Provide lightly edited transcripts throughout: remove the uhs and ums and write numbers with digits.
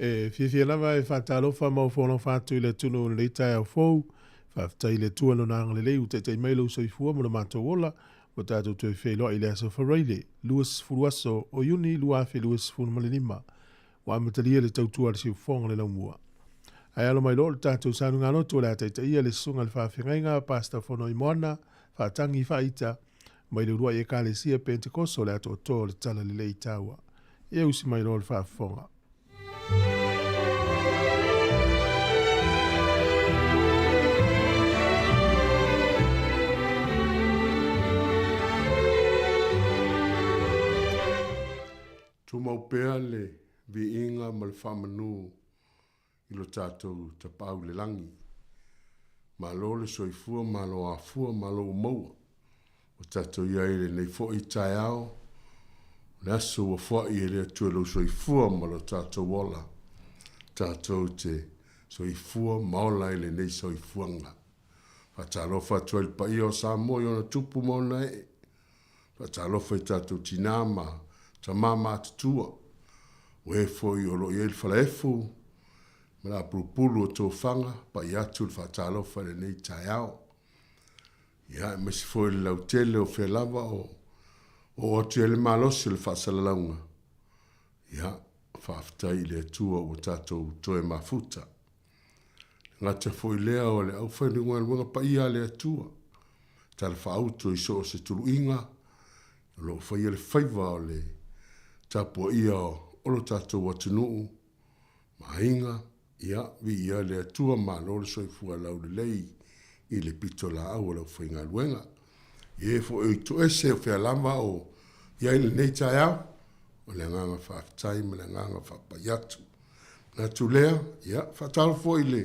E fiafia lava e faatalofa ma ofoalofa atu i le atunuu i lenei taeao fou. Faafetai i le Atua i Lona agalelei ua taitai mai lou soifua ma lo matou ola, ua tatou toe feiloai i le aso Faraile, 20 aso o Iuni 2025. Ua amatalia le tautua a le siufofoga o le laumua. Ae alo mai loa le tatou sanugaloto o le a taitaia le susuga i le faafeagaiga Pastor Fonoimoana Faatagi Faaita mai le uluai Ekalesia Pentekoso o le Atoatoa o le Talalelei Taua. Ia usi mai loa le faafofoga. Tumau pea le viiga ma le faamanu i lo tatou Tapaau i le Lagi. Malo le soifua, malo afua, malo ua maua. Ua tatou i ai i lenei foi taeao, o le aso ua foai e le Atua i lou soifua ma lo tatou ola. Tatou te soifua ma ola i lenei soifuaga. Faatalofa atu ai i le paia o Samoa i ona tupu ma ona ee. Faatalofa i tatou tinā ma tamā matutua, o e foi o lo o i ai le falaefu ma le apulupulu o tofaga, pai atu le faatalofa i lenei taeao. Ia, aemaise foi le lautele o fea lava o oo atu i ai le malosi o le faasalalauga. Ia, faafetai i le Atua ua tatou toe mafuta. Le gata foi lea o le aufaigaluega paia a le Atua, talafaauto i so o se tuluiga, o lo o faia le faiva o le tapuaia o lo tatou atunuu ma aiga, ia, viia le Atua, malo le soifua laulelei i le pitolaau a le aufaigaluega. I e foi o i toese o fea lava o i ai lenei taeao, o le agaga faafetai ma le agaga faapai atu. Manatu lea, ia, faatalofa foi i le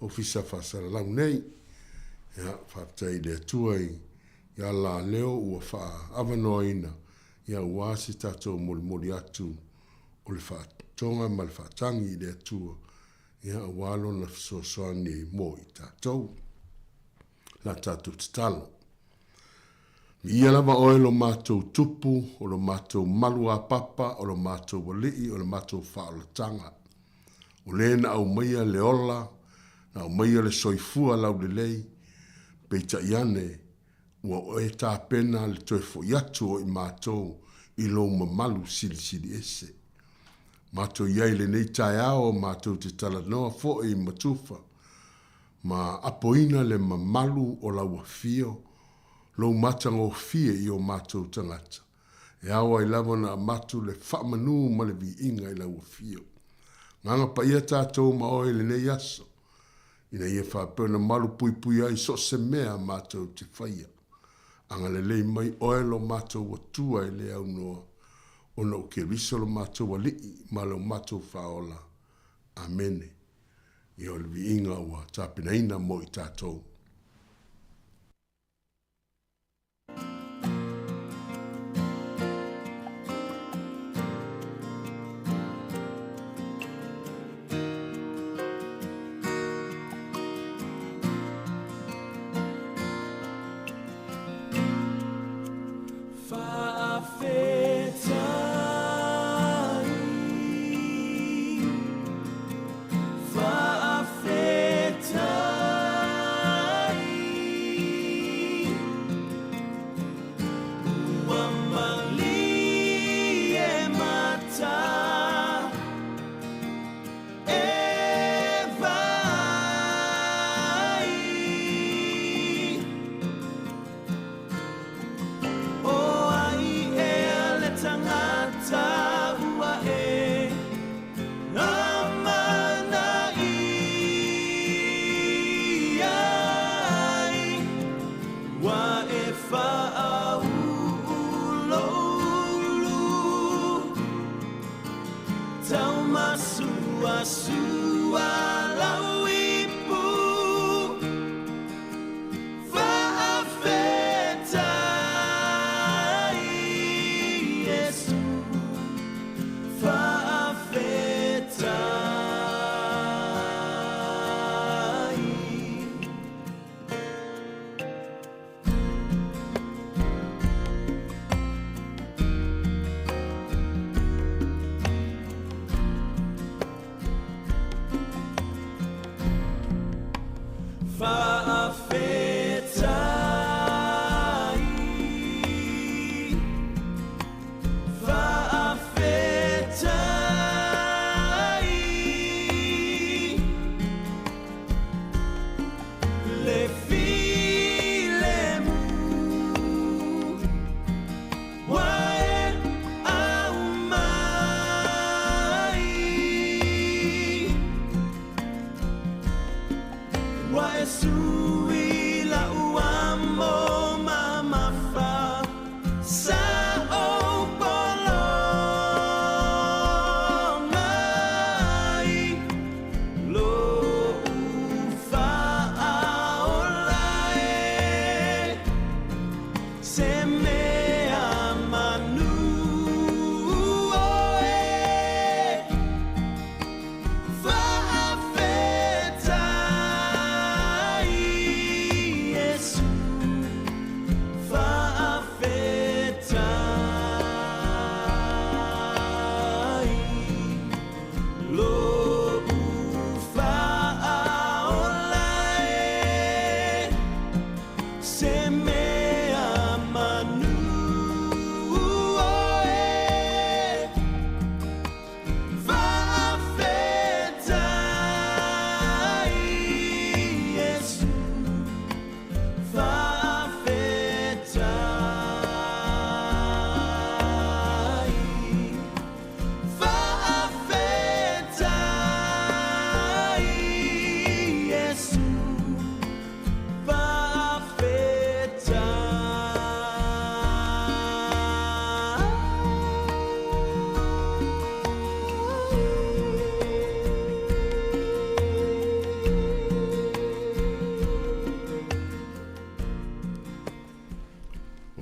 Ofisa Faasalalau nei. Ia, faafetai i le Atua i ala leo ua faaavanoaina, ia aua se tatou molimoli atu o le faatotoga ma le faatagi i le Atua, ia aua Lona fesoasoani mo i tatou. La tatou tatalo. Viia lava oe lo matou Tupu, o lo matou maluapapa, o lo matou Alii, o le matou faaolataga. O le na aumaia le ola, na aumaia le soifua laulelei, peitai ane, ua e tapena le toe foi atu o i matou i lou mamalu silisili ese. Matou i ai i lenei taeao, matou te talanoa foi ma tufa, ma apoina le mamalu o lau afio, lou matagofie i o matou tagata, e ao ai lava ona avatu le faamanu ma le viiga i lau afio. Agaga Paia tatou ma oe i lenei aso, ina ia faapea ona malupuipuia ai so o se mea matou te faia. Agalelei mai oe lo matou Atua e le aunoa, ona o Keriso lo matou Alii ma lo matou Faaola. Amene. Ia o le viiga ua tapenaina mo i tatou.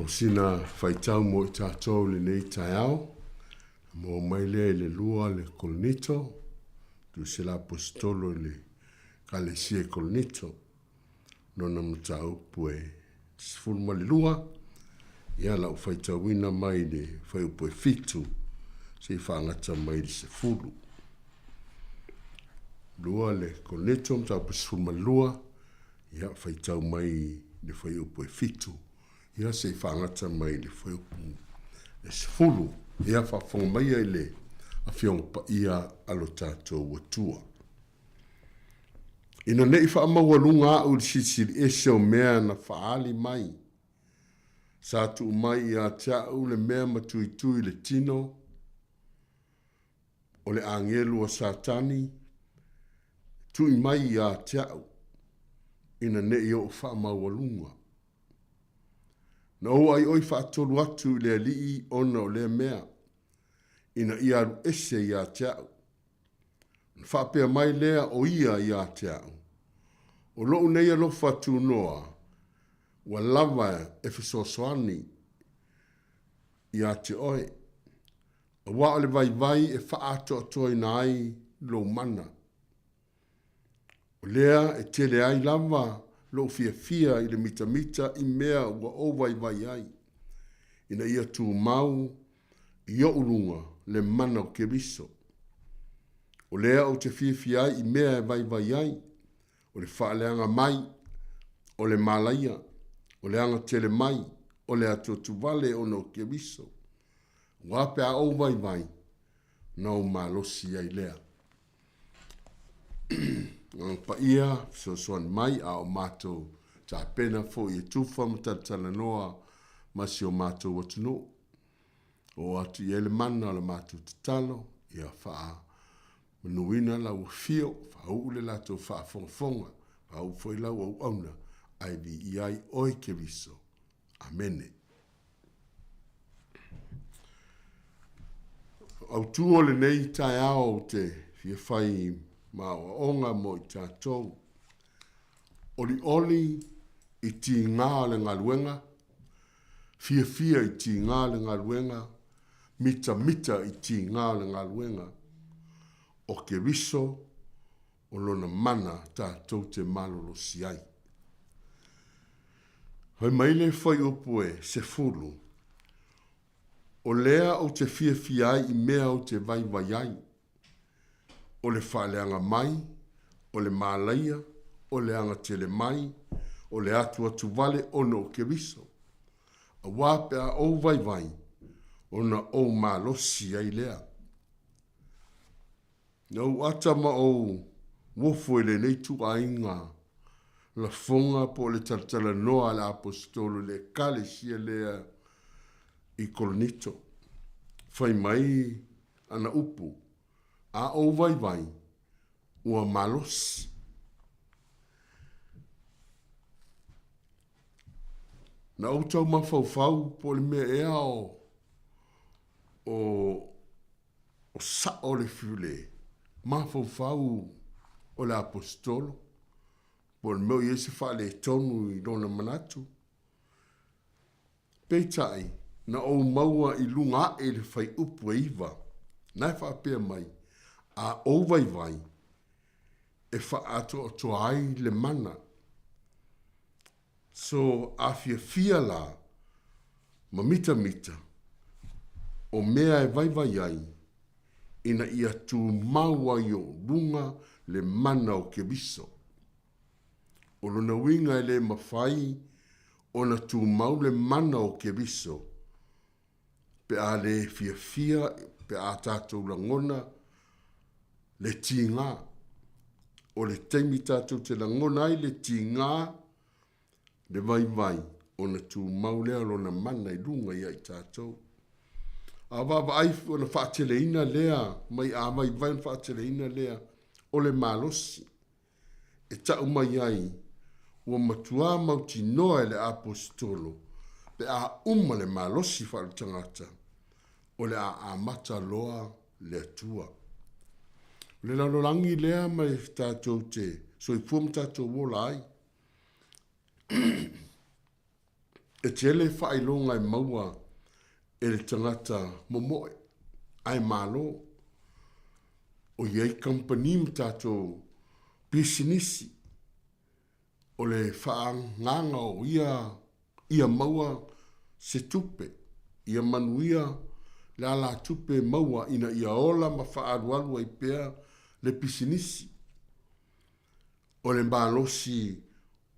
O sina faitau mo i tatou i lenei taeao, maua mai lea i le 2 le Korinito, tusi a le Aposetolo i le Ekalesia i Korinito, lona mataupu e 12, ia lau faitauina mai le fuaiupu e 7 seia faagata mai le 10. 2 le Korinito, mataupu 12, ia faitau mai le fuaiupu e 7, ia seia faagata mai le fuaiupu e 10. Ia faafofoga maia i le Afioga Paia a lo tatou Atua. Ina ne i faamaualuga a'u i le silisili ese o mea na faaali mai, sa tuu mai ia te a'u le mea matuitui i le tino, o le agelu a Satani, tui mai ia te a'u, ina ne i o'u faamaualuga. Na ou aioi faatolu atu i le Alii ona o lea mea, ina ia alu ese ia te a'u. Ona faapea mai lea o ia ia te a'u, O lo'u nei alofa tunoa ua lava e fesoasoani ia te oe, auā o le vaivai e faaatoatoaina ai lou mana. O lea e tele ai lava lou fiafia i le mitamita i mea ua ou vaivai ai, ina ia tumau i o'u luga le mana o Keriso. O lea ou te fiafia ai i mea e vaivai ai, o le faaleaga mai, o le malaia, o le agatele mai, o le atuatuvale ona o Keriso. Auā pe a ou vaivai, ona ou malosi ai lea. Agaga Paia, fesoasoani mai a o matou tapena foi e tufa ma talatalanoa ma si o matou atunuu. Oo atu i ai le mana o la matou tatalo, ia faamanuina lau afio, faauu le latou faafogafoga, faauu foi lau auauna, ae viia ai oe Keriso. Amene. Autu o lenei taeao ou te fia fai ma aoaoga mo i tatou. Olioli i tigā o le galuega, fiafia i tigā o le galuega, mitamita i tigā o le galuega, o Keriso o lona mana tatou te malolosi ai. Fai mai le fuaiupu e 10, O lea ou te fiafia ai i mea ou te vaivai ai, o le faaleaga mai, o le malaia, o le agatele mai, o le atuatuvale ona o Keriso. Auā pe a ou vaivai, ona ou malosi ai lea. Na ou ata ma ou uofo i lenei ituaiga lafoga po o le talatalanoa a le Aposetolo i le Ekalesia lea i Korinito. Fai mai ana upu, A ou vaivai, ua malosi. Na ou tau mafaufau po o le mea ea o, o O sa'o le le mafaufau o le Aposetolo, po o le mea o i ai se faaletonu i lona manatu. Peitai, na ou maua i luga aʻe le faiupu e 9, na e faapea mai, A ou vaivai, e faaatoatoa ai le mana. So, a fiafia la ma mitamita o mea e vaivai ai, ina ia tumau ai o luga le mana o Keriso. O lona uiga e le mafai ona tumau le mana o Keriso pe a le fiafia, pe a tatou lagona le tigā. O le taimi tatou te lagona ai le tigā, le vaivai, ona tumau lea o lona mana i luga ia i tatou. A vaavaai ona faateleina lea, mai a vaivai ona faateleina lea o le malosi. E ta'u mai ai, ua matuā mautinoa e le Aposetolo, pe a uma le malosi faaletagata, o le a amata loa le Atua. O le lalolagi lea ma e tatou te soifua ma tatou ola ai. E tele faailoga e maua e le tagata momoe ae malo. O i ai kamupani ma tatou pisinisi o le faaagaga o ia ia maua se tupe, ia manuia le alatupe e maua ina ia ola ma faaalualu ai pea le pisinisi. O le malosi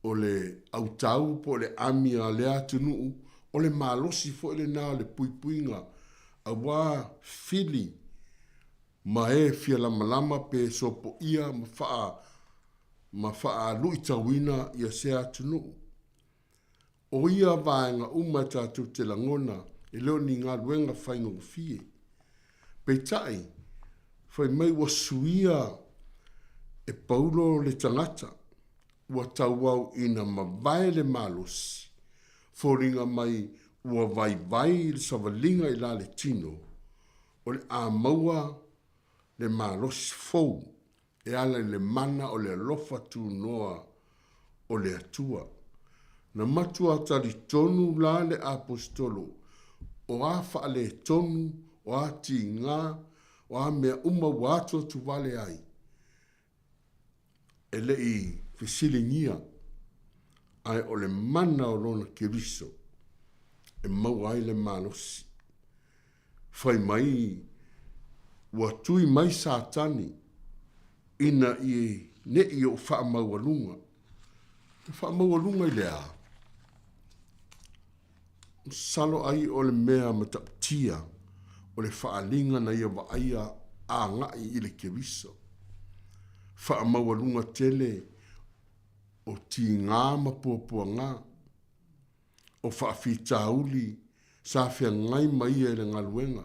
o le autau po o le ami a lea atunuu, o le malosi foi lena o le puipuiga aua fili ma e fia lamalama pe sopoia ma faa ma faaluitauina ia sea atunuu. O ia vaega uma e tatou te lagona e le o ni galuega faigofie. Peitai, fai mai ua suia e Paulo le tagata, ua tauau ina mavae le malosi, foliga mai ua vaivai le savaliga i la le tino, o le a maua le malosi fou e ala i le mana o le alofa tunoa o le Atua. Na matua talitonu la le Aposetolo, o a faaletonu, o a tiga, o a mea uma ua atuatuvale ai, e le i fesiligia, ae o le mana o lona Keriso e maua ai le malosi. Fai mai ua tui mai Satani ina i ne i ou faamaualuga. E faamaualuga i le a? Masalo ai o le mea matautia o le faaaliga na ia vaaia agai i le Keriso. Faamaualuga tele o tiga ma puapuaga. O faafitauli sa feagai ma ia i le galuega,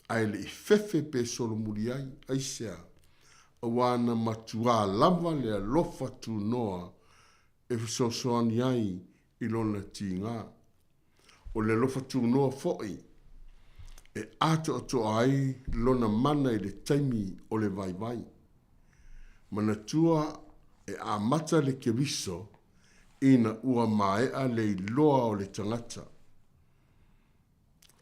ae le i fefe pe solomuli ai. Aisea? Auā na matuā lava le alofa tunoa e fesoasoani ai i lona tiga. O le alofa tunoa foi e atoatoa ai lona mana i le taimi o le vaivai. Manatua e amata le Keriso ina ua maea le iloa o le tagata.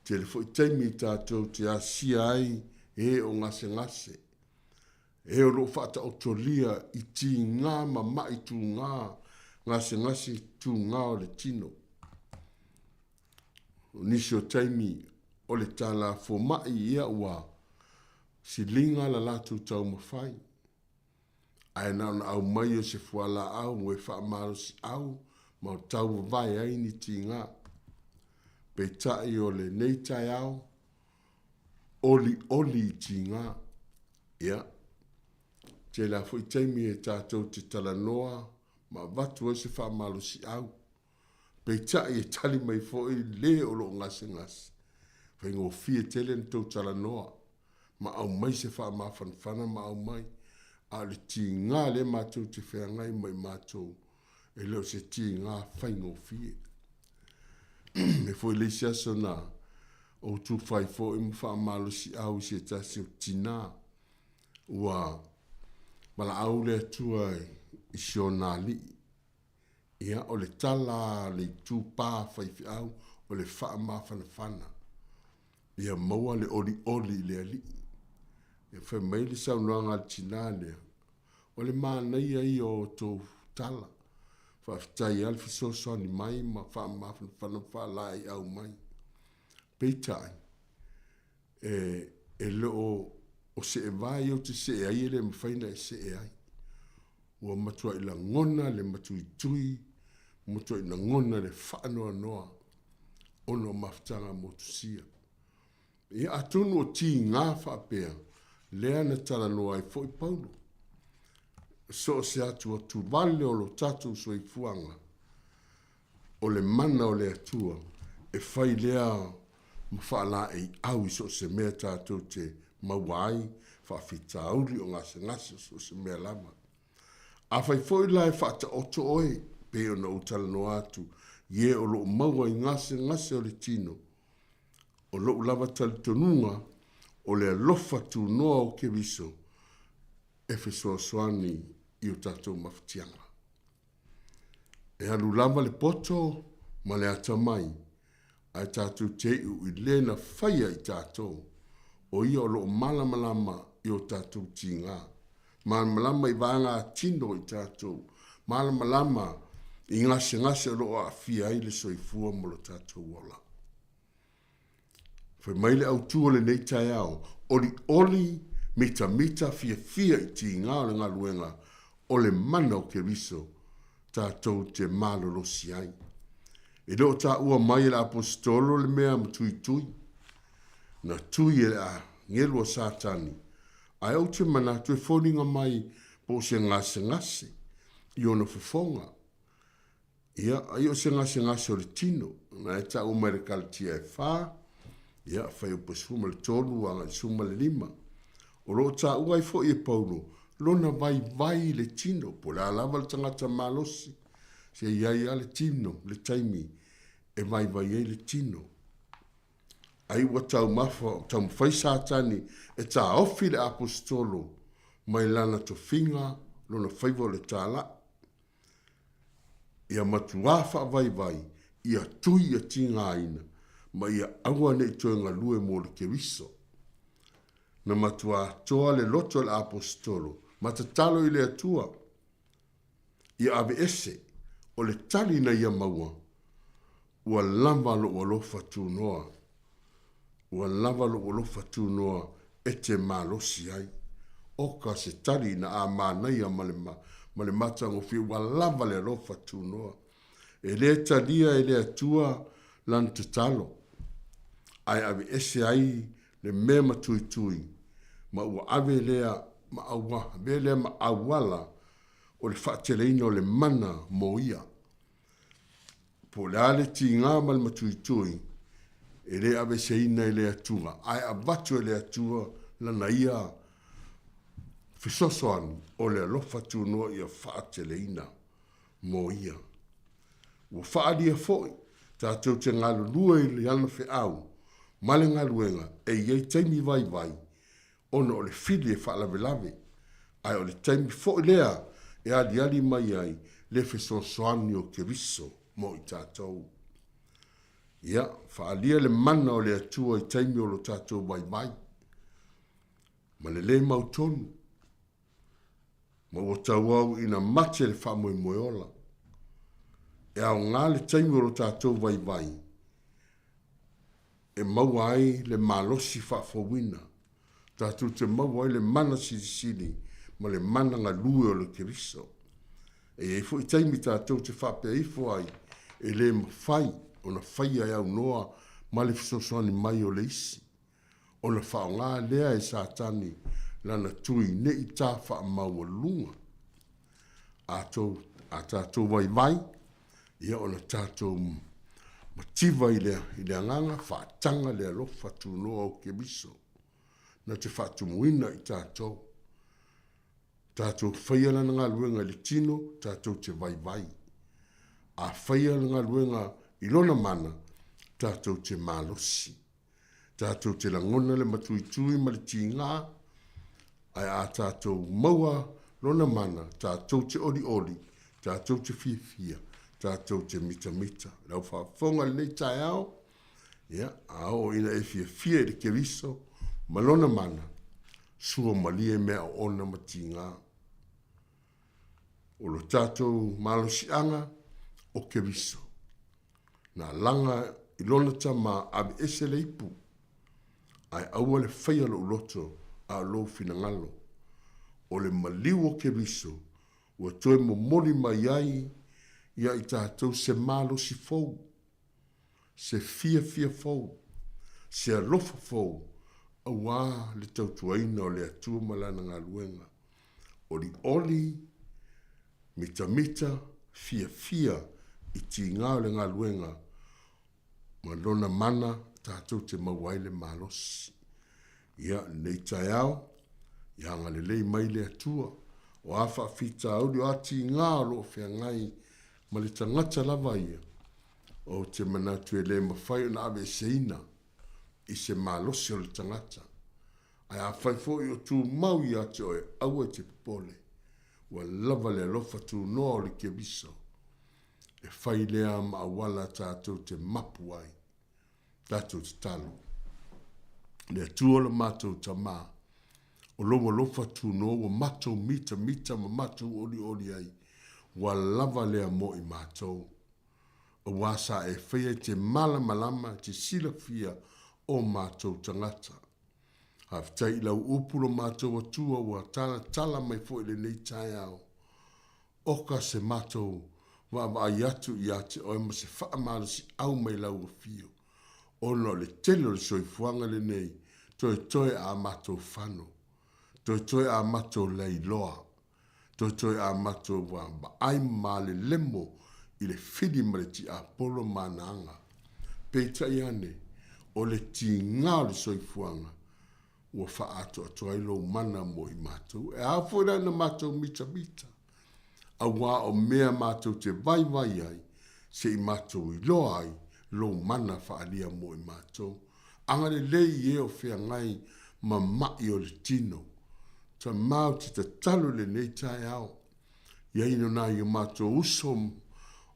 Tele foi taimi tatou te asia ai e o gasegase, e o lo o faataotolia i tiga ma ma'i tuga, gasegase tuga o le tino. O nisi o taimi o le tala foma'i ia ua siliga la latou taumafai, ae na ona aumai o se fualaau e faamalosiau ma tauvae ai ni tiga. Peitai o lenei taeao, olioli i tiga. Ia, tele lava foi taimi e tatou te talanoa ma avatu ai se faamalosiau, Peitai e tali mai foi le o lo o gasegase, faigofie tele ona tou talanoa ma aumai se faamafanafana ma aumai, a o le tiga lea matou te feagai ma i matou, e le o se tiga faigofie. E foi le isi aso na ou tufa ai foi ma faamalosiau i se tasi o tina ua valaau le Atua i si ona alii. Ia, o le tala a le itupa faifeau, o le faamafanafana. Ia maua le olioli i le Alii. Ia fai mai le saunoaga a le tina lea, o le manaia ia o outou tala. Faafetai lava le fesoasoani mai ma faamafanafana ma faalaeiau mai. Peitai, e, e le o, o seevae ia ou te see ai e le mafai ona e see ai. Ua matuai lagona le matuitui, matuai lagona le faanoanoa ona o mafutaga motusia. Ia atonu o tiga faapea, lea na talanoa ai foi Paulo. So o se atuatuvale o lo tatou soifuaga, o le mana o le Atua e fai lea ma faalaeiau i so o se mea tatou te maua ai faafitauli o gasegase o so o se mea lava. Afai foi la e faataoto oe, pei ona ou talanoa atu i e o lo o maua i gasegase o le tino, o lou lava talitonuga o le alofa tunoa o Keriso e fesoasoani i o tatou mafatiaga. E alu lava le poto ma le atamai, ae tatou te iu i le na faia i tatou, o ia o lo o malamalama i o tatou tiga, malamalama i vaega tino i tatou, malamalama i gasegase o lo o aafia ai le soifua ma lo tatou ola. Fai mai le autu o lenei taeao, olioli mitamita fiafia i tiga o le galuega o le mana o Keriso tatou te malolosi ai. E le o taua mai e le Aposetolo le mea matuitui, na tui e le agelu a Satani, ae ou te manatu e foliga mai po o se gasegase i ona fofoga. Ia, ai o se gasegase o le tino, na e taua mai le Kalatia e 4, ia, fuaiupu 13 agai 15. O lo o taua ai foi e Paulo lona vaivai i le tino, po o le a lava le tagata malosi, se i ai lava le tino, le taimi e vaivai ai le tino. Ai ua taumafai Satani e taofi le Aposetolo mai lana tofiga, lona faiva o le talai. Ia matuā faavaivai, ia tui ia tigaina, ma ia aua ne i toe galue mo le Keriso. Na matuā toa le loto e le Aposetolo, ma tatalo i le Atua, ia aveese, o le tali na ia maua, ua lava lou alofa tunoa, ua lava lou alofa tunoa e te malosi ai. Oka se tali na a manaia ma le, ma le matagofie, ua lava le alofa tunoa. E le talia e le Atua lana tatalo, ae aveese ai le mea matuitui, ma ua ave lea ma aua, avea lea ma auala o le faateleina o le mana mo ia. Po o le a le tiga ma le matuitui, e le aveeseina e le Atua, ae avatu e le Atua lana ia fesoasoani o le alofa tunoa ia faateleina mo ia. Ua faaalia foi tatou te galulue i le ana feau ma le galuega e i ai taimi vaivai ona o le fili e faalavelave, ae o le taimi foi lea e aliali mai ai le fesoasoani o Keriso mo i tatou. Ia, faaalia le mana o le Atua i taimi o lo tatou vaivai, ma le lē mautonu, ma ua tauau ina mate le faamoemoe ola. E aoga le taimi o lo tatou vaivai e maua ai le malosi faafouina, tatou te maua ai le mana silisili ma le mana galue o le Keriso. E i ai foi taimi tatou te faapea ifo ai, e le mafai ona faia e aunoa ma le fesoasoani mai o le isi, ona faaaoga lea e Satani lana tui ne i ta faamaualuga a tou, a tatou vaivai, ia ona tatou mativa i le, i le agaga faataga le alofa tunoa o Keriso na te faatumuina i tatou. Tatou faia lana galuega i le tino, tatou te vaivai. A faia le galuega i lona mana, tatou te malosi. Tatou te lagona le matuitui ma le tigā, ae a tatou maua lona mana, tatou te olioli, tatou te fiafia, tatou te mitamita. Le au faafofoga i lenei taeao, ia, a oo ina e fiafia i le Keriso ma lona mana, sua malie mea oona ma tigā. O lo tatou malosiaga o Keriso. Na laga i lona tama aveese le ipu, ae aua le faia lou loto a o lou finagalo. O le maliu o Keriso ua toe momoli mai ai ia i tatou se malosi fou, se fiafia fou, se alofa fou, auā le tautuaina o le Atua ma Lana galuega. Olioli, mitamita, fiafia i tiga o le galuega ma lona mana tatou te maua ai le malosi. Ia, lenei taeao, ia agalelei mai le Atua, o a faafitauli, o a tiga o lo o feagai ma le tagata lava ia, ou te manatu e le mafai ona aveeseina i se malosi o le tagata. Ae afai foi o tumau ia te oe, aua e te popole, ua lava le alofa tunoa o le Keriso. E fai lea ma auala tatou te mapu ai. Tatou tatalo. Le Atua lo matou Tamā, o lou alofa tunoa ua matou mitamita ma matou olioli ai, ua lava lea mo i matou. Auā sa e faia e te malamalama, e te silafia o matou tagata. Faafetai i lau upu lo matou Atua ua talatala mai foi i lenei taeao. Oka se matou vaavaai atu ia te oe ma se faamalosiau mai lau afio, ona o le tele o le soifuaga lenei, toetoe a matou fano, toetoe a matou lailoa, toetoe a matou vaavaai ma malelemo i le fili ma le tiapolo ma ana aga. Peitai ane, o le tiga o le soifuaga, ua faaatoatoa ai lou mana mo i matou. E ao foi la ona matou mitamita, auā o mea matou te vaivai ai, se i matou iloa ai lou mana faaalia mo i matou. Agalelei i e o feagai ma ma'i o le tino. Tama ou te tatalo i lenei taeao, i ai o nai o matou uso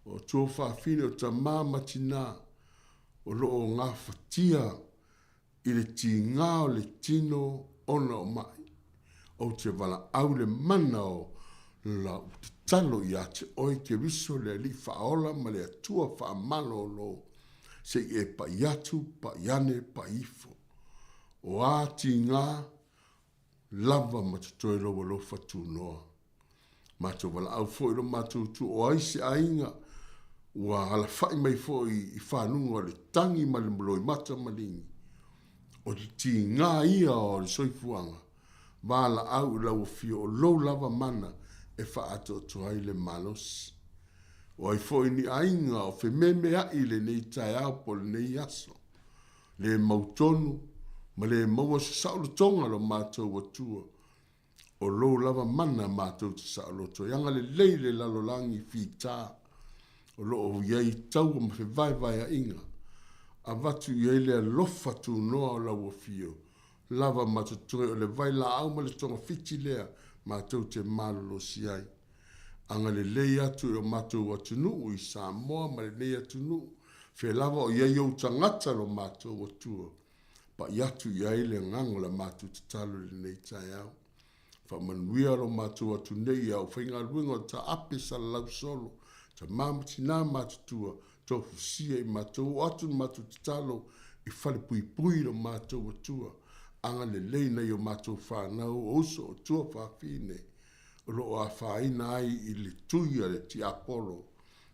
o tuafafine o tama ma tinā o lo o gafatia i le tiga o le tino ona o ma'i. Ou te valaau i le mana o lau tatalo ia te oe Keriso le Alii Faaola ma le Atua Faamalolo, se i e pa'i atu, pa'i ane, pa'i ifo. O a tiga, lava ma totoe lou alofa tunoa. Matou valaau foi i lo matou itu o ai se aiga ua alafai mai foi i fanuga o le tagi ma le loimata maligi. O le tiga ia o le soifuaga, valaau i lau afio o lou lava mana e faaatoatoa ai le malosi. O ai foi ni aiga o fememeai i lenei taeao po o lenei aso, le mautonu ma le maua se saolotoga lo matou Atua, o lou lava mana matou te saoloto ai. Agalelei le lalolagi fita o lo o i ai taua ma fevaevaeaiga, avatu i ai le alofa tunoa o lau afio, lava ma totoe o le vailaau ma le togafiti lea matou te malolosi ai. Agalelei atu i o matou atunuu i Samoa ma lenei atunuu, fea lava o i ai ou tagata lo matou Atua, pai atu i ai le agaga o la matou tatalo i lenei taeao. Faamanuia lo matou atu nei i au faigaluega o taape salalau solo, tama ma tina matutua, tofusia i matou, oo atu le matou tatalo i falepuipui lo matou Atua. Agalelei nai o matou fanau o uso o tuafafine o lo o afaina ai i le tui a le tiapolo,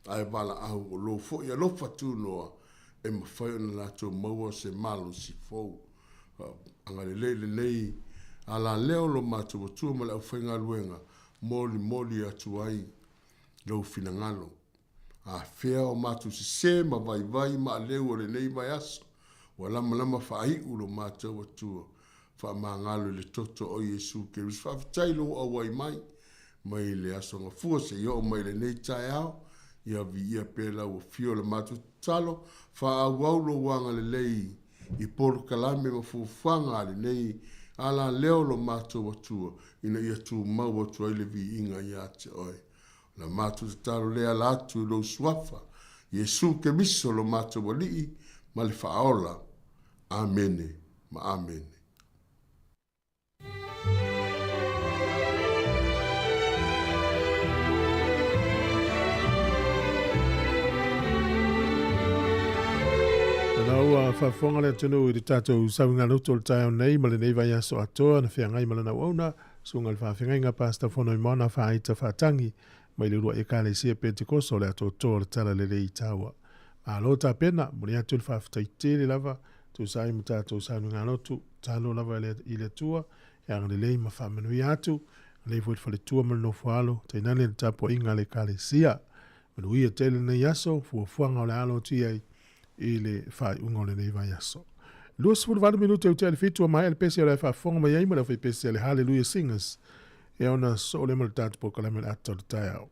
ae valaau o lou foi alofa tunoa e mafai ona latou maua se malosi fou. Agalelei lenei alaleo lo matou Atua ma le aufaigaluega, molimoli atu ai lou finagalo. Afea o matou sesē ma vaivai maaleu o lenei vaiaso, ua lamalama faaiu lo matou Atua, faamagalo i le toto o Iesu Keriso. Faafetai i lou auai mai, mai le Aso Gafua seia oo mai i lenei taeao, ia viia pea lau afio. O le matou tatalo, faaauau lou agalelei i polokalame ma fuafuaga a lenei alaleo lo matou Atua, ina ia tumau atu ai le viiga ia te oe. O la matou tatalo lea ala atu i lou suafa, Iesu Keriso lo matou Alii ma le Faaola. Amene ma amene. Ana ua faafofoga le atunuu i le tatou sauiga loto o le taeao nei ma lenei vaiaso atoa na feagai ma lana auauna, susuga i le faafeagaiga Pastor Fonoimoana Faaita Faatagi mai le uluai Ekalesia Pentekoso o le Atoatoa o le Talalelei i Taua. Malo tapena, momoli atu le faafetai tele lava, tusa ai ma tatou saunoaga lotu, tatalo lava i le Atua e agalelei ma faamanuia atu, agalelei foi le faletua ma le nofoalo, tainane le tapuaiga a le Ekalesia. Manuia tele lenei aso, fuafuaga o le alo atu i ai i le faaiuga o lenei vaiaso. 28 minute ua tea le 7 ua maea le pese o le a faafofoga mai ai ma le aufaipese a le Hallelujah Singers e ona soo lea ma le tatou polokalame o le ata o le taeao.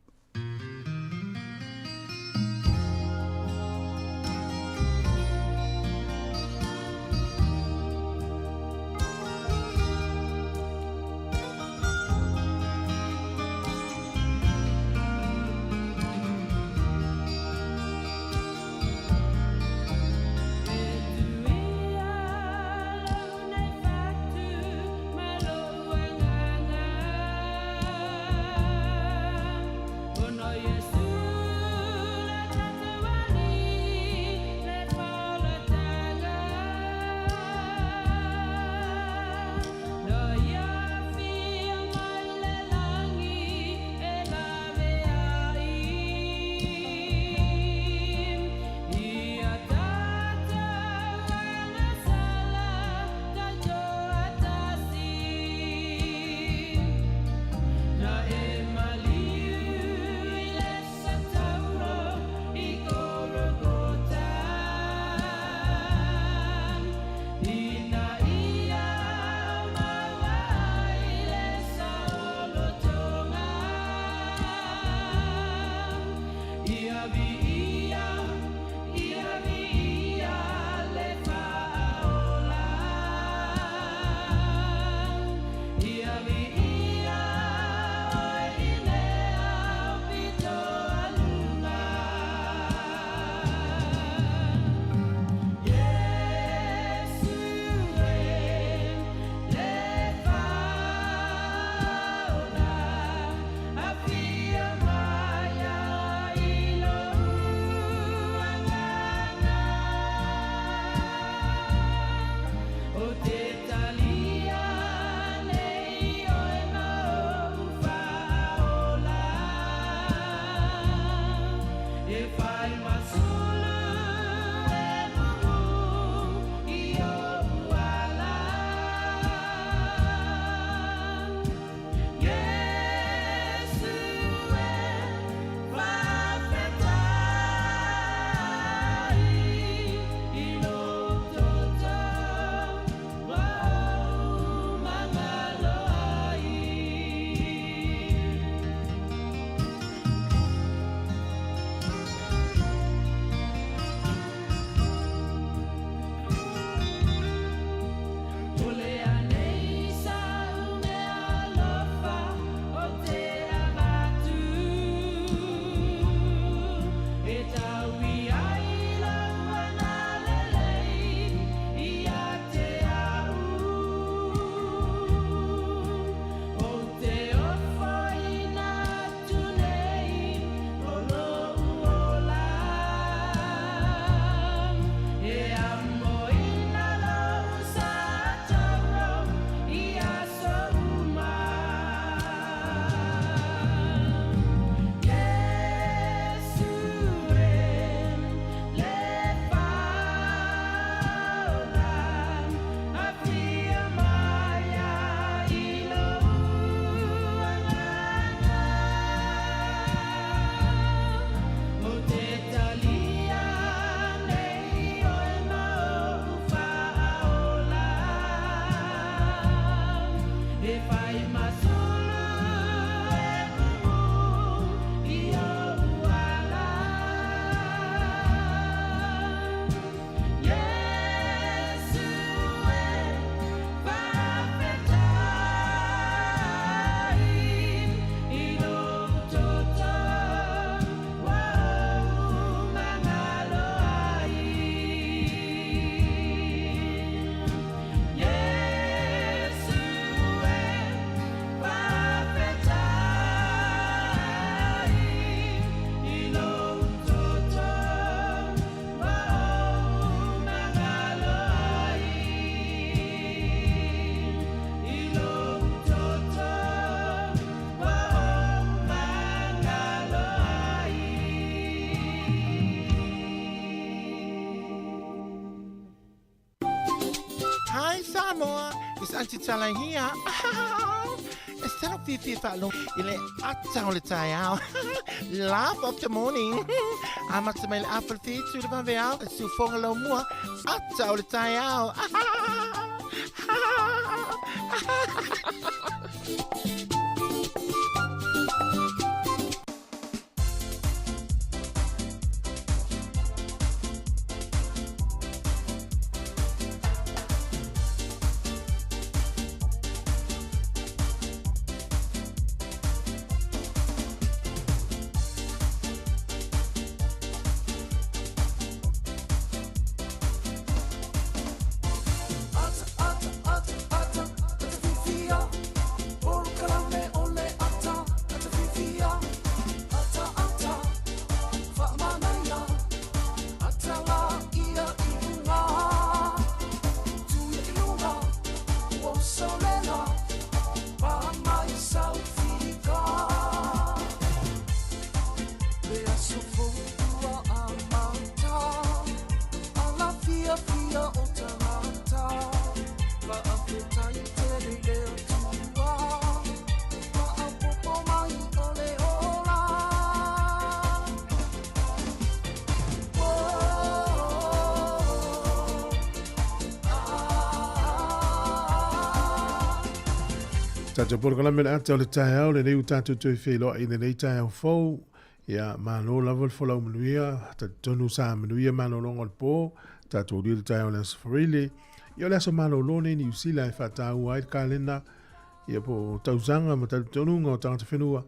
Hi Samoa, it's Auntie Tala here. E talo fiafia faalogo i le ata o le taeao. Laugh of the morning. Amata mai le afa le 7 i le vaveao, e siufoga lau mua, ata o le taeao. Tatou polokalame le ata o le taeao lenei ua tatou toe feiloai i lenei taeao fou. Ia, malo lava le folau manuia, talitonu sa manuia malologa o le po, tatou ulia le taeao o le Aso Faraile. Ia o le aso malolo nei Niu Sila e faataua ai le kalena, ia po o tausaga ma talitonuga o tagata whenua,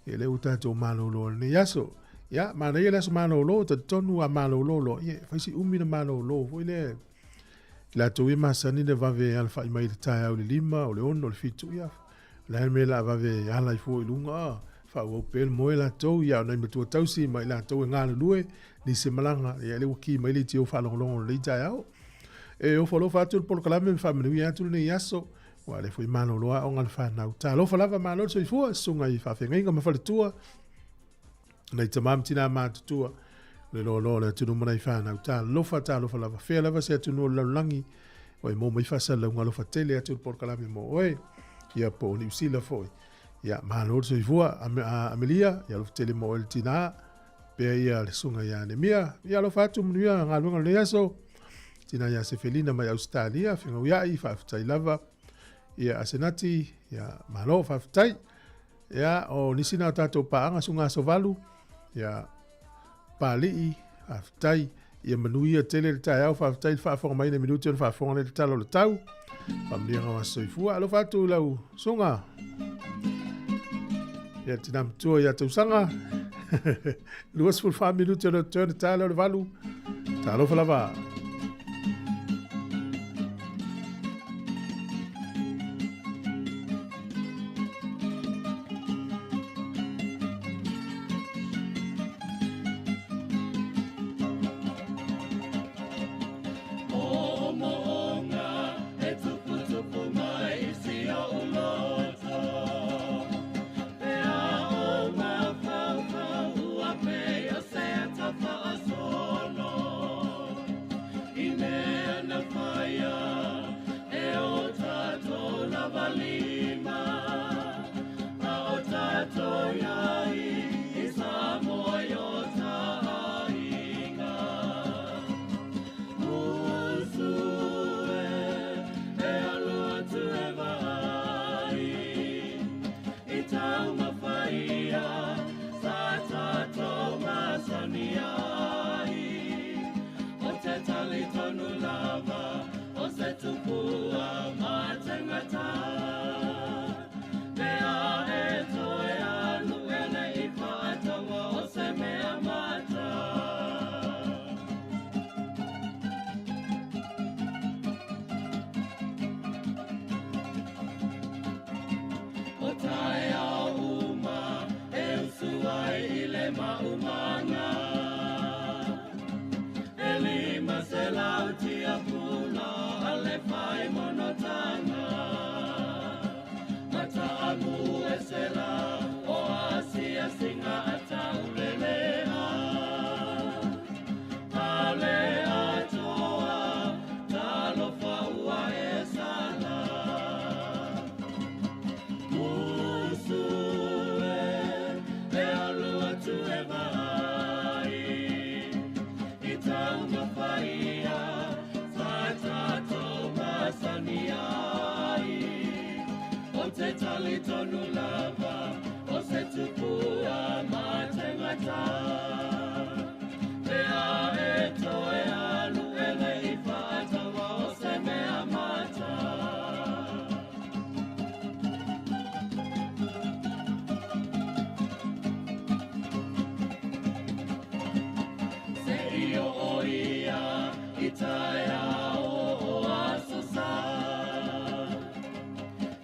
ia lea ua tatou malolo i lenei aso. Ia, manaia le aso malolo, talitonu a malolo loa, ia, fai si umi na malolo foi lea. I latou ia masani le vave alafai mai i le taeao i le 5, o le 6, o le 7, ia, o le a le mea o le a vave ala ai fua i luga, a, faaauau pea le moe latou, ia, o nai matua tausi ma i latou e galulue, nisi e malaga, ia, lea ua ki mai le itio faalogologo o lenei taeao. E ofo alofa atu le polokalame ma faamanuia atu lenei aso, ua le foi malolo aoga le fanau. Talofa lava, malo le soifua, susuga i faafeagaiga ma faletua, nai tama ma tina matutua, le loaloa o le atunuu ma nai fanau. Talofa, talofa lava, fea lava se atunuu o le lalolagi, ua e maua mai faasalalauga alofa tele atu le polokalame mo oe, ia po o Niu Sila foi. Ia, malo le soifua, Amelia, ia alofa tele mo oe le tina, pea ia le susuga ia Anemia. Ia alofa atu manuia galuega o lenei aso. Tina ia Sefelina mai Ausetalia, fegauiai, faafetai lava. Ia Asenati, ia malo, faafetai. Ia, o nisi na o tatou paaga, susuga Asovalu, ia Palii, faafetai. Ia manuia tele le taeao, faafetai le faafofoga mai i le minute o le faafofoga lea i le tala o le tau. Faamanuiaga o aso soifua. Alofa atu i lau susuga. Ia tina matua ia tausaga. 24 minute o le turn tala o le 8. Talofa lava. Taumafaia sa tatou masani ai. O te talitonu lava o se tupua matengata. Pe a e toe alu e le i whaatawa o se mea mata. Se i o o ia i tae ao o aso sa.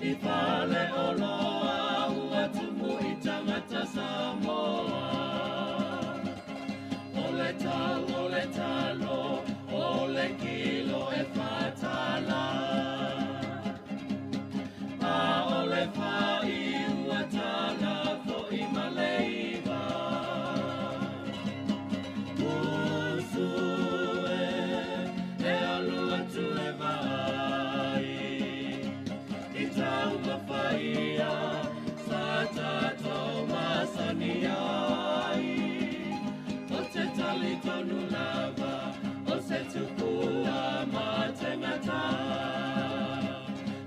I whale o loa ua tumu i tangata Samoa. O le tau, o le talo, o le kilo e whatala. A o le whai ua tala fo i maleiva. Musu e, e alu atu e vai. I taumafaia sa tatou masani ai. O te talitonu lava o se tupua matengata.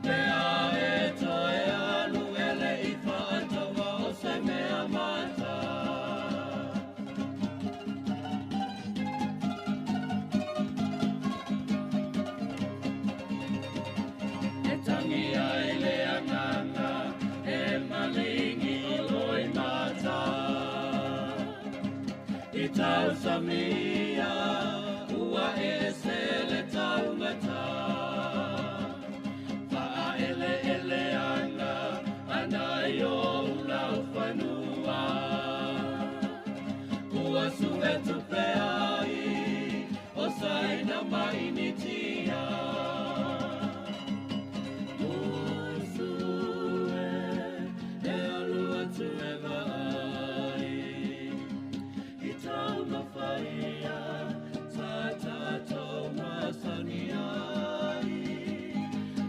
Pe a e toe alu e le i whaatawa o se mea mata. E tangi ai le anganga, e malingi o loi mata. I tausamia, ua e se le taumata. Whaa ele ele anga, anai o lau whanua. Ua sue tupe ai, o saina maini tia. Musu e, e alu atu e vaai. I taumafaia, sa tatou masani ai.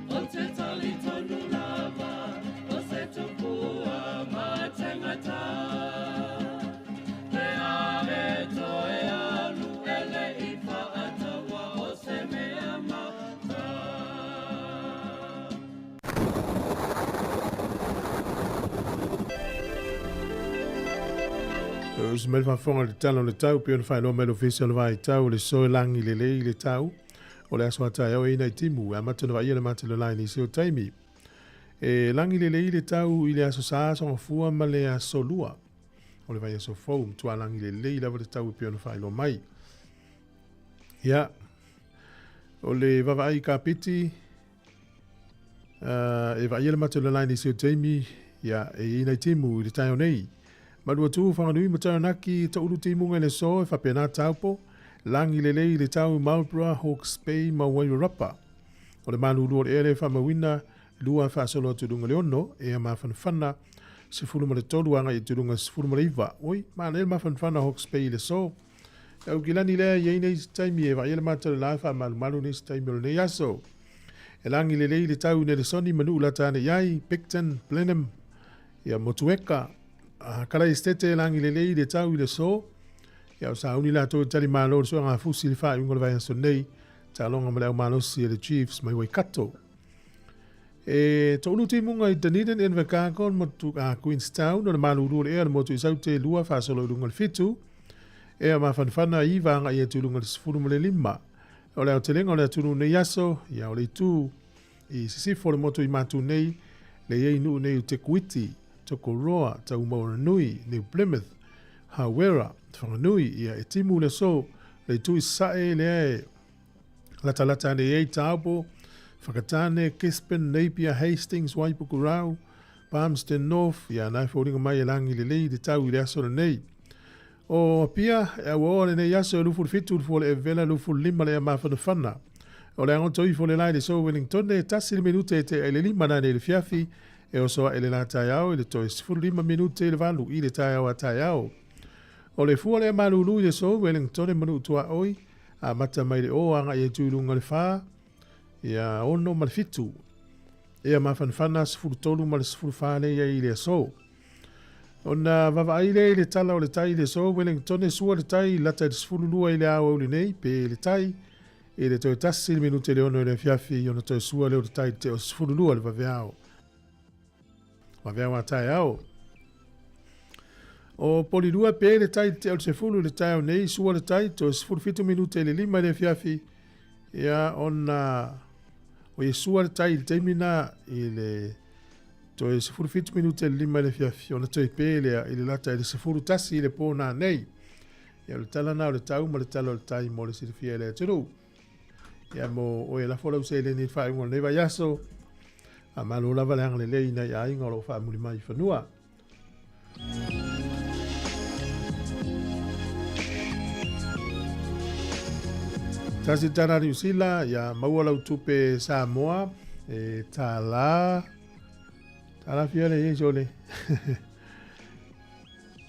O te talitonu lava, o se tupua matengata. Pe a e toe alu e le i whaatawa o se mea mata. O se mea faafofoga i le tala o le tau, pei ona faailoa mai le ofisa o le vaitau, o le soe lagi lelei i le tau o le aso a taeao e ina i timu, e amata ona vaaia le mata i nisi o taimi. E lagi lelei le tau i le aso sa, aso gafua ma le aso lua. O le vaiaso fou, matua lagi lelei lava le tau e pei ona faailoa mai. Ia, o le vaavaai i kapiti, e vaaia le mata i nisi o taimi, ia, e i ai nai timu i le taeao nei. Malua tu Whanganui ma Taranaki, taulu timunga i le so, e faapena Taupo, lagi lelei le tau Marlborough, Hawke's Bay ma Wairarapa. O le malulu o le ea le faamauina, 2 faasolo atu i luga le 6, ea mafanafana, 13 agai i luga 19. Oi, manaia le mafanafana Hawke's Bay i le so. E aukilani lea i ai nei isi taimi e vaaia le mata o le la e faamalumalu nisi taimi o lenei aso. E lagi lelei le tau i Nelesoni ma nuu lata ane i ai, Picton, Blenheim, ia Motueka, Kala Estete e lagi lelei le tau i le so. Ia o sauni latou e tali malo le suegafusi i le faaiuga o le vaiaso nei, taaloga ma le aumalosi e le Chiefs mai Waikato. E toulu timuga i Dunedin, Invercargill ma Queenstown o le malulu o le ea le motu i Saute 2 faasolo i luga o le 7. Ea mafanafana 9 agai atu i luga o le 15. O le aotelega o le atunuu nei aso, ia o le itu i sisifo o le motu i Matu nei, le i ai nuu nei o Te Kuiti, Tokoroa, Taumaoranui, New Plymouth, Hawera, Whanganui, ia e timu le aso, le itu i sae lea e latalata ane i ai Taupo, Whakatane, Gisborne, Napier, Hastings, Waipukurau, Palmerston North, ia nai foliga mai e lagi lelei le tau i le aso lenei. O Apia, e auaoa lenei aso e 27 le fua le evela 25 le ea mafanafana. O le agoto ifo le lae le so Wellington e 1 le minute e te ai le 5 nane i le fiafi, e oso ae le la taeao i le toe 15 minute i le 8 i le taeao a taeao. O le fua le ea malulu i le so Wellington e manu tuaoi, a mata mai le o agai e tu i luga le 4, ia 6 ma le 7. Ea mafanafana 13 ma le 14 le ia i le aso. Ona vaavaai lea i le tala o le tai i le aso Wellington, e sua le tai lata i le 12 i le aoauli nei, pe le tai i le toe 1 le minute i le 6 i le afiafi, ona toe sua lea o le tai i le tea o le 12 i le vaveao. Vaveao a taeao. O Polilua pe le tai i le tea o le 10 i le taeao nei, sua le tai toe 17 minute i le 5 i le afiafi, ia ona o ia sua le tai i le taimi na i le Toe 17 minute le 5 i le afiafi ona toe pe lea i le lata i le 11 i le pō nanei. Ia o le tala na o le tau ma le tala o le tai mo le silafia e le atunuu. Ia mo oe lafo lau seleni i le faaiuga o lenei vaiaso. Faamalo lava le agalelei i nai aiga o lo o faamuli mai i fanua. Tasi tala Niu Sila, ia maua lau tupe Samoa, e tālā, tālā fia le iei sole.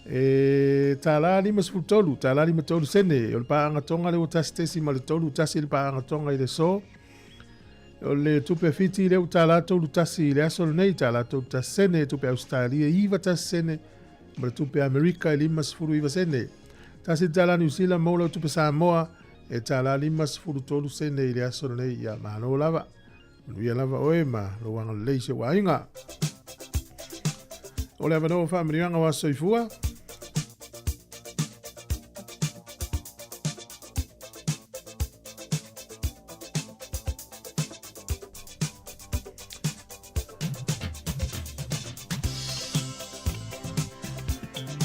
E tālā 53, tālā 53 sene, o le pāanga tonga le ua tasi tesi ma le tolu, tasi le pāanga tonga i le so. O le tupe Fiti lea ua tālā tolu tasi i le aso lenei, tālā tolu tasi sene, tupe Ausetalia iva tasi sene, ma le tupe Amerika e 59 sene. Tasi le tālā Niu Sila maua lau tupe Samoa e tālā 53 sene i le aso lenei. Ia malo lava. Manuia lava oe ma lou agalelei i si ou aiga. O le avanoa o faamanuiaga o aso soifua.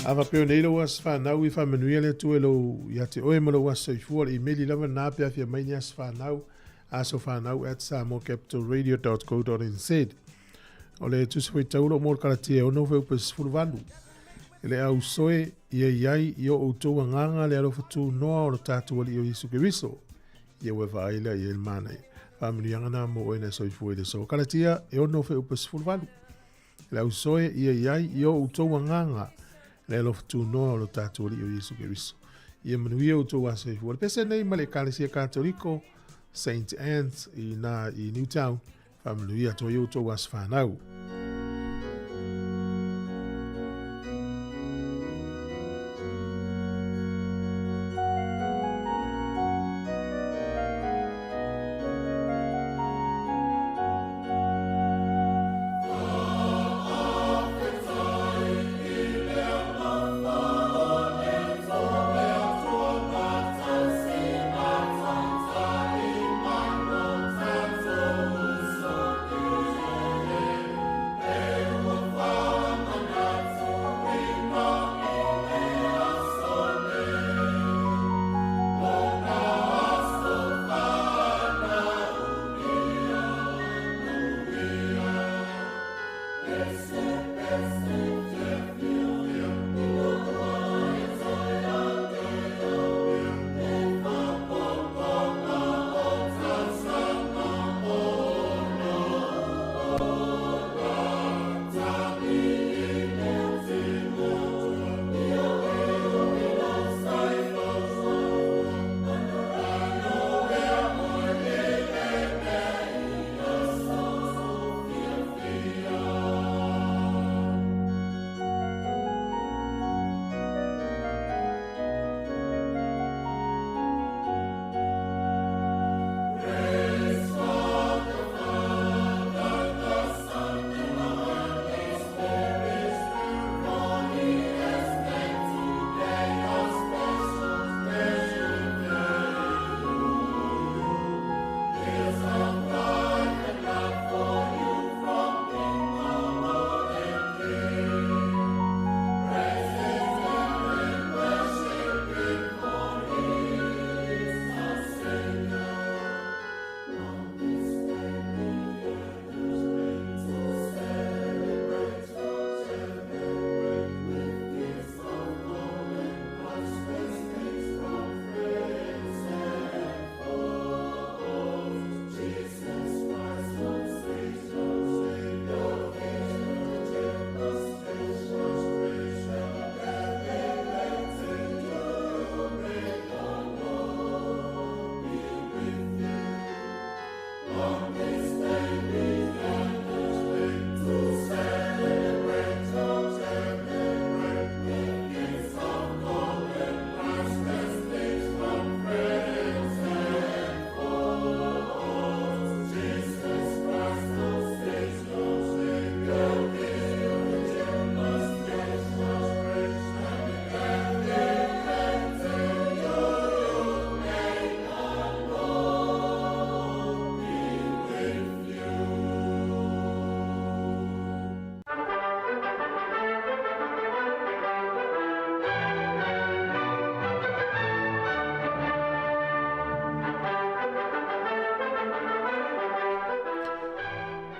A faapea nei lou aso fanau i faamanuia le Atua i lou ia te oe ma lou aso soifua. O le imeli lava lena pe afia mai ni aso fanau, asofanau@samoacapitalradio.co.nz. O le tusi faitau o lo o mo le Kalatia e 6 fuaiupu e 18. E le ausoe ia i ai i o outou agaga le alofa tunoa o lo tatou Alii o Iesu Keriso. Ia ua e vaai lea i ai le manaia. Faamanuiaga na mo oe na e soifua i le aso. Kalatia e 6 fuaiupu e 18. Le ausoe ia i ai i o outou agaga le alofa tunoa o lo tatou Alii o Iesu Keriso. Ia manuia outou aso soifua. Le pese nei ma le Ekalesia Katoliko Saint Anne's i nā i Newtown. Faamanuia atu ai outou aso fanau.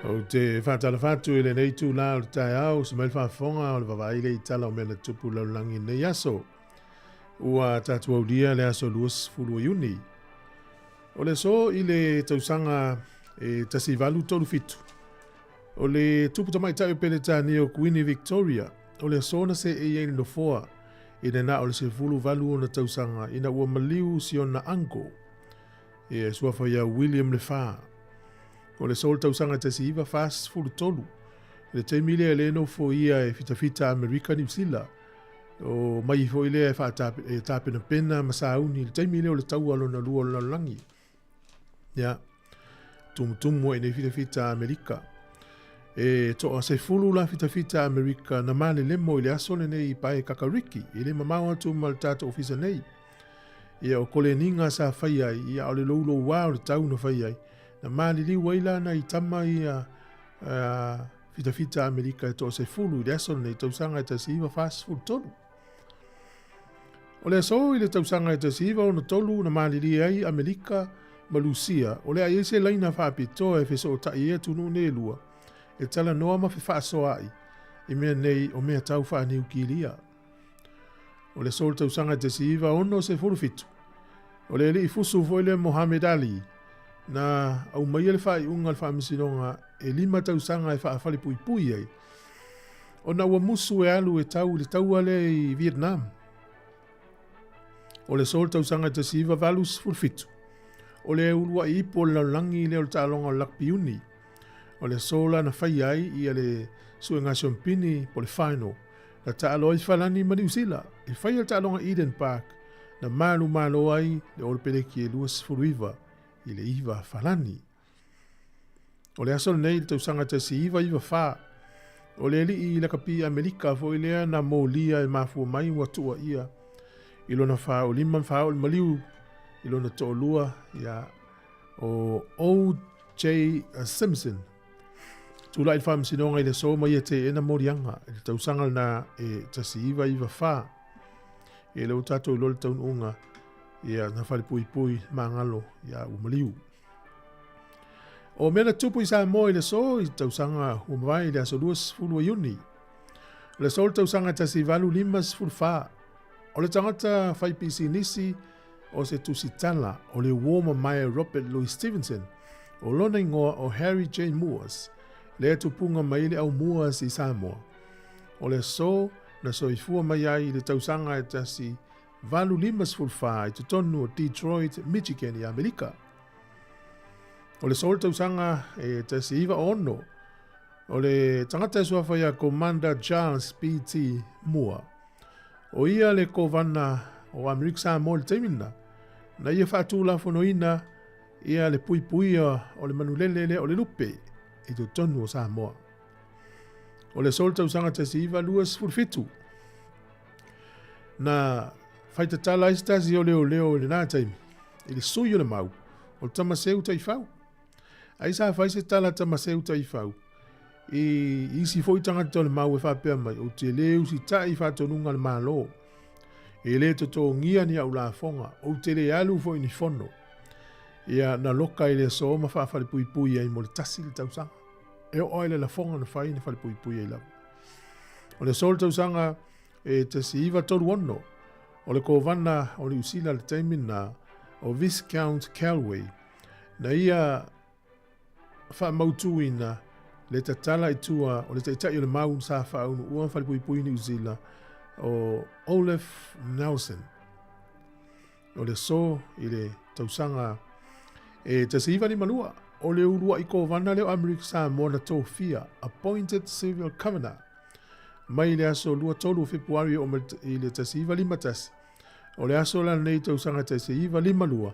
Ou te faatalofa atu i lenei itulā o le taeao, uso mai le faafofoga o le vaavaai lea i tala o mea na tutupu i le lalolagi i lenei aso. Ua tatou aulia le aso 20 o Iuni. O le aso i le tausaga e 1837, o le tupu tamaitai o Peretania o Kuini Victoria, o le aso na seei ai i le nofoa ina na o le 18 ona tausaga ina ua maliu si ona uncle, e suafa ia William le Fa. O le aso o le tausaga 1943, i le taimi lea e le nofo ia e fitafita Amerika Niu Sila, o mai foi lea e, e tapenapena ma sauni i le taimi lea o le taua lona lua o le lalolagi. Ia, tumutumu ai nei fitafita Amerika. E toa 10 la fitafita Amerika na malelemo i le aso lenei i pae Kakariki, e le mamao atu ma le tatou ofisa nei. Ia, o koleniga sa fai ai, ia, o le loulouā o le tau na fai ai, na maliliu ai la nai tama ia fitafita Amerika e toa-10 i le aso lenei tausaga e 1943. O le aso i le tausaga e 1963 na malilie ai Amerika ma Lusia, o le a i ai se laina faapitoa e fesootai ai atunuu nei e lua, e talanoa ma fefaasoaai i mea nei o mea tau faaniukilia. O le aso o le tausaga 1967, o le alii fusu foi lea Mohamed Ali, na aumaia le faaiuga a le faamasinoga e 5 tausaga e faafalepuipui ai, ona ua musu e alu e tau i le taua lea i Vietnam. O le aso o le tausaga 1987, o le uluai ipu o le lalolagi lea o le taaloga o le Lakapi Iuni, O le aso la na faia ai ia le suega siompini po le final na taalo ai Falani ma Niu Sila e faia le taaloga Eden Park na malumalo ai le Olopeleki e 29 i le 9 Falani. O le aso lenei i le tausaga 1994, o le alii lakapi Amerika foi lea na molia e mafua mai ua tuuaia i lona faaolima ma faaoo i le maliu i lona toalua ia o O.J. Simpson. Tulai le faamasinoga i le aso ma ia teena moliaga i le tausaga lena e 1994. E le o tatou iloa le taunuuga ia na falepuipui magalo ia ua maliu. O mea na tupu i Samoa i le aso i tausaga ua mavae i le aso 20 o Iuni. O le aso o le tausaga 1854, o le tagata fai pisinisi o se tusitala o le uō mamae Robert Louis Stevenson, o lona igoa o Harry J. Moores, lea tupuga mai le au Moores i Samoa. O le aso na soifua mai ai i le tausaga e 1854 i totonu o Detroit, Michigan i Amerika. O le aso o le tausaga e 1906, o le tagata e suafa ia Commander Charles P.T. Moore. O ia le Kovana o Amerika Samoa i le taimi lena, na ia faatulafonoina ia le puipuia o le manulele lea o le lupe i totonu o Samoa. O le aso o le tausaga 1927, na faitatala ai se tasi o leoleo i lena taimi, i le sui o le mau, o le Tamaseu Taifau. Ai sa fai se tala Tamaseu Taifau i isi foi tagata o le mau e faapea mai, ou te le usitai i faatonuga a le Malo, e le totogia ni au lafoga, ou te le alu foi i ni fono. Ia, na loka i le aso ma faafalepuipui ai mo le tasi le tausaga. E oo ai le lafoga na fai na falepuipui ai lava. O le aso o le tausaga e 1936, o le Kovana o Niu Sila i le taimi lena, o Viscount Kelway, na ia faamautuina le tatala i tua o le taitai o le mau sa faaunuua falepuipui Niu Sila o Olaf Nelson. O le aso i le tausaga e 1952, o le uluai kovana lea o Amerika Samoa na tofia, appointed civil governor, mai le aso 23 o Fepuari o i le 1951. O le aso la lenei tausaga 1952,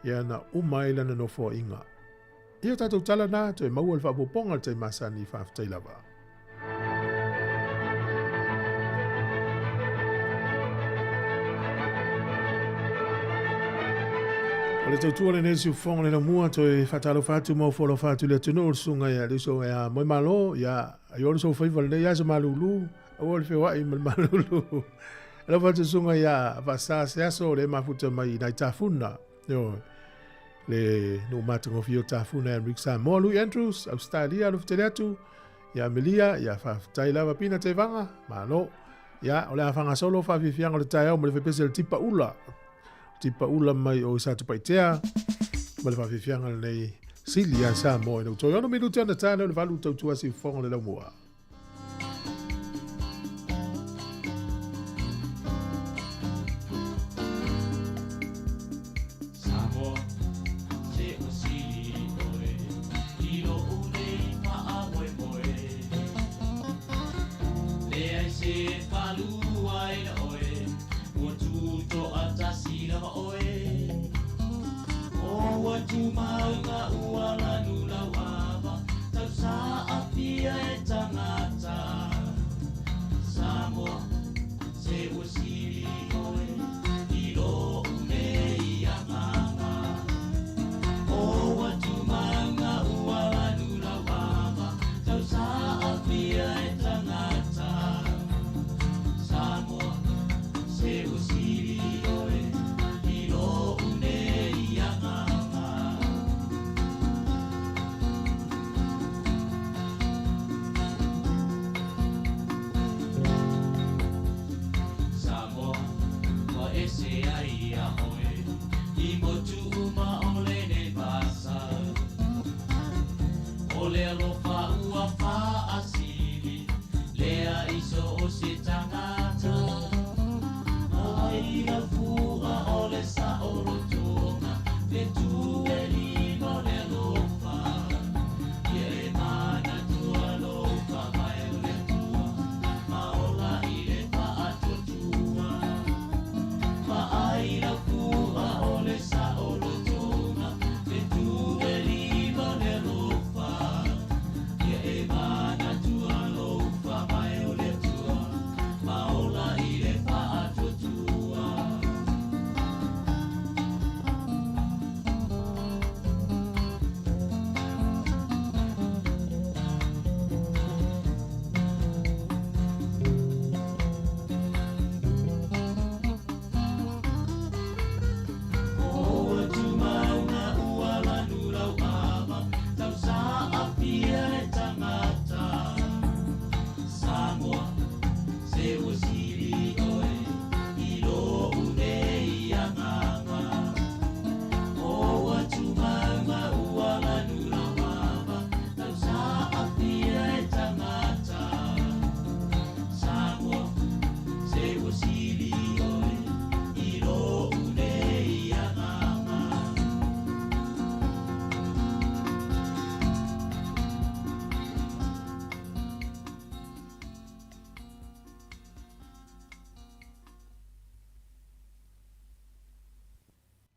ia na uma ai lana nofoaiga. Ia o tatou tala na, toe maua le faaopoopoga i le taimi masani, faafetai lava. O le tautua lenei siufofoga le laumua toe faatalofa atu ma ofo alofa atu i le atunuu o le susuga ia le uso ia Moemalo ia ai o le soufaiva lenei aso malulu aua le feoai ma le malulu. Alofa atu susuga ia Vaasa se aso o le mafuta mai i nai tafuna. Ioe. Le nuu matagofie o Tafuna ia Amerika Samoa, Louis Andrews, Ausetalia, alofa tele atu ia Amelia, ia faafetai lava Pina Tevaga, malo. Ia, o le a faagasolo faafiafiaga o le taeao ma le fepese o le tipa ula. Tipa ula mai o i Satupaitea ma le faafiafiaga lenei sili ia Samoa ina ua toe 6 minute ona ta lea o le 8 tautua siufofoga o le laumua.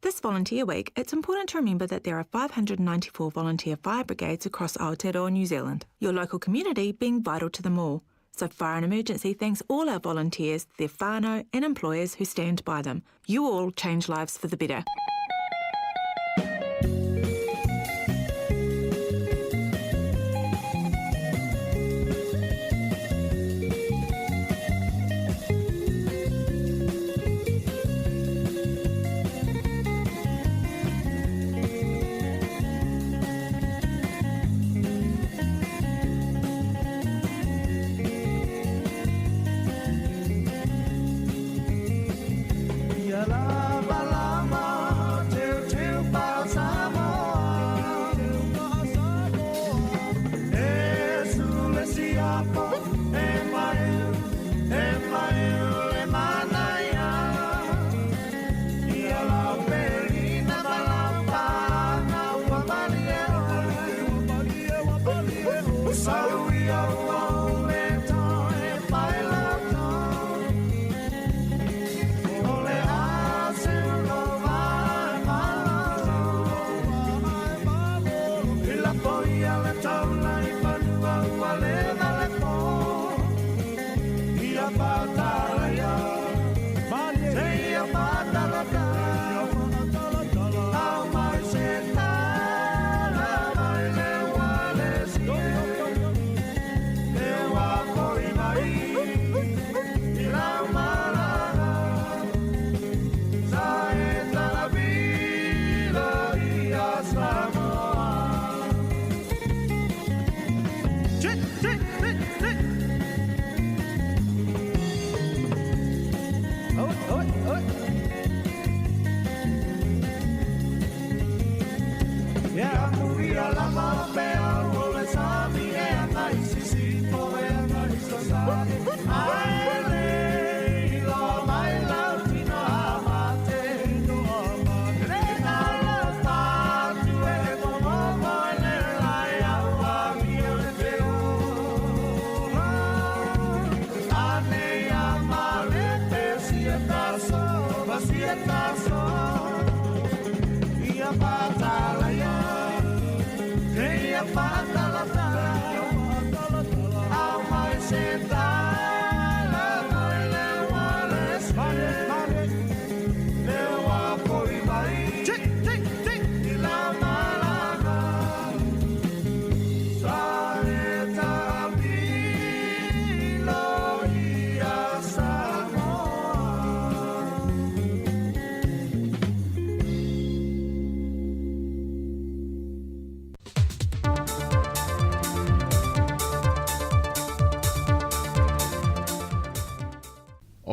This Volunteer Week, it's important to remember that there are 594 volunteer fire brigades across Aotearoa, New Zealand, your local community being vital to them all. So Fire and Emergency thanks all our volunteers, their whānau and employers who stand by them. You all change lives for the better. Ia lava lava.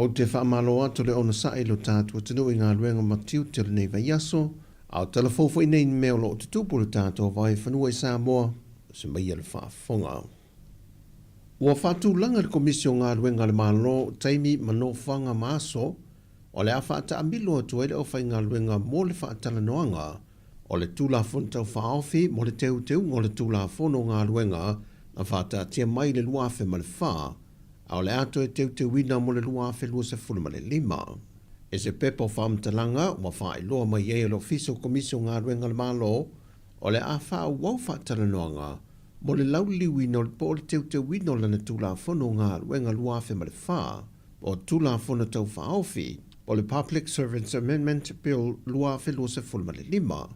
Ou te faamalo atu le onosai i lo tatou atunuu i galuega ma tiute o lenei vaiaso, a o tala fou foi nei mea o lo o tutupu i lo tatou vaefanua i Samoa, se maia le faafofoga. Ua faatulaga le Komisi o Galuega a le Malo taimi ma nofoaga ma aso o le a faataamilo atu ai le aufaigaluega mo le faatalanoaga o le Tulafono Tau Faaofi mo le Teuteuga o le Tulafono o Galuega na faataatia mai i le 2004, a o le a toe teuteuina mo le 2025. I se pepa o faamatalaga ua faailoa mai ai e le Ofisa o Komisi o Galuega a le Malo, o le a faaauau faatalanoaga mo le lauliliuina o le po o le teuteuina o lana Tulafono o Galuega 2004, po o Tulafono Tau Faaofi, po o le Public Servants Amendment Bill 2025.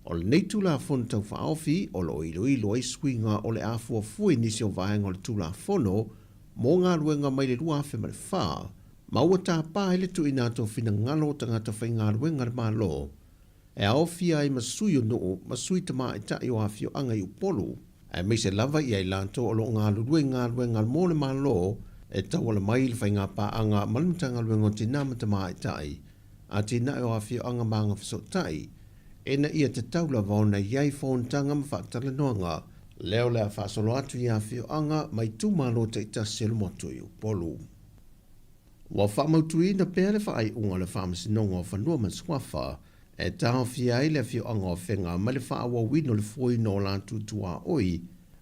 O lenei Tulafono Tau Faaofi o lo o iloilo ai suiga o le a fuafua i nisi o vaega o le Tulafono mo Galuega mai le 2004, ma ua tapa ai le tuuina atu o finagalo o tagata faigaluega a le Malo e aofia ai ma sui o nuu ma sui tamaitai o afioaga i Upolu, aemaise lava i ai latou o lo o galulue i galuega mo le Malo e tauala mai i le faigapaaga ma le Matagaluega o Tinā ma Tamaitai, Atinae o Afioaga ma Agafesootai, ina ia tatau lava ona i ai fonotaga ma faatalanoaga lea o le a faasolo atu i afioaga ma itumalo taitasi o le motu i Upolu. Ua faamautuina pea le faaiuga o le Faamasinoga o Fanua ma Suafa e taofia ai le afioaga o Afega mai le faaauauina o le fuaina o latou tuaoi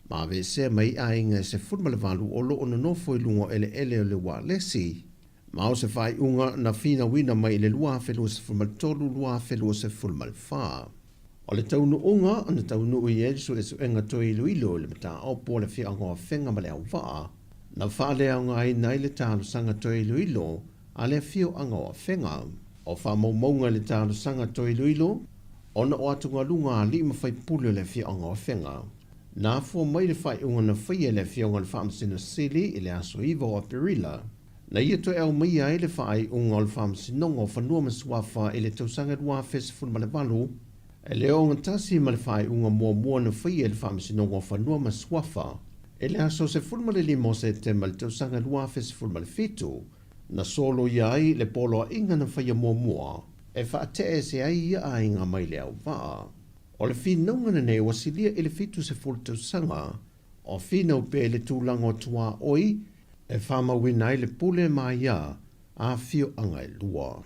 ma aveesea mai aiga e 18 o lo o nonofo i luga o eleele o le ualesi ma o se faaiuga na finauina mai i le 2023, 2024. O le taunuuga na taunuu i ai le suesuega toe iloilo i le mataupu o le afioaga o Afega ma Leauvaa, Na faaleaogaina ai le talosaga toe iloilo a le afioaga o Afega. O faamaumauga i le talosaga toe iloilo ona o atugaluga a alii ma faipule o le afioaga o Afega. Na afua mai le faaiuga na faia e le Afioga i le Faamasino Sili i le aso 9 o Aperila, na ia toe aumaia ai le faaiuga o le Faamasinoga o Fanua ma Suafa i le tausaga 2018, E le ogatasi ma le faaiuga muamua na faia e le Faamasinoga o Fanua ma Suafa i le aso 15 o Setema i le tausaga 2017, na soloia ai le poloaiga na faia muamua e faate'e ese ai ia aiga mai le auvaa. O le finauga lenei ua silia i le 70 tausaga o finau pea i le tulaga o tuaoi e faamauina ai le pule ma aia a afioaga e lua.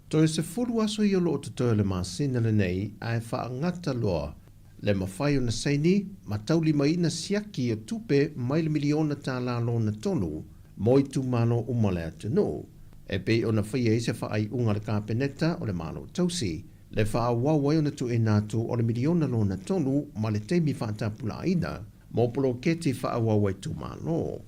Toe 10 aso ia o lo o totoe o le masina lenei ae faagata loa le mafai ona saini ma taulimaina siaki o tupe mai le miliona tala lona tolu mo itumalo uma o le atunuu e pei ona faia ai se faaiuga a le Kapeneta o le Malo Tausi le faaauau ai ona tuuina atu o le miliona lona tolu ma le taimi faatapulaaina mo poloketi faaauau a itumalo.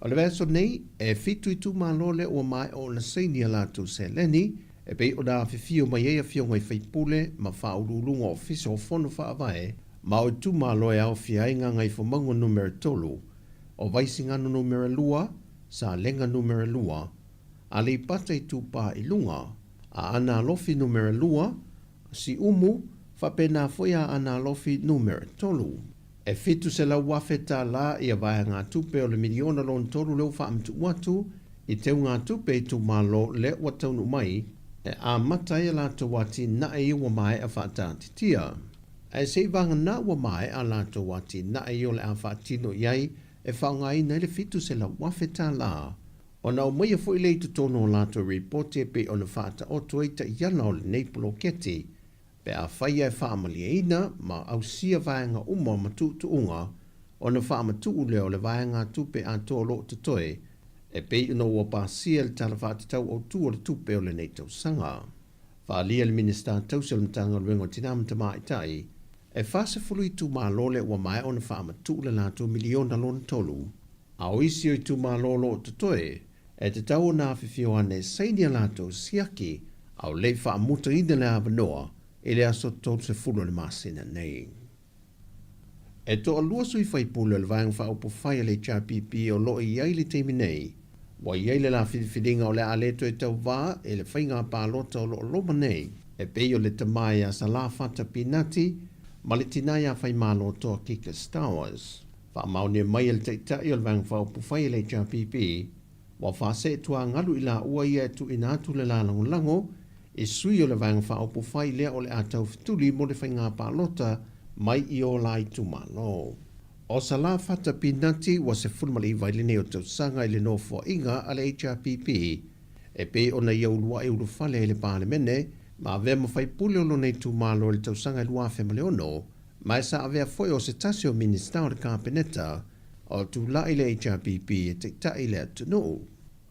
O le vaiaso nei, e fitu itumalo lea ua maea ona saini a latou seleni, e pei ona afifio mai ai afioga i faipule ma faauluuluga o Ofisa o Fono Faavae ma o itumalo e aofia ai Gagaifomauga Numera 3, o Vaisigano Numera 2, Salega Numera 2, Aleipata Itupa i Luga, Aana Alofi Numera 2, Siumu, faapena foi Aana Alofi Numera 3. E $700,000 tala ia vaegatupe o le miliona lona tolu lea ua faamatuu atu i teugatupe itumalo lea ua taunuu mai e amata ai a latou atinae ia ua maea faataatitia. Ae se i vagana ua maea a latou atinae o le a faatino i ai e faaaogaina ai le $700,000 ona aumaia foi lea i totonu o latou ripoti e pei ona faataoto ai taiala o lenei poloketi pe afai e faamalieina ma ausia vaega uma o matuutuuga ona faamatuu lea o le vaegatupe atoa o lo o totoe e pei ona ua pasia i le Tala Faatatau Autu o le Tupe o lenei tausaga. Faaalia le Minisita Tausi o le Matagaluega o Tina ma Tamaitai, e 40 itumalo lea ua maea ona faamatuu le latou miliona lona tolu, a o isi o itumalo o lo o totoe, e tatau ona afifio ane e saini a latou siaki a o le i faamutaina le avanoa i le aso 30 o le masina nei. E toalua sui faipule o le Vaega Faaupufai a le HRPP o lo o i ai i le taimi nei, ua i ai le la filifiliga o le a le toe tauvā i le faiga palota o lo o loma nei, e pei o le tama ia Salafata Pinati ma le tina ia Faimalotoa Kika Stowers. Faamaonia mai e le Taitai o le Vaega Faaupufai a le HRPP, ua faaseetuagalu i laua ia e tuuina atu le la lagolago i sui o le Vaega Faaupufai lea o le a taufetuli mo le faiga palota mai i o la itumalo. O Salafata Pinati ua 19 i lenei o tausaga i le nofoaiga a le HRPP e pei ona ia uluai ulufale ai le Palemene ma avea ma faipule o lona itumalo i le tausaga e 2006 ma e sa avea foi o se tasi o Minisita o le Kapeneta o tulai le HRPP e taitai le atunuu.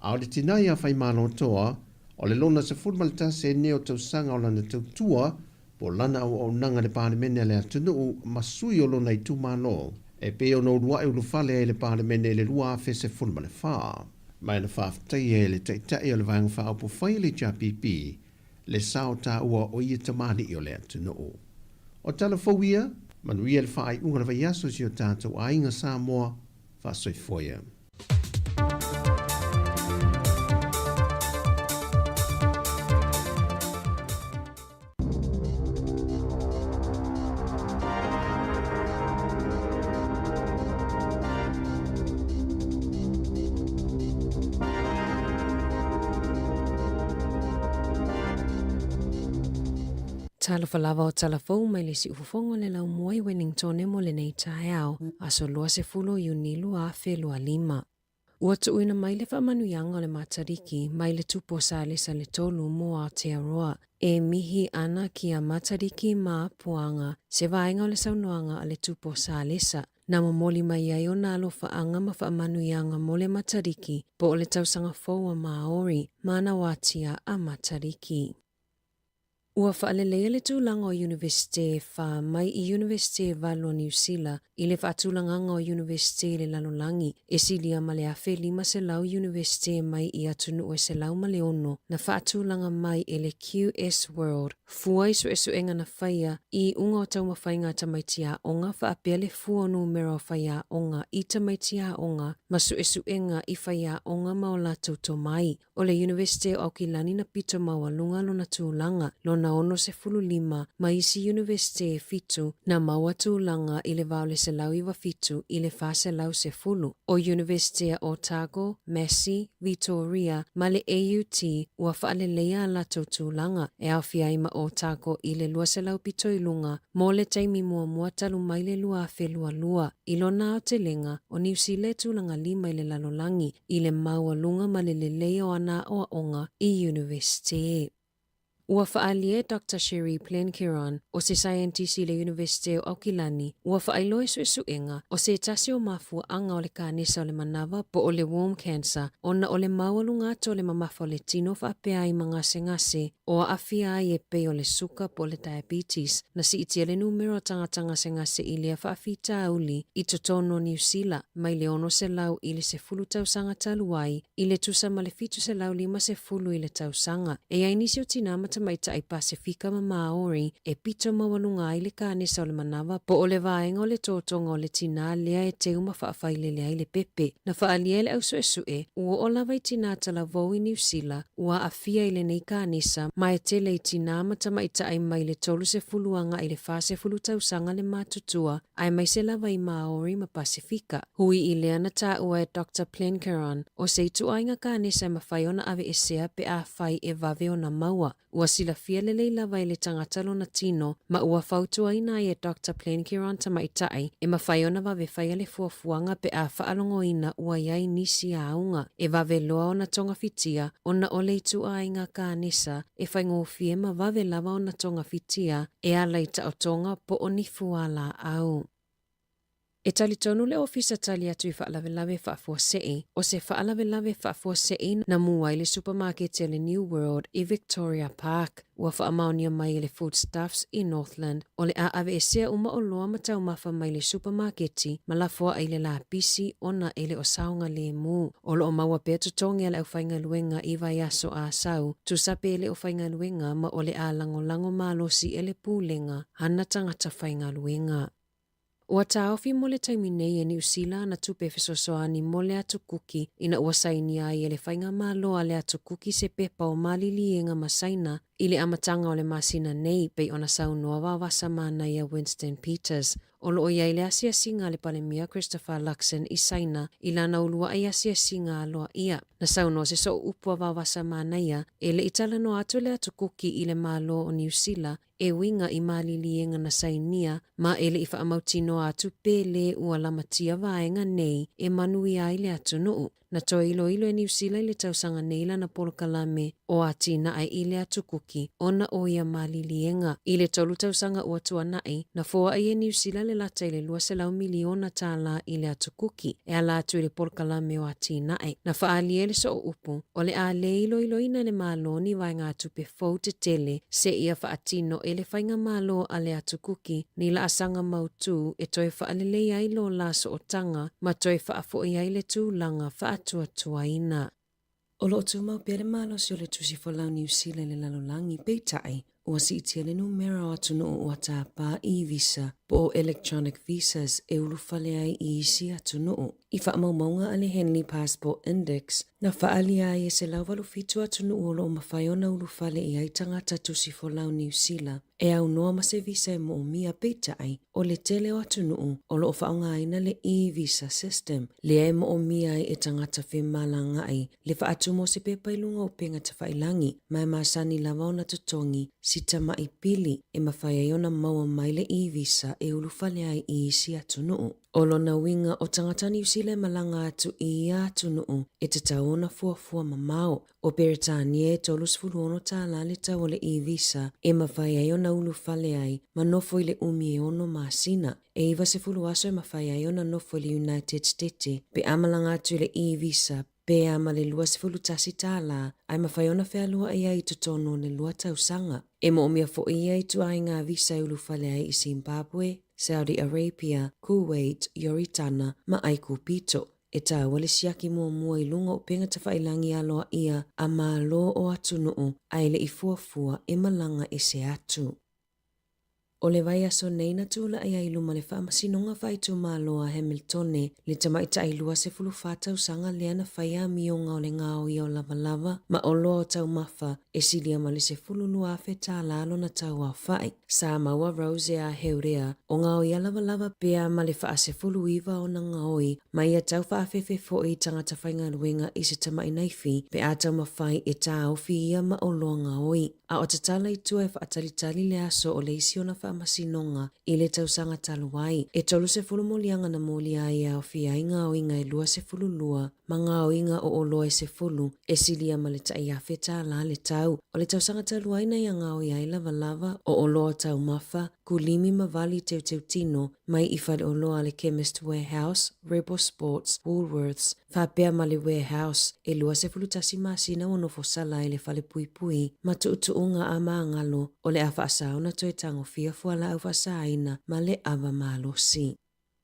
A o le tina ia Faimalotoa, o le lona 11 enei o tausaga o lana tautua po o lana auaunaga i le Palemene a le atunuu ma sui o lona itumalo, e pei ona uluai ulufale ai le Palemene i le 2014. Ma e na faafetaia e le Taitai o le Vaega Faaupufai a le HRPP le sao taua o ia tamalii o le atunuu. O tala fou ia, manuia le faaiuga o le vaiaso i si o tatou aiga Samoa, faasoifua ia. Talofa lava o tala fou mai le siufofoga o le laumua i Wellingtone mo lenei taeao, aso 20 o Iuni 2025. Ua tuuina mai le faamanuiaga o le Matariki mai le Tupu o Salesa le Tolu mo Aotearoa, e mihi ana ki a Matariki ma Puanga, se vaega o le saunoaga a le Tupu o Salesa, na momoli mai ai ona alofaaga ma faamanuiaga mo le Matariki po o le tausaga fou a Māori, Manawatia a Matariki. Ua faaleleia le tulaga o Iunivesite e whā mai i Iunivesite e valu o Niu Sila i le faatulagaga o Iunivesite i le lalolagi e silia ma le 1,500 Iunivesite mai i atunuu e 106 na faatulaga mai e le QS World fua i suesuega na faia i iuga o taumafaiga a tamaiti aoga faapea le fua o numera o faiaoga i tamaiti aoga ma suesuega i faiaoga ma o latou tomai. O le Iunivesite o Aukilani na pito maualuga lona tulaga, lona 65, ma isi Iunivesite e fitu na maua tulaga i le va o le 197 i le 410. O Iunivesite a Otago, Massey, Vitoria ma le AUT ua faaleleia a latou tulaga, e aofia ai ma Otago i le 200 pito i luga mo le taimi muamua talu mai le 2022. I lona aotelega, o Niu Sila e tulaga lima i le lalolagi, i le maualuga ma le lelei o ana aoaoga i Iunivesite. Ua faaalia e Doctor Sheree Plenkiron, o se saienitisi i le Iunivesite o Aukilani, ua faailoa i suesuega o se tasi o mafuaaga o le kanesa o le manava po o le worm cancer ona o le maualuga atu o le mamafa o le tino faapea ai ma gasegase o aafia ai e pei o le suka po o le diabetes na siitia le numera o tagata gasegase i lea faafitauli i totonu o Niu Sila mai le 600 i le 10 tausaga talu ai i le tusa ma le 750 i le tausaga. E i ai nisi o tinā ma tamaitai Pasefika ma Māori e pito maualuga ai le kanesa o le manava po o le vaega o le totoga o le tinā lea e teu ma faafailele ai le pepe. Na faaalia e le au suesue, ua oo lava i tinā talavou i Niu Sila ua aafia i lenei kanesa ma e tele i tinā ma tamaitai mai le 30 agai i le 40 tausaga le matutua aemaise lava i Māori ma Pasefika. Hui i lea na taua e Doctor Plenkeron, o se ituaiga kanesa e mafai ona aveesea pe afai e vave ona maua. Ua silafia lelei lava e le tagata lona tino ma ua fautuaina ai e Doctor Plenkiron tamaitai e mafai ona vave faia le fuafuaga pe a faalogoina ua i ai nisi auga e vave loa ona togafitia ona o le ituaiga kanesa e faigofie ma vave lava ona togafitia e ala i taotoga po o ni fualaau. E talitonu le Ofisa Tali Atu i Faalavelave Faafuasei, o se faalavelave faafuasei na mu ai le supamaketi a le New World i Victoria Park. Ua faamaonia mai e le Foodstuffs i Northland, o le a aveesea uma oloa ma taumafa mai le supamaketi ma lafoai i le lapisi ona e le o saogalemu. O lo o maua pea totogi a le aufaigaluega i vaiaso a sau, tusa pe le o faigaluega ma o le a lagolago malosi e le Pulega ana tagata faigaluega. Ua taofi mo le taimi nei e Niu Sila ana tupe fesoasoani mo le Atu Kuki ina ua sainia ai e le Faigamalo a le Atu Kuki se pepa o maliliega ma Saina i le amataga o le masina nei, pei ona saunoa vavasa manaia Winston Peters. O lo o i ai le asiasiga a le Palemia Christopher Luxon i Saina i lana uluai asiasiga aloaia. Na saunoa se sooupu a vavasa manaia e le i talanoa atu le Atu Kuki i le Malo o Niu Sila e uiga i maliliega na sainia ma e le i faamautinoa atu pe lē ua lamatia vaega nei e manuia ai le atunuu. Na toe iloilo e Niu Sila i le tausaga nei lana polokalame o atinae i le Atukuki ona o ia maliliega. I le tolu tausaga ua tuanai, na foai e Niu Sila le lata i le $200 miliona tālā i le Atukuki e ala atu i le polokalame o atinae. Na faaalia e le sooupu, o le a lē iloiloina e le Malo ni vaegatupe fou tetele seia faatino e le Faigamalo a le Atukuki ni laasaga mautū e toe faalelei ai lo la sootaga ma toe faafo'i ai le tulaga faatuatuaina. O lo o tumau pea le malosi o le Tusi Folau Niu Sila i le lalolagi, peitai, ua siitia le numera o atunuu ua tāpā e-visa po o electronic visas e ulufale ai i isi atunuu. I faamaumauga a le Henley Passport Index, na faaalia ai e 187 atunuu o lo o mafai ona ulufale i ai tagata tusi folau Niu Sila e aunoa ma se visa e moomia, peitai, o le tele o atunuu o lo o faaaogaina le e-visa system, lea e moomia ai e tagata femalagaai le faatumu o se pepa i luga o upega tafailagi, ma e masani lava ona totogi si tama'i pili e mafai ai ona maua mai le e-visa e ulufale ai i isi atunuu. O lona uiga, o tagata Niu Sila e malaga atu i ia atunuu e tatau ona fuafua mamao. O Peretania e $36 tālā le tau o le e-visa e mafai ai ona ulufale ai ma nofo i le umi e ono masina. E 90 aso e mafai ai ona nofo i le United Stete pe a malaga atu i le e-visa pe a ma le $21 tālā ae mafai ona fealuaʻi ai i totonu o le lua tausaga. E moomia foʻi ia ituaiga visa e ulufale ai i Zimbabwe, Saudi Arabia, Kuwait, Ioritana ma Aikupito. E taua le siaki muamua i luga o upega tafailagi aloaia a Malo o atunuu ae le i fuafua e malaga ese atu. O le vaiaso nei na tulai ai i luma le Faamasinoga Faaitumalo a Hamiltone le tamaitai 24 tausaga lea na faia amioga o le gaoia o lavalava ma oloa o taumafa e silia ma le $12,000 tālā lona tau aofai. Sa maua Rose a Heurea o gaoia lavalava pea ma le faasefuluiva ona gaoi ma ia tau faafefe foʻi i tagata faigaluega i se tamaʻi naifi pe a taumafai e tāofi ia ma oloa gaoi. A o tatala i tua e faatalitali le aso o le isi ona faamasinoga i le tausaga talu ai. E 30 moliaga na molia ai e aofia ai gaoiga e 22 ma gaoiga o oloa e 10 e silia ma le tai afe tālā le tau. O le tausaga talu ai na ia gaoia ai lavalava o oloa taumafa, kulimi ma vali teuteutino mai i faleoloa a le Chemist Warehouse, Rebel Sports, Woolworths, faapea ma le Warehouse, e 21 masina ua nofo sala ai le falepuipui ma tuutuuga a magalo o le a faasā ona toe tagofia fualaau faasāina ma le ava malosi.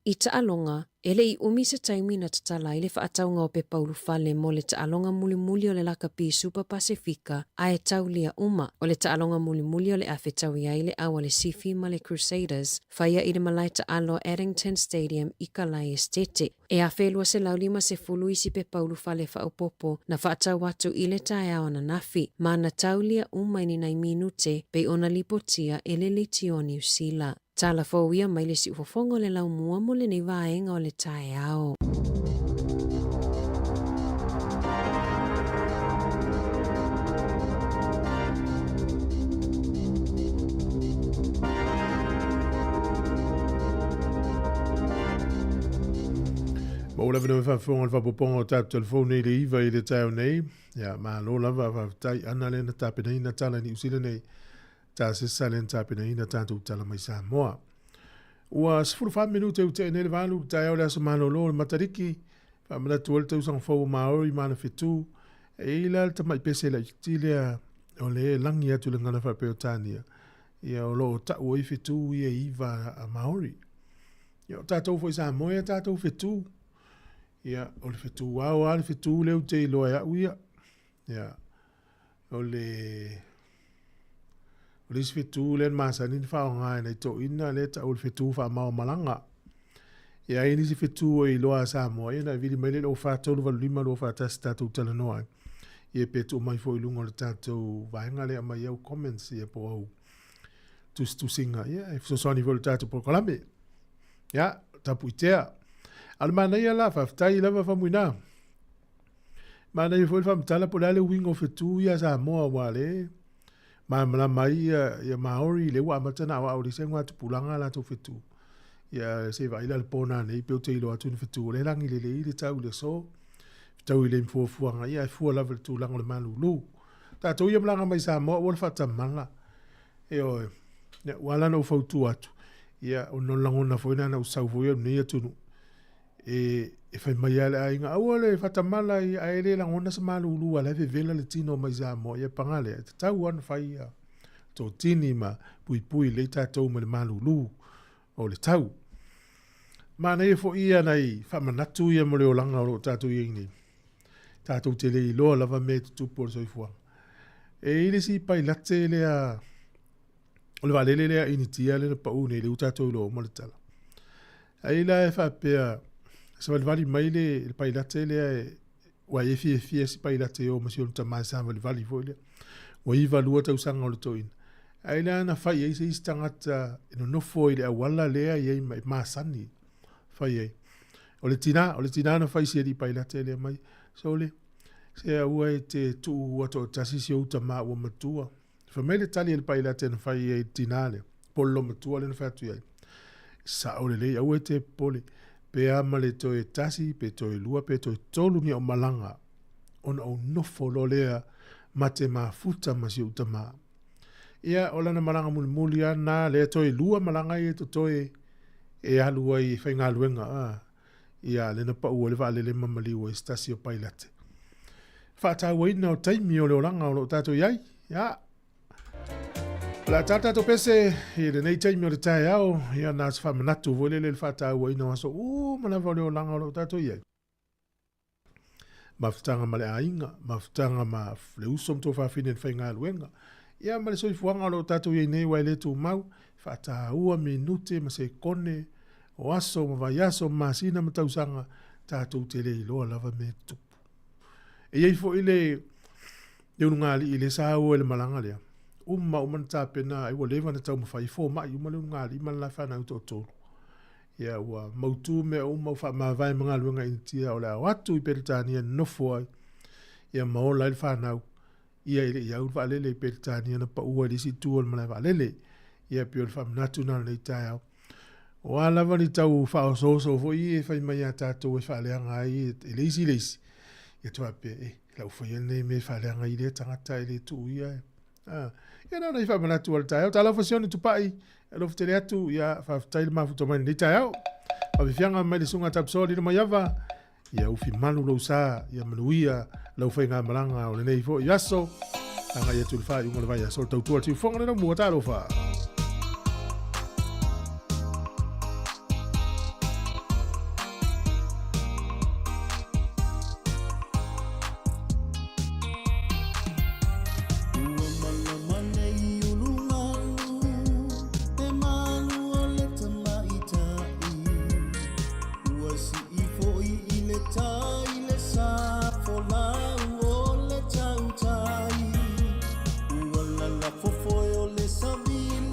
I taaloga, e le i umi se taimi na tatala ai le faatauga o pepa ulufale mo le taaloga mulimuli o le Lakapi Supa Pasefika a e taulia uma. O le taaloga mulimuli o le a fetaui ai le au a le Sifi ma le Crusaders, faia i le malae taalo Addington Stadium i Kalae Esitete. E 1250 isi pepa ulufale faaopoopo na faatau atu i le taeao ananafi, ma na taulia uma i ni nai minute pei ona lipotia e le Leitio Niu Sila. Tala fou ia mai le siufofoga o le laumua mo lenei vaega o le taeao. Maua le avanoa e faafofoga i le faaopoopoga o tatou telefoni i le 9 i le taeao nei. Ia, malo lava, faafetai. Ana lea na tapenaina tala i Niu Sila nei, Tasesa lea na tapenaina tatou tala mai Samoa. Ua 14 minute ua tea nei le 8 i le taeao o le aso malolo o le Matariki, faamanatu ai le tausaga fou o Māori ma ana fetu. E i ai la le tamai pese laitiiti lea o lea e lagi atu i le gagana faa-Peretania, ia o lo o tau ai fetu ia e 9 a Māori. Ia o tatou foi Samoa e a tatou fetu. Ia o le fetu ao lava le fetu lea ou te iloa e au ia. Ia o le o le isi fetu lea na masani ona faaaoga e nai toeaiina lea e tau o le fetu faamaomalaga. Ia e i ai nisi fetu e iloa a Samoa, ia ona e vili mai lea i le 0385 241 tatou talanoa ai. Ia pe tuu mai foi i luga o le tatou vaega lea e aumai au comments ia po o au tusitusiga, ia e fesoasoani foi i le tatou polokalame. Ia, tapuitea. A o le manaia la, faafetai lava Faumuina. Manaia foi le faamatala po o le a le uiga o fetu ia a Samoa aua o lea e malamalama ai ia, ia Māori, lea ua amata ona aoao i le isi augatupulaga a latou fetu. Ia se i vaai la i le po nanei pe ou te iloa atu ni fetu o lea e lagi lelei le tau i le aso. Fetaui lelei ma fuafuaga, ia ae fua lava i le tulaga o le malulu. Tatou ia malaga mai Samoa aua le faatamala. Ioe. Ia, ua ala ona ou fautua atu, ia, ona o le lagona foi lena na ou sau foi au i lenei atunuu, e, e fai mai lava le aiga, aua le faatamala, ia, ae le lagona se malulu a o la e vevela le tino mai Samoa. Ia paga lea, e tatau lava ona fai ia totini ma puipui lelei tatou mai le malulu o le tau. Manaia foi ia nai faamanatu ia mo le olaga o lo o tatou i ai nei. Tatou te le iloa lava mea e tutupu o le soifuaga. E i ai le isi pailate lea o le vaalele lea Initia lea na pau nei, lea ua tatou iloa uma le tala. Ai la e faapea, savalivali mai le, le pailate lea e, ua e fiafia si pailate e o ma si ona tama e savalivali foi lea. Ua 92 tausaga o le toeaina. Ai la na fai ai se isi tagata e nonofo i le auala lea i ai ma e masani fai ai. O le tina, o le tina na fai si alii pailate lea mai, Sole, se aua e te tuu ua toatasi si ou tama ua matua. Fai mai le tali a le pailate na fai ai i le tina lea, po o le lomatua lea na fai atu i ai. Sao lelei, aua e te popole, pe a ma le toe tasi, pe toe lua, pe toe tolu ni au malaga, ona ou nofo loa lea ma te mafuta ma si ou tama. Ia, o lana malaga mulimuli lava lena, lea toe lua malaga ia e totoe e alu ai e faigaluega, a, ia, lea na pau ai le vaalele ma maliu ai se tasi o pailate. Faatauaina o taimi o le olaga o lo o tatou i ai, ia. O le a tā tatou pese i lenei taimi o le taeao, ia na o se faamanatu foi lele i le faatauaina o aso uma lava o le olaga o lo o tatou i ai. Mafutaga ma le aiga, mafutaga ma le uso ma tuafafine i le faigaluega, ia ma le soifuaga o lo o tatou i ai nei aua e le tumau, e faataua minute ma sekone o aso ma vaiaso ma masina ma tausaga, tatou te le iloa lava mea e tutupu. E i ai foi le le ulugalii lea sa o i le malaga lea, uma uma ona tapena ai ua leva ona taumafai e fomai uma le ulugalii ma le la fanau toatolu. Ia ua mautu mea uma ua faamavae ma galuega Initia o le a o atu i Peretania e nonofo ai ia ma ola ai le fanau. Ia e le i au le vaalele i Peretania na pau ai i le isi itu o le malae vaalele. Ia pei o le faamanatu lena o lenei taeao. O a lava ni tau faaosooso foi e fai mai ia tatou e faaleaga ai e le isi i le isi, ia te faapea, e, lau faia lenei mea e faaleaga ai lea tagata e le tuu ia e. Ah, ia na ona i faamanatu o le taeao. Talofa Sione Tupai, alofa tele atu, ia faafetai le mafuta mai lenei taeao. Fafifiaga mai le susuga Tapisoa Lilo Maiava, ia ufi malu lou sa, ia manuia lau faigamalaga o lenei foi aso. Agai atu i le faaiuga o le vaiaso, o le tautua a le siufofoga le laumua. Talofa. Ua malama nei ulumalu, e malu o le tamaitai. Ua sii foi i le tai le sa folau o le tautai. Ua lalafo foi o le savili.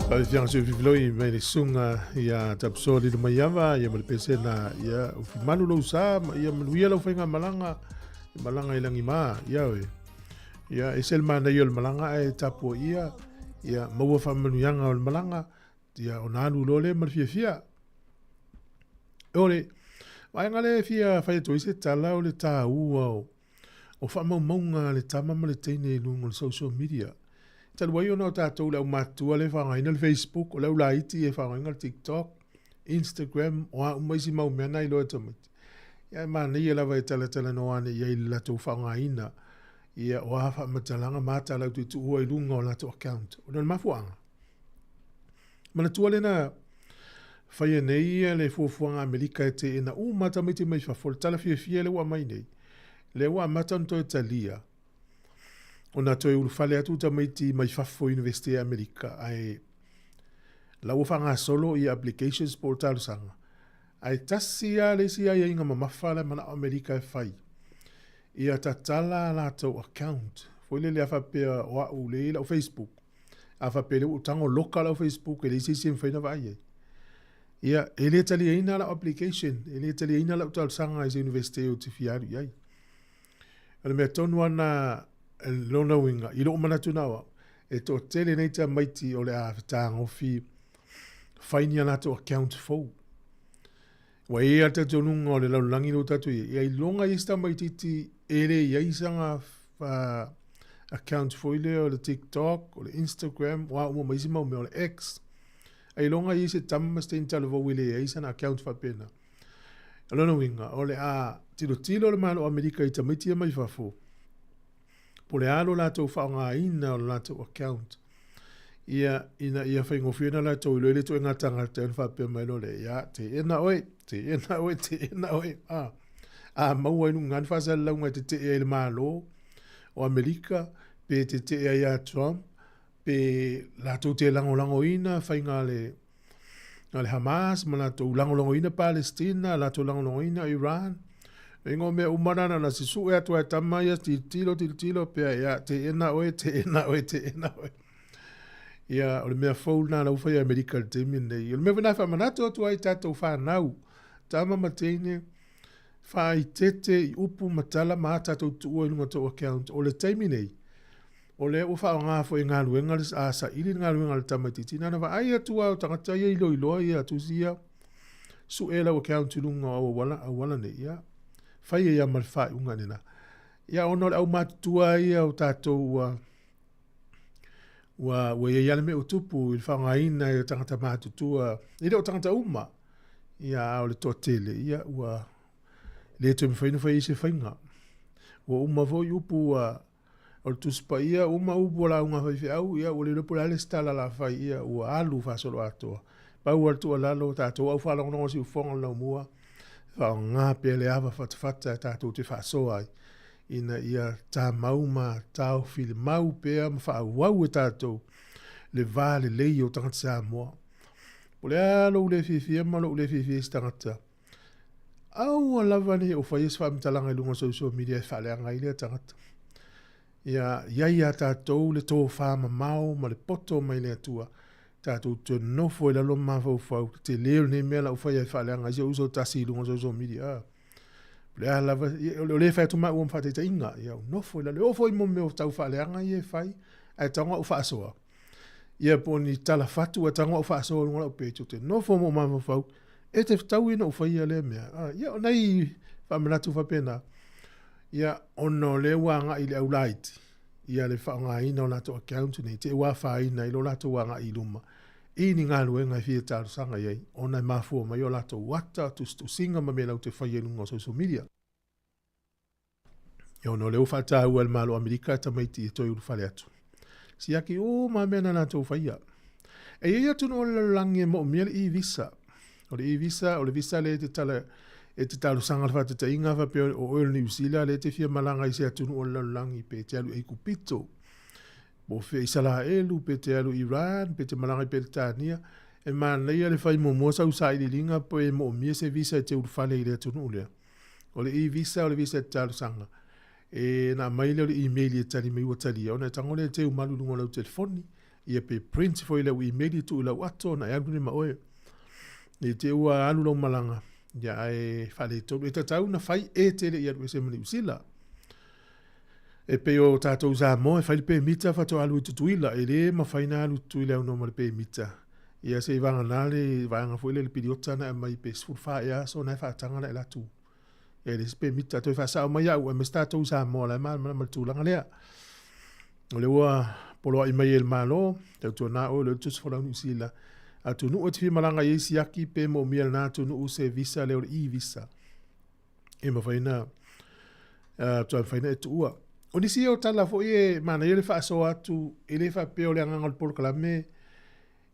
Faafiaga soififiloi mai le susuga ia Tapsoa Lilomaiava ia ma le pesena ia ufimalu lou sa ma ia manuia lau faigamalaga e malaga i lagima ia oe. Ia ese le manaia o le malaga ae tapuaia ia maua faamanuiaga o le malaga ia ona alu loa lea ma le fiafia. O le vaega lea e fia fai atu ai se tala o le taua o o faamaumauga a le tama ma le teine i luga o le social media. Talu ai ona o tatou le aumatutua lea e faaaogaina le Facebook, o le aulaiti e faaaogaina le TikTok, Instagram, o a uma isi mau mea na iloa e tamaiti. Ia e manaia lava e talatalanoa ane i ai i le latou faaaogaina ia o a faamatalaga ma ata latou te tuua i luga o latou account. Ona o le mafuaaga, manatua lea na faia nei le fuafuaga a Amerika e teena uma tamaiti mai fafo, le tala fiafia lea ua aumai nei, lea ua amata ona toe talia ona toe ulufale atu tamaiti mai fafo i University a Amerika, ae la ua faagasolo ia applications po o talosaga. Ae tasi lava le isi aiaiga mamafa la e manao Amerika e fai, ia tatala a latou account foi lele a faapea o au lea e i lau Facebook, a faapea lea ua ou tago loka lau Facebook e leai se isi e mafai ona vaai ai. Ia, e le taliaina lau application, e le taliaina lau talosaga i se Universite ou te fia alu i ai. O le mea tonu lava lena lona uiga, i lou manatu na o au, e toatele nei tamaiti o le a fetagofi fai ni a latou account fou. Ua i ai lava le talitonuga o le lalolagi lea ua tatou i ai, ia iloga i ai se tamaitiiti e le i ai sana account foi lea o le TikTok, o le Instagram, o a uma ma isi mau mea, o le X. Ailoga i ai se tama ma se teine talavou e leai sana account faapena. O lona uiga, o le a tilotilo le Malo o Amerika i tamaiti ia mai fafo, po o le a lo latou faaaogaina o le latou account, ia, ina ia faigofie ona latou iloa i le ituaiga tagata ona faapea mai loa lea, ia, teena oe, teena oe, teena oe. A, a maua i luga ni faasalalauga e tetee ai i le Malo o Amerika, pe tetee ai ia Trump, pe latou te lagolagoina faiga a le, a le Hamas ma latou lagolagoina Palestina, latou lagolagoina Iran. E ingoa mea uma na na susu'e atu ai tama ia tilotilo tilotilo pea ia teena oe teena oe teena oe. Ia o le mea fou lena la ua fai e Amerika i le taimi lenei. O le mea foi lena e faamanatu atu ai i tatou fanau, tama ma teine, faaitete i upu ma tala ma a tatou tuua i luga o tou account. O le taimi nei, O lea ua faaaoga foi e galuega le a saili le galuega a le tamaitiiti. Na ona vaai atu lava o tagata ia iloiloa ia tusi ia, sue lau account i luga o auala, auala nei, ia, fai ai lava ma le faaiuga lena. Ia ona o le aumatutua ia o tatou ua, ua, ua i ai lava le mea ua tupu i le faaaogaina e tagata matutua, e le o tagata uma, ia a o le toatele, ia ua le toe mafai ona fai ai se faiga. Ua uma foi upu ua O le Tusi Paia, uma upu a lauga a faifeau, ia ua le iloa po o le a le isi tala o le a fai, ia ua alu faasoloatoa. Pau lava le tuualalo, tatou au faalogologo i siufofoga o le laumua, faaaoga pea le ava fatafata e tatou te faasoa ai, ina ia tamau ma taofilimau pea ma faaauau e tatou le va lelei o tagata Samoa. Po o le a lou le fiafia ma lou le fiafia i se tagata, Aua lava ne i ou faia se faamatalaga i luga o social media e faaleaga ai lea tagata. Ia i ai iā tatou le tofa mamao ma le poto mai le Atua, tatou te nofo i lalo ma mafaufau, le tele o lenei mea la ua faia e faaleaga ai si ou uso tasi i luga o social media. A, o le a lava, o lea e fai atu maua ma faataitaiga, ia ou nofo i lalo. E oo foi i mea o tau faaleaga ia e fai, ae tago au faasoa. Ia po o ni tala fatu ae tago au faasoa i luga o lau page, ou te nofo ma ou mafaufau, e te fetaui ona ou faia lea mea. A, ia o nai faamanatu faapena, ia ona o lea ua agai i le au laiti, ia le faaaogaina o latou account nei, te i ua afaina ai lo latou agai i luma i ni galuega e fia talosaga i ai, ona e mafua mai o latou ata, tusitusiga ma mea latou te faia i luga o social media. Ia ona o lea ua faataua e le Malo o Amerika e tamaiti e toe ulufale atu. Siaki uma mea na latou faia. E i ai atunuu o le lalolagi e moomia le e-visa. O le e-visa, o le visa lea e te tala e te talosaga le faataitaiga faapea o oe o le Niu Sila lea e te fia malaga i se atunuu o le lalolagi pe te alu i Aikupito, po o fea Isalaelu, pe te alu i Iran, pe te malaga i Peretania, e manaia le fai muamua sau sailiiliga pe moomia se visa e te ulufale i le atunuu lea. O le e-visa o le visa e te talosaga. E na aumai lea o le email e tali mai ua talia ona e tago lea e teu malu i luga o lau telefoni. Ia pe print foi lau email e tuu i lau ato ona e alu lea ma oe. Ne i te i ua alu lau malaga, ia ae faaletonu. E tatau ona fai e te le i alu ese ma Niu Sila. E pei o tatou i Samoa e fai le pemita faatoa alu i Tutuila. E le mafai ona alu i Tutuila e aunoa ma le pemita. Ia se i vagana le vaega foi lea le piliota na aumai pe 14 ea aso na e faataga na e alu atu e le isi pemita. Toe faasao mai au aemaise tatou i Samoa la e malamalama i le tulaga lea. O lea ua poloai mai e le Malo, tautuana oe o lea ua tusi folau Niu Sila. Atunuu e te fia malaga i ai siaki pe moomia e lena atunuu se visa lea o le e-visa. E mafai ona toe mafai ona e tuua. O nisi ia o tala foi e manaia le faasoa atu, e le faapea o le agaga o le polokalame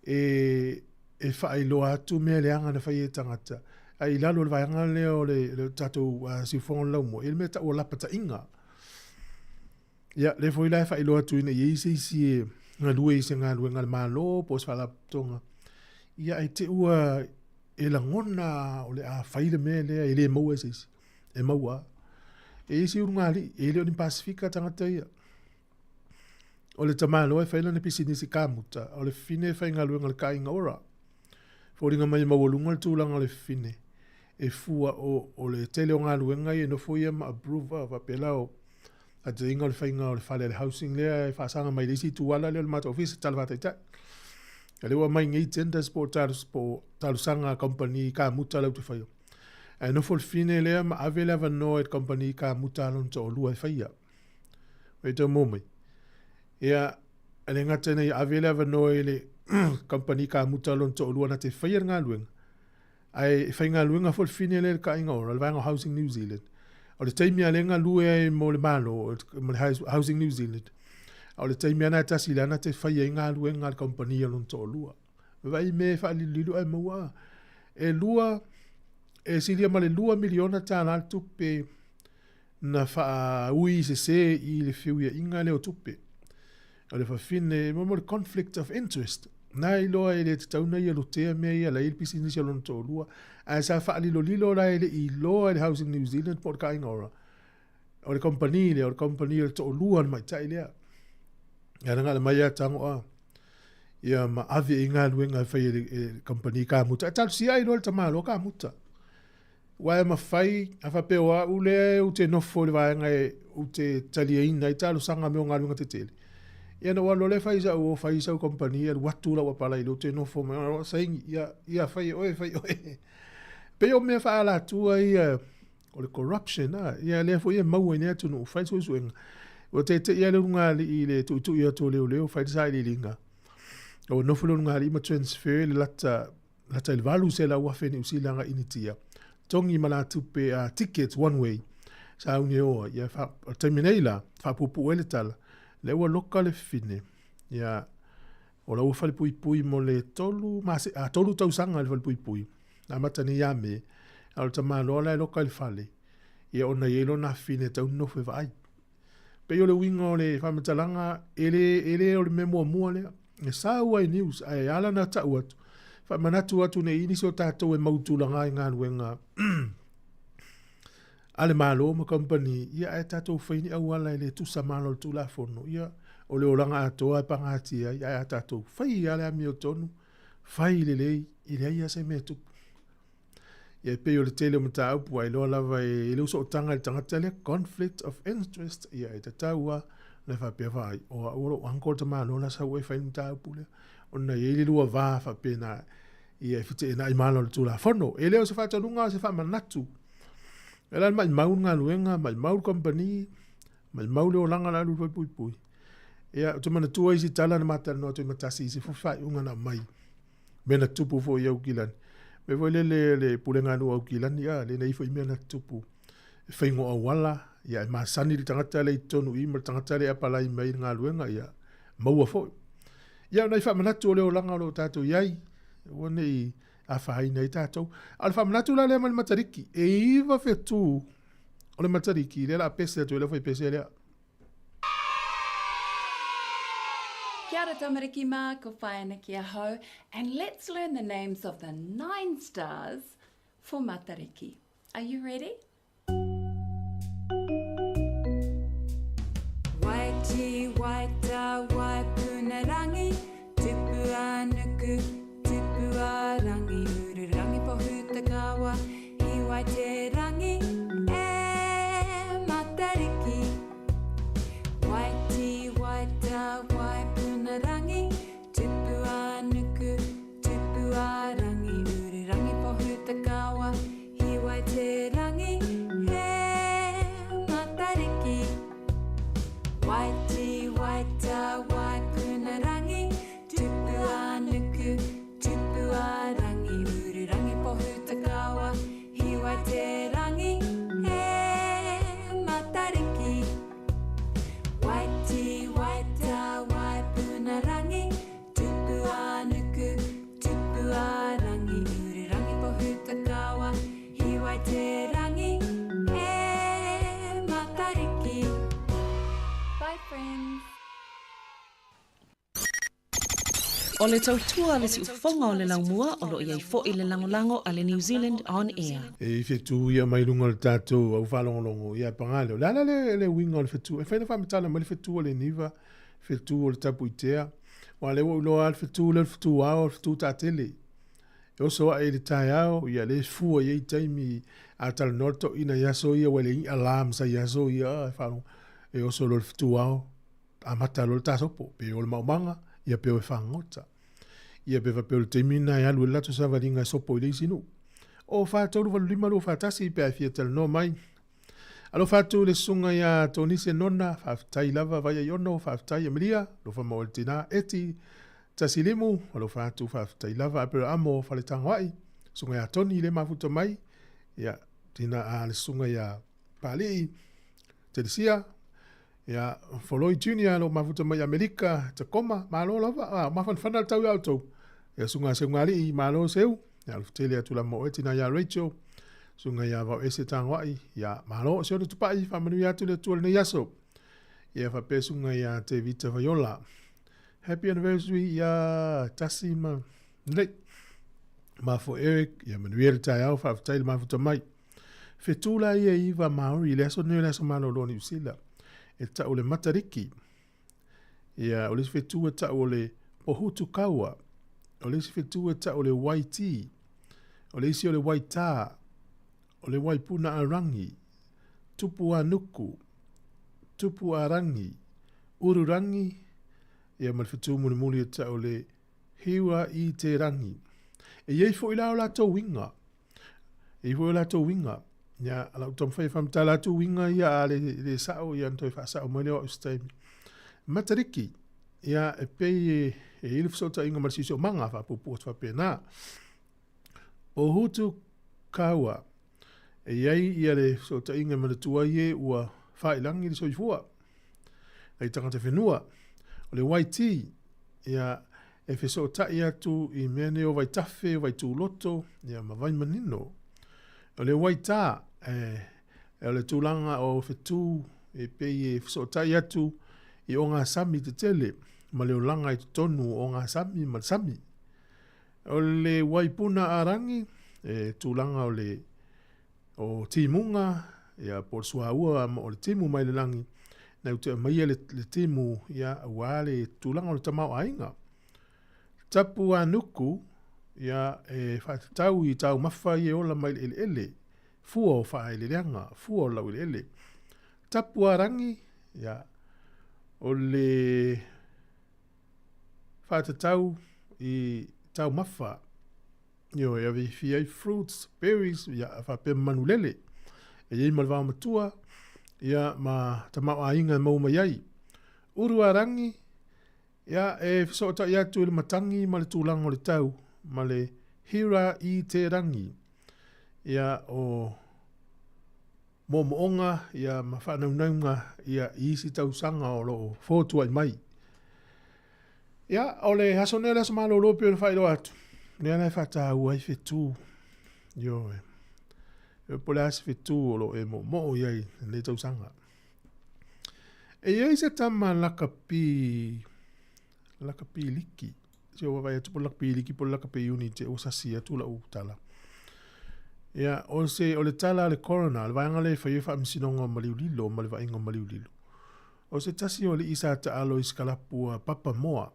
e, e faailoa atu mea leaga na fai e tagata. Ae i lalo o le vaega lea o le, le tatou siufofoga o le laumua, e i ai le mea e tau o lapataiga. Ia, lea foi la e faailoa atu ina ia i ai se isi e galue i se galuega a le Malo po o se faalapotopotoga, ia ae te i ua e lagona o le a fai le mea lea e le maua e se isi. E maua lava. E i ai isi ulugalii, e le o ni Pasefika tagata ia. O le tamaloa e fai lana pisinisi kamuta, o le fafine e faigaluega i le Kāinga Ora. Foliga mai e maualuga le tulaga o le fine e fua o, o le tele o galuega ia e nofo ia ma approve a faapea la o ataiga o le faiga o le fale a le housing lea e faasaga mai le isi itu ala lea o le matou ofisa tala faataitai. A lea ua aumai nei tenders po o talos, po o talosaga a kamupani kamuta lau te faia. Ae nofo le fine lea ma ave le avanoa i le kamupani kamuta a lona toalua e faia. Ua e tau maua mai. Ia, e le gata ina ia ave le avanoa i le kamupani kamuta lona toalua na te faia le galuega, ae e faigaluega foi le fine lea i le Kāinga Ora, le vaega o Housing New Zealand. O le taimi lava lea e galue ai mo le Malo, mo le Housing New Zealand, a o le taimi lava lena e tasi lea na te faia ai galuega a le kamupani a lona toalua. Vaai i mea e faalilolilo ae maua a. E lua, e silia ma le $2 miliona le tupe na faaui sese i le feuiaiga lea o tupe. O le fafine, mo mo le conflict of interest. Na iloa e le tatau na ia lotea mea ia la i le pisinisi a lona toalua. Ae sa faalilolilo la e le i iloa e le Housing New Zealand po o le Kāinga Ora. O le kompani lea, o le kompani o le toalua o le matai lea. Ia na mai ia tango a. Ia ma ave i galuega e fai e le kompani kamuta. E talosia ai loa le tamaloa kamuta. Aua e mafai, a faapea o au lea ou te nofo i le vaega e ou te taliaina ai talosaga mea o galuega tetele, ia na ou alu loa lea fai sau o fai sau kamupani alu atu lau apalai lea ou te nofo mai o saini, ia, ia fai e oe, fai e oe. Pei o mea faaalatua ia o le corruption, a, ia lea foi e maua i nei atunuu, fai le suesuega. Ua tete'i lava le ulugalii i le tuitui atu o leoleo fai le sailiiliga. Ua nofo le ulugalii ma transfer le lata lata i le 800,000 Niu Sila agai Initia, togi ma la tupe a tickets one way, sauni e oa, ia fa, o le taimi nei la, faapuupuu ai le tala, lea ua loka le fine, ia, o la ua falepuipui mo le tolu mase, a, tolu tausaga i le falepuipui, na amata nei ia Me, a o le tamaloa la e loka i le fale, ia ona e i ai lona afafine e tatau ona nofo e vaai. Pei o le uiga o le faamatalaga, e le, e le o le mea muamua lea. E sau ai news, ae ala na tau atu, faamanatu atu ne i nisi o tatou e mau tulaga i galuega a le Malo ma kamupani, ia ae tatou fai ni auala e le tusa ma ala o le Tulafono, ia o le olaga atoa e pagatia ai, ae a tatou fai lava le amiotonu, fai lelei, e leai lava se mea e tupu. Ia e pei o le tele o mataupu a iloa lava e le usootaga i le tagata lea, conflict of interest, ia e tatau lava ona faapea vaai, o au o lou uncle le tamaloa la sau ai fai le mataupu lea, ona e i ai le lua va faapena, ia e feteenai ma ala o le Tulafono. E le o se faatonuga a o se faamanatu. E la maimau le galuega, maimau le kamupani, maimau le olaga o le alu i le falepuipui. Ia, ou te manatua isi tala na ma talanoa atu ai ma tasi i se faaiuga na aumai mea na tutupu foi i Aukilani. Mea foi lele le pulega a nuu Aukilani, a, lena i foi mea na tutupu. E faiga o auala, ia e masani le tagata lea i totonu i ma le tagata lea e apalai mai i le galuega, ia maua foi. Ia o nai faamanatu o le olaga o lo o tatou i ai, aua ne i afaina ai tatou. A o le faamanatu la lea mai le Matariki, e 9 fetu o le Matariki, lea o le a pese atu ai le aufaipese lea. Kia ora tamariki mā, ko Whaea Nikki ahau, and let's learn the names of the nine stars for Matariki. Are you ready? Waiti, waita, waipunarangi, tupu a nuku, tupu a rangi, ururangi pohutakawa, hiwai te rangi, e Matariki. Waiti, waita, waipunarangi, tupu a nuku, tupu a rangi, ururangi pohutakawa, hiwai te rangi, e Matariki. Waiti, waita, waipunarangi, tupu a nuku, tupu a rangi, ururangi pohutakawa, hiwai te rangi, e Matariki. Waiti, waita, waipunarangi, tupu a nuku, tupu a rangi, ururangi pohutakawa, hiwai te rangi, e Matariki. Bye friends. O le tautua a le siufofoga o le laumua o lo o i ai foi le lagolago a le New Zealand On Air. E i fetu ia mai luga o le tatou au faalogologo, ia paga lea. O le a la le, le uiga o le fetu? E fai na faamatala mai le fetu a le niva, fetu o le tapuitea. Aua o lea ua ou iloa lava le fetu lea o le fetu ao, o le fetu taatele. E oso aʻe i le taeao, ia lea e fua i ai taimi a talanoa le toeaina i aso ia ua leai ni alarm sa i aso ia, e faalogo, e oso loa i le fetuao, amata loa le tasopo, pe o le maumaga, ia pe o e fagota. Ia pe faapea o le taimi lena e alu ai le latou savaliga e sopo i le isi nuu. O 4 3 8 5 2 4 1 pe a e fia talanoa mai. Alofa atu i le susuga ia Tonise Nona, faafetai lava Vaiaiono, faafetai Emilia, alofa maua i le tina Eti Tasilimu, alofa atu faafetai lava Aperaamo Faletagoai, susuga ia Toni le mafuta mai, ia tina a le susuga ia Paalii Telesia, ia Foloi Junior lo mafuta mai Amerika, Tacoma, malo lava, a mafanafana le tau ia outou. Ia susuga Seugalii, malo Seu, ia alofa tele atu lava mo oe tina ia Rachel, susuga ia Vaoese Tagoai, ia malo Sione Tupai, faamanuia atu le Atua i lenei aso. Ia faapea susuga ia Tevita Vaiola. Happy anniversary ia Tasi ma Lelei. Mafo Eric, ia manuia le taeao, faafetai le mafuta mai. Fetu la ia i iva Maori i le aso nei o le aso malolo o Niu Sila. E tau le Matariki. Ia, o le isi fetu e tau o le Pohutukawa. O le isi fetu e tau o le Waitī. O le isi o le Waitā. O le Waipuna a Rangi. Tupu a Nuku. Tupu a Rangi. Ururangi. Ia, ma le fetu mulimuli e tau o le Hiwa i te Rangi. E i ai foi la o latou uiga. E i foi o latou uiga. Ia, lau taumafai e faamatala atu uiga ia a le, le sao, ia ona toe faasao mai lea o au i se taimi. Matariki, ia, e pei e, e i ai le fesootaiga ma le siosiomaga, faapuupuu atu faapena. O Hutu Kaua, e i ai ia le fesootaiga e manatua ai e ua failangi le soifua. Nai tagata whenua. O le YT, ia, e fesootai atu i mea nei o vaitafe, vaitūloto, ia, ma vaimanino. O le waitā, e, o le tulaga o whetū, e pei e fesootai atu i ogasami tetele, ma le olaga i totonu o ogasami ma le sami. O le waipuna a rangi, e tulaga o le o timuga, ia, po o le suaua ma o le timu mai le lagi, na te aumaia le, le timu, ia, aua le tulaga o le tamaoaiga. Tapu a nuku, ia, e faatatau i taumafa ia e ola mai le eleele, fua o faaeleeleaga, fua o laueleele. Tapu a rangi, ia, o le faatatau i taumafa, Ioe, e ave i ai fruits, berries, ia, faapea ma manulele. E i ai ma le vaomatua, ia, ma tamaoaiga e maua mai ai. Uluarangi, ia, e fesootai atu i le matagi ma le tulaga o le tau, ma le hira i te rangi. Ia, o moomooga, ia, ma faanaunauga, ia, i isi tausaga o lo o fotuai mai. Ia, o le aso nei o le aso malolo e pei ona faailoa atu, lea la e faataua ai fetu. Ioe. E po o le a se fetu o lo o e moomoo i ai i lenei tausaga. E i ai se tama lakapi, lakapi liki. Se ua vaai atu po o le lakapi liki po o le lakapi unit ua sasi atu lau tala. Ia, o se, o le tala a le coroner, le vaega lea e fai ai faamasinoga o maliulilo ma le vaaiga o maliulilo. O se tasi o alii sa taalo i sikalapu a Papamoa,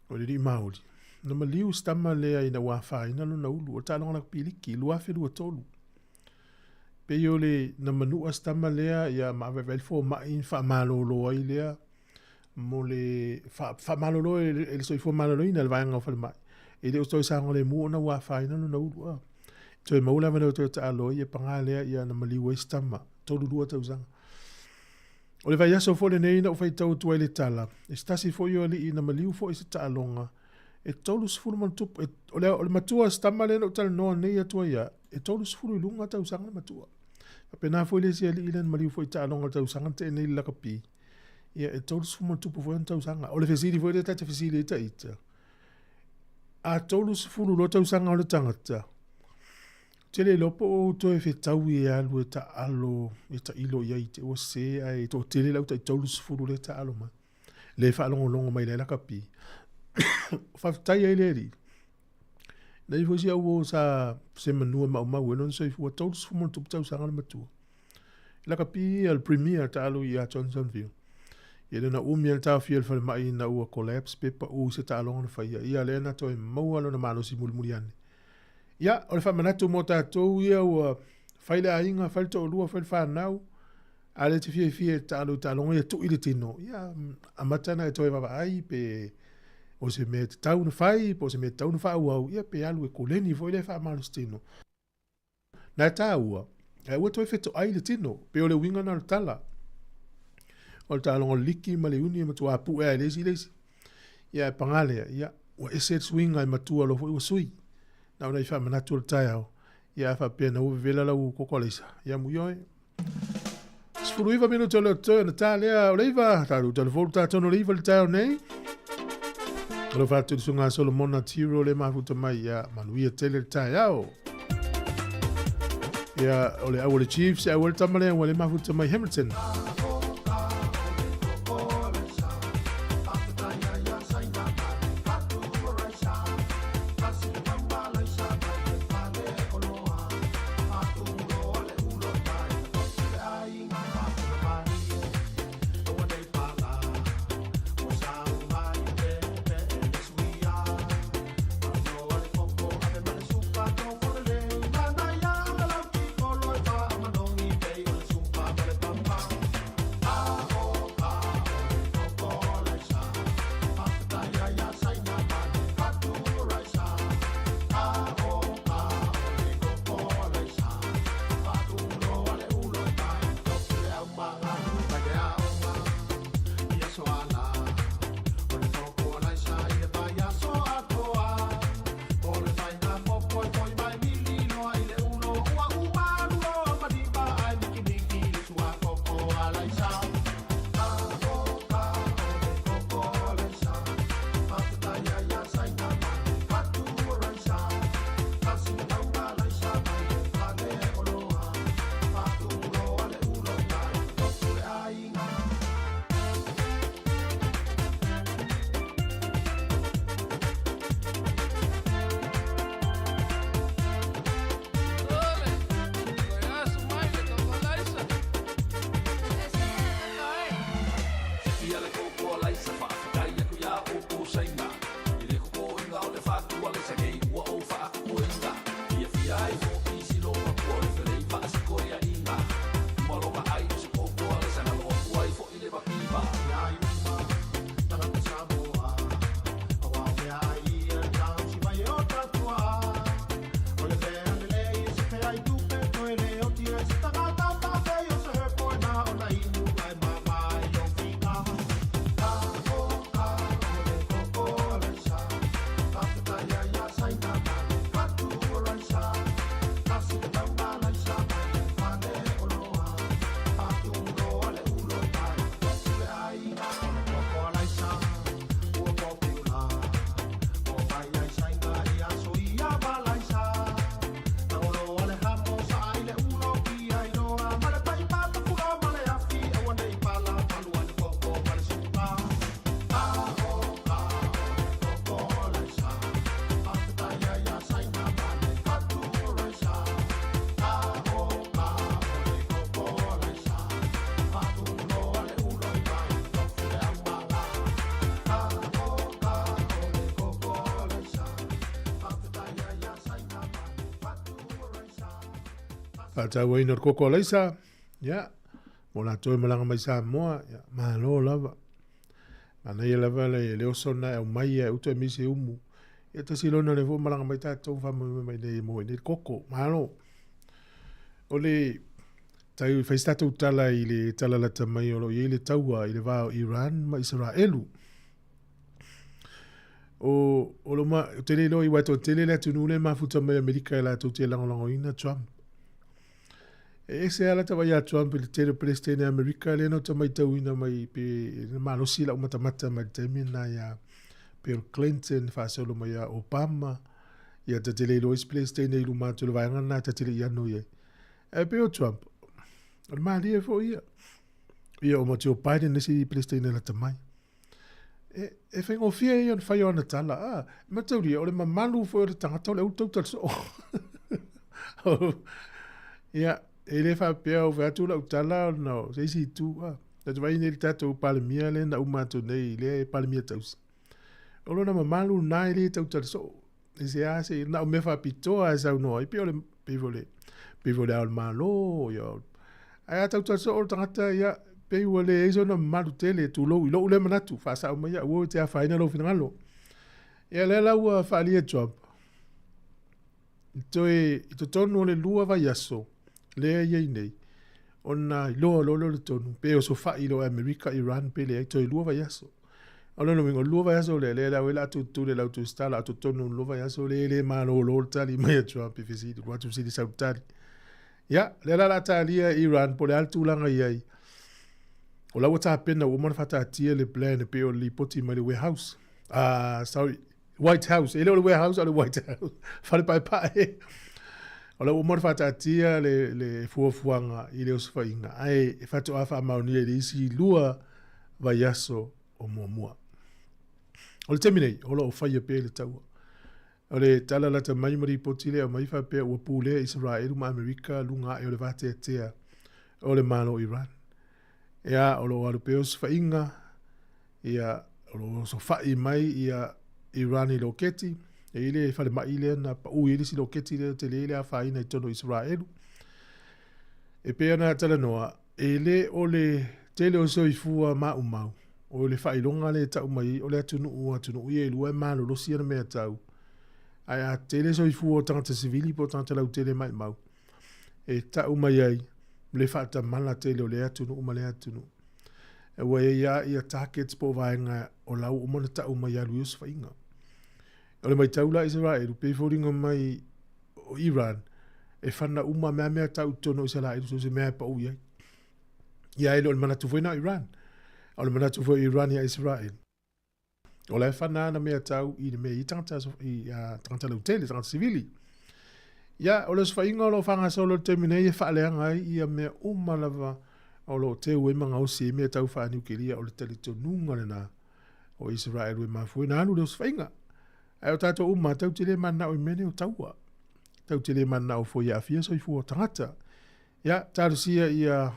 o le alii Māori, na maliu si tama lea ina ua afaina lona ulu, o le taaloga lakapi liki, 2023. Pei o le na manua si tama lea ia ma aveave ai le fomai na faamalolo ai lea mo le faamalolo e le soifua maloloina e le vaega o falemai. E le o toe saogalemu ona ua afaina lona ulu. A. Toe maua le avanoa e toe taalo ai, ia paga lea ia na maliu ai si tama, 32 tausaga. O le vaiaso foi lenei na ou faitau atu ai le tala, e se tasi foi o alii na maliu foi i se taaloga, e 30 ma ona tupu, e, o le, o le matua o se tama lea na ou talanoa nei atu ai a, e 30 i luga tausaga le matua. Faapena foi le isi alii lea na maliu foi i taaloga o le tausaga na tea nei i le lakapi, ia e 30 ma ona tupu foi ona tausaga. O le fesili foi lea ta te fesili ai ta ita, a 30 loa tausaga o le tagata, Ou te le iloa po o toe fetaui e alu e taalo e tailo i ai te ua sese ae toatele lau tai 30 lea taalo mai. Le faalogologo mai lai lakapi. Faafetai ai le Alii. Na i foi si au uo sa se manua maumau e lona soifua 30 ma ona tupu tausaga le matua. Lakapi ia le Premier taalo ia Johnsonville. Ia lea na umi ai le taofia i le falemai ina ua collapse pe pau i se taaloga na faia. Ia lea na toe maua lona malosi mulimuli ane. Ia, o le faamanatu mo tatou ia ua fai le aiga, fai le toalua, fai le fanau, a lea e te fiafia e taalo i taaloga ia tui le tino, ia, amata ona e toe vaavaai pe o se mea tatau ona fai, po o se mea tatau ona faaauau, ia pe alu e koleni foi lea e faamalosi tino. Na e taua, ae aua toe fetoai le tino, pei o le uiga na o le tala. O le taaloga o le liki ma le uni e matua pue lava e le isi le isi. Ia ae paga lea, ia ua ese le suiga e matua loa foi ua sui. Na ona i faamanatu o le taeao, ia a faapea na ua vevela lau koko alaisa, ia amuia oe. 19 minute o le toe ona ta lea o le iva, tatou telefonu tatou no le iva le taeao nei. Alofa atu i le susuga a Solomona Tiro le mafuta mai, ia manuia tele le taeao. Ia, o le au o le Chiefs, e au le tama lea ua le mafuta mai Hamilton. Faatauaina o le koko alaisa, ia, mo latou e malaga mai Samoa, ia, malo lava. Manaia lava le, le oso na e aumai e uta e mise umu. Ia tasi lona le fo malaga mai tatou faamoemoe mai nei e maua ai nei le koko. Malo. O le tai fai se tatou tala i le tala lata mai o lo o i ai le taua i le va o Iran ma Isaraelu. O, o lo ma, te le iloa i waitoa tele le atunuu le mafuta mai Amerika e latou te lagolagoina Trump. E ese lava lata vaai ia Trump i le tele o Peresetene Amerika lea na ota maitauina mai pe na malosi lau matamata mai le taimi lena ia Bill Clinton faasolo mai ia Obama ia ta te le iloa isi Peresetene i luma atu o le vaega lena ta te le i ano i ai. Ae pei o Trump, o le malie foi ia. Ia o ma Joe Biden le isi Peresetene lata mai. E, e faigofie ia ona fai o ana tala. Ah, e mataulia, o le mamalu foi o le tagata o le ulu tautala soo. Ia, e le faapea o fai atu lau tala ona o se isi itu. Ah, ta te vaai nei i le tatou Palemia lea na uma atu nei, lea e Palemia tausi. O lona mamalu lena e le tautala soo. E se a se na o mea faapitoa e saunoa ai, pei o le, pei foi o le, pei foi o le Ao o le Malo, ia, ae a tautua soo le tagata, ia, pei ua leai sona mamalu tele, tulou i lou lea manatu, faasao mai au, aua e te afaina lou finagalo. Ia, lea la ua faaalia e Trump, i toe, i totonu o le lua vaiaso, lea e i ai nei, ona iloa loa lea o le tonu, pe osofai loa e Amerika, Iran pe leai, toe lua vaiaso. O lona uiga, o le lua vaiaso lea, lea la o le a tutu le lautusitala a totonu o le lua vaiaso lea e le malolo le tali mai a Trump i fesili, alu atu fesili sau tali. Ia, lea la o le a talia e Iran po o le a le tulaga i ai. O la ua tapena ua uma ona faataatia le plan e pei o le lipoti mai le warehouse. Ah, sorry, White House. E le o le warehouse, o le White House. Fale paepae. O la ua uma ona faataatia le, le fuafuaga i le osofaiga, ae e faatoa faamaonia i le isi lua vaiaso o muamua. O le taimi nei, o lo o faia pea le taua. O le tala lata mai ma lipoti lea aumai faapea ua pulea Isaraelu ma Amerika luga ae o le vateatea o le Malo o Iran. Ia, o lo o alu pea osofaiga, ia, o lo o osofai mai ia Iran i loketi, e i ai le falemai lea na pau i ai le isi loketi lea tele le afaina i totonu o Isaraelu. E pei ona talanoa, E le o le tele o soifua maumau, o le faailoga lea e tau mai ai o le atunuu o atunuu ia e lua e malolosi ana meatau, ae a tele soifua o tagata sivili po o tagata lautele maumau, e tau mai ai le faatamala tele o lea atunuu ma lea atunuu. Ua i ai lava ia targets po o vaega o la ua uma ona tau mai e alu i ai osofaiga. O le matau la Isaraelu, pei e foliga mai o Iran, e whana uma mea mea tau totonu o Isaraelu, so se mea e pau i ai. Ia e le o le manatu foi na o Iran. O le manatu foi o Iran ia Israel. O la e whana ana mea tau i le mea i tangata, i uh, tangata lautele, tangata sivili. Ia, o le osofaiga o lo o faagasolo i le taimi nei e faaleaga ai ia mea uma lava o lo o teu ai ma gaosi ai mea tau faaniukilia, o le talitonuga lena o Isaraelu e mafua ai ona alu le osofaiga. Ae o tatou uma, tatou te le mananao i mea nei o taua. Tatou te le mananao foi e aafia soifua o tagata. Ia, talosia ia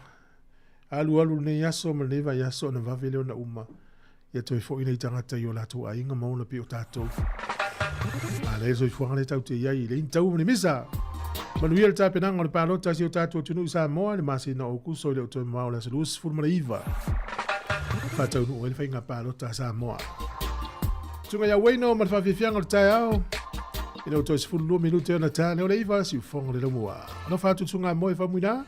alualu lenei aso ma lenei vaiaso ona vave lea ona uma. Ia toe foi nei tagata i o latou aiga ma ola pei o tatou. A lea le soifuaga lea tatou te i ai i le ni taua ma ni misa. Manuia le tapenaga o le palota a si o tatou atunuu i Samoa i le masina o Aokuso e le o toe mamao le aso 29. Faataunuu ai le faiga palota a Samoa. Susuga ia Wayno ma le faafiafiaga o le taeao. I le o toe 12 minute ona ta lea o le iva siufofoga o le laumua. Alofa atu le susuga moe famuina.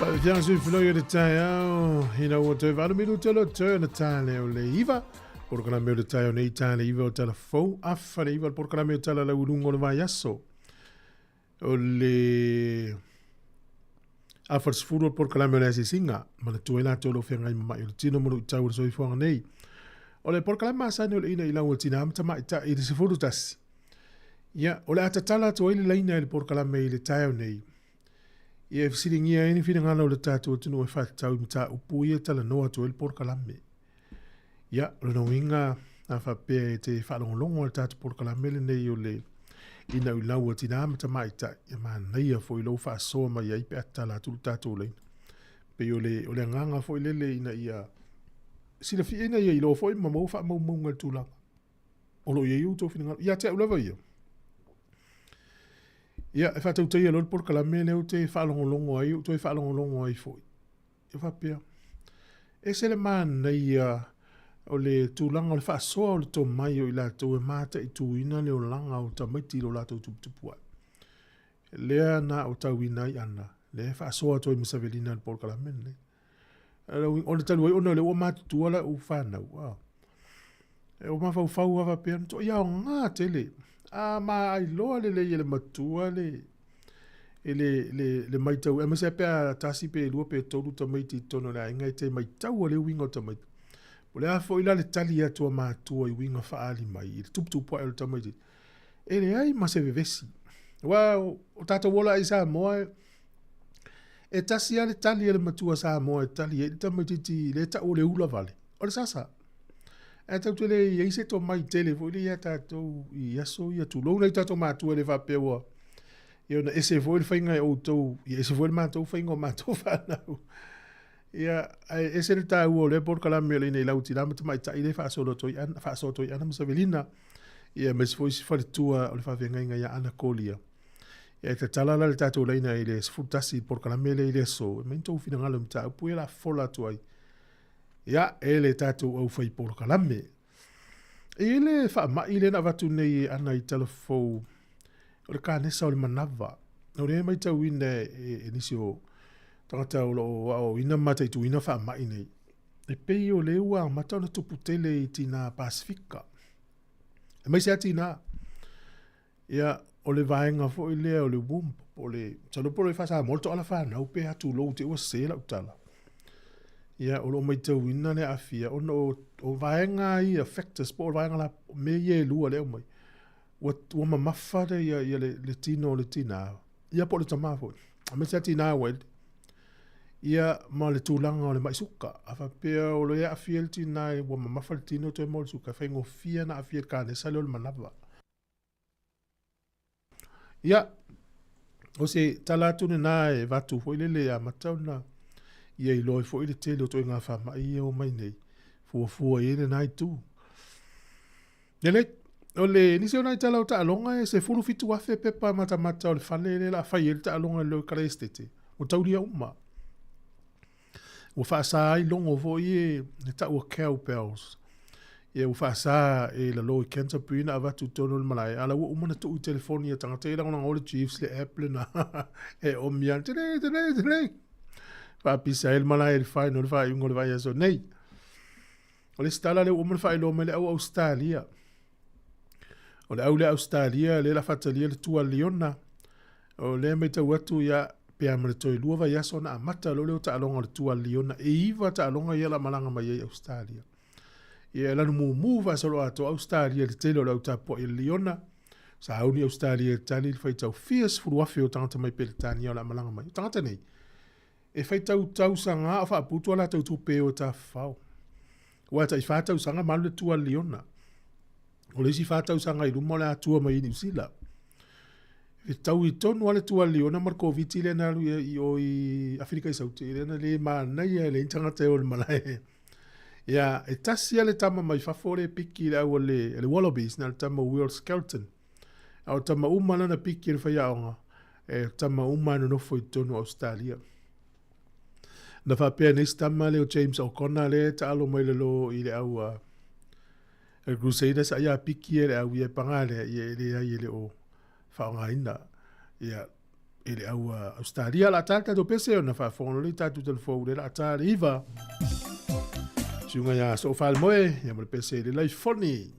Faafiaga sui filoi o le taeao, ina ua toe valu minute o le toe ona tā lea o le iva. Polokalame o le taeao nei tā le iva o tala fou, afa le iva o le polokalame o tala lau luga o le vaiaso. O le afa le 10 o le polokalame o le asiasiga, manatua ai latou o lo o feagai ma mai o le tino ma luitau o le soifuaga nei. O le polokalame masani o le ina i lau o tinā ma tamaitai i le 11. Ia, o le a tatala atu ai le laina i le polokalame i le taeao nei. Ia e fesiligia ai ni finagalo o le tatou atunuu e faatatau i mataupu ia e talanoa atu ai le polokalame. Ia, o lona uiga, a faapea e te faalogologo i le tatou polokalame lenei o le Ina i Lau a Tinā ma Tamaitai, e manaia foi lou faasoa mai ai pe a tatala atu le tatou laina. Pei o le, o le agaga foi lele ina ia silafia ina ia iloa foi ma maua faamaumauga i le tulaga o lo o i ai outou finagalo. Ia te au lava ia, ia, e faatautaia loa le polokalame lea ou te faalogologo ai, ou toe faalogologo ai foi. E faapea, ese le manaia o le tulaga o le faasoa o le tomai o i latou e mataituina le olaga o tamaiti i lo latou tuputupu ae. Lea na o tauina ai ana, lea e faasoa atu ai ma Savelina i le polokalame lenei. O le talu ai ona o lea ua matutua lau fanau, a. E o mafaufau lava faapea, matuai aoga tele. A maailoa lelei e le matua le, e le, le, le maitau, aemaise lava pe a tasi pe lua pe tolu tamaiti i totonu o le aiga, e te maitaua le uiga o tamaiti. O le a foi la le tali atu a matua i uiga faaali mai i le tuputupu ae o le tamaiti, e leai ma se vevesi. Aua o tatou ola i Samoa, e tasi lava le tali a le matua Samoa e tali ai le tamaitiiti lea e tau o le ula vale, o le sasa. Ae tatou te le i ai se tomai tele foi lea ia tatou i aso ia, tulou nai tatou matua e le faapea ua ia ona ese foi le faiga e outou, ia ese foi le matou faiga o matou fanau. Ia, ae ese le taua o lea polokalame o le ina i lau tinā ma tamaitai lea e faasolo atu ai Ana, faasoa atu ai Ana ma Savelina, ia aemaise foi isi faletua o le faafeagaiga ia Ana Kolia. Ia e tatala la le tatou laina i le 11 i le polokalame lea i le aso, e aumai ni tou finagalo i mataupu ia o le a fofola atu ai. Ia, e le tatou au fai polokalame. E i ai le faamai lea na avatu nei e Ana i Talafou, o le kanesa o le manava. O lea e matauina e, e nisi o tagata o lo o aoaoina ma mataituina faamai nei. E pei o lea ua amata ona tupu tele i tinā Pasifika. Aemaise lava tinā. Ia, o le vaega foi lea o le womb, po o le, masalo po o le faa-Samoa le toala fanau pe a tulou te i ua sese lau tala. Ia, o lo o maitauina le aafia ona o, o vaega ia, factors, po o vaega la, mea ia e lua lea e aumai, ua, ua mamafa le, ia, ia le, le tino o le tinā, ia po o le tamā foi, aemaise lava tinā ua ele. Ia, ma le tulaga o le mai suka. A faapea o lo o aafia le tinā ua mamafa le tino toe maua le suka, e faigofie ona aafia i le kanesa lea o le manava. Ia, o se tala atu lena e avatu foi lele e amata ona ia iloa ai foi le tele o ituaiga faamai ia e o mai nei, fuafua i ai lena itu. Lelei, o le nisi o nai tala o taaloga e 17,000 pepa matamata o le fale lea o le a fai ai le taaloga i le Lower Esetete, ua taulia uma. Ua faasa ai logo foi e e tau o cowbells. Ia ua faasa e lalo i Canterbury na avatu i totonu o le malae, a la ua uma ona tuu i telefoni a tagata e lagolago le Chiefs le app lena e omi ana tele tele tele. Faapisa ai le malae i le final o le faaiuga o le vaiaso nei. O le isi tala lea ua uma ona faailoa mai le au Ausetalia. O le au lea Ausetalia lea la faatalia le tua Liona. O lea e matau atu ia pe a ma le toe lua vaiaso ona amata loa lea o taaloga o le tua Liona. E iva taaloga ia la malaga mai ai Ausetalia. Ia e lanu mumu faasoloatoa Ausetalia i le tele o le au tapuai a le Liona. Sauni Ausetalia e tali le faitau fia 10,000 o tagata mai Peretania o le a malaga mai. O tagata nei, E faitau tausaga a o faaputu a latou tupe e o e tafafao. Aua e tai fa tausaga ma alu le tua a le liona. O le isi fa tausaga i luma o le a tua mai i Niu Sila. E taui tonu lava le tua a le liona ma le Koviti lea na alu i o i Aferika i Saute, lea na le manaia e leai ni tagata e o i le malae. Ia, e tasi lava le tama mai fafo lea e piki i le au a le, le Wallabies, na o le tama o Will Skelton. A o tama uma lana piki e le faiaoga, e tama uma e nonofo i totonu o Ausetalia. Na faapea nei si tama lea o James O'Connor lea e taalo mai lalo i le au a le Crusaders, ai a piki e le au ia e paga lea, ia e leai e le o faaaogaina. Ia, i le au Australia. O le a ta le tatou pese ona faafofoga loa lea i tatou telefou lea o le a ta le 9. Suiuga ia Soofalemoe, ia ma le pese i le laifoni.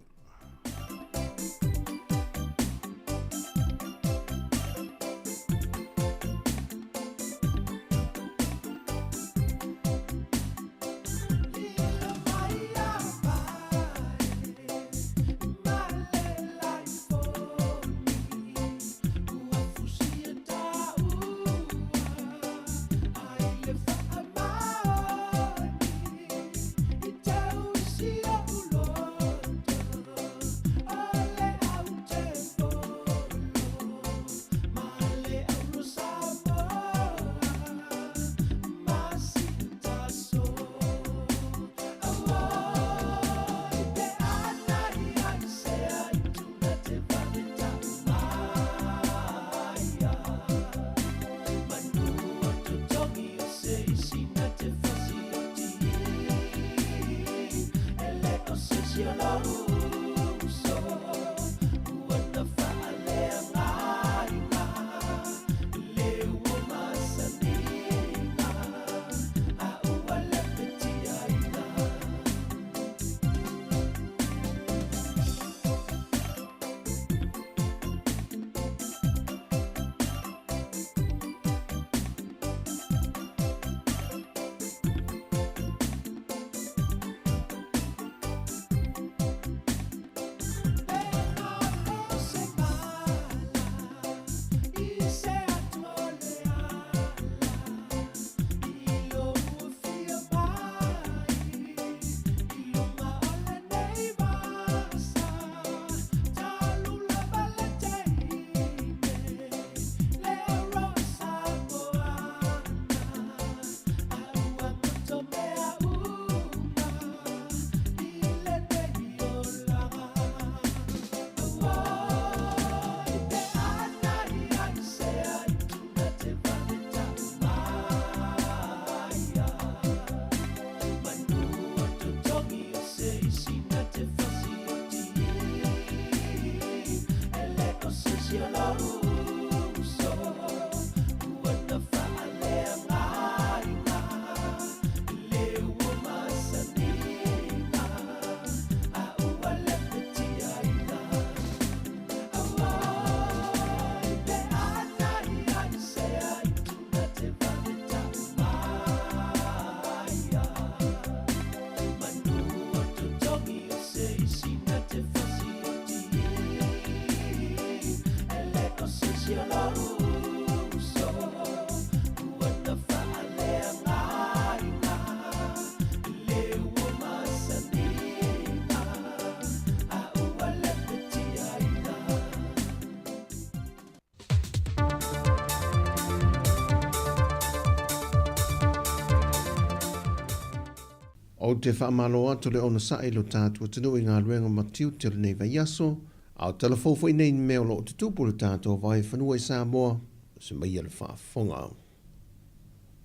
Ou te faamalo atu le onosai i lo tatou atunuu i galuega ma tiute o lenei vaiaso, a o tala fou foi nei mea o lo o tutupu i lo tatou vaefanua i Samoa, se maia le faafofoga.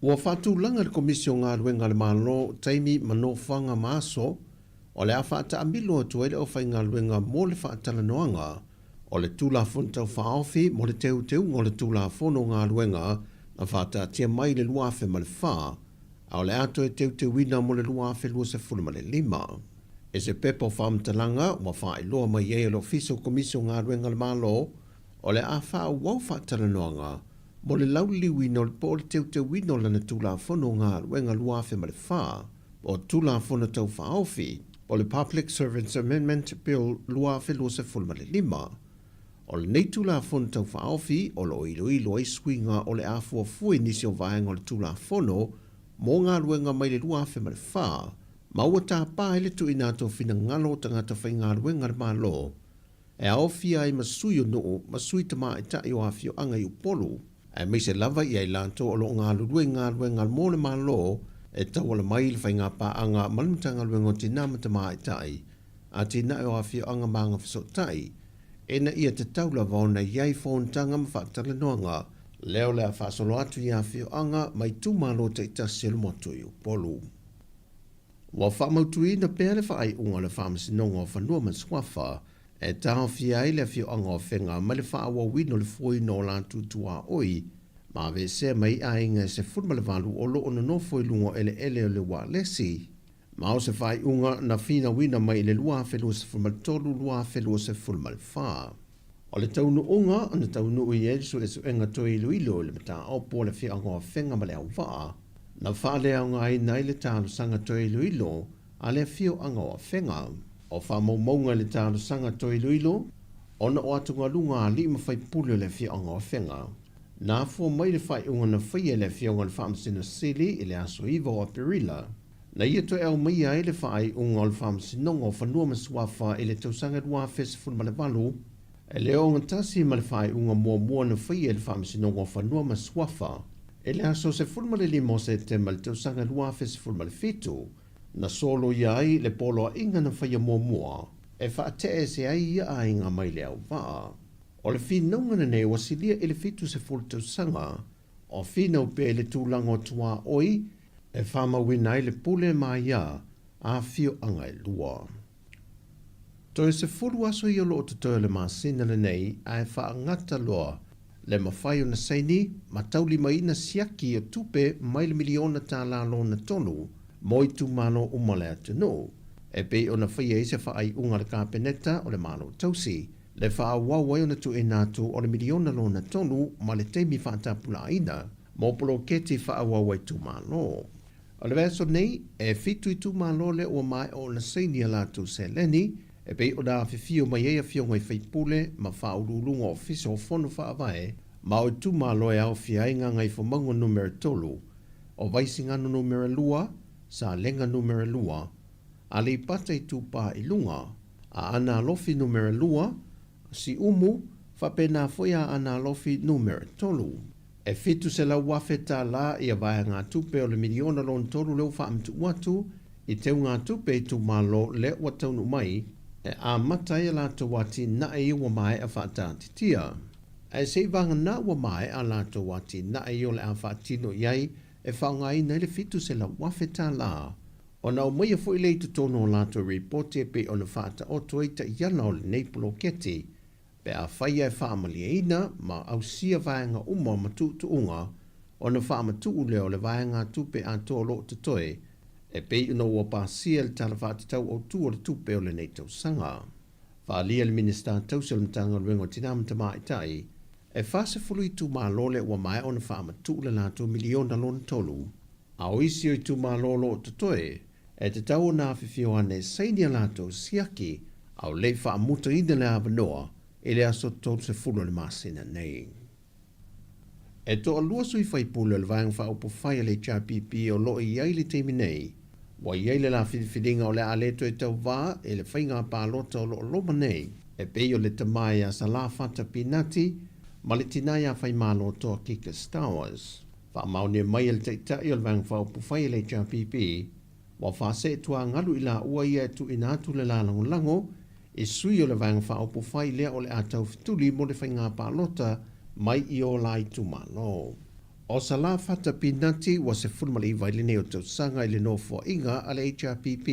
Ua faatulaga le Komisi o Galuega a le Malo taimi ma nofoaga ma aso o le a faataamilo atu ai le aufaigaluega mo le faatalanoaga o le Tulafono Tau Faaofi mo le Teuteuga o le Tulafono o Galuega na faataatia mai i le 2004, a o le a toe teuteuina mo le 2025. I se pepa o faamatalaga ua faailoa mai ai e le Ofisa o Komisi o Galuega a le Malo, o le a faaauau faatalanoaga mo le lauliliuina o le po o le teuteuina o lana Tulafono o Galuega 2004, po o Tulafono Tau Faaofi, po o le Public Servants Amendment Bill 2025. O lenei Tulafono Tau Faaofi o lo o iloilo ai suiga o le a fuafua i nisi o vaega o le Tulafono mo Galuega mai le 2004, ma ua tapa ai le tuuina atu o finagalo o tagata faigaluega a le Malo e aofia ai ma sui o nuu ma sui tamaitai o afioaga i Upolu, aemaise lava i ai latou o lo o galulue i galuega mo le Malo e tauala mai i le faigapaaga ma le Matagaluega o Tinā ma Tamaitai, Atinae o Afioaga ma Agafesootai, ina ia tatau lava ona i ai fonotaga ma faatalanoaga lea o le a faasolo atu i afioaga ma itumalo taitasi o le motu i Upolu. Ua faamautuina pea le faaiuga o le Faamasinoga o Fanua ma Suafa e taofia ai le afioaga o Afega mai le faaauauina o le fuaina o latou tuaoi. ma aveesea mai aiga e 18 o lo o nonofo i luga o eleele o le ualesi. Ma o se faaiuga na finauina mai i le 2023, 2024. O le taunuuga na taunuu i ai le suesuega toe iloilo i le mataupu o le afioaga o Afega ma Leauvaa, na faaleaogaina ai le talosaga toe iloilo a le afioaga o Afega. O faamaumauga i le talosaga toe iloilo ona o atugaluga a alii ma faipule o le afioaga o Afega, na afua mai le faaiuga na faia e le Afioga i le Faamasino Sili i le aso 9 o Aperila, na ia toe aumaia ai le faaiuga o le Faamasinoga o Fanua ma Suafa i le tausaga 2018, e le ogatasi ma le faaiuga muamua na faia e le Faamasinoga o Fanua ma Suafa i le aso 15 o Setema i le tausaga 2017, na soloia ai le poloaiga na faia muamua e faate'e ai ia aiga mai le auvaa. O le finauga lenei ua silia i le 70 tausaga o finau pea i le tulaga o tuaoi e faamauina ai le pule ma aia a afioaga e lua. Toe 10 aso ia o lo o totoe o le masina lenei ae faagata loa le mafai ona saini ma taulimaina siaki o tupe mai le miliona tālā lona tolu mo itumalo uma o le atunuu, e pei ona faia ai se faaiuga a le Kapeneta o le Malo Tausi le faaauau ai ona tuuina atu o le miliona lona tolu ma le taimi faatapulaaina mo poloketi faaauau a itumalo. O le vaiaso nei, e fitu itumalo lea ua maea ona saini a latou seleni, e pei ona afifio mai ai afioga i faipule ma faauluuluga o Ofisa o Fono Faavae ma o itumalo e aofia ai Gagaifomauga Numera 3, o Vaisigano Numera 2, Salega Numera 2, Aleipata Itupa i Luga, Aana Alofi Numera 2, Siumu, faapena foi Aana Alofi Numera 3. E $700,000 tālā ia vaegatupe o le miliona lona tolu lea ua faamatuu atu i teugatupe itumalo lea ua taunuu mai e amata ai a latou atinae ia ua maea faataatitia. Ae se i vagana ua maea a latou atinae ia o le a faatino i ai e faaaogaina ai le $700,000 tālā ona aumaia foi lea i totonu o latou ripoti e pei ona faataoto ai taiala o lenei poloketi Pe afai e faamalieina ma ausia vaega uma ma tuutuuga, ona faamatuu lea o le vaegatupe atoa o lo o totoe, e pei ona ua pasia i le Tala Faatatau Autu o le Tupe o lenei tausaga. Faaalia le Minisita Tausi o le Matagaluega o Tina ma Tamaitai, e 40 itumalo lea ua maea ona faamatuu le latou miliona lona tolu, a o isi o itumalo o lo o totoe, E tatau ona afifio ane e saini a latou siaki a o le i faamutaina le avanoa i le aso 30 o le masina nei. E toalua sui faipule o le Vaega Faaupufai a le HRPP o lo o i ai i le taimi nei, ua i ai le la filifiliga o le a le toe tauvā i le faiga palota o lo o loma nei, e pei o le tama ia Salafata Pinati ma le tina ia Faimalotoa Kika Stowers. Faamaonia mai e le Taitai o le Vaega Faaupufai a le HRPP, ua faaseetuagalu i laua ia e tuuina atu le la lagolago i sui o le Vaega Faaupufai lea o le a taufetuli mo le faiga palota mai i o la itumalo. O Salah Fata Pinati ua 19 ai lenei o tausaga i le nofoaiga a le HRPP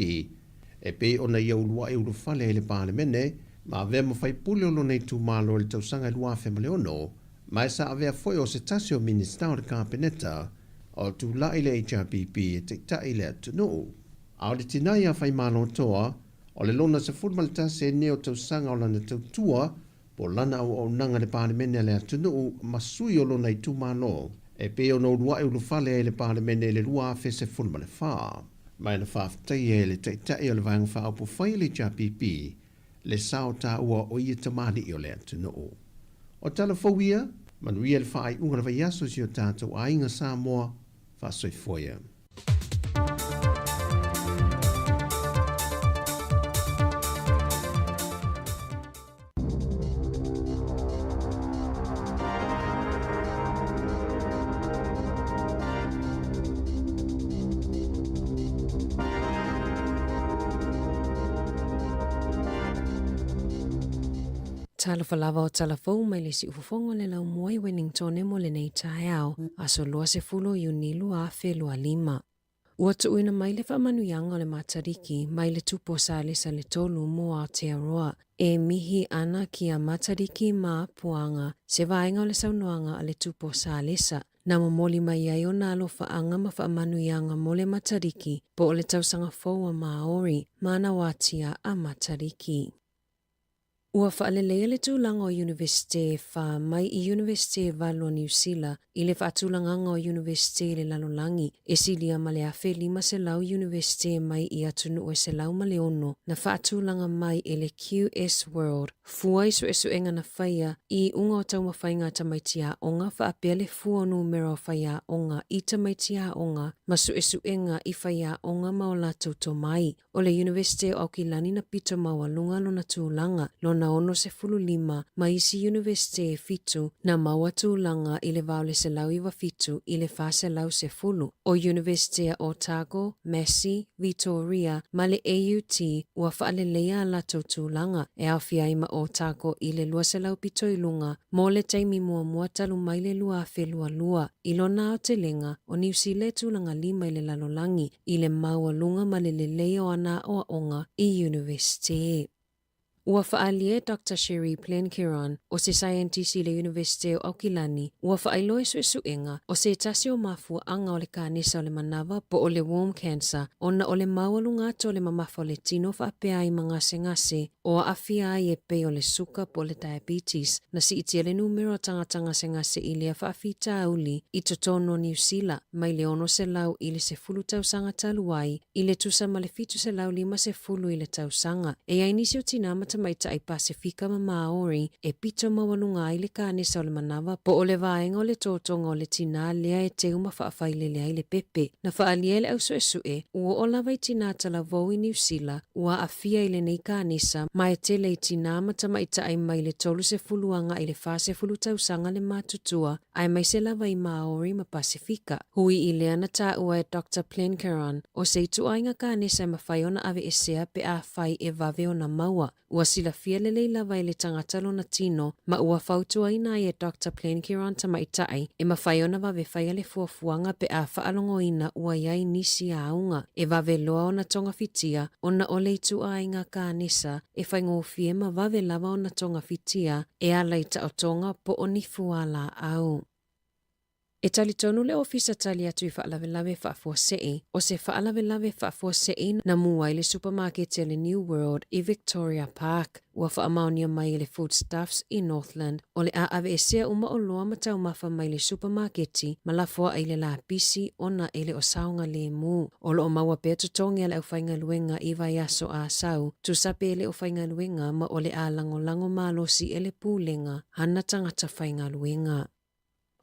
e pei ona ia uluai ulufale ai le Palemene ma avea ma faipule o lona itumalo i le tausaga e 2006 Ma e sa avea foi o se tasi o Minisita o le Kapeneta o tulai le HRPP e taitai le atunuu. A o le tina ia Faimalotoa, o le lona 11 nei o tausaga o lana tautua po o lana auaunaga i le Palemene a le atunuu ma sui o lona itumalo e pei ona uluai ulufale ai i le Palemene i le 2014. Ma e na faafetaia e le Taitai o le Vaega Faaupufai a le HRPP le sao taua o ia tamalii o le atunuu. O tala fou ia, manuia le faaiuga o le vaiaso i si o tatou aiga Samoa, faasoifua ia. Talofa lava o tala fou mai le siufofoga o le laumua i Wellingtone mo lenei taeao, aso 20 o Iuni 2025. Ua tuuina mai le faamanuiaga o le Matariki mai le Tupu o Salesa le Tolu mo Aotearoa, e mihi ana ki a Matariki ma Puanga, se vaega o le saunoaga a le Tupu o Salesa. na momoli mai ai ona alofaaga ma faamanuiaga mo le Matariki po o le tausaga fou a Māori ma ana watia a Matariki. Ua faaleleia le tulaga o Iunivesite e fa mai i Iunivesite e valu o Niu Sila i le faatulagaga o Iunivesite i le lalolagi e silia ma le 1,500 Iunivesite mai i atunuu e 106 na faatulaga mai e le QS World fua i suesuega na faia i iuga o taumafaiga a tamaiti aoga faapea le fua o numera o faiaoga i tamaiti aoga ma suesuega i faiaoga ma o latou tomai. O le Iunivesite o Aukilani na pito maualuga lona tulaga, lona 65 ma isi Iunivesite e fitu na maua tulaga i le va o le 197 i le 410. O Iunivesite a Otago, Massey, Vitoria ma le AUT ua faaleleia a latou tulaga, e aofia ai ma Otago i le 200 pito i luga mo le taimi muamua talu mai le 2022. I lona aotelega, o Niu Sila e tulaga lima i le lalolagi, i le maualuga ma le lelei o ana aoaoga i Iunivesite. Ua faaalia e Doctor Sheree Plenkiron, o se saienitisi i le Iunivesite o Aukilani, ua faailoa i suesuega, o se tasi o mafuaaga o le kanesa o le manava po o le womb cancer ona o le maualuga atu o le mamafa o le tino faapea ai ma gasegase o aafia ai e pei o le suka po o le diabetes. Na siitia le numera o tagata gasegase i lea faafitauli i totonu o Niu Sila mai le 600 i le 10 tausaga talu ai i le tusa ma le 750 i le tausaga. E i ai nisi o tinā ma tamaitai Pasefika ma Māori e pito maualuga ai le kanesa o le manava po o le vaega o le totoga o le tinā lea e teu ma faafailele ai le pepe. Na faaalia e le au suesue, ua oo lava i tinā talavou i Niu Sila ua aafia i lenei kanesa ma e tele i tinā ma tamaitai mai le 30 agai i le 40 tausaga le matutua aemaise lava i Māori ma Pasefika. Hui i lea na taua e Doctor Plenkeron, o se ituaiga kanesa e mafai ona aveesea pe afai e vave ona maua. Ua silafia lelei lava e le tagata lona tino ma ua fautuaina ai e Doctor Plenkeron tamaitai e mafai ona vave faia le fuafuaga pe a faalogoina ua i ai nisi auga e vave loa ona togafitia ona o le ituaiga kanesa e faigofie ma vave lava ona togafitia e ala i taotoga po o ni fualaau. E talitonu le Ofisa Tali Atu i Faalavelave Faafuasei, o se faalavelave faafuasei na mu ai le supamaketi a le New World i Victoria Park. Ua faamaonia mai e le Foodstuffs i Northland, o le a aveesea uma oloa ma taumafa mai le supamaketi ma lafoai i le lapisi ona e le o saogalemu. O lo o maua pea totogi a le aufaigaluega i vaiaso a sau, tusa pe le o faigaluega ma o le a lagolago malosi e le Pulega hana tagata faigaluega.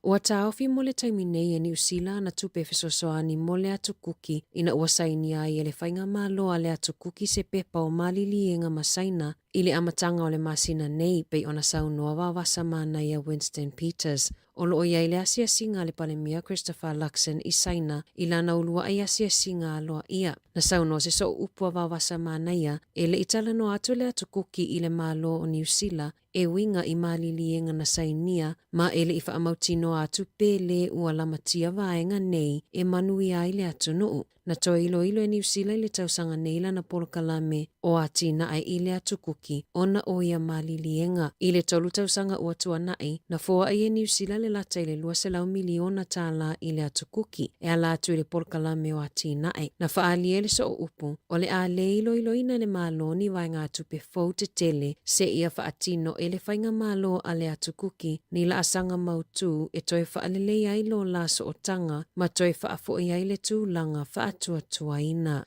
Ua taofi mo le taimi nei e Niu Sila ana tupe fesoasoani mo le Atu Kuki ina ua sainia ai e le Faigamalo a le Atu Kuki se pepa o maliliega ma Saina i le amataga o le masina nei pei ona saunoa vavasa manaia Winston Peters. O lo o i ai le asiasiga a le Palemia Christopher Luxon i Saina i lana uluai asiasiga aloaia. Na saunoa se soo upu a vavasa manaia e le i talanoa atu le Atu Kuki i le Malo o Niu Sila e uiga i maliliega na sainia ma e le i faamautinoa atu pe lē ua lamatia vaega nei e manuia ai le atunuu. Na toe iloilo e Niu Sila i le tausaga nei lana polokalame o atinae i le atukuki ona o ia maliliega. I le tolu tausaga ua tuanai, na foai e Niu Sila le lata i le $200 miliona tālā i le atukuki e ala atu i le polokalame o atinae. Na faaalia e le soo upu, o le a lē iloiloina e le Malo ni vaegatupe fou tetele seia faatino e le Faigamalo a le Atu Kuki ni laasaga mautū e toe faalelei ai lo la sootaga ma toe faafo'i ai le tulaga faatuatuaina.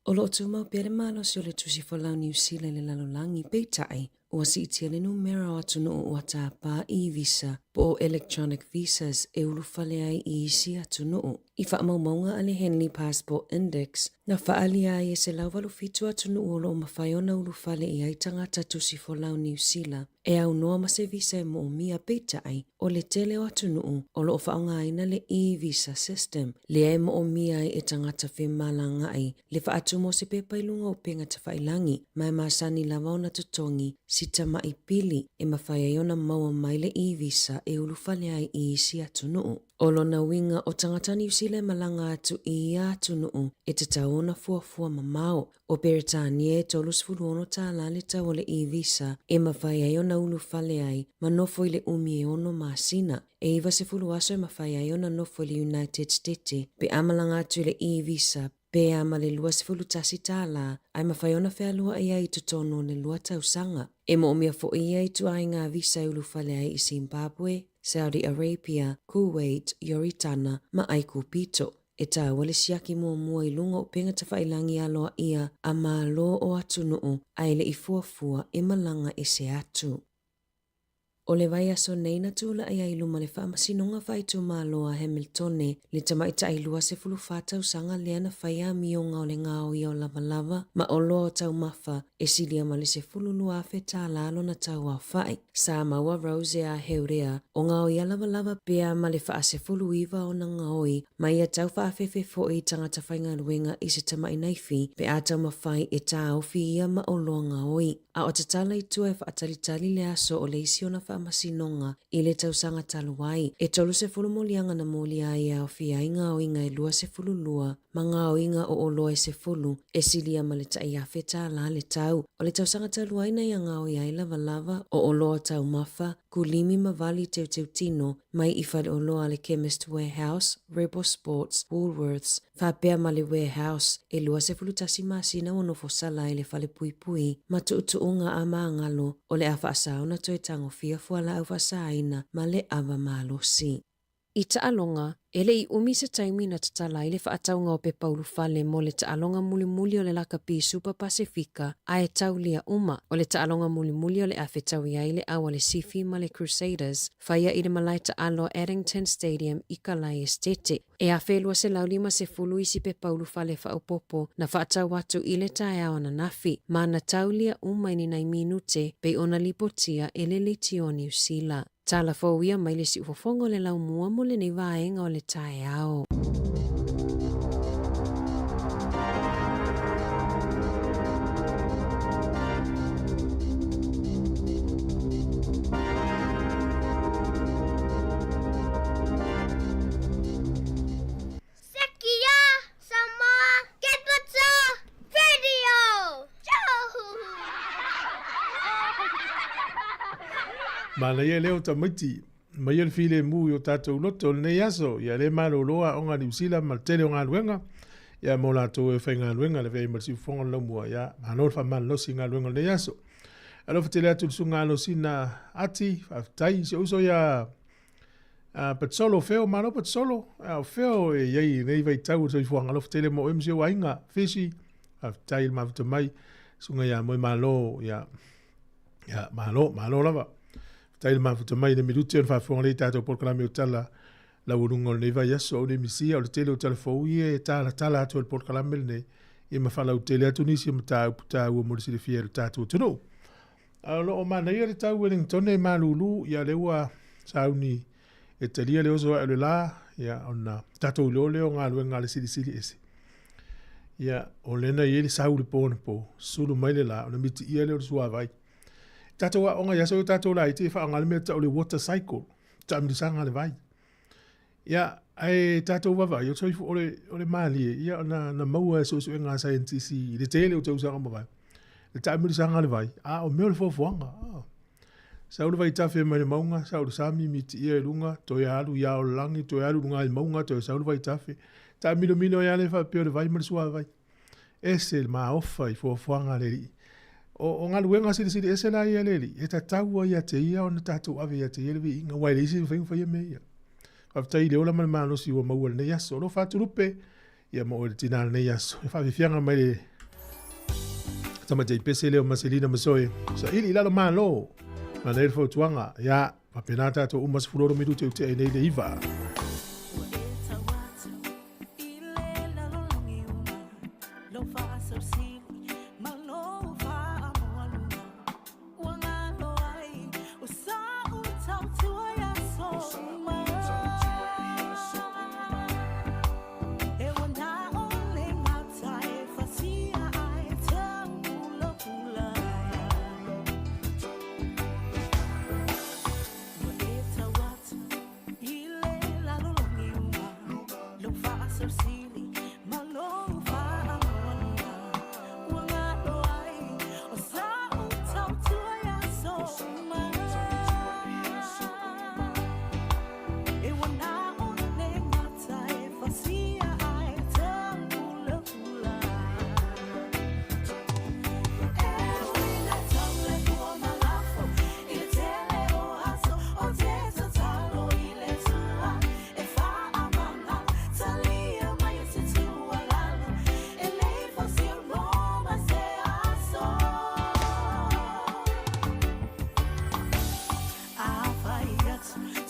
O lo o tumau pea le malosi o le Tusi Folau Niu Sila i le lalolagi, peitai, ua siitia le numera o atunuu ua tāpā e-visa po o electronic visas e ulufale ai i isi atunuu. I faamaumauga a le Henley Passport Index, na faaalia ai e 187 atunuu o lo o mafai ona ulufale i ai tagata tusi folau Niu Sila e aunoa ma se visa e moomia, peitai, o le tele o atunuu o lo o faaaogaina le e-visa system, lea e moomia ai e tagata femalagaai le faatumu o se pepa i luga o upega tafailagi, ma e masani lava ona totogi si tama'i pili e mafai ai ona maua mai le e-visa. e-visa e ulufale ai i isi atunuu. O lona uiga o tagata Niu Sila e malaga atu i ia atunuu e tatau ona fuafua mamao. O Peretania e 36 tālā le tau o le e-visa e mafai ai ona ulufale ai ma nofo i le umi e ono masina. E 90 aso e mafai ai ona nofo i le United Stete pe a malaga atu i le e-visa pe a ma le 21 tālā ae mafai ona fealuaʻi ai i totonu o le lua tausaga. E moomia foi ia ituaiga visa e ulufale ai i Zimbabwe, Saudi Arabia, Kuwait, Ioritana ma Aikupito. E taua le siaki muamua i luga o upega tafailagi aloaia a Malo o atunuu ae le i fuafua e malaga ese atu. O le vaiaso nei na tulai ai i luma le Faamasinoga Faaitumalo a Hamiltone le tamaitai 24 tausaga lea na faia amioga o le gaoia o lavalava ma oloa o taumafa e silia ma le $12,000 tālā lona tau aofai. Sa maua Rose a Heurea o gaoia lavalava pea ma le faasefuluiva ona gaoi ma ia tau faafefe foi i tagata faigaluega i se tamai naifi pe a taumafai e tāofi ia ma oloa gaoi. A o tatala i tua e faatalitali le aso o le isi ona faamasinoga i le tausaga talu ai. E 30 moliaga na molia ai e aofia ai gaoiga e 22 ma gaoiga o oloa e 10 e silia ma le tai afe tālā le tau. O le tausaga talu ai na ia gaoia ai lavalava o oloa taumafa, kulimi ma vali teuteutino mai i faleoloa a le Chemist Warehouse, Rebel Sports, Woolworths, faapea ma le Warehouse, e 21 masina ua nofo sala ai le falepuipui ma tuutuuga a magalo o le a faasao ona toe tagofia fualaau faasāina ma le ava malosi. I taaloga, e le i umi se taimi na tatala ai le faatauga o pepa ulufale mo le taaloga mulimuli o le lakapi Supa Pasefika ae taulia uma. O le taaloga mulimuli o le a fetaui ai le au a le Sifi ma le Crusaders, faia i le malae taalo Addington Stadium i Kalae Esitete. E 1250 isi pepa ulufale faaopoopo na faatau atu i le taeao ananafi, ma na taulia uma i ni nai minute pei ona lipotia e le Leitio Niu Sila. Tala fou ia mai le siufofoga o le laumua mo lenei vaega o le taeao. Sekia Samoa Capital Radio! Manaia lea o tamaiti mai le filemu i o tatou loto o lenei aso, ia le malolo aoga a Niu Sila ma le tele o galuega, ia mo latou e faigaluega le avea ai ma le siufofoga o le laumua, ia malo le faamalolosi i galuega o lenei aso. Alofa tele atu i le susuga Alosina Ati, faafetai i si ou uso ia Patsolo, feo, malo Patsolo, o feo e iai i lenei vaitau o le soifuaga, alofa tele mo oe ma si ou aiga, Fisi, faafetai i le mafuta mai, susuga ia Moemalo, ia, ia, malo, malo lava. Faafetai i le mafuta mai i le minute o le faafofoga lelei i tatou polokalame o tala laualuga o lenei vaiaso. O le misia o le tele o tala fou ia e talatala atu e le polokalame lenei, ia ma faalautele atu nisi o mataupu taua mo le silafia e le tatou atunuu. A o lo o manaia le tau Wellingtone e malulu, ia lea ua sauni e talia le oso ae o le la, ia ona tatou iloa lea o galuega a le silisili ese. Ia, o lena i ai le sau i le po anapo, sulu mai le la, ona mitiia lea o le suavai. Tatou aoga i aso ia o tatou laiti e faaaoga le mea e tau o le water cycle, taamilisaga a le vai. Ia, ae tatou vaavaai, o le soifua, o le, o le malie, ia na, na maua e suesuega a saienitisi i le tele o tausaga mavae, le taamilisaga a le vai, a o mea o le foafoaga. Sau le vaitafe mai le mauga, sau le sami, mitiia i luga, toe alu i ao o le lagi, toe alu i luga i mauga, toe sau le vaitafe. Taamilomilo ai lava lea faapea o le vai ma le suavai. Ese le maofa i foafoaga a le Alii. O, o galuega silisili ese la ia a le Alii, e tatau ai ia te Ia ona tatou ave ia te Ia le viiga, aua e leai se mafai ona faia mea ia. Faafetai i le ola ma le malosi ua maua i lenei aso. Alofa atu Lupe, ia ma oe le tina i lenei aso. E faafiafiaga mai le tamaitai pese lea o Maselina Masoe. Saili i lalo malo. Manaia le fautuaga. Ia, faapena tatou uma 16 minute ua tea ai nei le 9.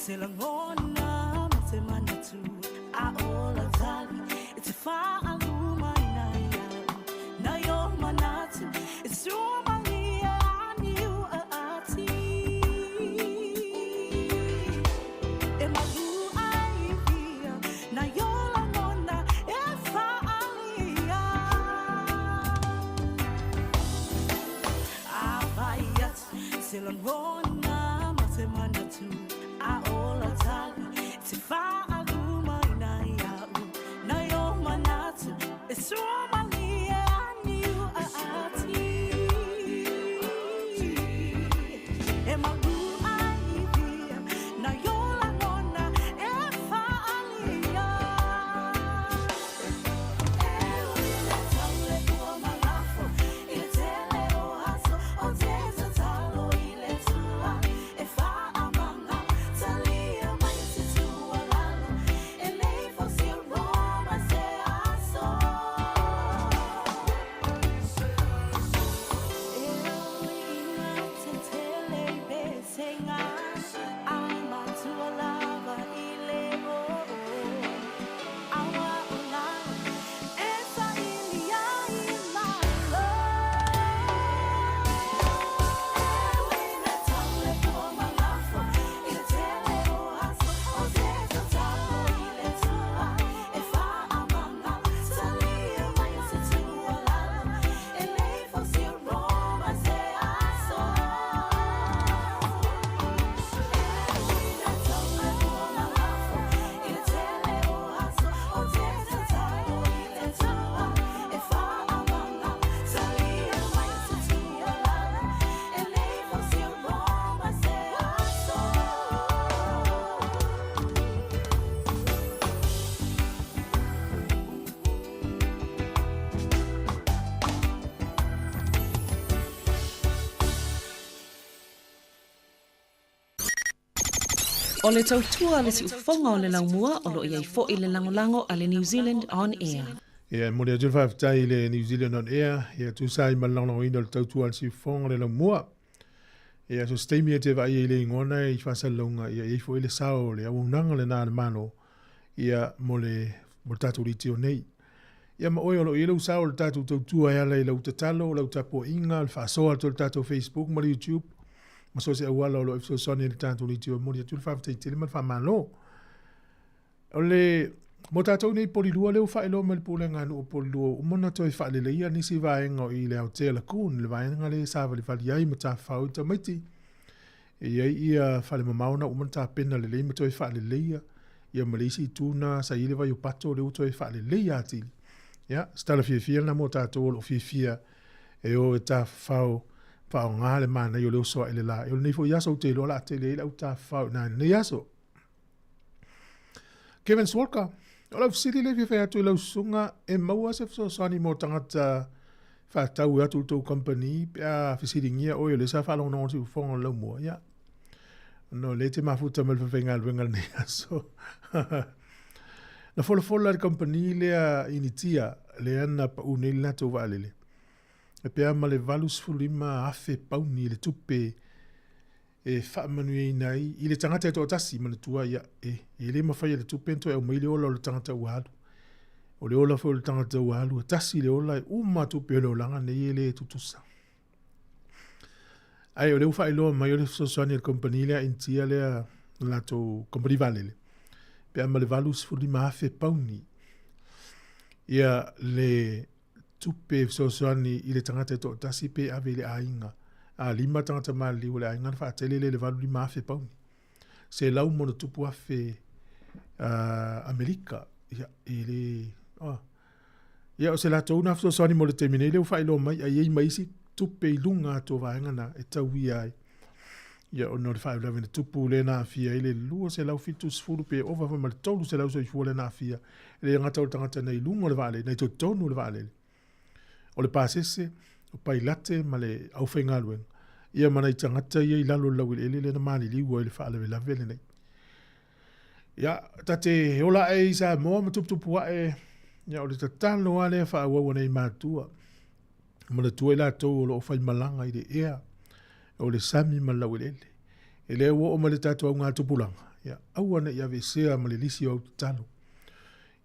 Se lagona ma se manatu a ola tali E te whaaluma ina iau Na yo manatu E sua malia aniu a ati E malu ai via Na yo lagona e whaalia A vai atu Se lagona ma se manatu A ola tali Te whaaluma ina iau Na yo manatu E sua malia aniu a ati E malu ai via Na yo lagona e whaalia E uile taule ua malafo I le tele o aso o te tatalo i le tua E whaamanga talia mai se tuualalo E lei fausia Roma se aso E uiga te tele i pesenga Ai matua lava i le o Awa o lalo e saili ai malo E uiga taule ua malafo I le tele o aso o te tatalo i le tua E whaamanga talia mai se tuualalo E lei fausia Roma se aso E uiga taule ua malafo I le tele o aso o te tatalo i le tua E whaamanga talia mai se tuualalo E lei fausia Roma se aso. O le tautua a le siufofoga o le laumua o lo o i ai foi le lagolago a le New Zealand On Air. Ia, e momoli atu le faafetai i le New Zealand On Air, ia tusa ai ma le lagolagoina o le tautua a le siufofoga o le laumua. Ia, so se taimi e te vaai ai i le igoa na i faasalalauga, ia i ai foi le sao o le auaunaga lena a le Malo, ia, mo le, mo le tatou leitio nei. Ia ma oe o lo o i ai lou sao o le tatou tautua e ala i lau tatalo, lau tapuaiga, le faasoa atu o le tatou Facebook ma le YouTube, ma so o se auala o lo o e fesoasoani ai i le tatou leitio e momoli atu le faafetai tele ma le faamalo. O le, mo tatou nei Polilua lea ua faailoa mai le Pulega a Nuu o Polilua ua uma ona toe faaleleia nisi vaega o i le Aotea Lagoon, le vaega lea e savalivali ai ma tafafao ai tamaiti. E i ai ia fale mamao na ua uma ona tapena lelei ma toe faaleleia ia ma le isi itu na sa i ai le vai o Pato lea ua toe faaleleia atili. Ia, se tala fiafia lena mo tatou o lo o fiafia e o e tafafao faaaoga le manaia o le oso ae le la. E o lenei foi aso ou te iloa o le a tele ai le au tafafao i lenei aso. Kevin Swalka, o lau fesili lea e fia fai atu i lau susuga, e maua se fesoasoani mo tagata faatau e atu i le tou company pe a fesiligia oe o lea sa faalogologo i le siufofoga o le laumua? Ia, ona o lea e te mafuta mai le falefaigaluega i lenei aso. Na folafola e le company lea Initia, lea na pau nei le latou vaalele, e pe a ma le 85,000 pauni le tupe e faamanuiaina ai i le tagata e toatasi, manatua ia, e, e le mafai e le tupe ona toe aumai le ola o le tagata ua alu. O le ola foi o le tagata ua alu, e tasi le ola e uma tupe o le olaga nei e le tutusa. Ae o lea ua faailoa mai o le fesoasoani a le company lea Initia lea, le latou company vaalele, pe a ma le 85,000 pauni ia le tupe e fesoasoani i le tagata e toatasi pe ave i le aiga. A lima tagata maliliu o le aiga ona faatele lea i le 85,000 pauni. 100 ma ono tupu afe Amerika. Ia, e le... Oh. Ia, o se latou na fesoasoani mo le taimi nei lea ua faailoa mai, a i ai ma isi tupe i luga atu o vaega na e tauia ai. Ia, ona o le faalavelave na tupu lea na aafia ai le 270 pe ova foi ma le 300 soifua lea na aafia. E le gata o le tagata na i luga o le vaalele, na i totonu o le vaalele. O le pasese, o pailate ma le aufaigaluega, ia ma nai tagata ia i lalo o le laueleele lea na maliliu ai i le faalavelave lenei. Ia, ta te ola ae i Samoa ma tuputupu ae, ia o le tatalo lava lea faaauau a nei matua. Manatua i latou o lo o faimalaga i le ea o le sami ma le laueleele. E lea ua oo mai le tatou augatupulaga. Ia, aua ne i aveesea ma le lisi o au tatalo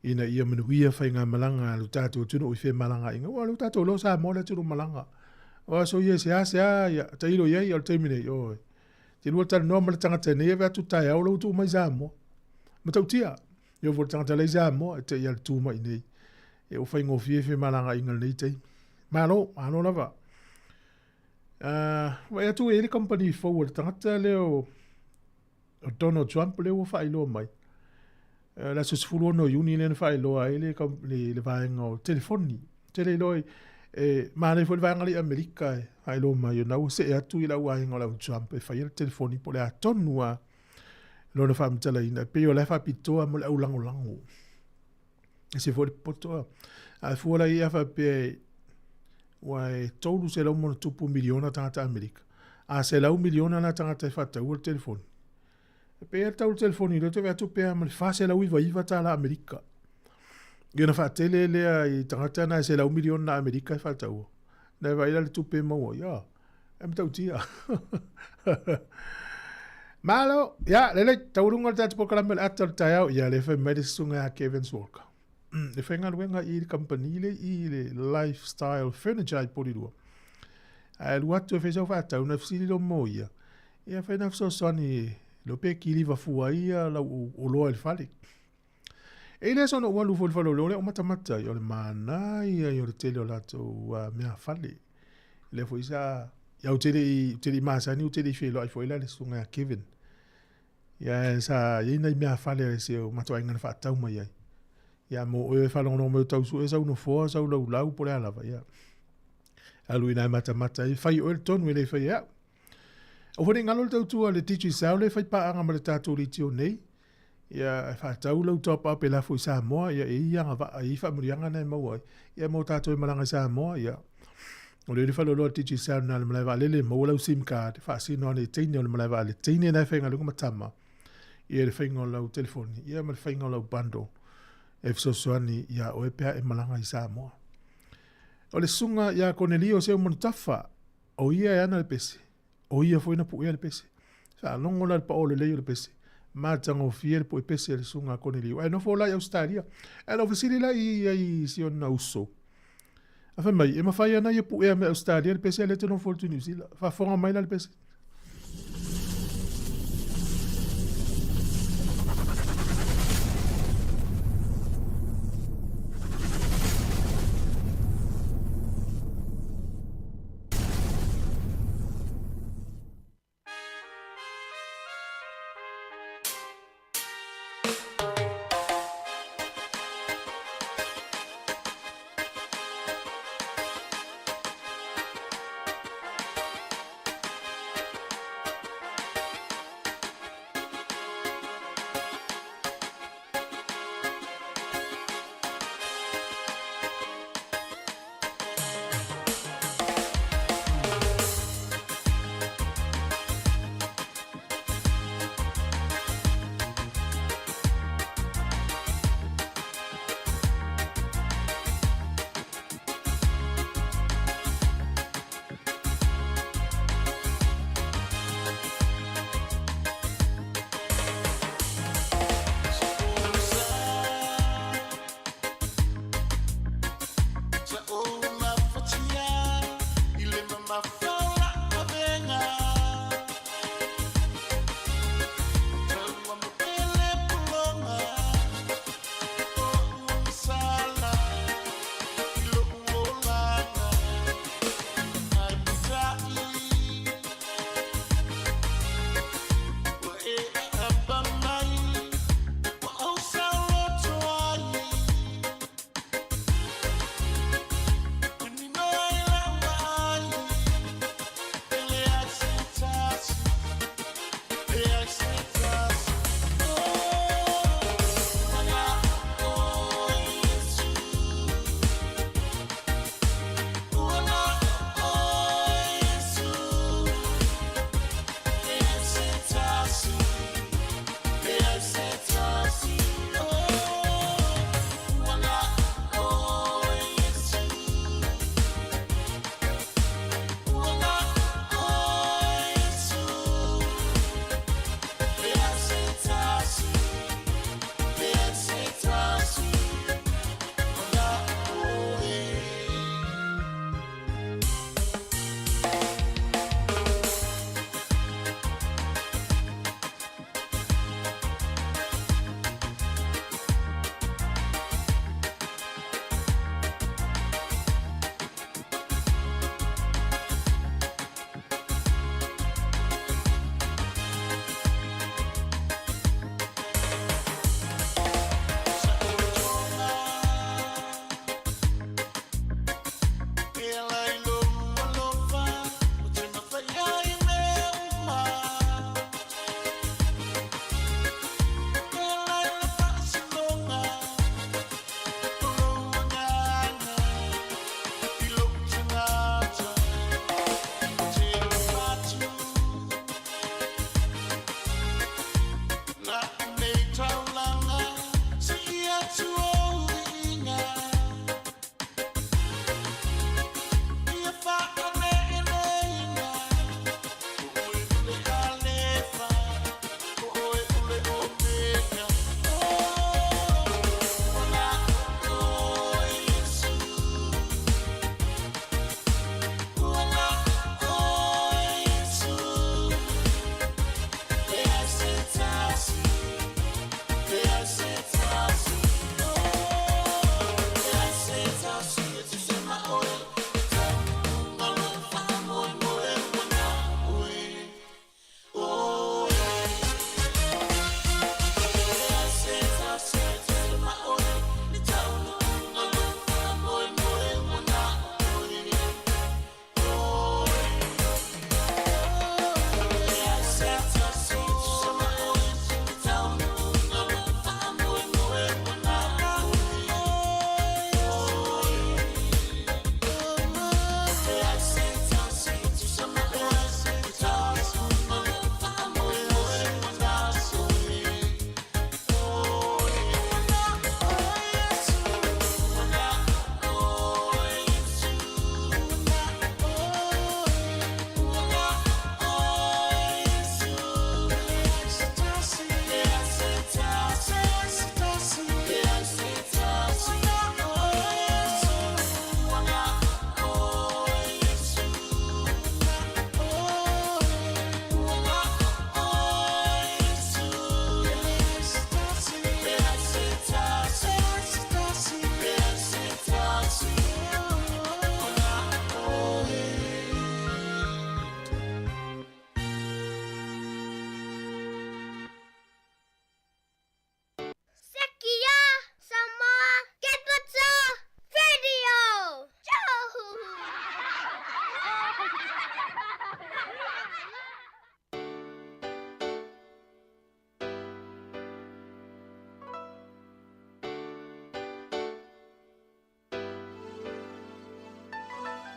ina ia manuia faigamalaga a lo tatou atunuu i femalagaaiga. Aua o lea ua tatou iloa o Samoa le atunuu malaga. O aso ia e seasea, ia, tailo i ai, o le taimi nei, oi. Te lua talanoa ma le tagata nei ave atu taeao la ua tuu mai Samoa. Matautia, e oo foi i le tagata la i Samoa e te i a le tu mai nei. E ua faigofie femalagaaiga i lenei taimi. Malo, malo lava. Vaai atu e i ai le kamupani fou a le tagata lea o o Donald Trump lea ua faailoa mai. Le aso 16 o Iuni lea na faailoa ai le, le, le vaega o telefoni. Tele iloa e manaia foi le vaega lea i Amerika e faailoa mai ona ua see atu i lau aiga o lau Trump e faia le telefoni po o le a tonu lava lona faamatalaina. E pei o la e faapitoa mo le au lagolago. E ese foi le popoto a. A fua la ia faapea e ua e 300 ma miliona tagata Amerika. A 100 miliona la tagata e faataua le telefoni. E pei e tau le telefoni lea, te vaai atu pea ma le 499 tala Amerika. Ia ona faatele lea i tagata na e 100 miliona Amerika e faataua. Na e vaai la le tupe e maua, ia, e matautia. Malo, ia, lelei, taualuga le tatou polokalame o le ata o le taeao, ia, lea fai mai le susuga ia Kevin Walker. E faigaluega i le kamupani le i le Lifestyle Furniture i Porirua. Ae alu atu e fai sau faatau, na fesili lea o moia, ia fai na fesoasoani le pe kiliva fua ai ia lau oloa i le fale. E i le aso na ou alu foi i le fale o lea o matamata ai, o le manaia ia o le tele o latou mea fale. Lea foi sa, ia ou te le i, ou te le i masani, ou te le i feiloai foi la le susuga ia Kevin. Ia sa i ai nai mea fale a si o matou aiga na faatau mai ai. Ia mo oe e faalogologo mai o tau sue sau nofoa, sau laulau po o le a lava, ia. Alu ina e matamata ai, fai oe le tonu e le fai e au. Aua foi ne i galo le tautua a le Digicel lea e fai paaga ma le tatou leitio nei. Ia e faatau lau top up e lafo i Samoa, ia e i ai agavaa, e i ai faamanuiaga na e maua ai. Ia mo tatou e malaga i Samoa, ia o lea le faleoloa Digicel na le malae vaalele, maua lau sim card, faasino ane i teine o le malae vaalele, teine na e faigaluega ma tama, ia le faiga o lau telefoni, ia ma le faiga o lau bundle e fesoasoani iā oe pe a e malaga i Samoa. O le susuga ia Konelio Seumanutafa, o ia e ana le pese, O ia foi na puea le pese. Faalogo la le paoa lelei o le pese. Matagofie le pue pese a le susuga a Koneliu. Ae nofo la i Ausetalia. Ae na ou fesili la i ai i si ona uso. A fai mai, e mafai ana ia puea mai Ausetalia le pese a lea te nofo atu i Niu Sila. Faafofoga mai la le pese.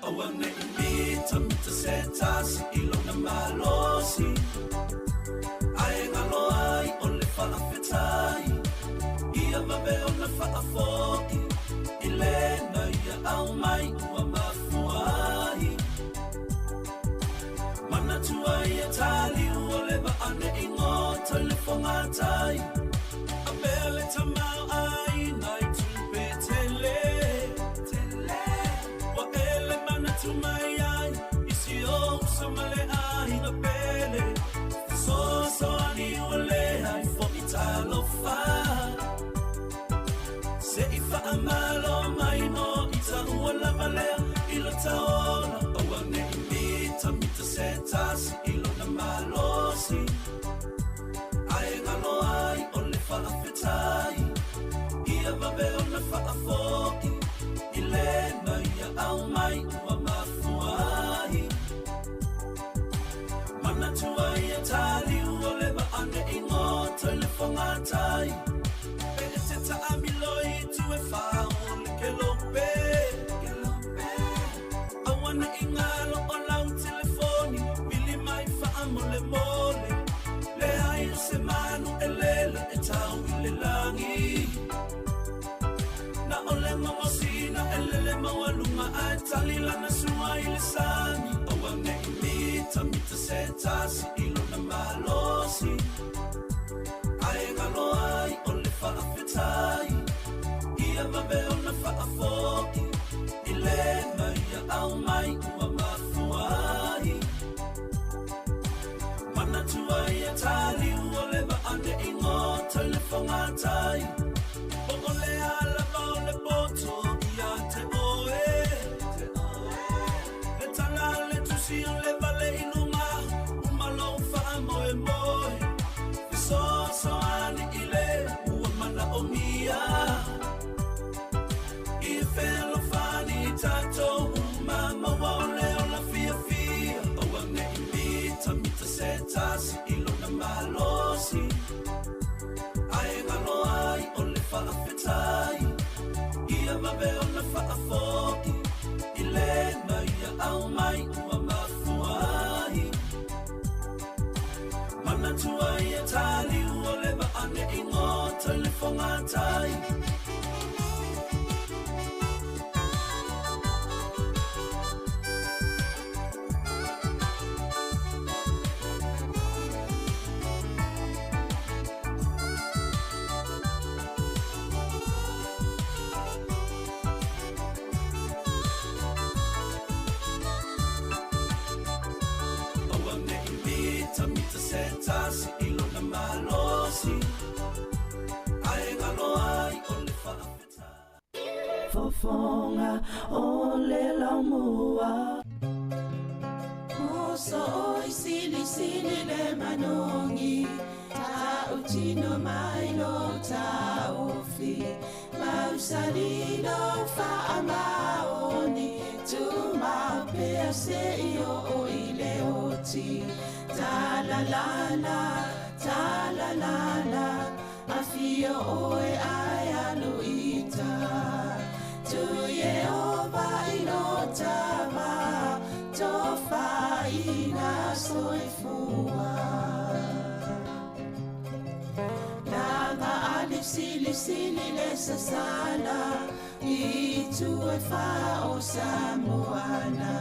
Aua ne i mitamita se tasi i lona malosi, Ae galo ai o le faafetai, Ia vave ona faafoi i lena ia aumai ua mafua ai. Manatua ia taliu o le vaa ne i goto i le fogatai, A pea le tamaoaiga i tupe tele, Ua e le manatu mai ai i si ou uso ma le aiga pele, Fesoasoani ua leai foi talofa, Se i faamalo mai mo ita ua lava lea i lo ta ola, Aua ne i mitamita se tasi i lona malosi, Ae galo ai o le faafetai, Ia vave ona faafoi i lena ia aumai ua mafua ai. Manatua ia taliu o le vaa ne i goto i le fogatai, Pe e te taamilo i itu e fa o le kelope, Aua ne i galo o lau telefoni, vili mai faamolemole, Leai o se manu e lele e tau i le lagi, Na o le gogosina e lele maualuga ae tali lana sua i le sami, Aua ne i mitamita se tasi i lona malosi, Ae galo ai o le faafetai, Ia vave ona faafoi i lena ia aumai ua mafua ai. Manatua ia taliu o le vaa ne i goto i le fogatai, Po o le a lava o le poto ia te oe, Le tala a le tusi o le vale i luga, uma lou faamoemoe, Fesoasoani i le ua manaomia, I fealofani i tatou uma, maua o le ola fiafia, Aua ne i mitamita se tasi i lona malosi, Ae galo ai o le faafetai, Ia vave ona faafoi i lena ia aumai ua mafua ai. Manatua ia taliu o le vaa ne i goto i le fogatai, Aua ne i mitamita se tasi i lona malosi, Ae galo ai o le faafetai. Fofoga o le laumua. Moso oi silisili le manogi, Tautino mai lo taofi, Mausali lo faamaoni, Tumau pea se i oo i le oti. Talalala, talalala, Afio oe ae alu i uta. Tu Ieova i lo ta va, Tofaina soifua. Laga ali silisili le sasala, I itu e fa o Samoana,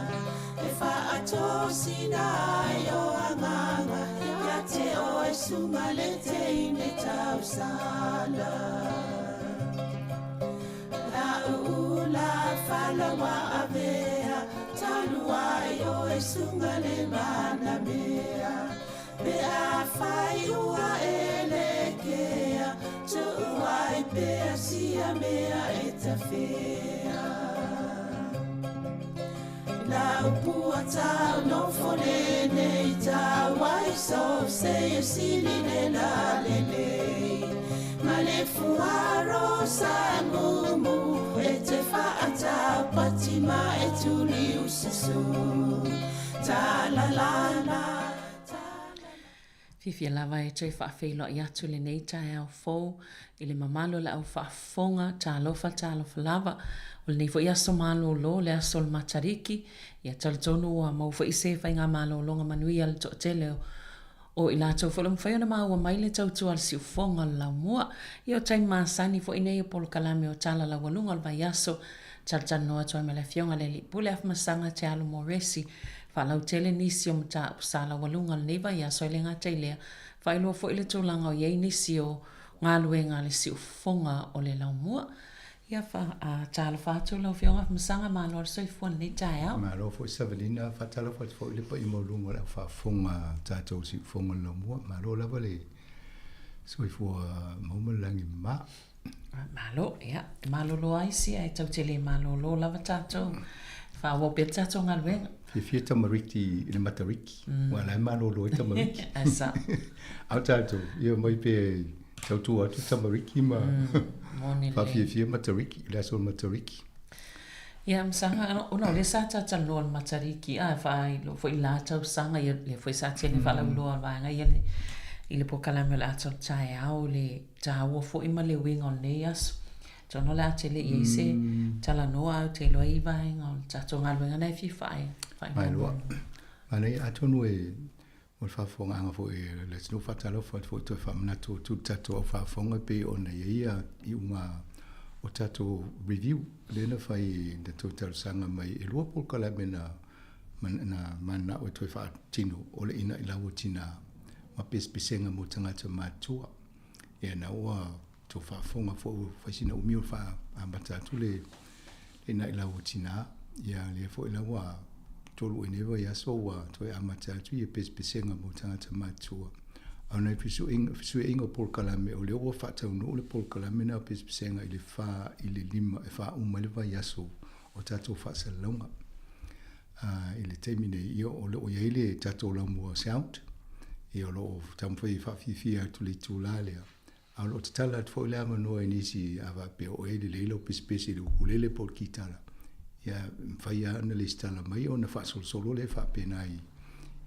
E faatosina ai o agaga, Ia te oe suga le teine tausala. La'u ula fala ua avea, Talu ai oe suga le manamea, Pe afai ua e lekea, Tuu ai pea sia mea e tafea. Lau pua tau nofo lenei tau ai so se e sili le la lelei. Ma le fuaro sa mumu e te whaatau pati ma e tuli usasu. Ta la la la. Fiafia lava e toe faafeiloai atu lenei taeao fou i le mamalu o le au faafofoga, talofa talofa lava. O lenei foi aso malolo, le aso o le Matariki, ia talitonu ua maua foi se faigamalologa manuia le toatele o i latou foi o lo o mafai ona maua mai le tautua a le siufofoga o le laumua. Ia o taimi masani foi nei o polokalame o Tala Laualuga o le Vaiaso, talatalanoa atu ai ma le Afioga i le Alii Pule Afamasaga Te Alo Moresi, faalautele nisi o mataupu sa laualuga o lenei vaiaso e le gata i lea, faailoa foi le tulaga o i ai nisi o galuega a le siufofoga o le laumua. Ia, talofa atu lau Afioga Afamasaga, malo le soifua i lenei taeao. Malo foi Savelina, faatalofa atu foi i le paia maualuga o le au faafofoga a tatou siufofoga o le laumua. Malo lava le soifua maua ma le lagi e mama. Malo, ia, e malolo ai isi ae tatou te le malolo lava tatou. Faaauau pea le tatou galuega. Fiafia tamariki i le Matariki, aua o la e malolo ai tamariki. Ae sao. A o tatou, ia omai pea e tautua atu tamariki ma Moni lelei. faafiafia Matariki, le aso o le Matariki. Ia, Masaga, ona o lea sa talatalanoa i le Matariki, a faailoa foi i la tausaga, ia lea foi sa tele faalauiloa a le vaega ia i le polokalame o le ata o le taeao, le taua foi ma le uiga o lenei aso. Atonu o le a tele i ai se talanoa ae ou te iloa i vaega o le tatou galuega lena e fia faailoa. Manaia, atonu e mo le faafofogaaga foi a le atunuu, faatalofa atu foi toe faamanatu atu i le tatou au faafofoga e pei ona i ai ia iuga o tatou review lea na fai na toe talosaga mai e lua polokalame na na mananao e toe faatino o le Ina'ilau o Tinā ma Pesepesega mo Tagata Matutua. Ia na ua tou faafofoga foi ua fai sina umi o faaamata atu le Ina'ilau o Tinā. Ia lea foi la ua tolu ea nei vaiaso ua toe amata atu ia Pesepesega mo Tagata Matutua. A o nai fesuiaiga o polokalame o lea ua faataunuu le polokalame lena o Pesepesega i le fa i le lima e faauma ai le vaiaso o tatou faasalalauga. I le taimi nei, ia o lo o i ai le tatou laumua sound, ia o lo o taumafai e faafiafia atu le itula lea, a o lo o tatala atu foi le avanoa i nisi a faapea o oe e lelei lau pesepese i le ukulele po o le kitara, ia e mafai lava ona lesitala mai ona faasolosolo lea faapena i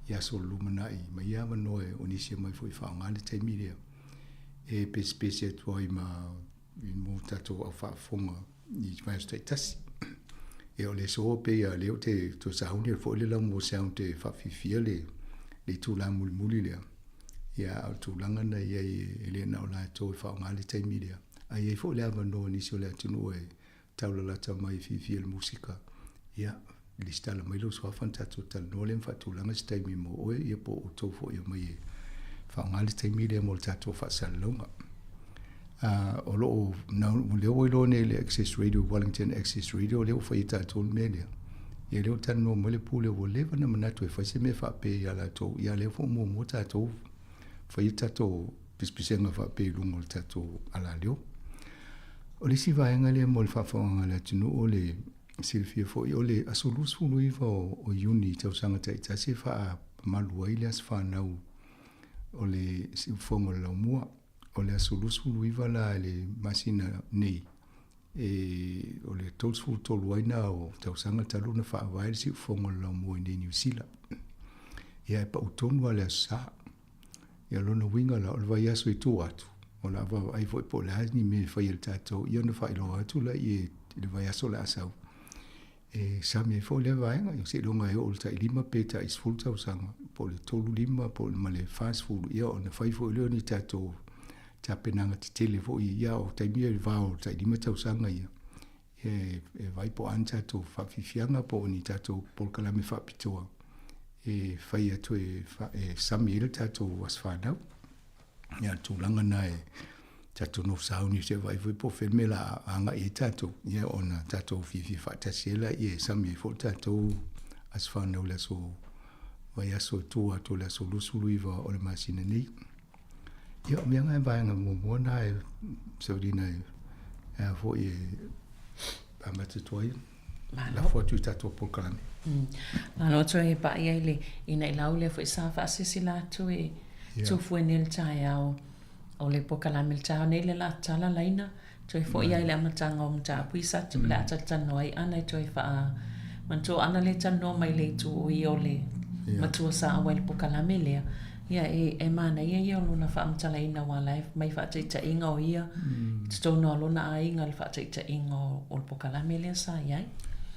i aso o le lumanai ma ia avanoa o nisi e omai foi e faaaoga le taimi lea e pesepese atu ai ma mo tatou au faafofoga i vaiaso taitasi. Ia o le aso pei lava o lea ou te toe sauni atu foi le laumua sound e faafiafia le le itula mulimuli lea. Ia a o le tulaga na i ai e le na o latou e faaaoga le taimi lea, ae i ai foi le avanoa o nisi o le atunuu e taulalata mai e fiafia i le musika. Ia, Lesitala mai lou suafa ona tatou talanoa lea ma faatulaga se taimi mo oe ia po o outou foi e omai e faaaoga le taimi lea mo le tatou faasalalauga. O lo o, o lea ua iloa nei le Access Radio, Wellington Access Radio, lea ua fai e tatou le mea lea. Ia lea ua talanoa mai le pule ua leva ona manatu e fai se mea faapea ia latou, ia lea foi muamua tatou fai a tatou pisapisiga faapea i luga o le tatou alaleo. O le isi vaega lea mo le faafofogaaga a le atunuu o le Silafia foi, o le aso 29 o Iuni i tausaga taitasi e faamamalu ai le aso fanau o le Siufofoga o le Laumua. O le aso 29 la i le masina nei, e, o le 33 ai na o tausaga talu ona faavae le Siufofoga o le Laumua i nei Niu Sila. Ia e pau tonu lava le Aso Sa. Ia o lona uiga la, o le vaiaso i tua atu, o le a vaavaai foi po o le a ni mea e fai e le tatou, ia ona faailoa atu lea i le vaiaso o le a sau, e sami ai foi lea vaega, ia seiloga e oo i le tai 5 pe tai 10 tausaga, po o le 35 po o le ma le 40, ia ona fai foi lea o ni tatou tapenaga tetele foi, ia o taimi ia i le va o le tai 5 tausaga ia, e vaai po o a ni tatou faafiafiaga po o ni tatou polokalame faapitoa e fai atu e, e sami ai le tatou aso fanau. Ia, le tulaga na e tatou nofo sauni se vaai foi po o fea le mea la agai ai tatou, ia ona tatou fiafia faatasi ai laia e sami ai foi le tatou aso fanau i le aso vaiaso e tua atu o le aso 29 o le masina nei. Ia, o mea na e vaega muamua na e Saulina e a foi e amata atu ai. Lafo atu i tatou polokalame. Malo atu ai e paʻi ai le inaʻilau lea foi sa faasilasila atu e tufue nei le taeao o le polokalame le taeao nei le la tala laina toe foi ai le amataga o mataupu i sa le a talatalanoa ai ana e toe faa manatua ana le talanoa mai le itu o ia o le matua sa auai le polokalame lea. Ia, e, e manaia ia o lona faamatalaina aua la e mai faataitaiga o ia i totonu o lona aiga le faataitaiga o, o le pokalame lea sa i ai.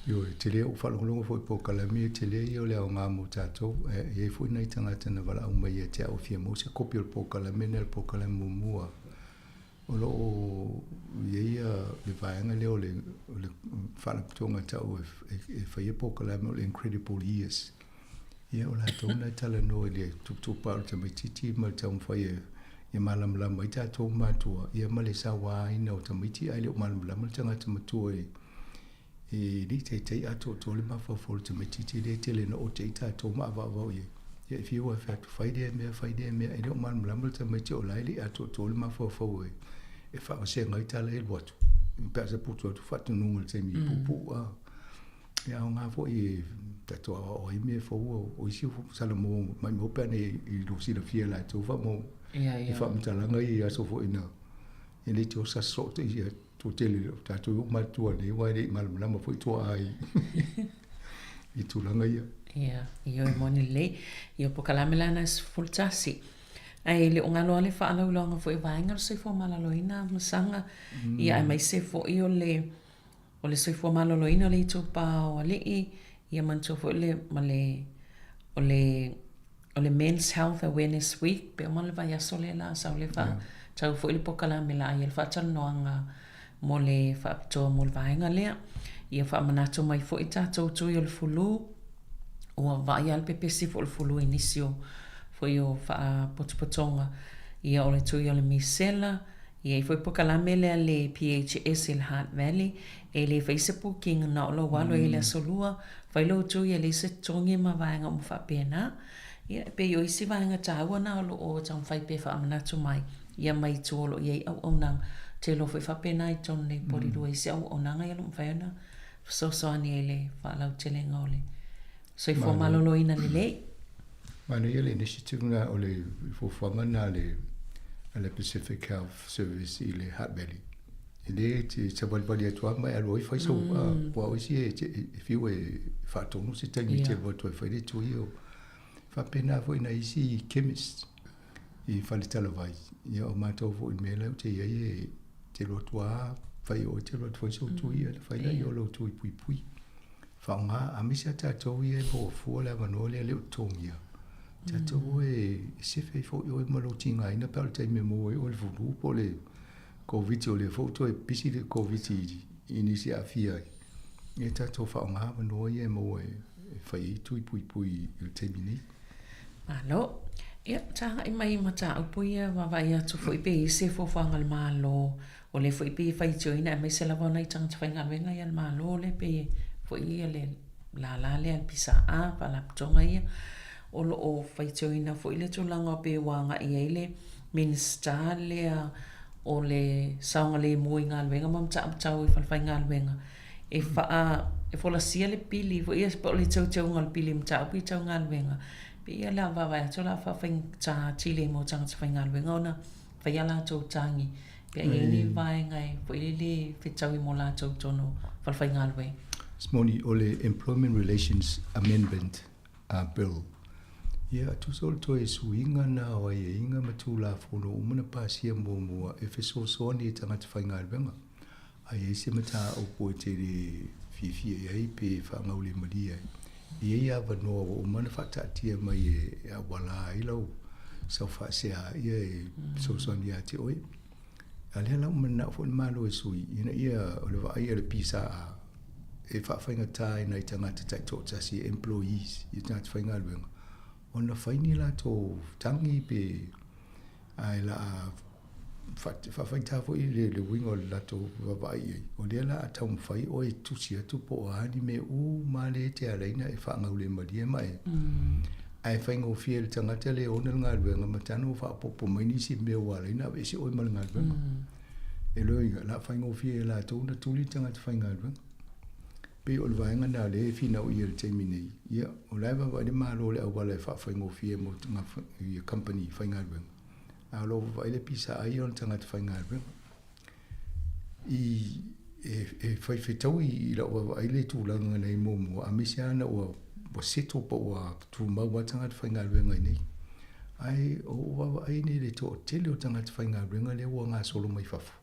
Ioe, tele ou faalogologo foi i pokalame, tele ia o le aoga mo tatou. E i ai foi nai tagata na valaau mai ia te au e fia maua se kopi o le pokalame lea, le pokalame muamua. O lo o i ai le vaega lea o le, o le faalapotopotoga e tau e, e, e faia pokalame o le Incredible Years. Ia, o latou na e talanoa i le tuputupu o le tamaitiiti ma le taumafai e ia malamalama ai tatou matua, ia ma le sauaina o tamaiti ae le o malamalama le tagata matua i e le i taitai atoatoa le mafaufau o le tamaitiiti lea e tele na ote ai tatou ma avaavao i ai. Ia e fiu e fai atu, fai lea mea, fai lea mea, e le o malamalama le tamaiti o la e le i atoatoa le mafaufau e, e faavasega ai tala e alu atu. Pe a saputu atu faatonuga i le taimi puupuu a. E aoga foi e tatou aoao ai mea fou o isi Salamo maimau pe ana i lou silafia e latou faamo i faamatalaga ia i aso foi na e le te osa soo te ia toatele o tatou i matua nei aua e le i malamalama foi tuaa i i tulaga ia. Ia, ioe moni lelei. Ia pokalame la na 11. Ae le o galo lava le faalauiloaga foi o vaega o le soifua maloloina ma saga, ia aemaise foi o le o le soifua maloloina o le itupa o alii, ia manatua foi le ma le o le o le Men's Health Awareness Week pe uma le vaiaso lea la sau le faatau foi le pokalame la ia le faatalanoaga mo le faapitoa mo le vaega lea. Ia faamanatu mai foi tatou tui o le fulu, ua vaai lava le pepesi foi o le fulu i nisi o foi o faapotopotoga, ia o le tui o le misela, E i ai foi pokalame lea a le PHS i le Hutt Valley, e le fai se booking na o lou alo i le aso lua, fai lou tui e leai se totogi ma vaega uma faapena. Ia, e pei o isi vaega taua na o lo o taumafai pea e faamanatu mai, ia mai tua o lo o i ai auaunaga. Ou te iloa foi faapena i totonu nei Porirua i isi auaunaga ia o lo o mafai ona fesoasoani ai i le faalautelega o le soifua maloloina lelei. Manaia le initiative lena o le fuafuaga lena a le a le Pacific Health Service i le Hutt Valley. E le te savalivali atu lava ma e alu ai fai sau aua o isi e, e fiu e faatonu se taimi te alu atu ai fai le tui o faapena foi nai isi chemist i Faletalavai. Ia o matou foi i le mea la ou te i ai e te alu atu lava fai oe te alu atu fai sou tui ona fai lea o lou tui puipui. Faaaoga, aemaise lava tatou ia e maua fua le avanoa lea e le o totogia. Tatou o e sefe ai foi oe ma lou tigaina pe a o le taimi e maua ai oe le flu po o le Koviti o lea foi ua toe pisi le Koviti i nisi e aafia ai. Ia tatou faaaoga avanoa ia e maua e fai ai tui puipui i le taimi nei. Malo. Ia, tagai mai i mataupu ia vaavaai atu foi pe i ai se fuafuaga a le Malo O lea foi pei e faitioina aemaise lava o nai tagata faigaluega ia a le Malo lea pei foi ia le lala lea a le PSA, Faalapotopotoga ia, o lo o faitioina foi le tulaga pei ua agai ai le Minisita lea o le saogalemu i galuega ma mataupu tau i falefaigaluega e faa e folasia le pili foi ia po o le teuteuga o le pili i mataupu ia tau galuega pei ia o le a vaavaai atu o le a faafaigata atili ai mo tagata faigaluega ona fai a latou tagi Pe a i ai ni vaega e foi lele e fetaui mo latou i totonu o falefaigaluega. Moni, o le Employment Relations Amendment Bill, ia, tusa o le toe suiga na o aiaiga ma Tulafono uma na pasia muamua e fesoasoani i tagata faigaluega, a i ai se mataupu e te le fiafia i ai pe faagaulemalie ai, e i ai avanoa ua uma ona faataatia mai e auala ai lau sau faasea ia e fesoasoani ia te oe. A lea la ua mananao foi le Malo e sui ina ia o le vaai a le PSA e faafaigata ai nai tagata taitoatasi, employees, i tagata faigaluega ona fai ni latou tagi pe ae la a faafaigata foi le uiga o le latou vaavaai i ai. O lea la a taumafai oe e tusi atu po o a ni mea uma lea e te alaina e faagaulemalie ma e ae faigofie i le tagata lea e ona le galuega ma tana ua faaopoopo mai nisi mea ua ala ai ona aveese oe ma le galuega. E lona uiga, o le a faigofie e latou ona tuli le tagata faigaluega. Pei o le vaega lena o lea e finau i ai i le taimi nei, ia, o la e vaavaai le Malo i le auala e faafaigofie mo kamupani faigaluega, a o lo o vaavaai le PSA ia o tagata faigaluega. I, e, e fai fetaui i lau vaavaai le tulaga na i ai muamua, aemaise lava ina ua, ua settle po ua tumau lava tagata faigaluega i inei. Ae o ou vaavaai nei i le toatele o tagata faigaluega lea ua gasolo mai fafo.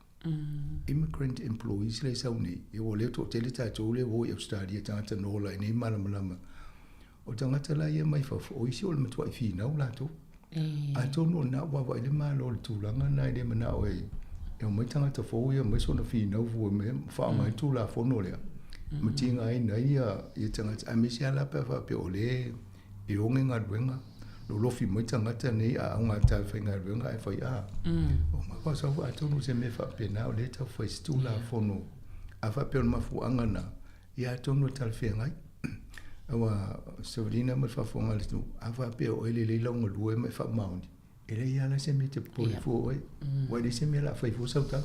Immigrant employees lea e sau nei, ia ua leo toatele tatou lea ua o i Ausetalia tagata na ola i inei malamalama. O tagata la ia mai fafo, o isi o le matuai finau latou. Atonu o lena ua vaavaai le Malo i le tulaga lena e le manao e omai tagata fou ia aumai sona finau fua mai ma faaaoga ai le Tulafono lea ma tigaina ai ia tagata aemaise lava la pe a faapea o lea e oge galuega, lolofi mai tagata nei a augata e faigaluega ae fai a. O mafaufau atonu o se mea faapena o lea e tau fai se Tulafono a faapea o le mafuaaga lena, ia atonu e talafeagai. Aua Savalina ma le faafofoga a le atunuu, a faapea o oe e lelei lau galue ma e faamaoni, e leai lava la se mea e te popole fua oe, aua e leai se mea o le a fai fua sau tala.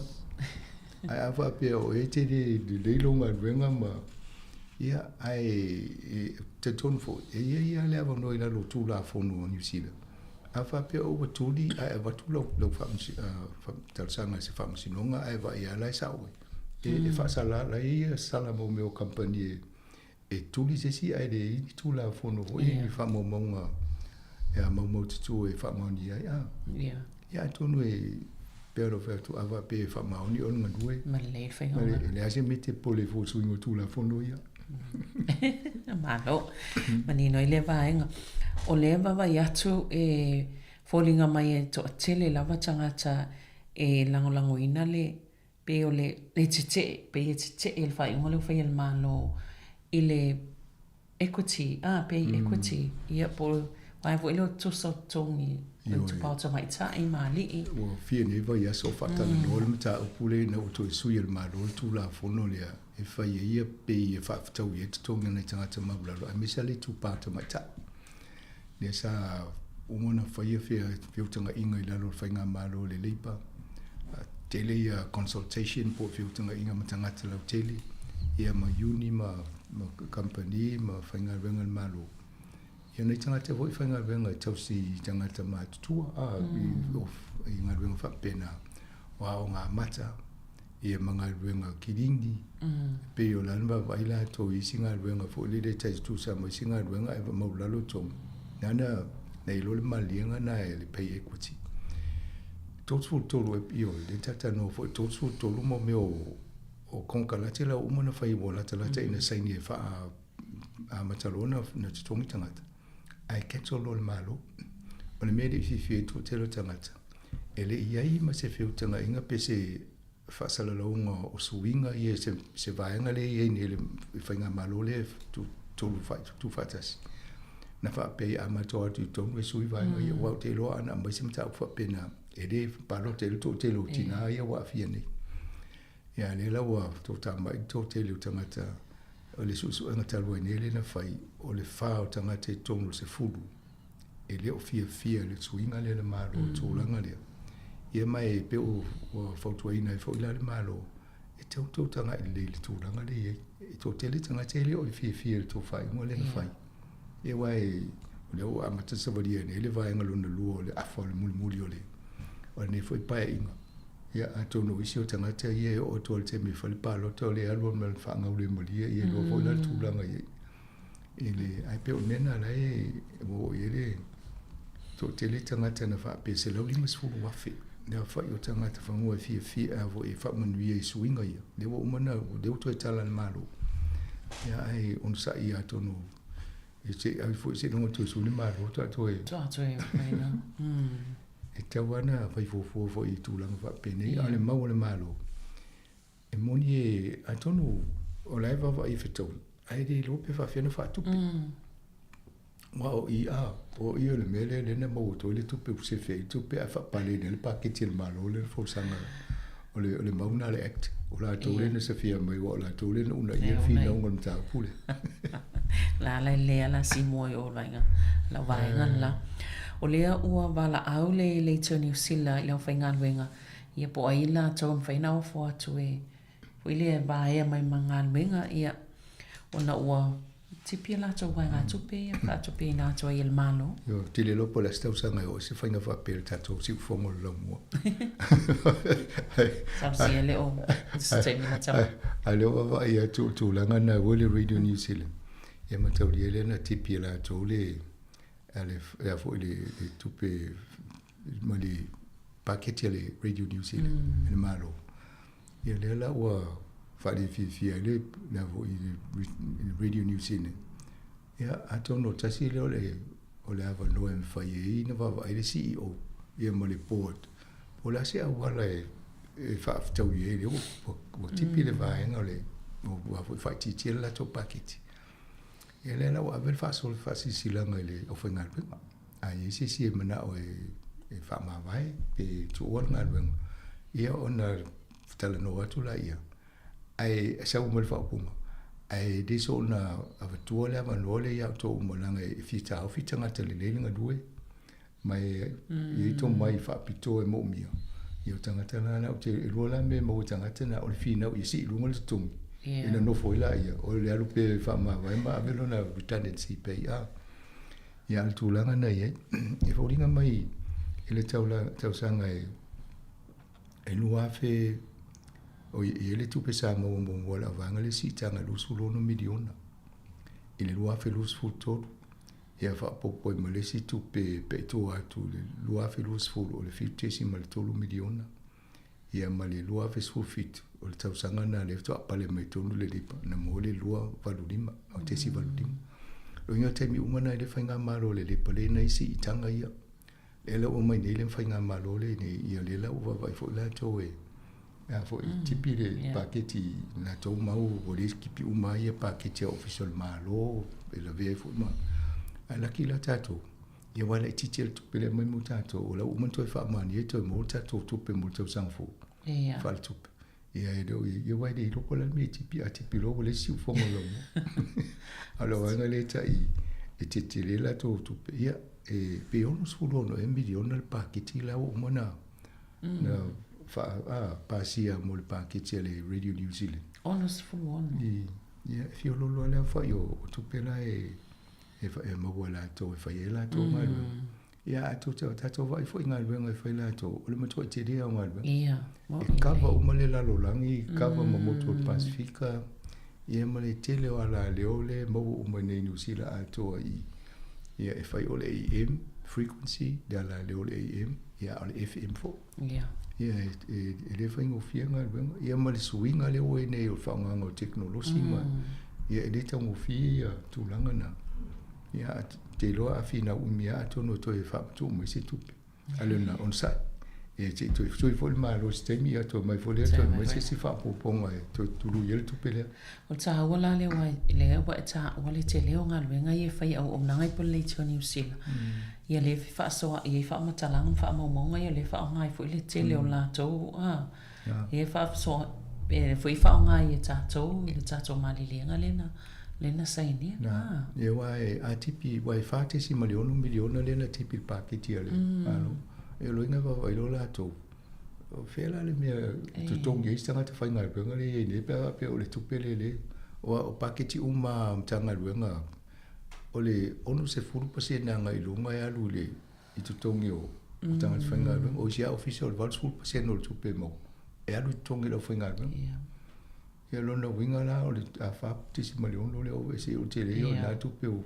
Ae a faapea o oe e te le lelei lou galuega ma ia, ae e talitonu foi, e i ai lava le avanoa i lalo o Tulafono a Niu Sila, a faapea ua tuli ae avatu lau lau talosaga i se faamasinoga ae vaai lava la e sao oe, e faasala, la e i ai sala mo mea o kamupani e e tuli se isi ae leai ni Tulafono foi ni faamaumauga e maumaututu e faamaonia ai. A. Ia atonu e pei ona fai atu, a faapea e faamaoni oe le galue, Ma lelei le faiga o e leai se mea e te popole ai fua i le suiga o Tulafono ia. Malo. Manino ai lea vaega. O lea vaavaai atu e foliga mai e toatele lava tagata e lagolagoina le Pei o le le tetee, pei e tetee i le faaiuga lea ua fai e le Malo i le equity, ah, pay equity, ia po o le vaega foi lea o tusa o totogi o itupa o tamaitai ma alii. Ua fia nei vaiaso o faatalanoa le mataupu lea ina ua toe sui e le Malo le Tulafono lea e fai ai ia pei e faafetaui ai totogi o nai tagata maualalo aemaise lava le itupa o tamaitai. Lea sa uma ona faia feutagaiga i lalo o le Faigamalo a le Labour, tele ia consultation po o feutagaiga ma tagata lautele, ia ma uni ma kamupani ma faigaluega a le Malo. Ia nai tagata foi faigaluega e tausi i tagata matutua, i galuega faapena, o aoga amata, ia ma galuega kilini, e pei o la na vaavaai latou i isi galuega foi lele e tai tutusa ma isi galuega ae maualalo totogi, na na na iloa le maliega na e le pay equity. 33 e ioe, lea ta talanoa foi 33 mo mea o o konekarate la ua uma ona fai ua latalata ina saini e faa amata loa ona na totogi tagata ae cancel loa e le Malo. O le mea e le i fiafia ai le toatele o tagata, e le i i ai ma se feutagaiga pe se faasalalauga o suiga ia se, se vaega lea e i ai nei le Faigamalo lea e tuufaatasi. Na faapea ia a matou atu i totonu e sui vaega ia, aua ou te iloa ana aumai se mataupu faapena, e le palota ai le toatele o tina ia ua aafia nei. Ia lea la ua toatamai le toatele o tagata o le suesuega talu ai nei lea na fai, o le fa o tagata i totonu o le 10 e le o fiafia i le suiga lea a le Malo i le tulaga lea. Ia ma e pei ua fautuaina ai foi la le Malo, e tatau ona tou tagai lelei i le tulaga lea e i ai. E toatele tagata e le o fiafia i le tou faaiuga lea na fai. Ia aua o lea ua amata savalia nei le vaega lona lua o le afa o le mulimuli o le o lenei foi paeaiga. Ia atonu o isi o tagata ia e oo atu lava i le taimi e fai le palota o lea e alu ma le faagaulemalie ia iloa foi la le tulaga i ai. I le, ae pei o le mea lena la e ua oo i ai le toatele tagata na faapea 150,000 le aofai o tagata fanua e fiafia a foi e faamanuia i suiga ia. Lea ua uma ona, lea ua toe tala le Malo. Ia ae onosai atonu e se i ave foi seiloga toe sui le Malo faatoa toe. Faatoa toe mai la. E tatau lava ona fai fuafua foi i tulaga faapenei, a o le mau a le Malo, e moni e, atonu o la e vaavaai e fetaui, ae le iloa pe faapefea ona faatupe. Aua o i, a, o i o le mea lea lea na maua atu ai le tupe ua sefe ai le tupe ae faapaleina ai le paketi a le Malo lea na folasaga o le, o le mau lena a le Act. O latou lea na safia mai aua o latou lea na uunaia le finauga o le mataupu lea. La la lea la simua i o vaega lau vaega la. O lea ua valaau le Leitio Niu Sila i le aufaigaluega ia po o ai latou e mafai ona ofo atu e foi lea e vaea mai ma galuega ia ona ua tipi a latou vaegatupe ia faatupeina atu ai e le Malo. Ioe, ou te le iloa po o le a se tausaga e oo ai se faiga faapea i le tatou siufofoga o le laumua. Talosia le o se taimi lata mai. A o lea ua vaavaai atu o le tulaga lena ua i le Radio New Zealand, ia mataulia lea na tipi e latou le, a le, a foi le, le tupe. ma le paketi a le Radio New Zealand, mm. le Malo. Ia lea la ua faalefiafia ai le le foi le Radio New Zealand. Ia atonu o tasi lea o le o le avanoa e mafai ai ona vaavaai le CEO ia ma le board po o le a se auala e e faafetaui ai lea ua ua tipi le vaega o le ua foi faaitiitia le latou paketi. Ia lea la ua ave le faasolo faasilasilaga i le aufaigaluega. A i ai se isi e manao e, e faamavae pe tuua le galuega, ia ona talanoa atu laia. Ae sau ma le faaupuga, ae le soona avatua le avanoa lea ia outou uma leaga e fia taofi tagata lelei le galue ma e i ai tomai faapitoa e moomia. Ia o tagata la na ou te, e lua la mea e maua i tagata na, o le finau ia sii i luga le totogi, yeah. E nonofo ai laia, o le alu pea e faamavae ma ave lona redundancy pay a. Ia, a o le tulaga na i ai, e foliga mai i le tausaga e e 2000, oi, e i ai le tupe sa maua muamua a le auvaega le siitaga e $26 miliona i le 2023, ia faaopoopo ai ma le isi tupe pe i tua atu i le 2020 o le $7.3 miliona, ia ma le 2017 o le tausaga lena lea faatoa pale mai tonu le Labour na maua le 285, o tesi 85. O lona uiga o taimi uma na i le faigamalo a le Labour lea na i ai siitaga ia. Lea la ua omai nei le faigamalo lea nei, ia lea la ua vaavaai foi latou e a foi tipi le paketi latou mau ua le tipi uma ai paketi a Ofisa o le Malo e lavea ai foi ma ae laki la tatou ia aua e laitiiti le tupe lea e aumai mo tatou o la ua uma ona toe faamaonia toe maua le tatou tupe mo le tausaga fou faaletupe. Ia e le o ia aua e le iloa po o le a le mea e tipi, a tipi loa ua leai se siufofoga o lau moa. A o le vaega lea e tai e tetele latou tupe, ia e pe $66 ea miliona le paketi la ua uma ona na faa pasia mo le paketi a le Radio New Zealand. 66. Ia e fia oloolo lava le aofai o tupe la e e maua e latou e fai ai latou galuega. Ia a tou tatou vaai foi i galuega e fai latou, o le matuai tele lava o galuega. Ia, E kava uma le lalolagi, kava ma motu o le Pasefika, ia ma le tele o alaleo lea e maua uma i inei i Niu Sila atoa i ia e fai o le AM frequency, le alaleo o le AM, ia a o le FM foi. Ia. Ia e le faigofie galuega. Ia ma le suiga lea ua i ai nei o le faaaogaina o tekonolosi ma ia e le taugofie ia tulaga na. Ia, ou te iloa a finau umi lava atonu e toe faamatuu mai se tupe. A o lena, onosai. Ia se i toe sui foi le Malo i se taimi, ia toe aumai foi lea, toe aumai se isi faaopoopoga e toe tului ai le tupe lea. O le taua la lea aua lea ua e taua le tele o galuega ia e fai e auaunaga i Poleiti o Niu Sila. Ia lea e fefaasoaai ai faamatalaga ma faamaumauga ia lea e faaaoga ai foi le tele o latou a Ia e faasoa e foi faaaoga ai e tatou i le tatou maliliega lea na lea na sainia. Na, ia aua e a tipi, aua e $4.6 miliona lea na tipi i le paketi a le Malo. Ia o lona uiga e vaavaai loa latou, o fea la le mea e totogi ai se tagata faigaluega lea e i ai nei pe a faapea o le tupe lea lea. Aua o paketi uma a Matagaluega, o le 60% agai i luga e alu i le i totogi o tagata faigaluega. O isi lava ofisa o le 80% o le tupe e maua e alu i totogi o le aufaigaluega. Ia lona uiga la o le 4.6 lea ua ese o le tele ia o lena tupe ua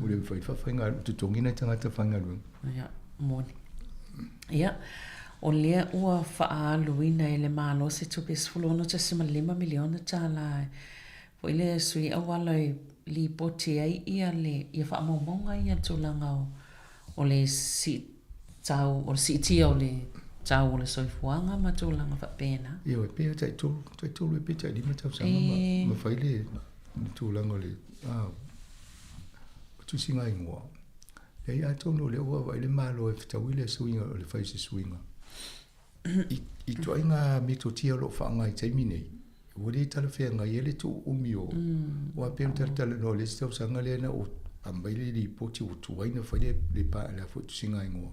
le mafai ona faafaigaluega, totogi nai tagata faigaluega. Ia, moni. Ia, o lea ua faaaluina e le Malo se tupe $16.5 miliona tala foi lea e sui auala e lipoti ai ia le ia faamaumauga ia tulaga o o le tau, o le siitia o le tau o le soifuaga ma tulaga faapena. Ioe, pei lava taitolu, taitolu ea pe tailima tausaga ma, ma fai le, le tulaga o le a, o tusiga igoa. Leai, atonu o lea ua vaavaai le Malo e fetaui le suiga o le fai o se suiga. I ituaiga metotia o lo o faaaoga i taimi nei, ua le talafeagai ai le tuuumi o, aua pei ona talatalanoa i le isi tausaga lea na ou aumai le lipoti ua tuai ona fai le le le foi tusiga igoa,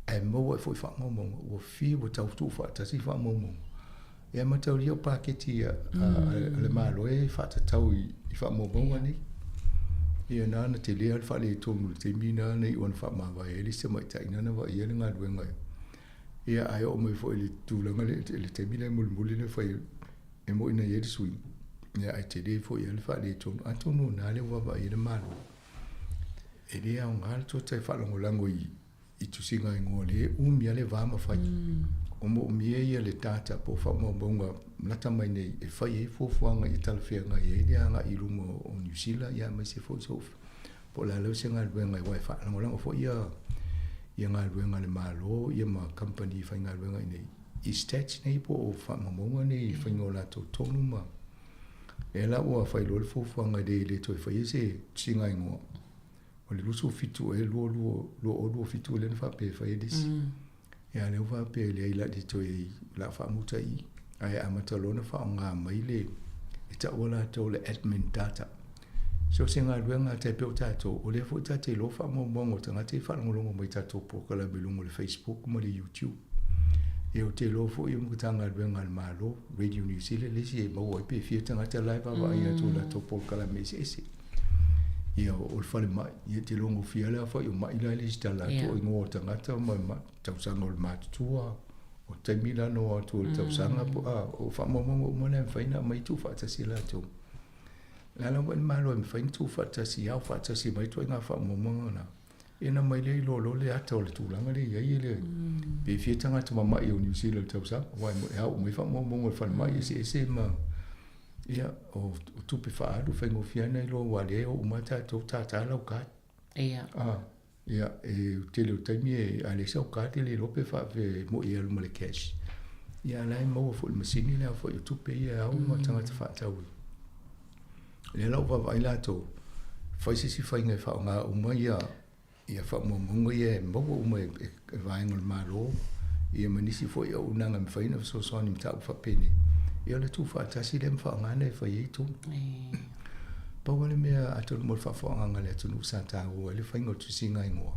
ae maua ai foi faamaumauga ua fiu ua tau tuufaatasi faamaumauga. E mataulia o paketi a le Malo e faatatau i faamaumauga nei. Ia na ona tele lava le faaletonu i le taimi na na iu ai ina faamavae ai le isi tamaitai na na vaaia le galuega Ia ae oo mai foi i le tulaga lea i le taimi lea mulimuli lea fai e moni na i ai le suiga, ia ae tele foi lava le faaletonu. Atonu o lena lea ua vaavaai i ai le Malo, e le aoga le toe faalagolago i i tusiga igoa lea e umi lava le va ma fai. O moomia ia le data po o faamaumauga lata mai nei e fai ai fuafuaga ia talafeagai ai le agai i luma o Niu Sila ia aemaise foi so po o le a lava se galuega aua e faalagolago foi ia ia galuega a le Malo ia ma kamupani faigaluega i inei i stats nei po o faamaumauga nei i faiga o latou tonu ma lea la ua fai loa le fuafuaga e le toe faia se tusiga igoa. O le 27 ea 22 2027 lea na faapea e fai ai le isi. Ia lea ua faapea e leai la le toe o le a faamuta i i. Ae amata loa ona faaaoga mai le e taua latou o le admin data. So o se galuega e tai pei o tatou, o lea foi ta te iloa faamaumauga o tagata ia e faalogologo mai i tatou polokalame i luga o le Facebook ma le YouTube. Ia ou te iloa foi o Matagaluega a le Malo, Radio New Zealand le isi e maua ai pe fia tagata la e vaavaai atu i latou polokalame eseese. Ia o le falemai, ia te iloa gofie lava le aofai o mai la e lesitala atu o igoa o tagata ma tausaga o le matutua, o taimi la na o atu o le tausaga po a, o faamaumauga uma na e mafai ona aumai tuufaatasi e latou. O le a lava le Malo e mafai ona tuufaatasi, ao faatasi mai ituaiga faamaumauga na. Ia ona aumai lea iloa loa le ata o le tulaga lea e i ai e le pe fia tagata mamai o Niu Sila i le tausaga, aua e ao uma ai faamaumauga o le falemai eseese ma ia o tupe faaalu faigofie lava ona iloa aua o lea e o uma lava tatou tata lau card. Ia. A, ia e tele o taimi e a leai sau card e le iloa pe faapefea e moi e alu ma le cash. Ia a o la e maua foi i le masini le aofai o tupe ia e ao ma tagata faatau. Lea la ua vaavaai latou, fai se isi faiga e faaaoga uma ia ia faamaumauga ia e maua uma e e vaega o le Malo ia ma nisi foi auaunaga e mafai ona fesoasoani i mataupu faapenei, ia o le tuufaatasi lea ma faaaoga lena e fai ai tonu. Pau lava le mea atonu mo le faafofogaaga a le atunuu sa taua ai le faiga o le tusiga igoa,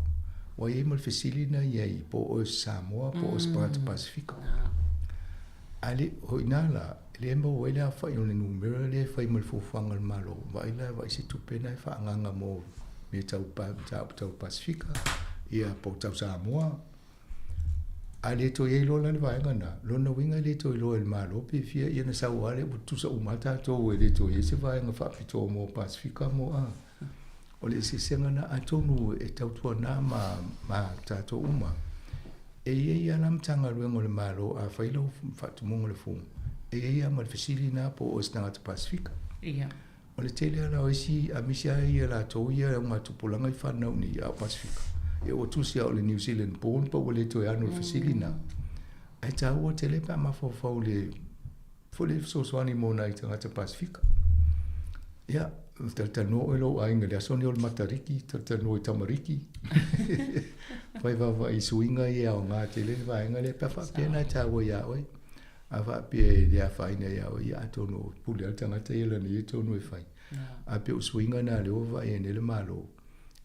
ua i ai ma le fesili na i ai po o oe o se Samoa po o oe o se tagata Pasefika. A le, o i ina la, lea e maua ai le aofai o le numera lea e fai ma le fuafuaga a le Malo, vaai la, vaai se tupe lena e faaagaaga mo mea tau mataupu tau Pasefika, ia po o tau Samoa. A le toe i ai loa la le vaega lena, lona uiga e le toe iloa e le Malo pe fia ia na sau lava lea ua tutusa uma lava tatou e le toe i ai se vaega faapitoa mo Pasefika mo a. O le eseesega lena atonu e tautuana ma ma tatou uma. E i ai lava la Matagaluega o le Malo a fai lau faatumuga o le form, e i ai lava ma le fesili lena po o oe o se tagata Pasefika. Ia. O le tele lava la o isi aemaise lava ia latou ia e augatupulaga i fanau nei a o Pasefika, ia ua tusi lava o le New Zealand born pa ua le toe ano i le fesili lena. Ae taua tele pe a mafaufau i le Foi le fesoasoani mo nai tagata Pasefika. Ia, talatalanoa oe lou aiga i le aso nei o le Matariki, talatalanoa i tamariki. Fai vaavaai i suiga ia e aoga tele le vaega lea, pe a faapea na e taua iā oe. A faapea e le afaina iā oe, ia atonu o pule lava le tagata ia lana ia tonu e fai. Ae pei o suiga na lea ua vaai ai nei le Malo,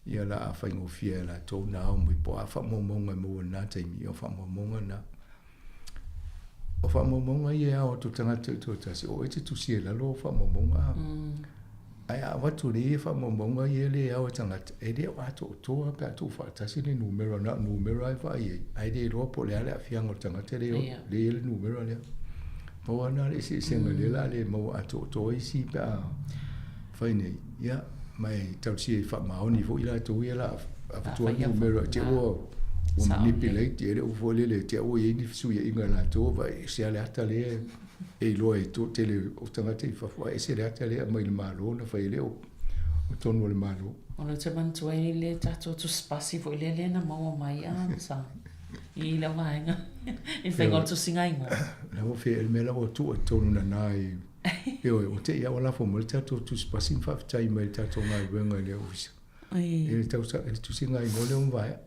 ia la a faigofie e latou na ao mai po o a faamaumauga e maua i lena taimi, ia o faamaumauga na. O faamaumauga ia e ao atu i le tagata taitoatasi, o oe e te tusia i lalo o faamaumauga a. Ae a avatu nei ia faamaumauga ia le ao e tagata, e le o atoatoa pe a tuufaatasi le numera, na o numera e vaai ai, ae le iloa po o le a le aafiaga o le tagata lea e lea e i ai le numera lea. Pau lava lena o le eseesega lea o le a le maua atoatoa isi pe a fai nei, ia, ma e talosia i faamaoni foi latou ia o le a avatua le numera i te i ua ua manipulate ia le upu foi lele, te i ua i ai ni fesuiaiga a latou, vaai ese lava le ata lea e iloa e toatele o tagata i fafo, ae ese le ata lea e aumai i le Malo ona fai ai lea o tonu a le Malo. O lea ou te manatua ai le tatou tusipasi foi lea lea na maua mai a sa i lau vaega i le faiga o le tusiga igoa. La ua fea le mea la ua tuu i totonu nana i Ioe, ua te i lava ua lafo mai le tatou tusipasi ma faafetai mai i le tatou galuega i le Ofisa. I le tausaga, i le tusiga igoa lea ua mavae.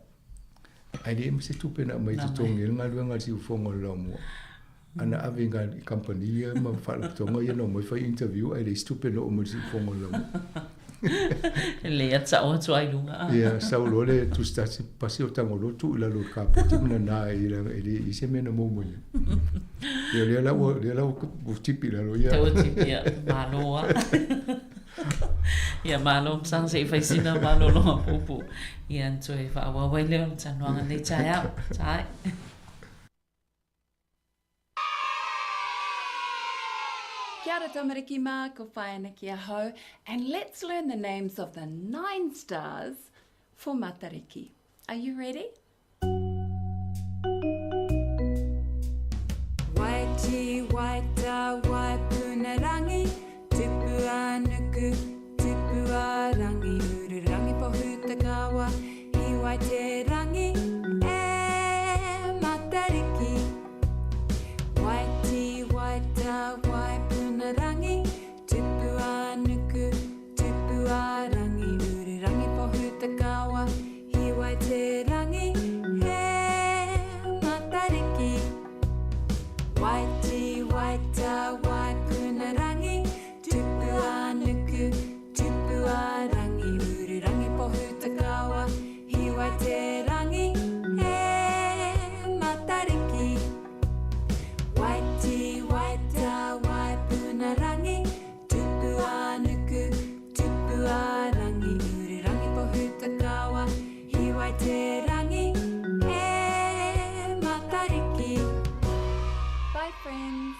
Ae leai ma se tupe na aumai i totogi ai le galuega a le siufofoga o le laumua. A na ave i kamupani ia ma faalapotopotoga ia na omai fai interview ae leai se tupe na oo mai i le siufofoga o le laumua. Lelei lava te sao atu ai i luga. Ia, sau loa le tusi tasi, pasi o tago loa tuu i lalo o le kapoti ma nana ai leaga e leai se mea na maua mai ai. Ia, lea la ua, lea la ua tipi i lalo ia. Ua tipi, ia. Malo lava. Ia, malo Msang se i fai sina malologa puupuu. Ia, ona toe faaauau ai lea o le talanoaga i lenei taeao. Tae. Kia ora tamariki mā, ko Whaea ki ahau, and let's learn the names of the nine stars for Matariki. Are you ready? friends.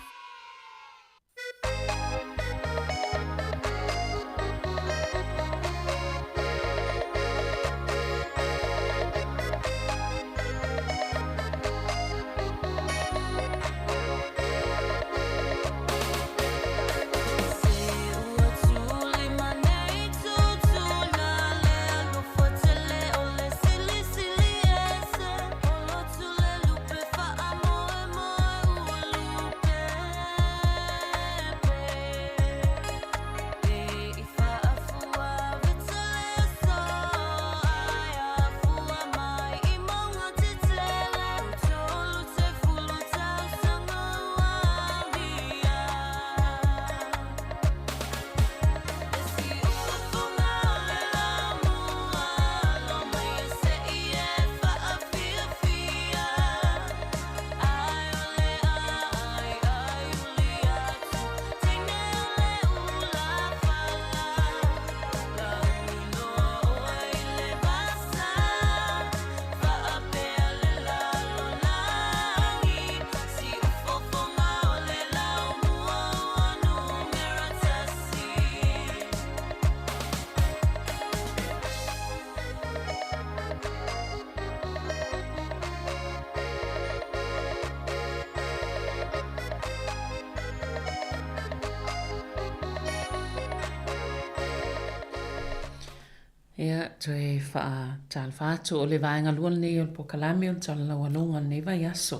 Ia, toe faatalofa atu, o le vaega lua lenei o le polokalame o le Tala Laualoga o lenei vaiaso.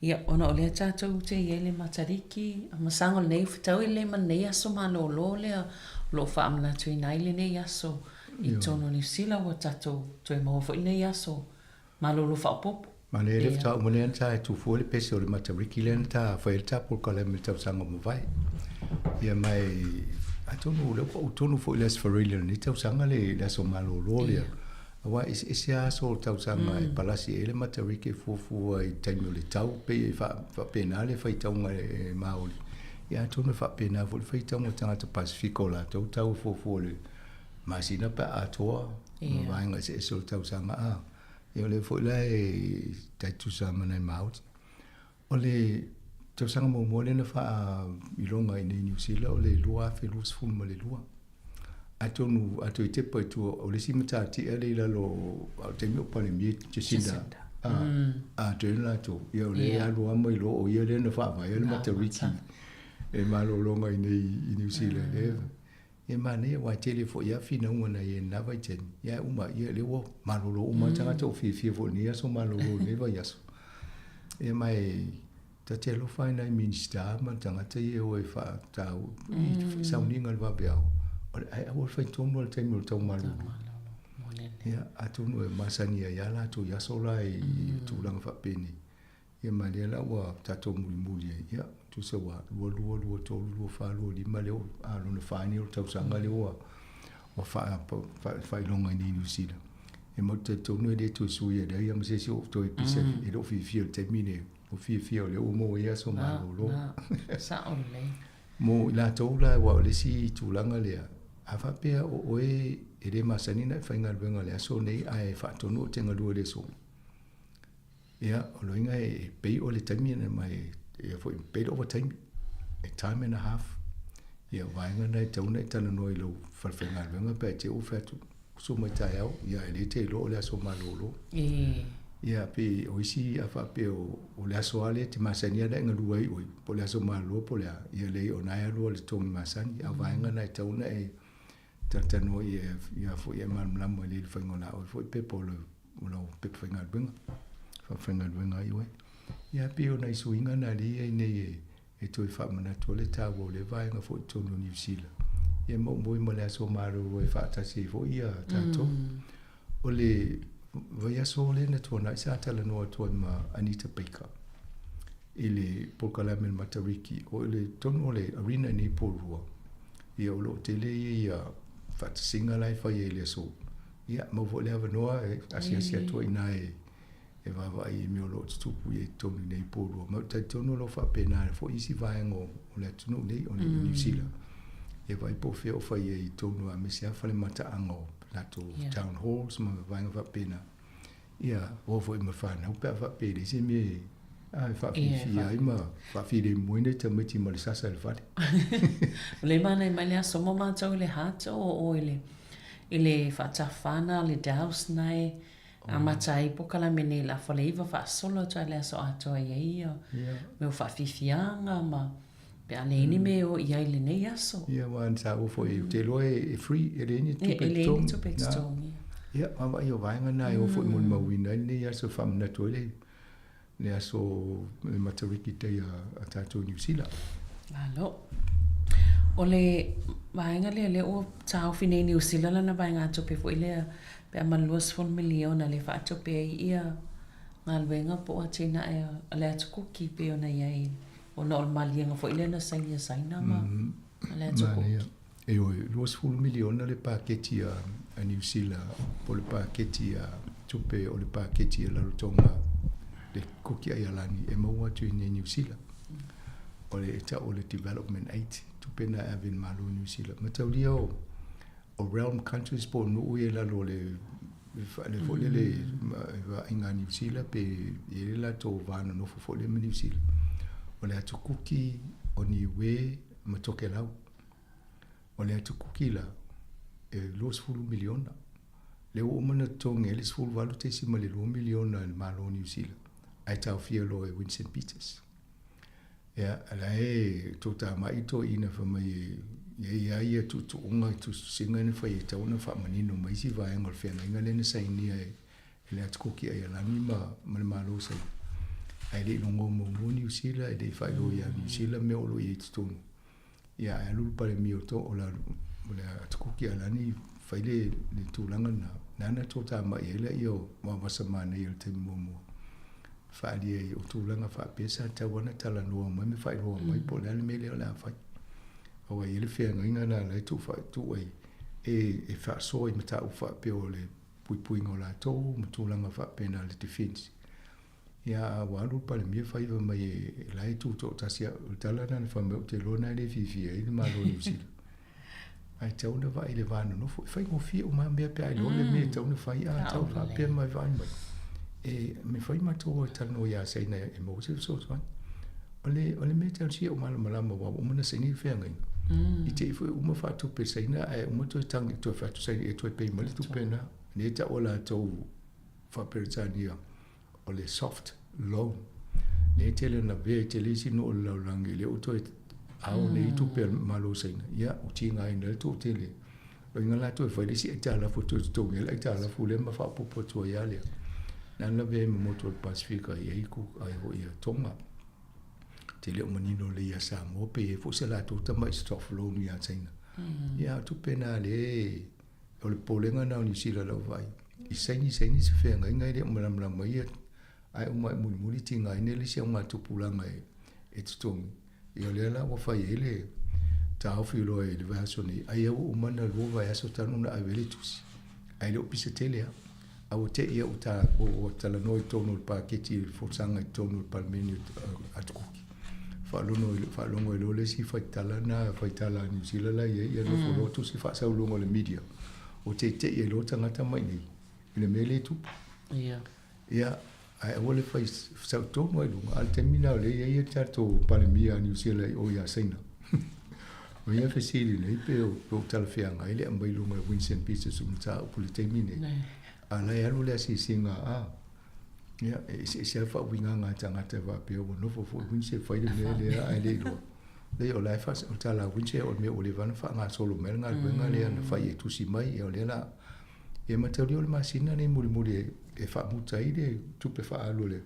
Ia, ona o lea tatou te i ai le Matariki, amasaga o lenei fetaui lelei ma lenei aso malolo lea o lo o faamanatuina ai lenei aso i totonu o Niu Sila, ua tatou toe maua foi lenei aso malolo faaopoopo. Manaia le faatoa uma lea na ta tufu ai le pese o le Matariki lea na ta fai ai le ta polokalame i le tausaga ua mavae. Ia ma e atonu o lea ua pau tonu foi i le Aso Faraile o lenei tausaga le le aso malolo lea. Aua e eseese lava aso o le tausaga e palasi ai le Matariki e fuafua i le taimi o le tau, pei e faapena le faitauga e Māori. Ia atonu e faapena foi le faitauga a tagata Pasefika o latou tau e fuafua i le masina pe a atoa ma vaega eseese o le tausaga. A, Ia o lea foi la e tai tutusa ma nai Māori. O le tausaga muamua lea na faailoga i nei Niu Sila o le 2022. Atonu a toe tepa i tua, o le isi matatia lea i lalo a o le taimi o Palemia Jacinda Ardern latou, ia o lea e alu lava ma iloa o ia lea na faavaea le Matariki e malologa i nei i Niu Sila. Lea E manaia aua e tele foi lava finauga na i ai i lena vaitaimi, ia ae uma, ia lea ua malolo uma lava tagata ua fiafia foi i lenei aso malolo i lenei vaiaso. Ia ma e ta te alofa lava i nai Minisita ma tagata ia e o e faatau i sauniga i le vaveao, ae aua le fai tonu lava i le taimi o le tau malolo. Ia atonu e masani ai lava latou i aso la i tulaga faapenei. Ia ma lea la ua tatou mulimuli ai, ia, tusa ua 22, 23, 24, 25 lea ua, a, lona fa nei o le tausaga lea ua, ua faa, faailoga ai nei i Niu Sila. E matou te talitonu e le toe suia lea ia ma se isi o toe pisa mm. e le o fiafia i le taimi nei. O fiafia o lea ua maua ai aso malolo. Sao lelei. Mo i latou la, aua o le isi tulaga lea, a faapea o oe e le masani ona e faigaluega i le aso nei ae faatonu ou te galue i le aso. Ia, o loiga e pei o le taimi ena mai, ia foi, pei le ovataimi, e time and a half. Ia, o vaega na e tatau ona e talanoa i lou falefaigaluega pe a te i ua fai atu, uso mai taeao, ia e le te iloa o le aso malolo. Ia, pei o isi a faapea o, o le aso lava lea e te masani lava ona e galue ai oe, po o le aso malolo po o le a, ia leai o lena e alu lava i le totogi masani. A o vaega na e tatau ona e talatalanoa ia, ia foi e malamalama lelei i le faiga o la oe foi pepa o lau, o lau pepa faigaluega, faafaigaluega ai oe. Ia pei o nai suiga na lea i ai nei e, e toe faamanatu ai le taua o lea vaega foi i totonu o Niu Sila. Ia ma ou moe ma le aso malolo e faatasi ai foi ia tatou. O le vaiaso lea na tuanai sa talanoa atu ai ma Anita Baker i le polokalame a le Matariki, o le totonu o le arena i nei Porirua, Ia o lo o tele ia ia faatasiga la e fai ai i le aso. Ia maua foi le avanoa e asiasi atu ai i ina e e vaavaai i mea o lo o tutupu i totonu i nei Porirua. Ma ou te talitonu o lo o faapena foi isi vaega o le atunuu nei, o Niu Sila. Ia vaai po o fea o fai ai i totonu aemaise lava fale mataaga o latou town halls ma vaega faapena. Ia o foi ma fanau pe a faapea e leai se mea e. A e faafiafia ai ma faafilemu ai nai tamaiti ma le sasa i le fale. O lea e manaia mai le aso ma matou i le Hato o oe i le i le faatafana le douse na e amata ai polokalame nei i le afa le iva faasolo atu lava i le aso atoa e i ai ia mea o faafiafiaga ma pe a leai ni mea e o i ai i lenei aso. Ia, aua na taua foi, ou te iloa e free, e leai ni tupe e totogi. E leai ni tupe e totogi. Ia, vaavaai o vaega na e oo foi molimauina ai lenei aso e faamanatu ai le le aso le Matariki Day a tatou i Niu Sila. Malo. O le vaega lea lea ua taofi nei Niu Sila lana vaegatupe foi lea pe a ma le 20 miliona lea e faatupe ai ia galuega po o atinae a le Atu Kuki pei ona i ai ona o le maliega foi lea na saini a Saina ma le Atu Kuki. Ioe, 20 miliona le paketi a Niu Sila po o le paketi a tupe o le paketi a Rarotonga le Kuki Aialani e maua atu i inei Niu Sila. O le e tau o le Development Aid, tupe na e ave i le Malo o Niu Sila. Mataulia o, o realm countries po o nuu ia i lalo o le le foi lele vaaiga a Niu Sila pe i ai le latou va nonofo foi lea ma Niu Sila. O le Atu Kuki, o Niue ma Tokelau. O le Atu Kuki la, e 20 miliona. Lea ua uma ona totogi ai le 18.2 miliona e le Malo o Niu Sila, ae taofia loa e Winston Peters. Ia, la e toatamai toeaiina fai mai e i ai lava ia tuutuuga, tusitusiga na fai e tatau ona faamanino mai isi vaega o le feagaiga lea na sainia e le Atu Kuki Aialani ma, ma le Malo o Saina. Ae le i logoa muamua Niu Sila, e le i faailoa ia Niu Sila mea o lo o i ai i totonu. Ia, ae alu le Palemia o to, o le, o le Atukuki Alani fai le, le tulaga lena. Lena na toatamai ai laia o Vavasa Manaia i le taimi muamua. Faaalia ai o tulaga faapea sa tatau lava ona talanoa mai ma faailoa mai po o le a le mea lea o le a fai. Aua e i ai le feagaiga lena la e tuu tuu ai e, e faasoa i mataupu faapea o le puipuiga o latou ma tulaga faapena le defence. Ia, a ua alu le Palemia fai fai mai e la e tutoatasi au. O le tala lena na fai mai, ou te iloa na e le fiafia ai le Malo o Niu Sila. Ae tatau ona vaai i le va nonofo. E faigofie uma lava mea pe a iloa le mea e tatau ona fai, a tatau faapea mai vaai mai. E mafai matou e talanoa ia Saina e maua se fesoasoani. O le, o le mea e talosia o malamalama aua ua uma ona saini le feagaiga. I te i foi uma faatupe Saina ae uma toe tagi toe fai atu Saina e toe pay mai le tupe lena. Lea e taua latou faa-Peretania o le soft loan. Lea e tele ona avea i tele isi nuu o le lalolagi lea ua toe ao nei tupe a le Malo o Saina, ia ua tigaina ai le toatele. O lona uiga la toe fai le isi aitalafu e toe totogi ai le aitalafu lea ma faaopoopo atu ai lava lea. Na ona lavea ai ma motu o le Pasefika e i ai ai foi ia Tonga. Te le o manino lelei ia Samoa pe i ai foi se latou tamai soft loan ia Saina. Ia a o tupe na lea e O le popolega lena o Niu Sila i lau vaai, i saini saini se feagaiga e le o malamalama ia, ae uma ae mulimuli tigaina le isi augatupulaga e totogi. Ia o lea la ua fai ai le taofi loa i le vaiaso nei, ai ua uma ona lua vaiaso talu ona ave ai le tusi, ae le o pisa tele lava. A ua te i ua ta, ua talanoa i totonu o le paketi i le folasaga i totonu o le Palemene o Atukuki. Faalogo faalogo ai loa le isi faitala na faitala a Niu Sila la i ai, ia nofo loa tusi faasau luga o le media, ua teitei ai loa tagata mai nei i le mea lea e tupu. Ia. Ia, ae aua le fai sau tonu ai luga, a o le taimi lena o lea e i ai le tatou Palemia a Niu Sila i o ia Saina. O ia fesili nei pe o, pe o talafeagai le aumai luga e Winston Peters o mataupu i le taimi nei. A la e alu le asiasiga a Ia, e eseese lava faauigaga a tagata e faapea ua nofo foi Winston e fai le mea lea ae le iloa. Leai, o la e faas, o le tala a Winston o le mea ua leva ona faagasolo mai le galuega lea na fai e tusi mai, ia o lea la Ia mataulia o le masina lenei mulimuli e, e faamuta ai le tupe faaalu a le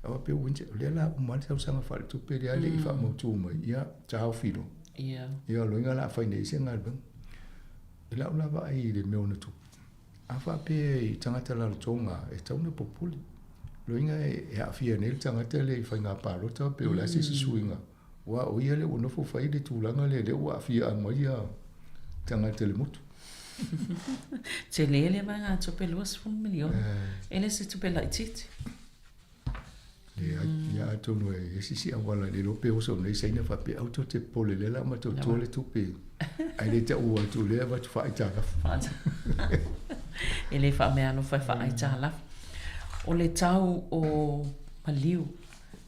a faapea Winston, o lea la uma le tausaga faaletupe lea le i faamautu mai, ia taofi loa. Ia. Ia o loiga la fai nei se galuega. I lau la vaai i le mea ona tupu, A faapea i tagata rarotonga, e tatau ona popole. Loiga e aafia nei le tagata lea i faiga palota pe o le a se isi suiga, aua o ia lea ua nofo fai le tulaga lea, lea ua aafia mai ia tagata i le motu. Tele le vaegatupe 20 miliona. E le se tupe laitiiti. Leai, ia atonu e i ai se isi auala le iloa pe oso nei Saina faapea aua tou te popole lea la a matou toa le tupe ae le taua atu lea avatu faaaitalafu. E le faameaalofa e faaaitalafu. O le tau o maliu.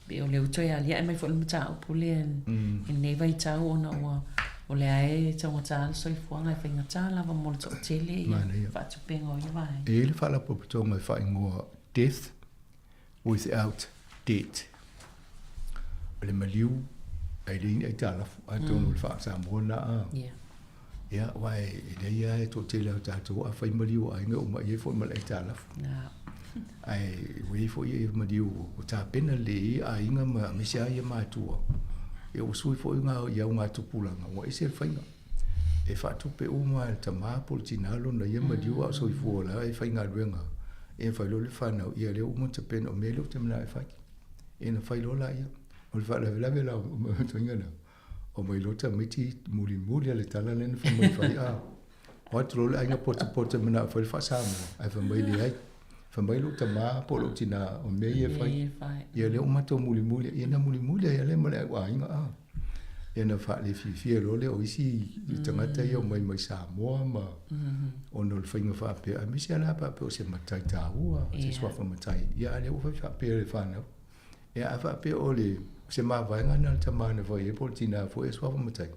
Pei o lea ua toe aliae mai foi le mataupu lea i lenei vaitau ona ua o lea e taugata le soifuaga, e faigata lava mo le toatele ia faatupega o ia vaega. E i ai le faalapotopotoga e faaigoa Death Without Debt. O le maliu ae leai ni aitalafu, atonu o le faa-Samoa lena a. Ia, aua e leai lava e toatele o tatou a fai maliu o aiga e uma i ai foi ma le aitalafu. Ae ua i ai foi ia maliu ua tapena lelei ai aiga ma aemaise lava ia matua. Ia ua sui foi i augatupulaga, ua ese le faiga. E faatupe uma e le tama po o le tina lona ia maliu a o soifua la e faigaluega. Ia fai loa le fanau, ia lea ua uma ona tapena, o mea lea ou te manao e fai. Ia ona fai loa laia. O le faalavelave la o matuaiga na, omai loa tamaiti mulimuli lava le tala lea na fai mai fai, a o atu loa le aiga potopoto e manao e fai le faa-Samoa, ae fai mai leai. Fai mai lou tama po o lou tina, o mea ia e fai. Ia lea ua matou mulimuli, ia na mulimuli ai lava lea ma le au aiga a. Ia na faalefiafia loa lea o isi tagata ia omai mai Samoa ma ona o le faiga faapea, aemaise lava la faapea o se matai taua, se suafa matai, ia a o lea ua fai faapea e le fanau. Ia a faapea o le se mavaega lena a le tama na fai ai po o le tina foi e suafa matai,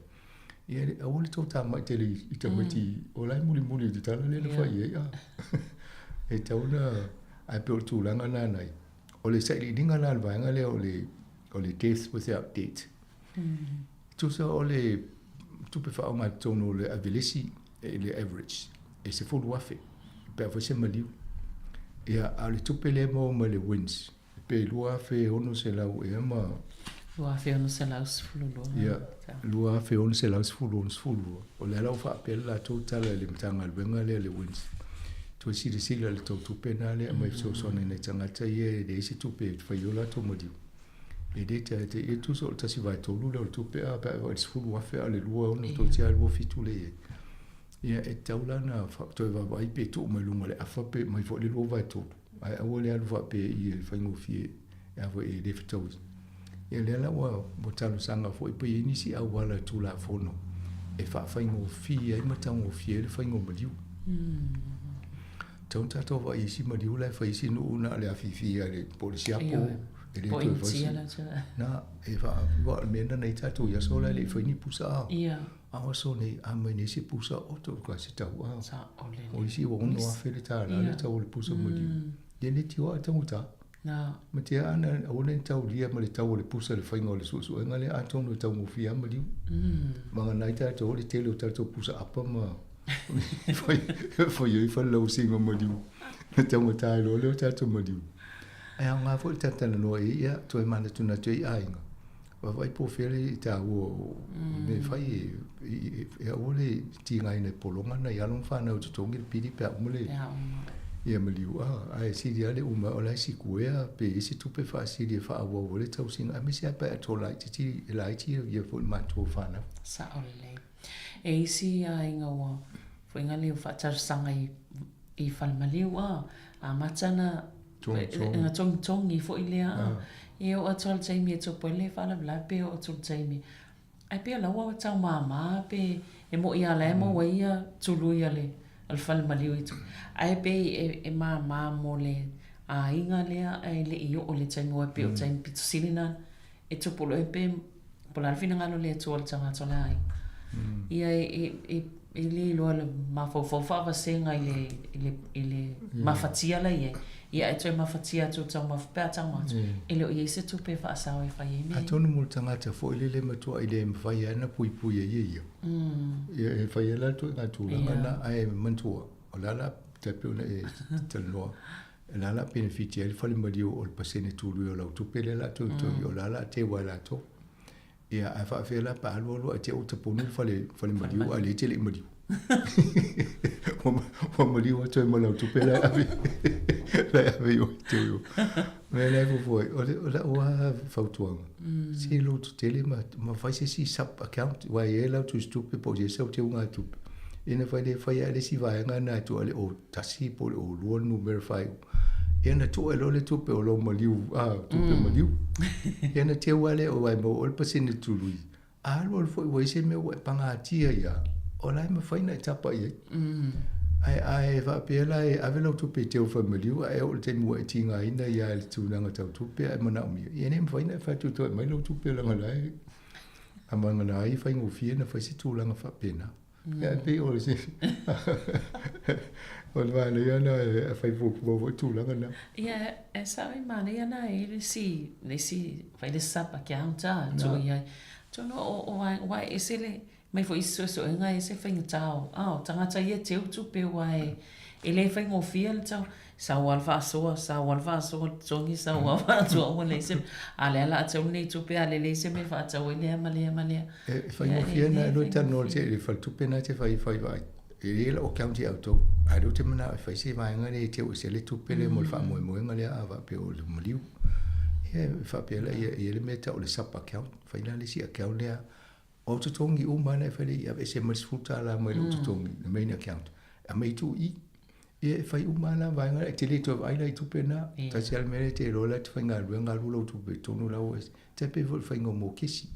ia aua le tou tamai tele i tamaiti o la e mulimuli i le tala lea na fai ai a. E tatau ona, ae pei o le tulaga lena na i ai. O le sailiiliga la a le vaega lea o le o le death without debt. Tusa o le tupe faaaogatotonu o le avelesi i le average e $10,000 pe a fai se maliu. Ia, a o le tupe lea e maua mai le WINZ, Pe 2600 ea ma. 2612. Ia, 2662. O lea la ua faapea le latou tala i le Matagaluega lea le WINZ, toe silasila i le tou tupe lena lea e aumai e fesoasoani i nai tagata ia e leai se tupe e fai ai o latou maliu. E le taea te ia tusa o le 1/3 lea o le tupe a pe a vaai i le $10,000 a o le 26 toeitiiti lava 27 lea i ai. Ia e tatau la ona toe vaavaai pe tuu mai luga o le afa pe mai foi le 2/3, ae aua le alu faapea i e faigofie e a foi e le fetaui. Ia lea la ua ua talosaga foi pe i ai nisi auala Tulafono e faafaigofie ai ma taugofie ai le faiga o maliu. Tatau ona tatou vaai i isi maliu la e fai i isi nuu na o le afifi lava po o le siapo e le toe fai se. Na, e faa, aua o le mea lena na i ai tatou i aso la e le i fai ni pusa a. A o aso nei, a mai nei se pusa oto ka se tau a. O isi ua $6,000 le tālā le tau o le pusa maliu. Ia le tio a taugata. Ma te ana aua ne i taulia ma le tau o le pusa le faiga o le suesuega lea atonu e taugofie lava maliu. Vagana ai tatou le tele o tatou pusa apa ma fai fai ai falelausiga maliu. Na taugata ai loa lea o tatou maliu. Ae aoga foi le talatalanoa i ai, ia toe manatunatu ai aiga. Vaavaai po o fea le taua o mea e fai e aua le tigaina e pologa nai alo ma fanau e totogi le pili pe a uma le ia maliu a ae sili lava le uma o la e sikuea pe i ai se tupe faasili e faaauau ai le tausiga aemaise lava pe a toa laitiiti e laiti ia foi le matua o fanau. Sao lelei. E isi aiga ua foi le faatalosaga i falemaliu a amata na na togitogi foi lea a e oo atu lava i le taimi e tupu ai le faalavelave pe oo atu i le taimi ae pei o la ua tau mama pe e moi lava o la e maua ai ia tului a le falemaliu i tua ae pei e mama mo le aiga lea ae le i oo i le taimi aua e pei o le taimi pito sili lena e tupu loa pe po o le a le finagalo o le Atua i le tagata o le aiga. Ia e, e le iloa le mafaufau faavasega i le, i le, i le mafatia la i ai. Ia ae toe mafatia atu i le taumafa pe a tago atu, e le o i ai se tupe e faasao e fai ai mea ia. Atonu mo le tagata foi lele matua i le mafai lava ona puipui e ia ia. Ia e fai ai la le ituaiga tulaga lena, ae manatua, o le a la, tai pei ona e talanoa, O le a la penefiti ai le fale maliu o le pasene tului o lau tupe lea la togitogi o le a la teua e latou. Ia ae faafefea la pe a alu alu ae te i ua tapuni le fale fale maliu a o lea e te le i maliu. Ua maliu atu ai ma lau tupe la e ave la e ave i o te o. Mea la e fuafua ai, o le o lau lava fautuaga, se lototele ma ma fai se isi sub account aua e i ai lau tusitupe po o i ai sau teugatupe ina fai le fai lava le isi vaega lena e tuu ai le 01 po o le 02 le numera faaiu. Ia ona tuu ai loa le tupe o lou maliu, a, tupe maliu. Ia ona teu lava lea aua e maua oe le pasene tului. A alu alu foi ua i ai se mea ua e pagatia ai lava, o la e mafai ona e tapa i ai. Ae a e faapea la e ave lau tupe e teu i falemaliu ae oo i le taimi ua e tigaina ia i le tulaga tau tupe ae manaomia, ia e le mafai ona e fai atu e toe aumai lau tupe leaga o la e vagana ai e faigofie ona fai se tulaga faapena. Ia e pei o se o le manaia lena e fai fuafua foi tulaga na. Ia e sao e manaia na e le isi le isi fai le sub account a tuu i ai. Atonu o aua e ese le mai foi isi suesuega e ese faigata o a o tagata ia e teu tupe aua e le faigofie le tau sau lava le faasoa sau lava le faasoa le totogi sau lava faasoa ua leai se a lea o le a tau lenei tupe a le leai se mea e faatau ai lea ma lea ma lea. E faigofie ona e lua talanoa i le faletupe lena e te fai fai vaai. E i ai lau account ia outou, a o lea ou te manao e fai se vaega lea e teu ese ai le tupe lea mo le faamoemoega lea a faapea o le maliu. Ia e faapea la ia e i ai le mea e tau o le sub account, fai la le isi account lea o au totogi uma lava na e fai lea, aveese mai le $10 mai lou totogi, le main account, aumai tuu i i. Ia e fai uma lava la vaega lea, e te le toe vaai la i tupe na. Tasi lava le mea lea e te iloa la e te faigaluega alu lau tupe i totonu la ua ese. Tai pei foi o le faiga o mokesi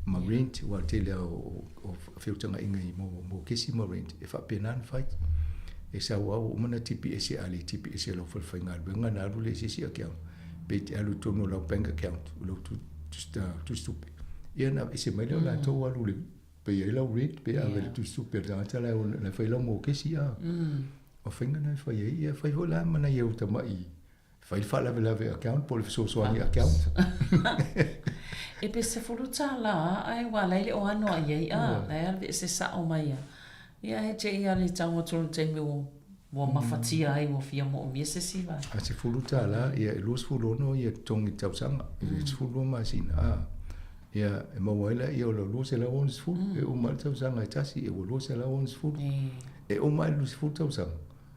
ma rent, aua o le tele lava o feutagaiga i mokesi ma rent, e faapena ona fai. E sau lava ua uma ona tipi ese, a le tipi ese e lau falefaigaluega ona alu lea i se isi account, pe te alu i totonu o lau bank account, o lau tusitupe, ia ona aveese mai lea o latou alu i le pe i ai lau rent pe ave i le tusitupe a le tagata la e fai lau mokesi a. O faiga na e fai ai, ia fai foi la ma nai ou tamai fai le faalavelave account po o le fesoasoani account. E pe $10 ae aua la e le o ano i ai a, la e aveese sao mai a. Ia e te i a le tago atu o le taimi ua mafatia ai ua fia moomia se isi vaega. A $10, ia e 26 ia totogi i le tausaga, i le 12 masina a. Ia, e maua ai lea o lau 260, e uma ai le tausaga e tasi, e ua 260. E uma ai le 20 tausaga,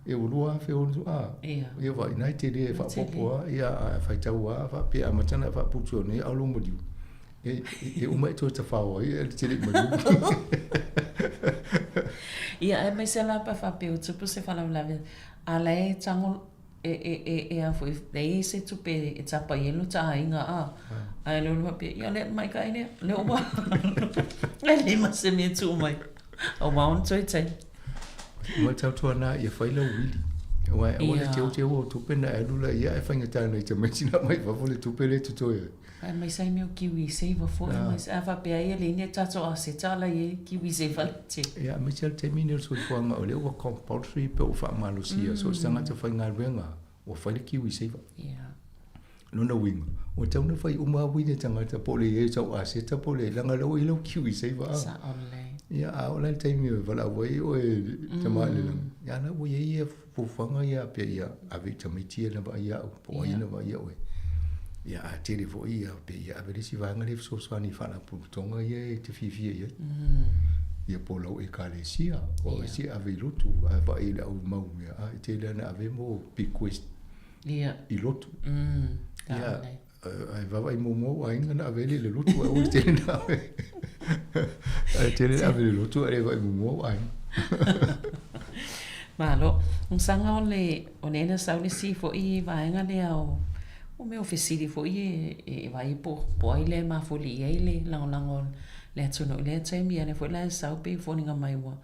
e ua 2060, a. Ia vaai, na e tele e faaopoopo lava, ia, a faitau lava faapea e amata ona e faaputu nei a o lou maliu, e uma e toe tafao ai ae te le i maliu. Ia, aemaise lava pe a faapea ua tupu se faalavelave, a la e tago e, e, e, e a foi, leai se tupe e tapa i ai lo ta aiga a. Ae lea ua faapea, ia lea maikaʻi lea, lea ua e leai ma se mea e tuu mai. Aua ona toe taimi. Ua tautuana ia fai lau wili. Aua aua le teuteu o tupe na e alu la ia e faigata nai tamaiti na aumai fafo le tupe lea e totoe ai. Aemaise ai mea o kiwi saver foi ma isi, a faapea ai e leai ni tatou aseta la i ai kiwi saver le tele. Ia, aemaise lava le taimi lenei o le soifuaga o lea ua compulsory pe ua faamalosia so o se tagata faigaluega ua fai le kiwi saver. Ia. Lona uiga, ua tatau ona fai uma lava uili a tagata po o le i ai o sau aseta po o le, leaga o lea ua i ai lau kiwi saver a. Sao lelei. Ia, a oo la i le taimi e valaau ai oe i tama i le lagi, ia la ua i ai ia fuafuaga ia pea ia ave i tamaiti ia na vaai ia au, po o ai na vaai ia oe. Ia a tele foi ia pe ia ave le isi vaega lea e fesoasoani i faalapotopotoga ia e te fiafia i ai. Ia po o lau ekalesia, o isi e ave i lotu, ae vaai i le au mau mea, a e tele lava ina ave mo bequest i lotu. Ia, ae vaavaai muamua ou aiga ona ave ai lea i le lotu, ae aua le tele na ave. Ae tele le ave i le lotu ae le vaai muamua ou aiga. Malo. Saga o le, o lea na sau le isi foi vaega lea o, o mea o fesili foi e, e vaai po, po o ai lea e mafuli i ai le lagolago o le atunuu i lea taimi. Ia lea foi la e sau pei e foliga mai ua,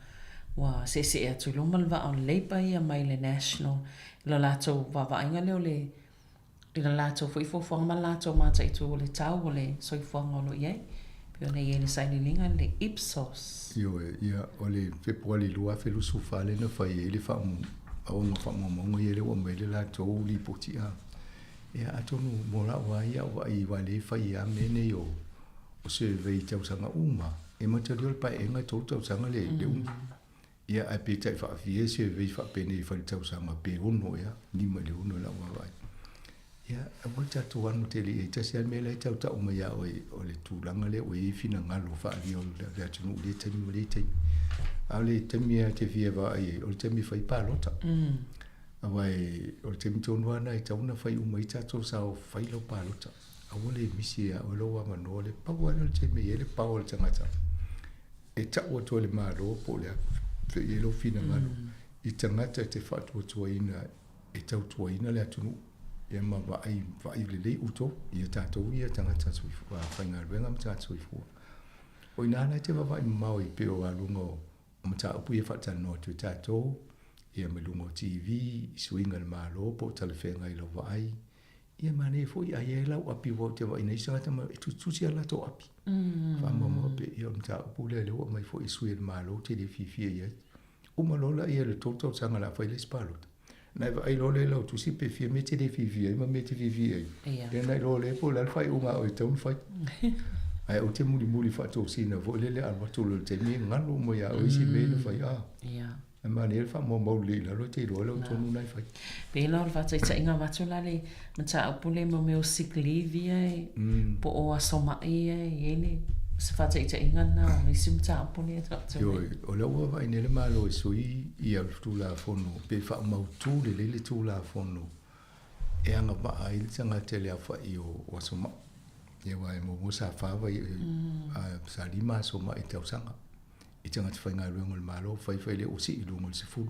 ua seesee atu i luma le vaa o le Labour ia mai le National i lo latou vaavaaiga lea o le i la latou foi fuafuaga ma le latou mataitu o le tau o le soifuaga o lo o i ai, pei ona i ai le sailiiliga le Ipsos. Ioe, ia, o le Fepuari 2024 lea na fai ai le aoga faamaumauga ia lea ua aumai ai le latou lipoti a. Ia, atonu mo lau lava ia au vaai aua o lea e fai lava mea nei o survey i tausaga uma, e mataulia o le paeaiga e tolu tausaga le umi. Ia, ae pe tai faafia survey faapenei i faletausaga pe ono ea, 5 i le 6 i lau vaavaai. Ia, aua le tatou ano tele i ai. Tasi lava le mea la e tau tau mai ia oe, o le tulaga lea ua i ai finagalo faaalia o le atunuu i lea taimi ma lea taimi. A o le taimi lava e te fia vaai ai, o le taimi e fai palota. Aua o le taimi tonu lava lena e tatau ona fai uma ai tatou sao, fai lau palota. Aua le misi ia oe lou avanoa lea. Pau lava lea o le taimi e i ai le power o le tagata. E tau atu ai le Malo po o le a fea i ai lou finagalo i tagata e te faatuatuaina e tautuaina le atunuu ia ma vaai, vaai lelei outou ia tatou ia tagata soifua, faigaluega ma tagata soifua. O i ina la e te vaavaai mamao ai pei o aluga o mataupu ia e faatalanoa atu e tatou. Ia mai luga o TV, i suiga i le Malo po o talafeagai i lau vaai. Ia manaia foi a i ai lau api aua ou te vaai nei isi tagata ma e tusitusi lava latou api. Faamaumau pea. Ia o le mataupu lea lea ua aumai foi e sui o le Malo ou te le fiafia i ai. Uma loa laia i le 3 tausaga o le a fai le isi palota, ona e vaai loa lea i lau tusi pe fia mea e te le fiafia ai ma mea e te fiafia ai. Ia ona iloa lea po o le a le faaiuga a oe e tatau ona fai. Ae ou te mulimuli faatosina foi lele a alu atu loa i le taimi e galo uma ia oe isi mea na fai. A. Ae manaia le faamaumau lelei i lalo e te iloa lau tonu na e fai. Pei la o le faataitaiga avatu la le mataupu lea mo mea o sick leave ia e po o aso ma'i ia e i ai le se faataitaiga lena o isi mataupu lea e tatou Ioe, o lea ua vaai nei le Malo e sui ia le Tulafono pe faamautu lelei le Tulafono e agavaa ai le tagata i le aofai o aso ma'i. Ia aua e muamua sa fa vai, sa lima aso ma'i i le tausaga. i tagata faigaluega o le Malo, fai fai lea ua sii i luga o le 10.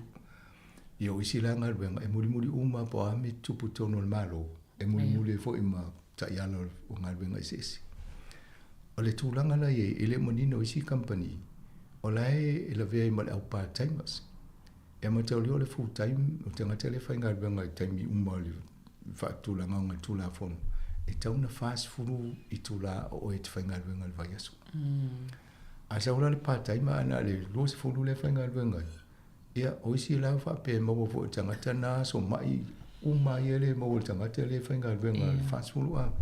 Ia o isi la galuega e mulimuli uma lava po o a mea e tutupu i totonu o le Malo, e mulimuli ai foi ma taiala o galuega eseese. O le tulaga la i ai, e le o manino isi kamupani, o la e lavea ai ma le au part timers. E mataulia o le full time, o le tagata lea e faigaluega i taimi uma o le faatulagaga o le Tulafono, e tatau ona 40 itula o oe e te faigaluega i le vaiaso. A sau la le part time a na o le 20 lea e faigaluega ai, ia o isi la faapea e maua foi e le tagata na aso mai uma ia lea e maua e le tagata lea e faigaluega le 40 a.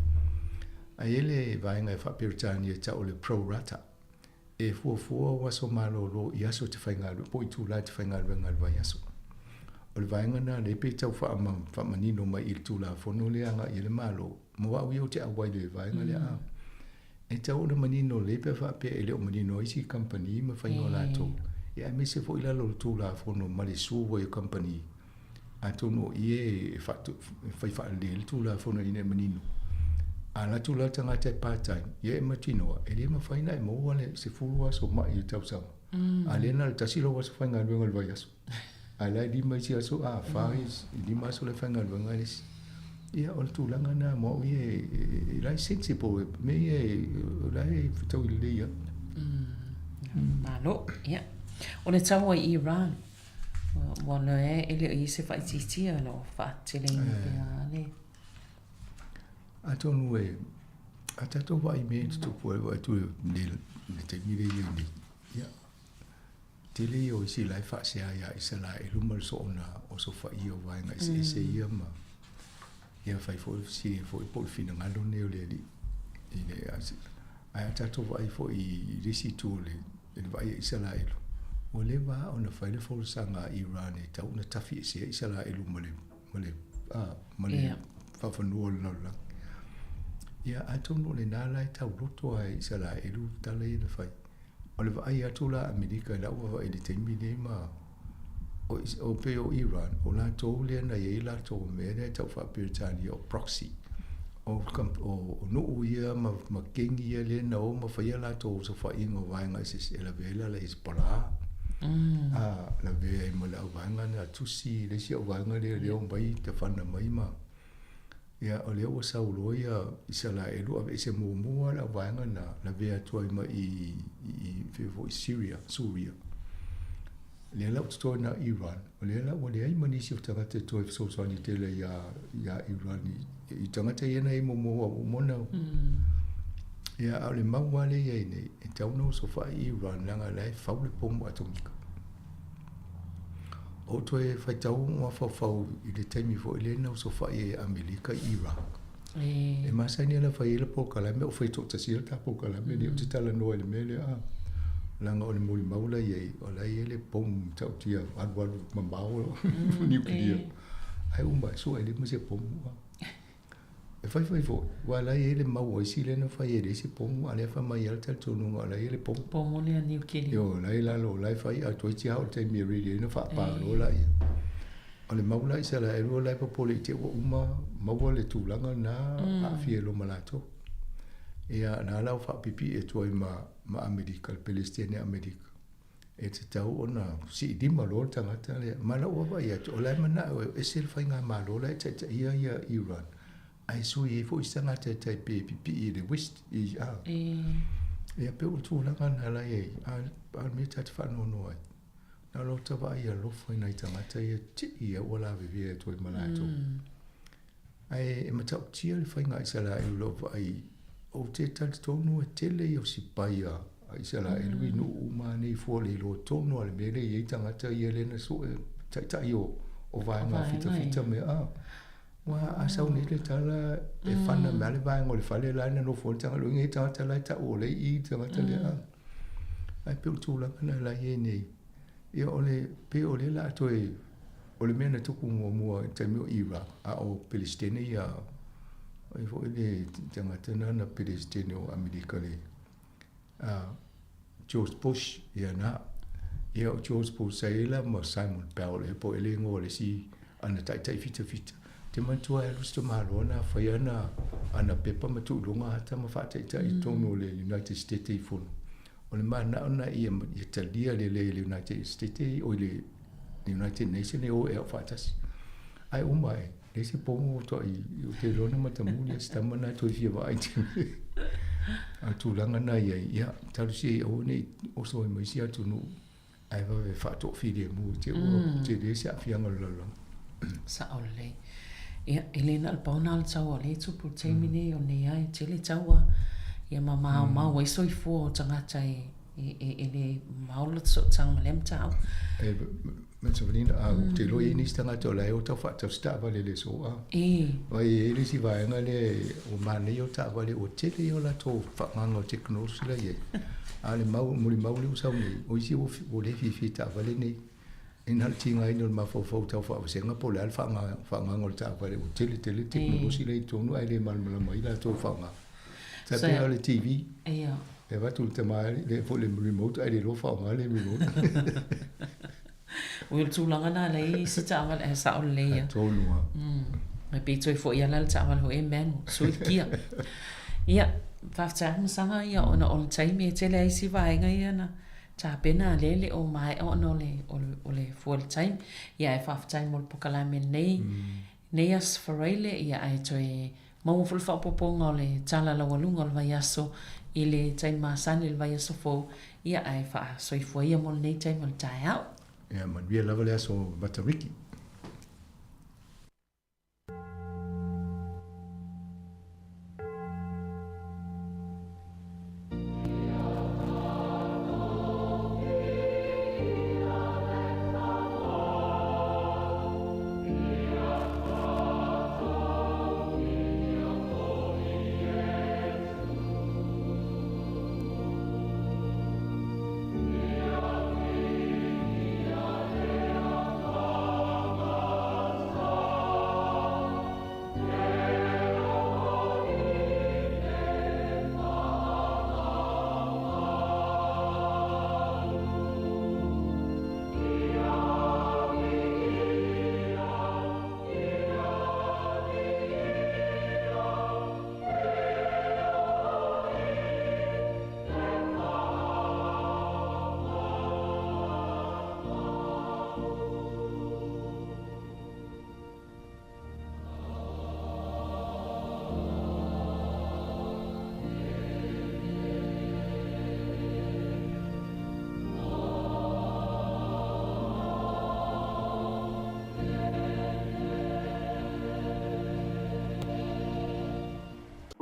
Ae i ai le vaega e faa-Peretania e tau o le pro rata, e fuafua ou aso malolo i aso e te faigaluega po o itula e te faigaluega ai i le vaiaso. O le vaega lena lea pei e tau faamanino mai i le Tulafono lea e agai i ai le Malo, mo au ia ou te auai i le vaega lea a. E tatau ona manino lelei pe a faapea e le o manino ai isi kamupani ma faiga o latou, ia aemaise foi i lalo o le Tulafono ma le sue ai o kamupani. Atonu o i e fai faalelei ai le Tulafono ina ia manino. A alu atu la le tagata e part time, ia e mautinoa, e le mafai ona e maua le 10 aso mai i le tausaga. A lea na o le tasi lou aso faigaluega i le vaiaso. Ae la e lima isi aso, a, fa isi, lima aso la e faigaluega ai le isi. Ia, o le tulaga lena mo au ia, e la e sensible, mea ia o la e fetaui lelei lava. Malo, ia. O le taua i Iran, ua loea e le o i ai se faaitiitia o lo o faateleina pea le... Atonu e, a tatou vaai i mea e tutupu ai, vaai atu i le taimi lea e i ai nei, ia, Tele ia o isi la e faasea ia Isaraelu ma le soona osofaia o vaega eseese ia ma ia fai foi fesili foi po o le finagalo lenei o le Alii i le ae a tatou vaai foi i le isi itu o le i le vaai a Isaraelu ua leva lava ona fai le folasaga a Iran e tatau ona tafiesea Isaraelu ma le ma le a ma le faafanua o le lalolagi. Ia atonu o lena la e tauloto lava e Isaraelu tala ia na fai. O le vaai atu la a Amerika i lau vaavaai i le taimi lenei ma o, o pei o Iran, o latou lea na i ai latou mea lea e tau faa-Peretania o proxy. O, o, o nuu ia ma, ma kengi ia lea na o ma faia latou osofaiga o vaega eseese e lavea ai la le Hezbollah. A, lavea ai ma le auvaega na tusi le isi auvaega lea lea omai tafana mai ma Ia, o lea ua sau loa ia Isaraelu aveese muamua le auvaega na lavea atu ai ma i, i fea foi, Syria, Suria. Lea la ua totoe na Iran, o lea la ua leai ma nisi o tagata e toe fesoasoani tele iā, iā Iran i, i tagata ia na i ai muamua ua uma ona Ia, a o le mau lava lea e i ai nei, e tatau ona osofai Iran leaga o la e fau le pomu atomika. Ou toe faitau mafaufau i le taimi foi lea na osofai ai e Amerika i Iraq. E masani ona fai ai le polokalame o fai toatasi ai le ta polokalame lea ou te talanoa i le mea lea a. Leaga o le molimau la i ai, o la e i ai le pomu matautia alualu mamao niukilia. Ae uma e sue lima se pomu. E faifai foi, aua o la e i ai le mau a isi lea na fai e leai se pomu, a o lea e fai mai lava le talitonuga o la e i ai le pomu. Pomu lea niukilia. Ioe, o la e i lalo, o la e fai, a toeitiiti lava oo i le taimi e ready ai ona faapa loa laia. O le mau la Isaraelu o la e popole i te i ua uma maua le tulaga lena, aafia ai loa ma latou. Ia, na la ua faapipii atu ai ma, ma Amerika, le Pelesitene a Amerika. E tatau ona siilima loa le tagata lea. Ma lau vaavaai atu, o la e manao e ese le faigamalo la e taitaia ia Iran, ae sui ai foi se tagata e tai pe pipii i le West, i, a. Ia, pei o le tulaga lena la e i ai, a o le mea ta te faanoanoa ai. Na o lota vaai alofa i nai tagata ia ti'i ia ua lavevea atu ai ma latou. Ae e matautia le faiga a Isaraelu i lou vaai, ou te talitonu e tele ia o sipai a Isaraelu i nuu uma nei fua le iloa tonu lava le mea lea e i ai tagata ia lea na sue taitai o vaega fitafita mea a. Aua a sau nei le tala e fana mai lava le vaega o le fale la e nonofo ai le tagata, lona uiga e i ai tagata la e tau o la e i i le tagata lea a. Ae pei o le tulaga lena la e i ai nei. Ia o le, pei o lea o le a toe, o le mea na tupu muamua i le taimi o Iraq, a o Peresetene ia, o ai foi le tagata lena na Peresetene o Amerika le, George Bush, ia na. Ia o George Bush sa i ai la ma Simon Powell ea po o ea le igoa o le isi ana taitai fitafita. Ou te manatua e alu si tamaloa na fai ana, ana pepa ma tuu i luga ata ma faataitai i totonu o le United States i fono. O le manao lena ia, ia talia lelei e le United States, oi le United Nations e o e au faatasi. Ae uma e, leai se pomu o toa i, ou te iloa na matamuli a si tama lena e toe fia vaai tele. A o le tulaga lena e i ai, ia, talosia ia aua ne i oso ai ma isi atunuu ae vave faatoafilemu i te i ua tele se aafiaga o le lalolagi. Sao lelei. Ia, e le na o le pau lena o le taua o lea e tupu i le taimi nei, o nei lava e tele taua, ia ma maomao ai soifua o tagata e le mamao le sootaga ma lea mataupu. E, Savalina, a ou te iloa e i ai nisi tagata o la e o tau faatausi taavale i le aso a. Aua e i ai le isi vaega lea ua manaia o taavale ua tele ia o latou faagaga o tekonolosi la e i ai. A o le mau, molimau lea ua sau nei, o isi ua le fiafia i taavale nei. E na o le tigaina o le mafaufau tau faavasega po o le a le faagaga o le taavale ua tele tele tekonolosi la e i totonu ae le malamalama ai latou i faaaoga. Tai pei lava o le TV. E avatu i le tama lea foi le remote ae le iloa faaaoga le remote. Ui o le tulaga lena la e i ai isi taavale ae sao lelei lava. Tonu lava. Ae pei toe foi lava la le taavale foi e manual, sui le kia. Ia, faafetai atu Masaga ia ona o le taimi e tele ai isi vaega ia na tapena a lea e le o maea ona o le, o le fua o le taimi. Ia ae faafetai mo le polokalame nei, nei Aso Faraile, ia ae toe maua foi le faaopoopoga o le tala laualuga o le vaiaso i le taimi masani i le vaiaso fou, ia ae faasoifua ia mo lenei taimi o le taeao. Ia manuia lava le aso Matariki.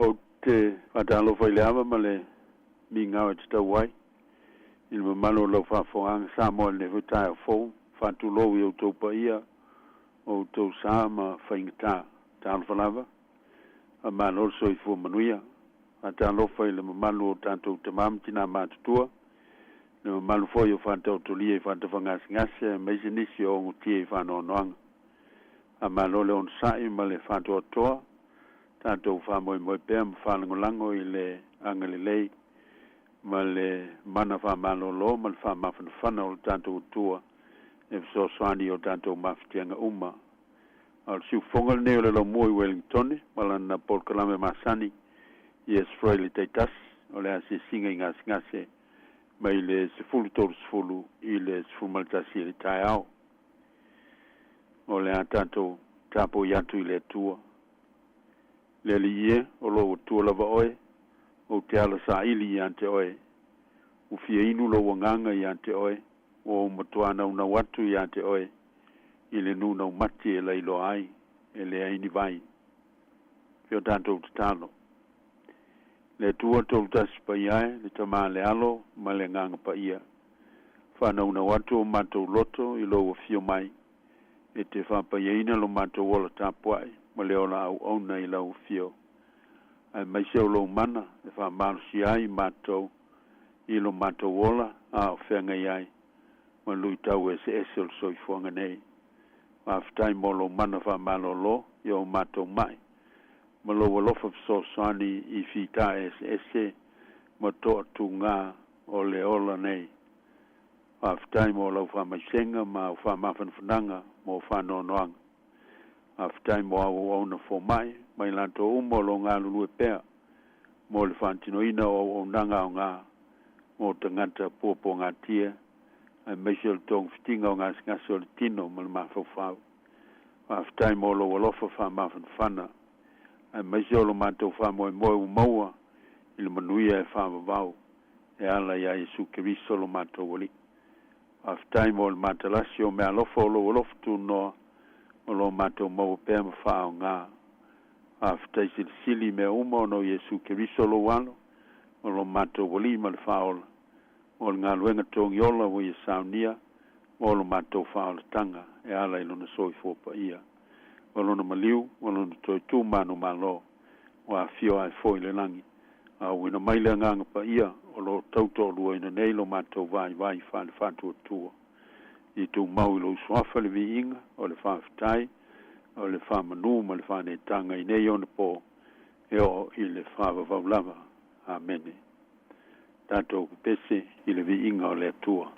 Ou te faatalofa i le ava ma le migao e tatau ai i le mamalu o lau faafofogaaga Samoa i lenei foi taeao fou. Faatulou i outou paia, o outou sa ma faigata. Talofa lava. Faamalo le soifua manuia. Faatalofa i le mamalu o tatou tama ma tina matutua, le mamalu foi o faataotolia i faatafagasegase aemaise nisi o ogotia i faanoanoaga. Faamalo le onosai ma le faatoatoa, tatou faamoemoe pea ma faalagolago i le agalelei ma le mana faamalolo ma le faamafanafana o le tatou Atua e fesoasoani i o tatou mafatiaga uma. A o le siufofoga lenei o le Laumua i Wellingtone ma lana polokalame masani i Aso Faraile taitasi o le asiasiga i gasegase mai le 10:30 i le 11 i le taeao. O le a tatou tapuai atu i le Atua. Le Alii e, o lou Atua lava oe, ou te ala saili ia te oe. Ua fia inu lou agaga ia te oe. Ua ou matuā naunau atu iā te Oe i le nunaumati e lailoa ai, e leai ni vai. Si o tatou tatalo. Le Atua Tolutasi Paia e, le Tama le Alo ma le Agaga Paia, faanaunau atu o matou loto i Lou afio mai, e te faapaiaina lo matou ola tapuai ma le ola auauna i Lau afio, aemaise o Lou mana e faamalosia ai matou i lo matou ola a o feagai ai ma luitau eseese o le soifuaga nei. Faafetai mo Lou mana faamalolo i o matou mai ma Lou alofa fesoasoani i fita eseese ma toatugā o le ola nei. Faafetai mo Lau faamaisega ma Au faamafanafanaga mo faanoanoaga. Faafetai mo Au auauna fomai ma i latou uma o lo o galulue pea mo le faatinoina o auaunaga aoga mo tagata puapuagatia aemaise o le togafitiga o gasegase o le tino ma le mafaufau. Faafetai mo Lou alofa faamafanafana aemaise o lo matou faamoemoe ua maua i le manuia e faavavau e ala iā Iesu Keriso lo matou Alii. Faafetai mo le matalasi o meaalofa o Lou alofa tunoa o lo o matou maua pea ma faaaoga. Faafetai silisili i mea uma ona o Iesu Keriso Lou Alo, o lo matou Alii ma le Faaola, mo le galuega togiola ua Ia saunia mo lo matou faaolataga e ala i Lona soifua paia, ma Lona maliu, ma Lona toe tu manumalo, ua afio ae foi i le lagi, a auina mai le Agaga Paia o lo o tautoaluaina nei lo matou vaivai faale-faatuatua. I tumau i Lou Suafa le viiga, o le faafetai, o le faamanu ma le faaneetaga i nei ona po e oo i le faavavau lava. Amene. Tatou pepese i le viiga o le Atua.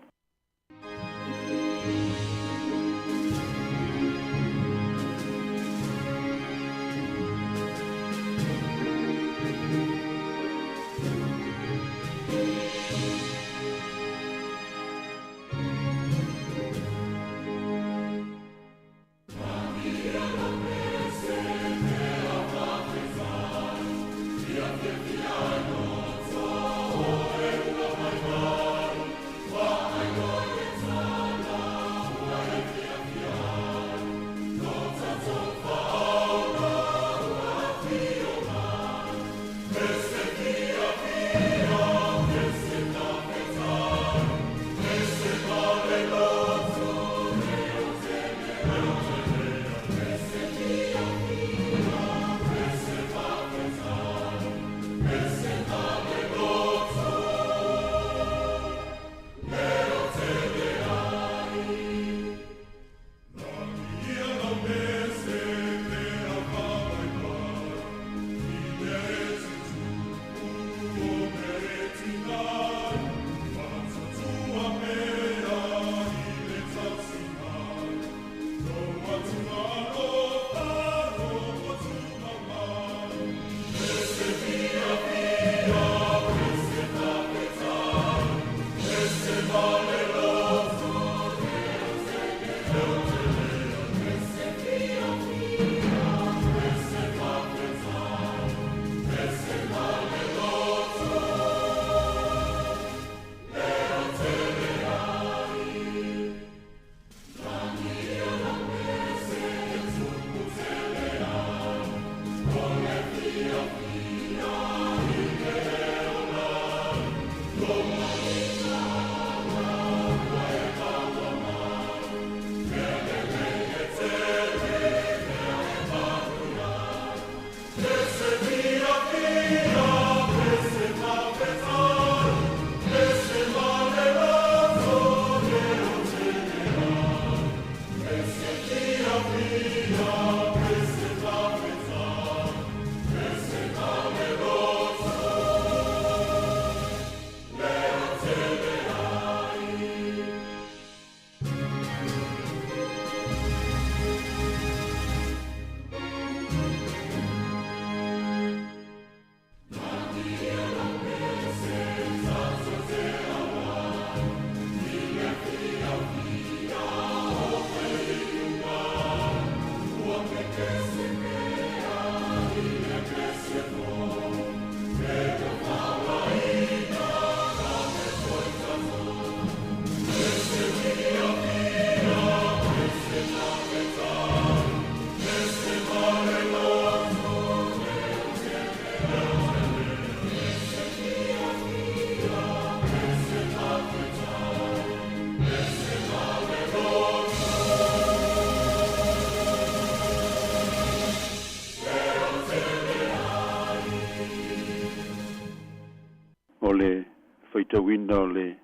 O le faitauina o le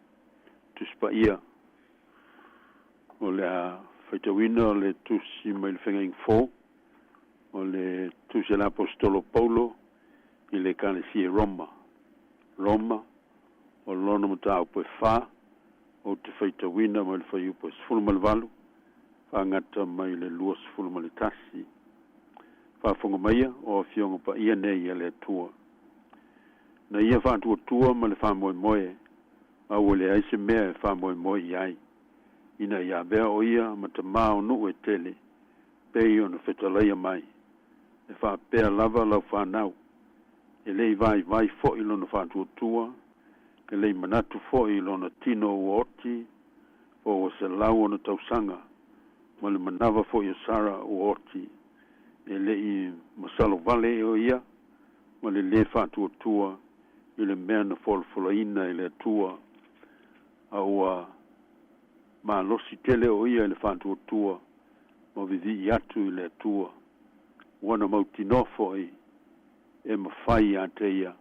Tusi Paia. O le a faitauina o le Tusi mai le Feagaiga Fou, o le Tusi a le Aposetolo Paulo i le Ekalesia i Roma. Roma, o lona mataupu e fa, ou te faitauina mai le fuaiupu e 18, faagata mai le 21. Faafofoga maia, o Afioga Paia nei a le Atua. Na ia faatuatua ma le faamoemoe, a ua leai se mea e faamoemoe i ai, ina ia avea o ia ma tamā o nuu e tele, pei ona fetalaia mai, E faapea lava lau fanau. E le i vaivai foi lona faatuatua, e le i manatu foi i lona tino ua oti, po ua 100 ona tausaga, ma le manava foi o Sara ua oti, e le i masalo vale o ia ma le lē faatuatua i le mea na folafolaina e le Atua, a ua malosi tele o ia i le faatuatua ma vivii atu i le Atua. Ua na mautinoa foi e mafai ia te ia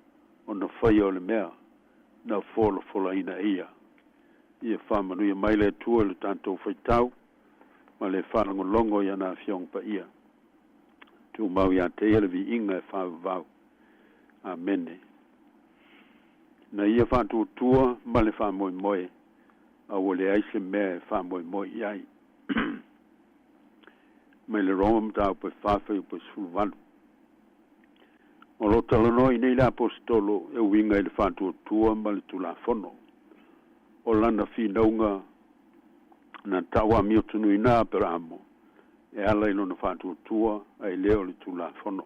ona faia o le mea na folafolaina e ia. Ia faamanuia mai le Atua i lo tatou faitau ma le faalogologo i ana Afioga Paia. Tumau ia te ia le viiga e faavavau. Amene. Na ia faatuatua ma le faamoemoe, a ua leai se mea e faamoemoe i ai. Mai le Roma mataupu e 4 fuaiupu e 18. O lo o talanoa i nei le Aposetolo e uiga i le faatuatua ma le Tulafono. O lana finauga na tau amiotonuina a Aperaamo e ala i lona faatuatua ae le o le Tulafono.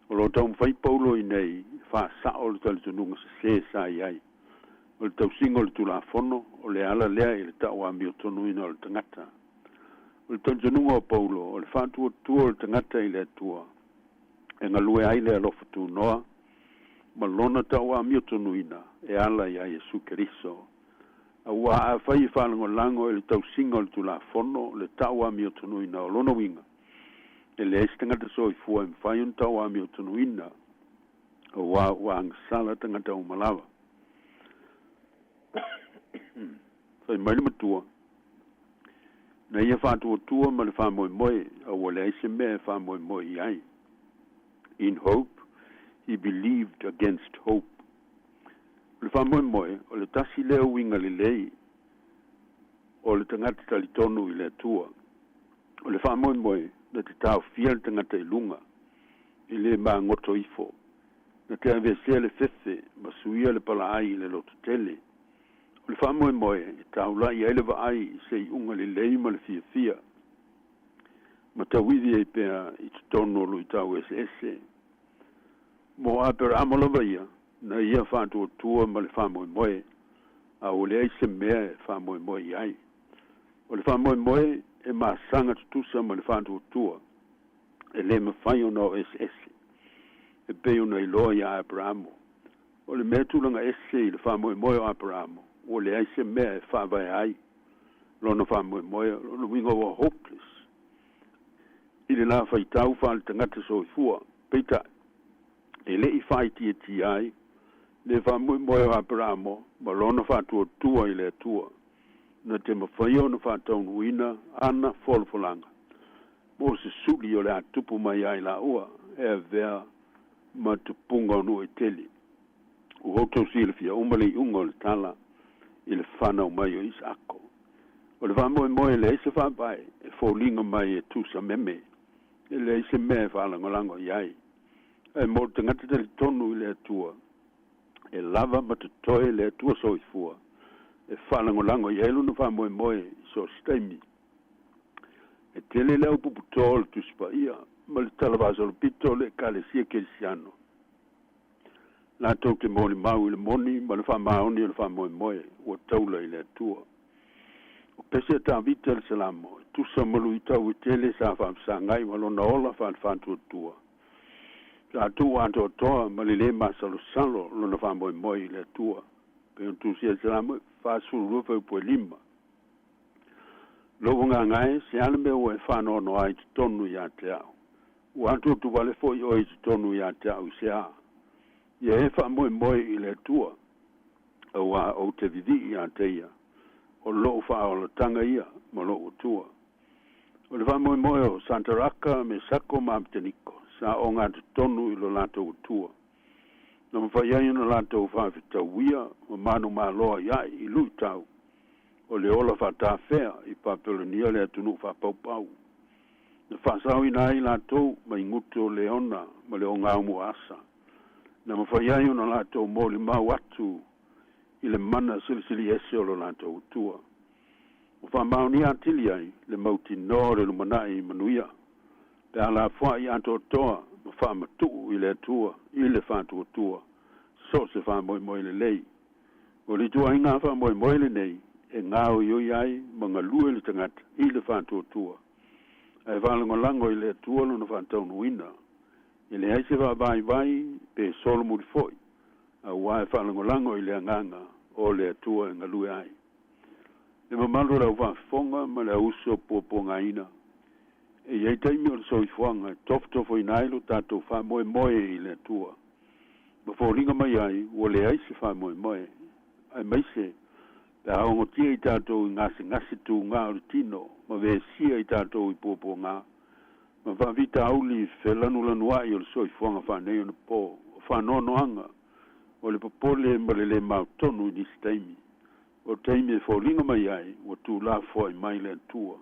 O lo o taumafai Paulo i nei e faasao le talitonuga sesē sa i ai. O le tausiga o le Tulafono o le ala lea i le tau amiotonuina o le tagata. O le talitonuga o Paulo, o le faatuatua o le tagata i le Atua e galue ai le alofa tunoa ma lona tau amiotonuina e ala iā Iesu Keriso. Auā afai e faalagolago i le tausiga o le Tulafono le tau amiotonuina o lona uiga, e leai se tagata soifua e mafai ona tau amiotonuina, auā ua agasala tagata uma lava. Fai mai le matua, na ia faatuatua ma le faamoemoe, a ua leai se mea e faamoemoe i ai. In hope, he believed against hope. O le faamoemoe, o le tasi lea uiga lelei o le tagata talitonu i le Atua. O le faamoemoe, na te taofia le tagata i luga, e le magoto ifo, na te aveesea le fefe ma suia le palaai i le lototele. O le faamoemoe, e taula'i ai le vaai i se iuga lelei ma le fiafia, ma tauivi ai pea i totonu o luitau eseese. Mo Aperamo lava ia, na ia faatuatua ma le faamoemoe, a ua leai se mea e faamoemoe i ai. O le faamoemoe e masaga tutusa ma le faatuatua, e le mafai ona o eseese, e pei ona iloa iā Aperamo. O le mea tulaga ese i le faamoemoe o Aperamo, ua leai se mea e faavae ai lona faamoemoe, o lona uiga ua hopeless i le la faitau faale-tagata soifua. Peitai, e le i faaitiitia ai le faamoemoe o Aperamo ma lona faatuatua i le Atua, na te mafaia ona faataunuuina ana folafolaga mo se suli o le a tupu mai ai laua e avea ma tupuga o nuu e tele. Ua outou silafia uma le iuga o le tala i le fanau mai o Isaako. O le faamoemoe e leai se faavae e foliga mai e tusa meme, e leai se mea e faalagolago i ai. Ae mo le tagata talitonu i le Atua, e lava ma totoe le Atua soifua e faalagolago i ai lona faamoemoe i so o se taimi. E tele le au puputō o le Tusi Paia ma le talavasolopito o le Ekalesia Kerisiano latou te molimau i le moni ma le faamaoni o le faamoemoe ua taula i le Atua. O pese a Tavita le Salamo, e tusa ma luitau e tele sa faafesagai ma lona ola faale-faatuatua, sa tuu atoatoa ma le lē masalosalo lona faamoemoe i le Atua, pei ona tusia i le Salamo 42 fuaiupu e 5. Lou agaga e, se a le mea ua e faanoanoa ai i totonu ia te au? Ua atuatuvale foi oe i totonu ia te au i se a? Ia e faamoemoe i le Atua, auā ou te vivii ia te Ia, o lou faaolataga ia ma lou Atua. O le faamoemoe o Sataraka, Mesako ma Apeteniko sa ogatotonu i lo latou Atua, na mafai ai ona latou faafetauia ma manumalo ai i luitau o le ola faatafea i Papelonia le atunuu faapaupau, na faasaoina ai latou mai gutu o leona ma le ogāumuaasa, na mafai ai ona latou molimau atu i le mana silisili ese o lo latou Atua. Ua faamaonia atili ai le mautinoa o le lumanai manuia pe a lafoai atoatoa ma faamatuu i le Atua i le faatuatua so o se faamoemoe lelei. O le ituaiga faamoemoe lenei e gaoioi ai ma galue le tagata i le faatuatua, ae faalagolago i le Atua lona faataunuuina. E leai se vaavaivai pe solomuli foi, auā e faalagolago i le Agaga o le Atua e galue ai. Le mamalu o le au faafofoga ma le auuso puapuagaina, e i ai taimi o le soifuaga e tofotofoina ai lo tatou faamoemoe i le Atua, ma foliga mai ai ua leai se faamoemoe, aemaise pe a ogotia i tatou i gasegase tugā o le tino ma vesia i tatou i puapuaga ma faafitauli felanulanuai o le soifuaga faaneionapo, o faanoanoaga o le popole ma le lē mautonu i nisi taimi. O taimi e foliga mai ai ua tulafoai mai le Atua,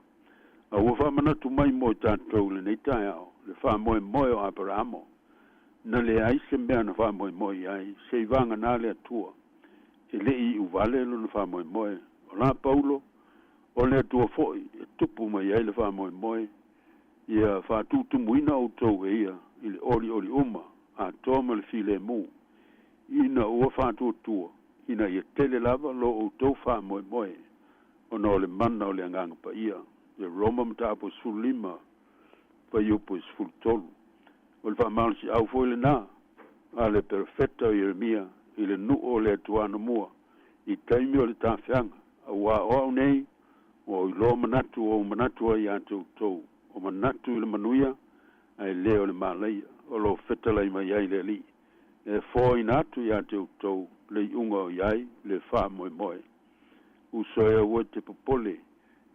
a ua faamanatu mai mo i tatou i lenei taeao le faamoemoe o Aperamo, na leai se mea na faamoemoe i ai se i vagana le Atua, e le i iuvale lona faamoemoe. O la Paulo, o le Atua foi e tupu mai ai le faamoemoe, ia faatutumuina outou e ia i le olioli uma atoa ma le filemu, ina ua faatuatua, ina ia tele lava lo outou faamoemoe ona o le mana o le Agaga Paia. I Roma mataupu e 15, fuaiupu e 13. O le faamalosiau foi lenā a le perofeta o Ieremia i le nuu o le Atua anamua i taimi o le tafeaga, auā o au nei ua ou iloa manatu ua ou manatu ai ia te outou, o manatu i le manuia ae le o le malaia, o lo o fetalai mai ai le Alii, e foaina atu ia te outou le iuga o i ai le faamoemoe. Uso e aua e te popole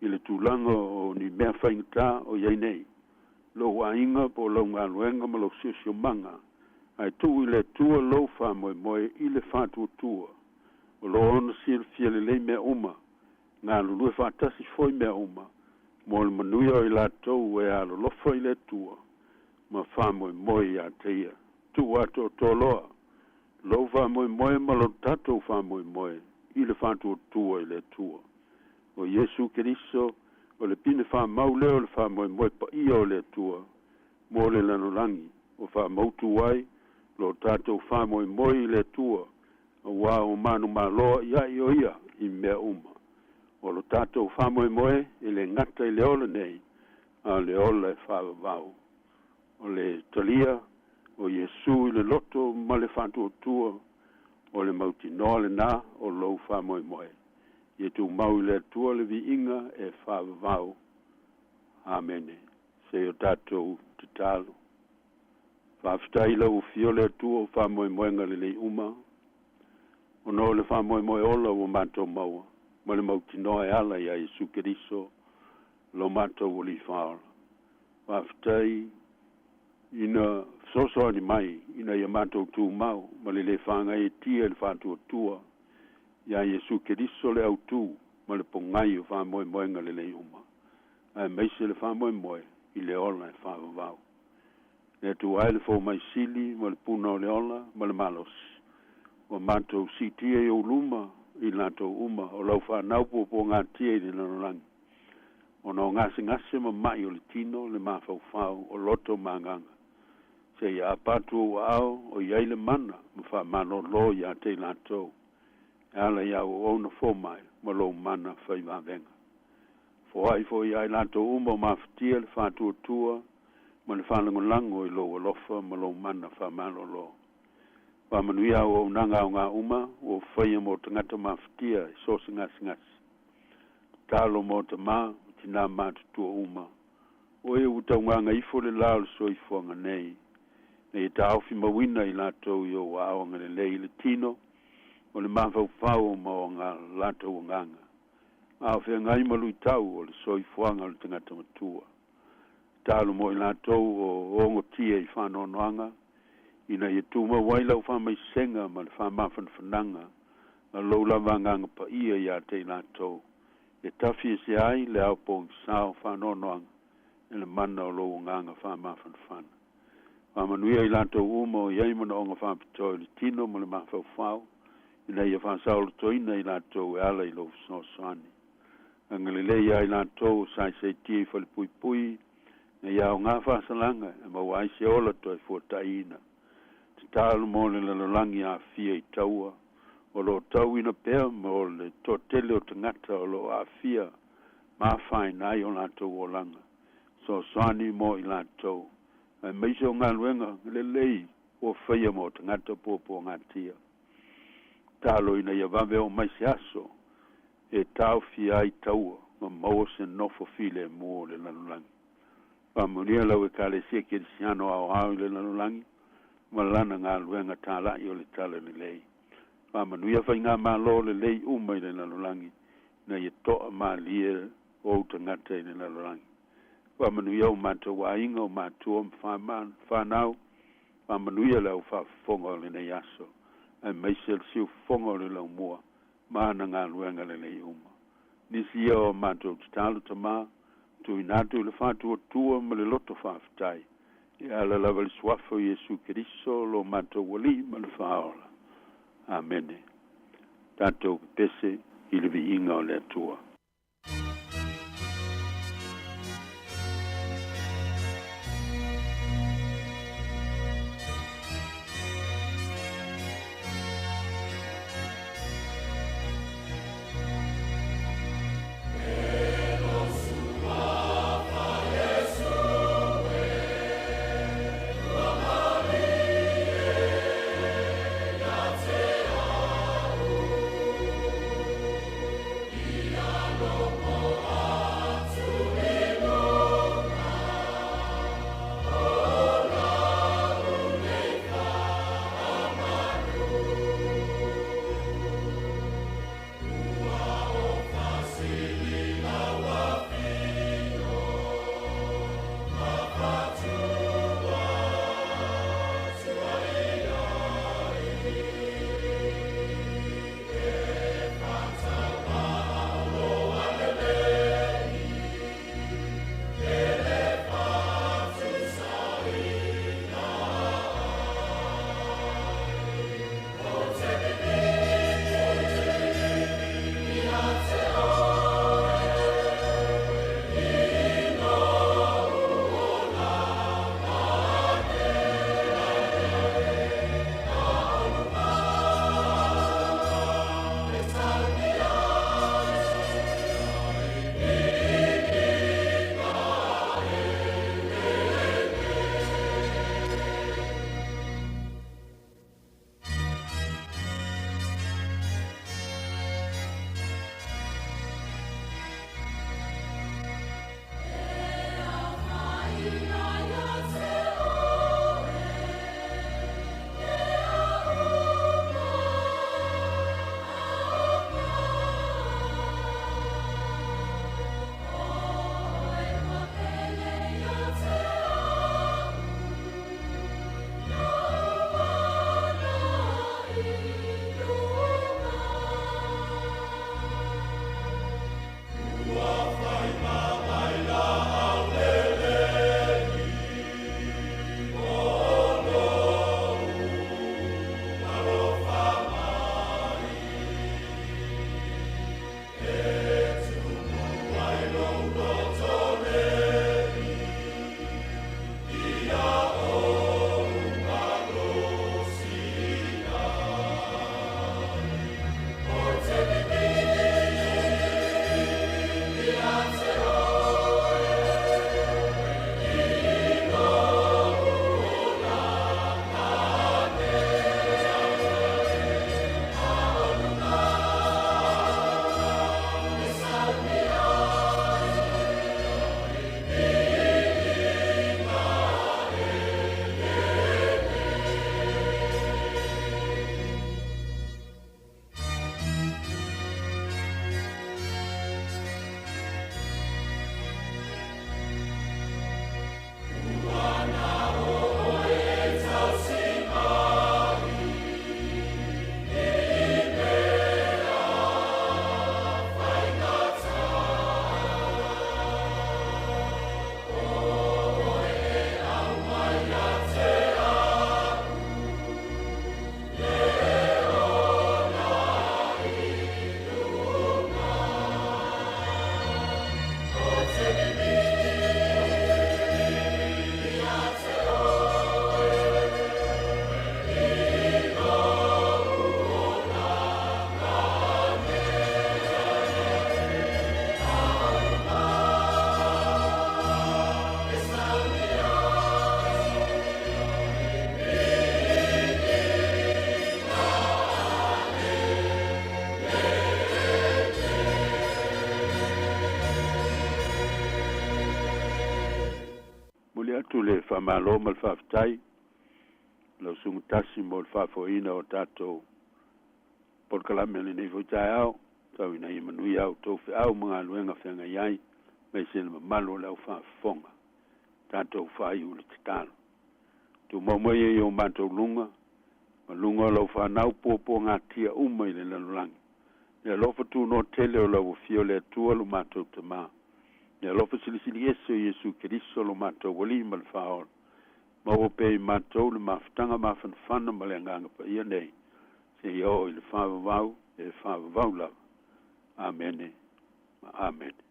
i le tulaga o ni mea faigata o i ai nei, lou aiga po o lau galuega ma lou siosiomaga, ae tuu i le Atua lou faamoemoe i le faatuatua, o lo o ono silafia lelei mea uma, galulue faatasi foi mea uma mo le manuia o i latou e alolofa i le Atua ma faamoemoe ia te Ia. Tuu atoatoa loa lou faamoemoe ma lo tatou faamoemoe i le faatuatua i le Atua. O Iesu Keriso o le pine faamau lea o le faamoemoe paia o le Atua mo le lalolagi, ua faamautu ai lo tatou faamoemoe i le Atua, auā ua manumaloa i ai o Ia i mea uma. O lo tatou faamoemoe e le gata i le ola nei, a o le ola e faavavau. O le talia o Iesu i le loto ma le faatuatua, o le mautinoa lenā o lou faamoemoe. Ia tumau i le Atua le viiga e faavavau. Amene. Se i o tatou tatalo. Faafetai i lau Afio le Atua o faamoemoega lelei uma, ona o le faamoemoe ola ua matou maua ma le mautinoa e ala iā Iesu Keriso lo matou Alii Faaola. Faafetai ina fesoasoani mai ina ia matou tumau ma le lē fagaeetia i le faatuatua iā Iesu Keriso le Autū ma le Pogai o faamoemoega lelei uma, aemaise le faamoemoe i le ola e faavavau. Le Atua e le Fomai Sili ma le Puna o le Ola ma le Malosi, ua matou siitia i ou luma i latou uma o lau fanau puapuagatia i le lalolagi, ona o gasegase ma ma'i o le tino, le mafaufau, o loto ma agaga, seia aapa atu ou aao o i ai le mana ma faamalōlō ia te i latou, e ala i āu auauna fomai ma lou mana fai vavega. Foai foi ia i latou uma o mafatia le faatuatua ma le faalagolago i lou alofa ma lou mana faamalōlō. Faamanuia auaunaga aoga uma ua faia mo tagata mafatia i so o se gasegase. Tatalo mo tamā ma tinā matutua uma, o e ua taugāgaifo le lā o le soifuaga nei. Ina ia taofimauina i latou i Ou aao agalelei i le tino o le mafaufau ma o latou agaga, a o feagai ma luitau o le soifuaga o le tagata matua. Tatalo mo i latou o ogotia i faanoanoaga, ina ia tumau ai Lau faamaisega ma le faamafanafanaga a Lou lava Agaga Paia ia te i latou, e tafi ese ai le ao pogisa o faanoanoaga e le mana o Lou Agaga faamafanafana. Faamanuia i latou uma o i ai manaoga faapitoa i le tino ma le mafaufau, ina ia faasaolotoina i latou e ala i Lou fesoasoani. Agalelei ia i latou o saisaitia i falepuipui, ina ia aoga faasalaga e maua ai se ola toe fuataiina. Tatalo mo le lalolagi aafia i taua o lo o tauina pea ma o le toatele o tagata o lo o aafia ma afaina ai o latou olaga. Fesoasoani mo i latou, aemaise o galuega lelei ua faia mo tagata puapuagatia. Tatalo ina ia vave oo mai se aso e taofia ai taua ma maua se nofo filemu o le lalolagi. Faamanuia lau Ekalesia Kerisiano aoao i le lalolagi ma lana galuega talai o le Talalelei. Faamanuia faigamalo lelei uma i le lalolagi ina ia toa malie ou tagata i le lalolagi. Faamanuia o matou aiga, o matua ma fanau. Faamanuia le au faafofoga o lenei aso, aemaise le siufofoga o le laumua ma ana galuega lelei uma. Nisi ia o matou tatalo Tama, tuuina atu i le faatuatua ma le loto faafetai, e ala lava i le Suafa o Iesu Keriso lo matou Alii ma le Faaola. Amene. Tatou pepese i le viiga o le Atua. atu le faamalo ma le faafetai lau susuga Tasi mo le faafoeina o tatou polokalame o lenei foi taeao, tau ina ia manuia a outou feau ma galuega feagai ai, aemaise le mamalu o le au faafofoga. Tatou faaiu le tatalo. Tumau mai e i o matou luga, ma luga o lau fanau puapuagatia uma i le lalolagi. Le alofa tunoa tele o lau Afio le Atua lo matou Tama, le alofa silisili ese o Iesu Keriso lo matou Alii ma le Faaola, maua pea i matou le mafutaga mafanafana ma le Agaga Paia nei, seia oo i le faavavau e faavavau lava. Amene ma Amene.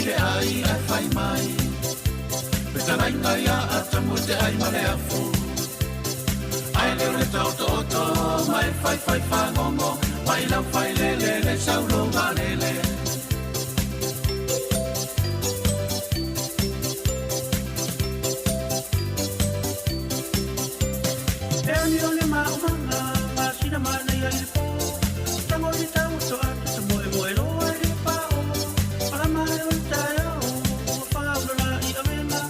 i le ai ae fai mai. Fetalaiga ia Atamu e te ai ma le afu. Ae le o le taotooto ma e faifai fagogo mai lau failele le saulo valele. E ani o le maumaga, masina manaia i le po. Tago i le tauoto atu ta moemoe loa i le pao. Malama ai o le taeao, ua faaula la i avega.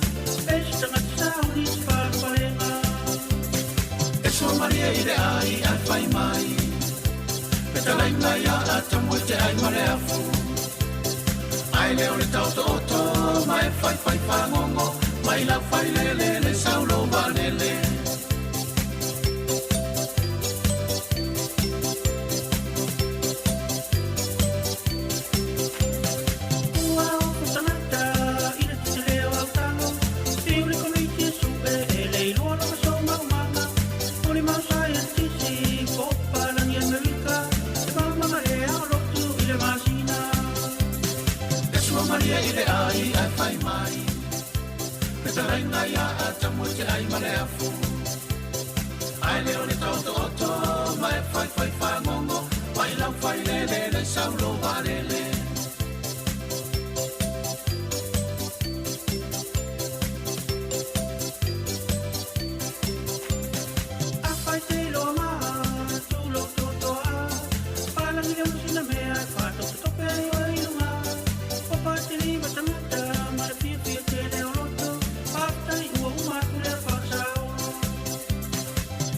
E se tagata sauni se faalupalega. E sua malie i le ai ae fai mai. Fetalaiga ia Atamu e te ai ma le afu. Ae le o le taotooto ma e faifai fagogo mai lau failele le saulo valele. Ua ofo tagata i le tetele o au tago. Fiu le Komiti e sue e le iloa lava sou maumaga. Molimau saienitisi po o papalagi Amerika. E maumaga ea o lotu i le masina. E sua malie i le ai ae fai mai. Fetalaiga ia Atamu e te ai ma le afu. Ae le o le taotooto ma e faifai fagogo mai lau failele le saulo valele. Afai te iloa ma tulou totoa. Palagi le masina mea e faatopetope ai oe i luga. Ua patilima tagata ma le fiafia tele o loto. Faafetai ua uma atu lea faasao.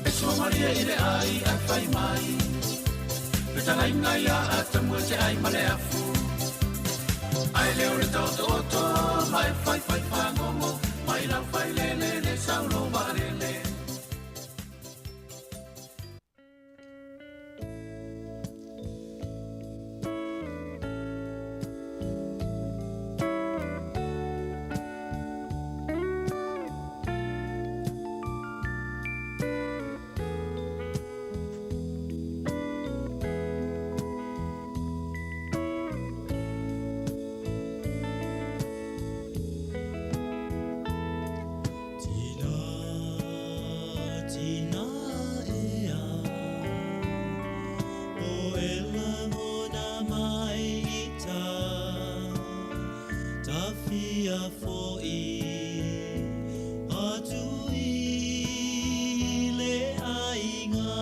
E sua malie i le ai ae fai mai. Fetalaiga ia Atamu e te ai ma le afu. Ae le o le taotooto ma e faifai fagogo mai lau failele le saulo valele. Tina, ea, o e lagona mai i ta, tafia fo'i atu i le aiga.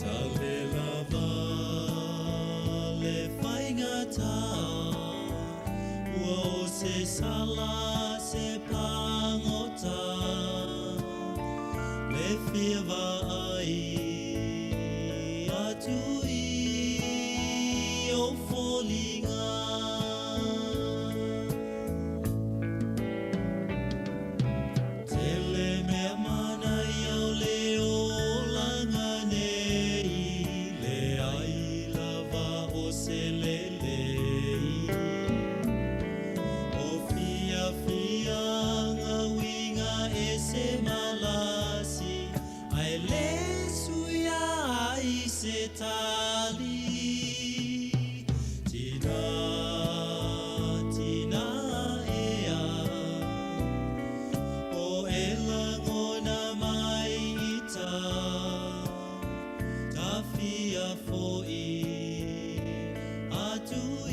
Tale lava le faigata, ua o se sala se pagota, le fia vaai atu i ou foliga. Tele mea manaia o le olaga nei, leai lava o se lelei. O fiafiaga uiga ese malasi, ae le suia ai se tali. Tina, tina ea, o e lagona mai i ta, tafia fo'i atu i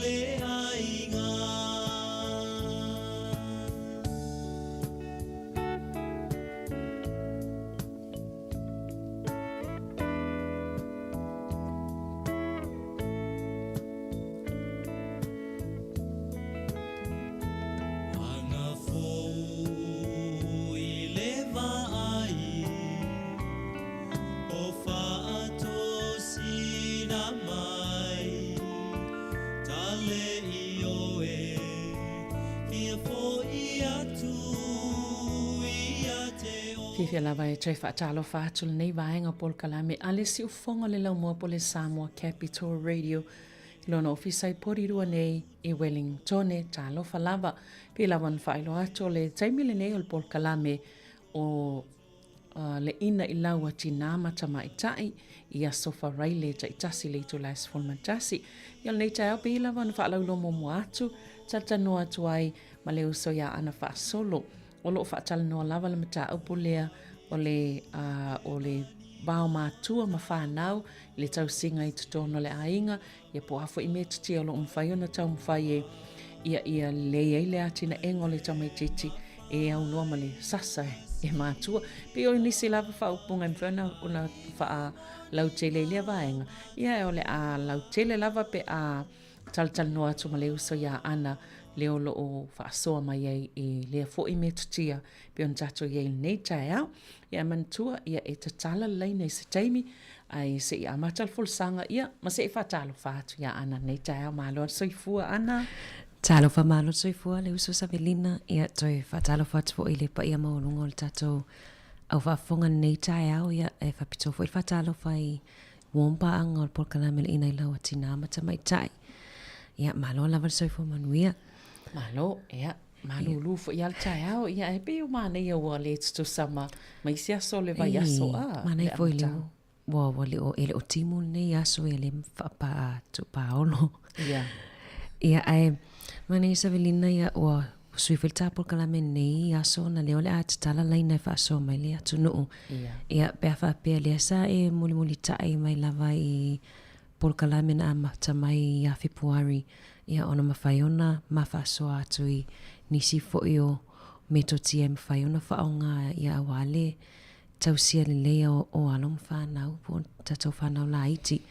le aiga. Aga fou i le vaai, o faatosina mai, tale i oe, fia fo'i atu ia te oe. Fiafia lava e toe faatalofa atu lenei vaega o polokalame a le Siufofoga o le Laumua po o le Samoa Capital Radio i lona ofisa i Porirua nei i Wellingtone. Talofa lava. Pei lava ona faailoa atu o le taimi lenei o le polokalame o Le Ina i Lau a Tinā ma Tamaitai i Aso Faraile taitasi i le itula e 11. Ia o lenei taeao pei lava ona faalauiloa muamua atu, talatalanoa atu ai ma le uso iā Ana Faasolo. O lo o faatalanoa lava le mataupu lea o le, o le va o matua ma fanau i le tausiga i totonu o le aiga, ia po o a foi metotia o lo o mafai ona taumafai e ia ia lelei ai le atinaega o le tamaitiiti e aunoa ma le sasa e matua. Pei o nisi lava faaupuga e mafai ona, ona faalautele i lea vaega, ia o le a lautele lava pe a talatalanoa atu ma le uso iā Ana lea o lo o faasoa mai ai i lea foi metotia pei ona tatou i ai i lenei taeao. Ia e manatua, ia e tatala le laina i se taimi, ae se i amata le folasaga, ia, ma se i faatalofa atu iā Ana i lenei taeao. Malo le soifua, Ana. Talofa malo le soifua le uso Savelina, ia toe faatalofa atu foi i le paia maualuga o le tatou au faafofoga i lenei taeao, ia e faapitoa foi le faatalofa i warm paaga o le polokalame le Ina i Lau a Tinā ma Tamaitai. Ia, malo lava le soifua manuia. Malo, ia, malūlū foi lava le taeao, ia ae pei ua manaia ua le tutusa ma, ma isi aso o le vaiaso, a, Manaia foi le ua, ua le o, e le o timu lenei aso ia le faapā tuupaolo. Ia. Ia, ae, manaia Savelina, ia, ua sui foi le tā polokalame nei aso ona lea o le a tatala laina e faasoa mai le atunuu. Ia. Ia, pe a faapea lea sa e mulimulitai mai lava i polokalame na amata mai ia Fepuari, ia ona mafai ona ma faasoa atu i nisi foi o metotia e mafai ona faaaoga ia aua le tausia lelei o, o alo ma fanau po o tatou fanau laiti.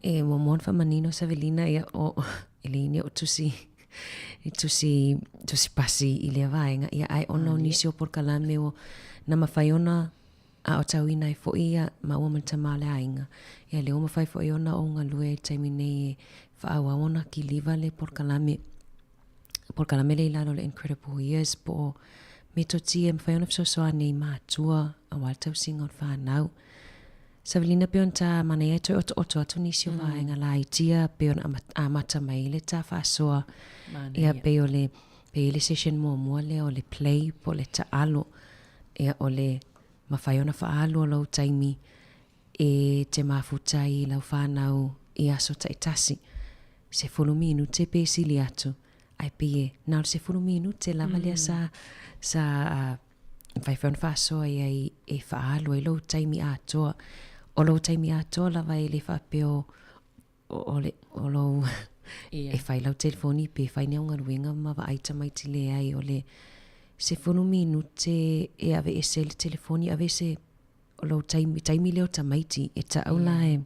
E muamua ona faamanino Savelina ia o e leai ni o'u tusi tusi tusi pasi i lea vaega ia ae ona o nisi o polokalame ua na mafai ona aotauina ai foi ia maua ma le tama o le aiga. Ia lea ua mafai foi ona ou galue i le taimi nei e faaauau ona kiliva le polokalame polokalame lea i lalo o le Incredible Years po o metotia e mafai ona fesoasoani i matua aua le tausiga o le fanau. Savelina pei ona ta manaia e toe otooto atu nisi o vaega laiti ia pei ona amata mai le ta faasoa. Ia pei o le pei le session muamua lea o le play po o le taalo. Ia o le mafai ona faaalu o lou taimi e te mafuta ai i lau fanau i aso taitasi. 10 minute pe sili atu, ae pei e na o le 10 minute lava lea sa sa mafai foi ona faasoa i ai e faaalu ai lou taimi atoa. O lou taimi atoa lava e le faapea o, o, le, o lou yeah. e fai lau telefoni pe fai ni au galuega ma vaai tamaiti leai o le 10 minute e aveese le telefoni aveese o lou taimi, taimi lea o tamaiti e taʻau la e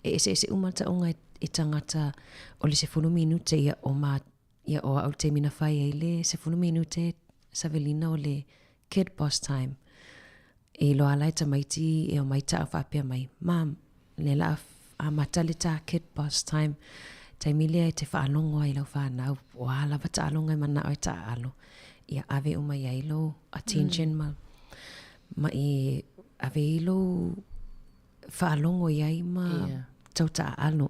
e eseese uma le taʻuga e, e tagata o le 10 minute ia o ma Ia, o au le taimi na fai ai le 10 minute Savelina o le kid boss time. E iloa la e tamaiti e omai taʻau faapea mai, Mum, lea la a amata le tā kid boss time. Taimi lea e te faalogo ai i lau fanau, o a lava taaloga e manao e taaalo, ia ave uma i ai lou attention ma, ma e ave i lou faalogo i ai ma tau taaalo.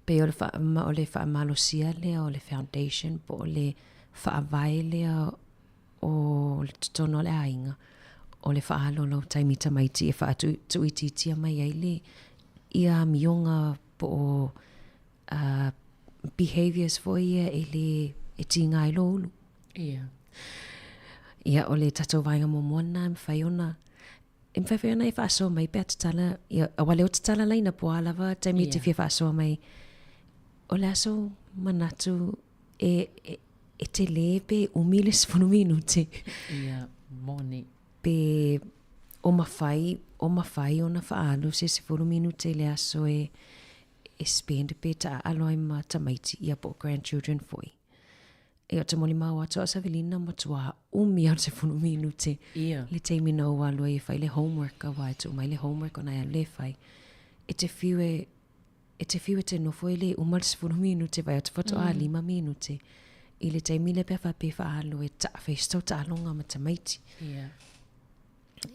Pei o le wha, ma o le faamalosia lea o le foundation po o le faavae lea o le totonu o le aiga, o le faaalu o lou taimi tamaiti e faatuuitiitia mai ai le ia amioga po o uh, behaviours foi ia e le e tiga ai lou ulu. Ia. Ia, o le tatou vaega muamua lena e mafai ona E mafai foi ona e faasoa mai pe a tatala, ia, aua lea ua tatala laina po o a lava taimi e te fia faasoa mai. O le a sou manatu e, e, e telē pe umi le 10 minute? Ia, moni. Pe o mafai, o mafai ona faaalu se 10 minute i le aso e, e spend pe taaalo ai ma tamaiti, ia po o grandchildren foi. E o te molimau atu a Savelina matua umi lava o le 10 minute. Ia. Le taimi na ou alu ai e fai le homework aua e tuu mai le homework ona e alu lea e fai. E te fiu e, e te fiu e te nofo e le uma le 10 minute vaai atu faatoa 5 minute. I le taimi lea pe a faapea e faaalu e taa fai se tau taaloga ma tamaiti. Ia.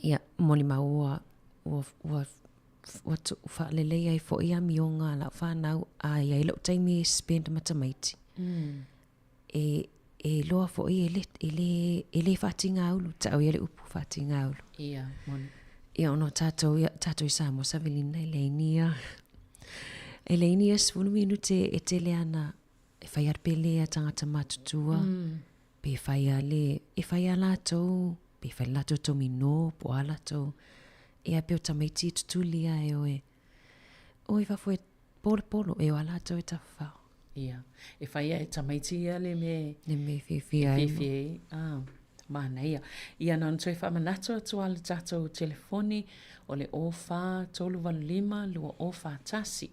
Ia, molimau ua, ua, ua ua tuu faalelei ai foi amioga a lau fanau a i ai lou taimi e spend ma tamaiti. E, E iloa foi e le, e le, e le faatigāulu, ta'u ia le upu faatigāulu. Ia, moni. Ia ona o tātou, ia, tātou i Samoa Savelina e leai ni ia, e leai ni ia 10 minute e tele ana e whai ar pele a tangata matutua, mm. pe whai a le, e whai a lātou, pe whai lātou tomino, po a lātou, e a pe o tamaiti e tutuli a e oe. O i fafo e Polopolo, e o a latou e tawhao. Ia. E whai e tamaiti ia le me... Le me whiwhi ai. Whiwhi ai. Ah, manaia. Ia na ona toe whaamanatu atu a le tatou telefoni o le 04 385 2041.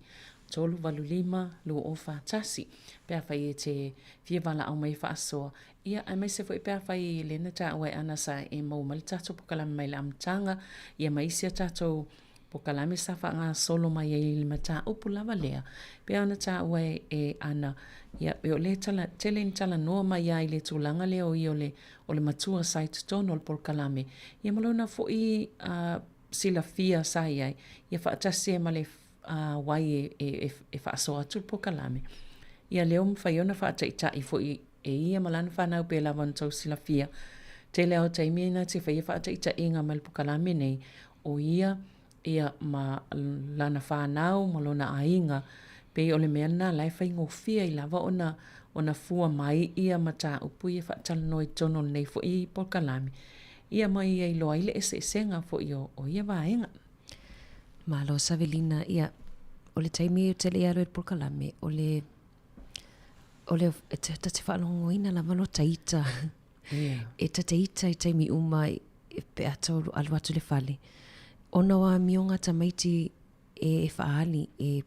385 2041. Pe a whai e te fia valaau mai faasoa. Ia, aemaise foi pe a whai i lena tāua e ana sa e mau mai le tatou pokalame mai le amataga, ia ma isi a tatou Pokalame sa faagasolo mai ai i le mataupu lava lea, pei ona taua e Ana, ia, e o lea tala, tele ina talanoa mai ai i le tulaga lea o ia o le, o le matua sa i totonu o le polokalame, ia ma lona foi uh, silafia sa i ai, ia faatasi ai ma le uh, wai e, e, e, e faasoa atu le polokalame. Ia lea ua mafai ona faataitai foi e ia ma lana whanau pē lava ona tou silafia. Tele lava o taimi na te whaia whaataitaiga mai le pokalame nei, o ia, ia ma lana whanau ma lona aiga, pei o le mea lena la e faigofie ai lava ona, ona fua mai ia mataupu ia faatalanoa i totonu o lenei foi polokalame, ia ma ia iloa ai le eseesega foi o, o ia vaega. Malo Savelina, ia, o le taimi ou te le i alu ai i le polokalame, o le O le, e ta te faalogoina lava lo ta ita. Yeah. E ta te ita i taimi uma e pe a tau alu atu le fale. Ona o amioga tamaiti e, e whaali, e,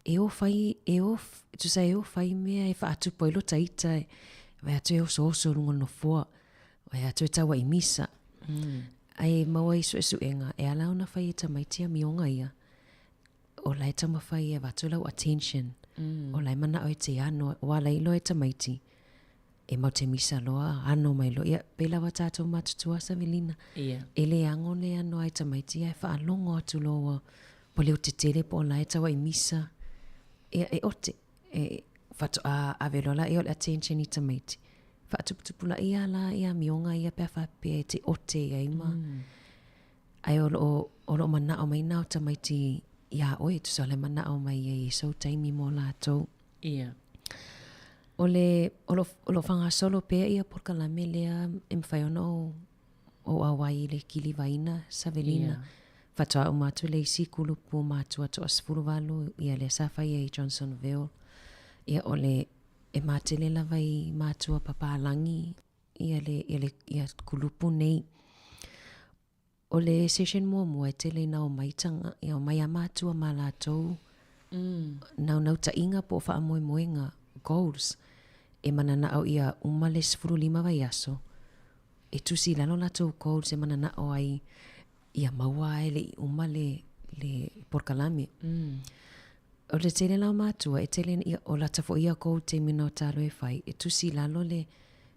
e o whai, e o, tusa e o whai mea e whaatupu ai lo ta ita, e, vai atu e oso oso runga no foa, vai atu e taua i misa. Ai e maua i suesuenga, e ala ona whai e tamaiti amioga ia. O la e taumafai e avatu lau attention. Mm. O la e manao e te ano, o ala iloa e tamaiti. E mau te misa loa, ano mai loa. Ia, pēlā wa tātou matutua Savelina. Yeah. E le ango le ano ai tamaiti, ia e whaalongo atu loa ua, ua leo tetele po o la e taua i misa. Ia, e ote, e whatoa ave loa la ia o le attention i tamaiti. Whaatuputupula ia la ia mionga ia pea whapea e te ote ia ima. Mm. Ae o loo, o loo manao mai nā o tamaiti iā oe, tusa o le manao mai ai i sou taimi mo latou. Ia. O le, o lo, o lo whangasolo pea ia polokalame lea e mawhai ona o, o auai i le kilivaina, Savelina. Ia. Whatoa uma atu le isi kulupu o mātua toa 18, ia lea sa whai ai Johnsonville. Ia o le, e mātele lava i mātua papālagi, ia le, ia le, ia kulupu nei. O le session muamua e tele ina omai tanga, ia omai a mātua mā lātou mm. naunautaiga po o faamoemoega, goals, e mananao ia uma le 15 vaiaso, e tusi i lalo latou goals e mananao ai ia maua ae le i uma le, le polokalame. Mm. O le tele la o mātua, e tele ia, o lata foi ia goal taimi na o tālo e whai, e tusi i lalo le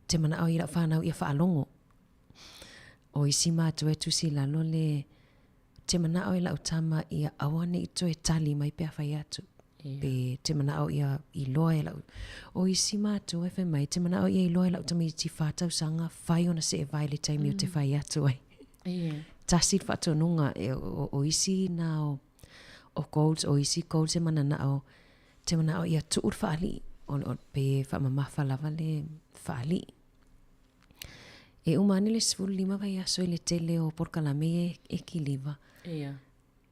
te manao i lau whanau ia whaalongo. O isi mātua e tusi i lalo le te manao i lau tama ia aua ne i toe tali mai pe a whai atu. Yeah. Pe te manao ia i loa e lau. O isi mātua e whai mai, te manao ia i loa e lau tamaiti whātausanga, whai ona se e vai le taimi mm. o te whai atu ai. Yeah. Tasi le faatonuga e o, o isi na o, o goals, o isi goals e mananao, te manao ia tuu le faalii, o, o, pe faamamafa lava le faalii. E uma ane le 15 vaiaso i le tele o polokalame ia e, e kiliva. Ia.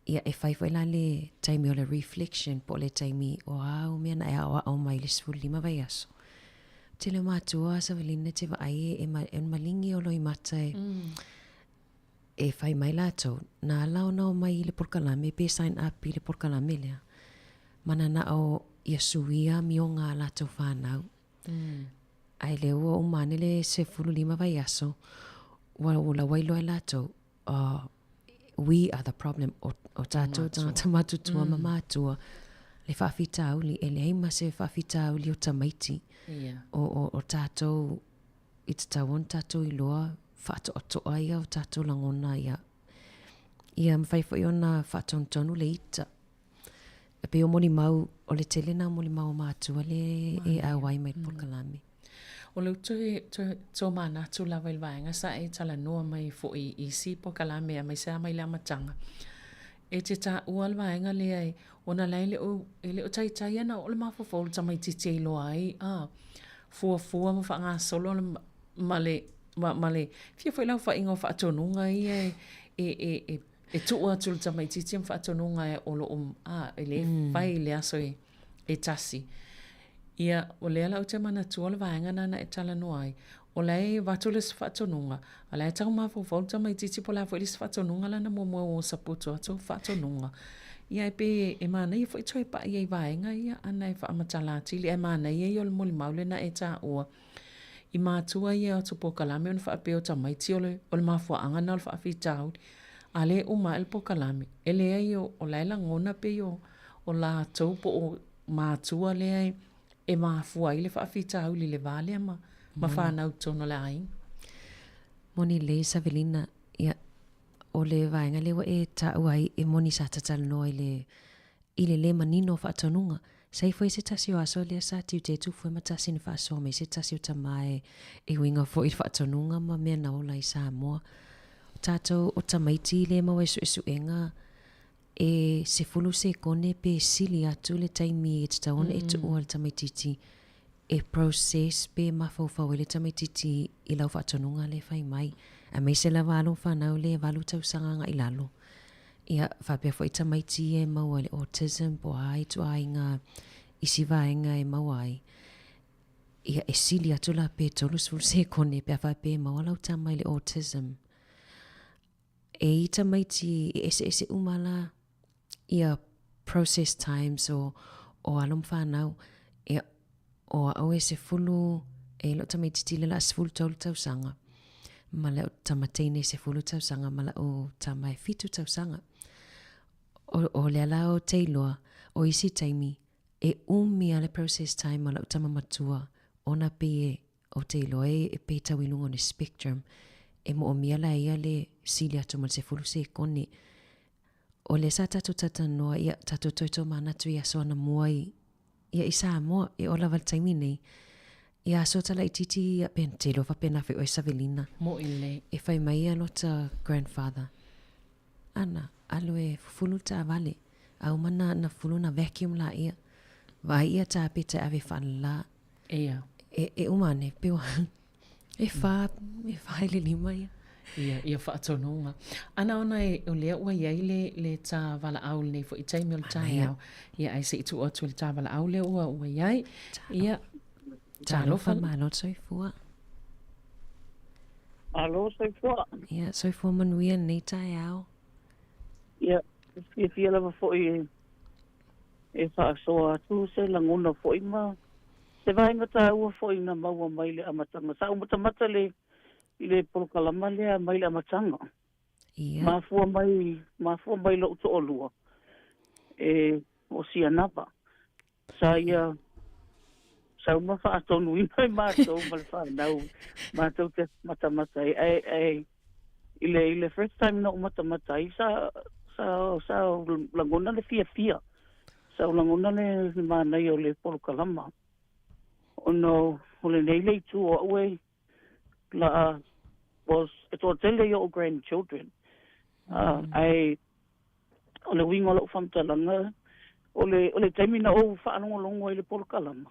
Ia e fai foi la le taimi o le reflection po o le taimi o a au mea na e aoao mai i le 15 vaiaso. Tele o matua Savelina te vaai e, e, ma, e malingi o loimata e, mm. e fai mai latou, na ala ona omai i le polokalame pe sign up i le polokalame lea. Mananao ia suia amioga a latou fanau. Mm. Ae lea ua uma ane le 15 vaiaso, ua ua laua iloa e latou, uh, we are the problem, o, o tatou tagata matutua mm. ma matua, le faafitauli, e leai ma se faafitauli o tamaiti. Yeah. O, o, o tatou, i tatau ona tatou iloa faatoatoa ia o tatou lagona ia. Ia mafai foi ona faatonutonu le ita. E pei o molimau, o le tele na o molimau o matua le e auai mai le polokalame. O lou toe, toe, tomanatu lava i le vaega sa e talanoa mai foi i isi polokalame aemaise lava mai le amataga. E te taua le vaega lea e, ona la e le o, e le o taitai ana oo le mafaufau o le tamaitiiti e iloa ai a fuafua ma faagasolo le, ma le, ma, ma le fia foi le aofaiga o faatonuga ia e, e, e, e, e tuu atu i le tamaitiiti ma faatonuga e o lo o, a, e lē fai i le aso e, e tasi. Ia, o lea la ou te manatua le vaega lena na e talanoa ai, o la e avatu le isi faatonuga, a o la e tau mafaufau le tamaitiiti po o le a foi le isi faatonuga la na muamua ua saputu atu faatonuga. Ia e pei e manaia foi toe pai ai i vaega ia ana e faamatala atili, ae manaia ia o le molimau lena e taua i matua ia o atu polokalame ona faapea o tamaiti o le, o le mafuaaga lena o le faafitauli. A lea e uma ae le polokalame, e leai o, o la e lagona pei o, o latou po o matua lea e mafua ai le faafitauli i le va lea ma, ma fanau i totonu o le aiga. Moni lelei Savelina, ia, o le vaega lea ua e taua ai e moni sa tatalanoa i le, i le lē manino o faatonuga. Sa i foi se tasi o aso lea sa tiute tufue ma tasi na faasoa mai se tasi o tama e, e uiga foi i le faatonuga ma mea na ola i Samoa. O tatou o tamaiti le maua i suesuega E 10 sekone pe sili atu le taimi e tatau ona e tuua le tamaitiiti e process pe mafaufau ai le tamaitiiti i lau faatonuga lea e fai mai. Aemaise lava alo ma fanau lea e valu tausaga agai lalo. Ia, faapea foi tamaiti ia e maua i le autism po o a ituaiga isi vaega e maua ai. Ia, e sili atu la pe 30 sekone pe a faapea e maua lau tama i le autism. E i tamaiti e eseese uma la ia process times o o alo ma fanau. Ia, o a'u e 10, e la'u tamaititi le la 13 tausaga, ma la'u tama teine 10 tausaga, ma la'u tama e 7 tausaga. O, o lea la ou te iloa, o isi taimi, e umi a le process time o la'u tama matua, ona pei e Ou te iloa e pei tau i luga o le spectrum, e moomia la e ia le sili atu ma le 10 sekone. O lea sa tatou talatalanoa, ia, tatou toe tomanatu i aso anamua i, ia, i Samoa, e ola lava i le taimi nei. Ia aso talaitiiti ia, pe te iloa faapena foi oe Savelina. Moʻi lelei. E fai mai ia lota grandfather, Ana, alu e fufulu le taavale. A uma na, na fufulu na vacuum laia. Vaai ia tapeta e ave faalala. Ia. E, e uma ane, pe ua, e whā, e whā i le lima ia. Ia, ia faatonuga. Ana ona e, o lea ua i ai le, le tā valaau i lenei foi taimi o le taeao. Ia, ae se i tuu atu i le tā valaau lea ua, ua i ai. Ia, talofa. Malo soifua. Malo soifua. Ia, soifua manuia lenei taeao. Ia, fiafia lava foi e e faasoa atu se lagona foi ma se vaega taua foi na maua mai le amataga. Sa ou matamata le i le polokalama lea mai le amataga. Ia. Mafua mai, mafua mai lo'u to'alua e o Sianava. Sa ia sau ma faatonuina e matou ma le fanau matou te matamata ai. Ae, ae i le, i le first time na ou matamata ai, sa, sa, sa lagona le fiafia. Sa ou lagona le, le manaia o le polokalama. Ona o lenei le itu o a'u e la was e toatele i o'u grandchildren. Ae o le uiga o la'u faamatalaga, o le, o le taimi na ou faalogologo ai i le polokalama,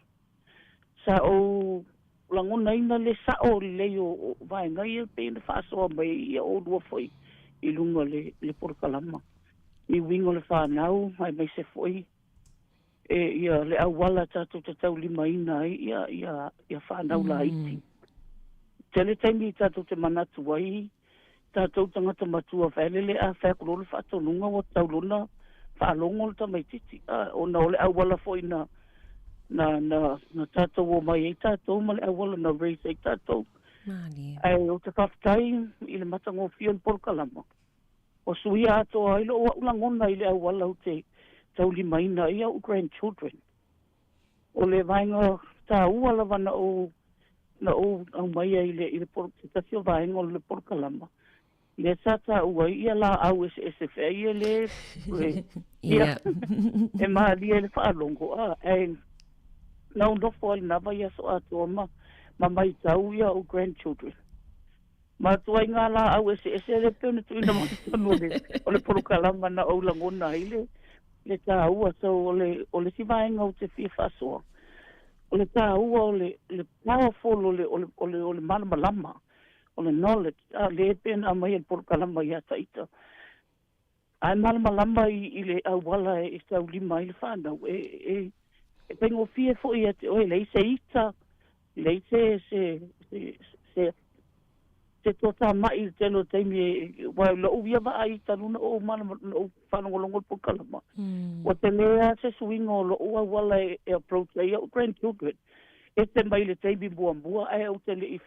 sa ou lagonaina le sa'o lelei o, o vaega ia pei ona faasoa mai ai ia oulua foi i luga o le, le polokalama i uiga o le fanau aemaise foi e ia le auala tatou te taulimaina ai ia, ia, ia fanau laiti. Tele taimi tatou te manatu ai tatou tagata matua faelele a fai atu loa le faatonuga ua tau loa ona faalogo le tamaititi a ona o le auala foi na na na na tatou omai ai tatou ma le auala na raise ai tatou. Malie. Ae ou te faafetai i le matagofie o le polokalama ua suia atoa ai lou a'u lagona i le auala ou te taulimaina ai a'u grandchildren. O le vaega taua lava na ou na ou aumaia i le i le se tasi o vaega o le polokalama, lea sa taua ai ia laau eseese fea ia le ia e malie i le faalogo a ae na ou nofo ai i lena vaiaso atoa ma. ma maitau ia o'u grandchildren. Ma ituaiga laau eseese lea e pei ona tuuina mai i totonu o le o le polokalama na ou lagona ai le le taua. So o le o le isi vaega ou te fia faasoa, o le taua o le le powerful o le o le o le o le malamalama, o le knowledge, a lea e pei ona aumai e le polokalama ia Taita. Ae malamalama i i le auala e taulima ai le fanau, e e e faigofie foi ia te oe, e leai se ita, leai se se se se se toatamai i le tele o taimi e aua i lou ia vaai talu ona ou malama ona ou faalogologo i le polokalama, ua tele lava se suiga o lou auala e e approach ai au grandchildren, ese mai le taimi muamua ae ou te le i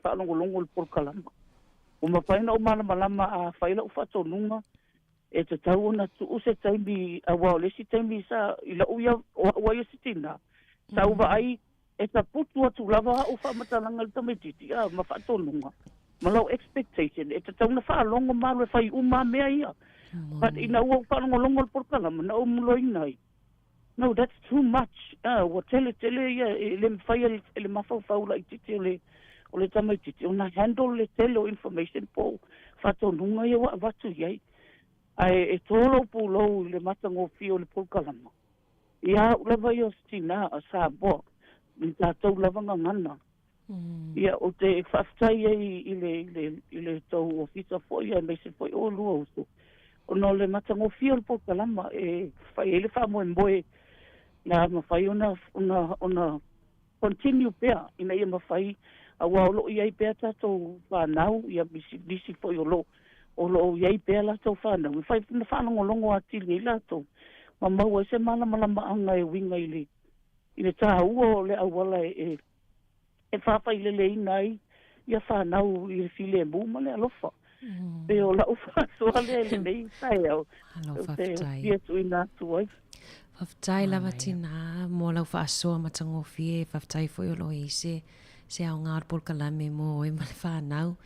faalogologo i le polokalama. Ua mafai ona ou malamalama a fai lau faatonuga, e tatau ona tuu se taimi, aua o le isi taimi sa, i lou ia, o au lava ia se tinā, sa ou vaai e taputu atu lava au faamatalaga i le tamaitiiti, a, ma faatonuga, ma lau expectation, e tatau ona faalogo ma alu e fai uma lava mea ia. But ina ua ou faalogologo i le polokalama, na ou muloina ai, No, that's too much. Ah, ua tele tele ia, e le mafai e le mafaufau laitiiti o le, o le tamaitiiti ona handle le tele o information po o faatonuga ia ua avatu i ai. Ae e tō lou pulou i le matagofie o le polokalama. Ia au lava ia o se tinā a Samoa, i tatou lava gagana. Ia, ou te faafetai ai i le, i le, i le tou ofisa foi aemaise foi o oulua uso, ona o le matagofie o le polokalama e fai ai le faamoemoe na mafai ona, ona, ona continue pea ina ia mafai, aua o lo o i ai pea tatou fanau, ia nisi, nisi foi o lo o, o lo o i ai pea latou fanau, e mafai ona faalogologo atili ai latou ma maua ai se malamalamaaga e uiga i le, i le taua o le auala e, e faafaileleina ai ia fanau i le filemu ma le alofa. Pei o lau faasoa lea i lenei taeao, Malo ou te faafetai. fia tuuina atu ai. Faafetai lava tinā mo lau faasoa matagofie, faafetai foi o lo o i ai se, se aoga o le polokalame mo oe ma le fanau.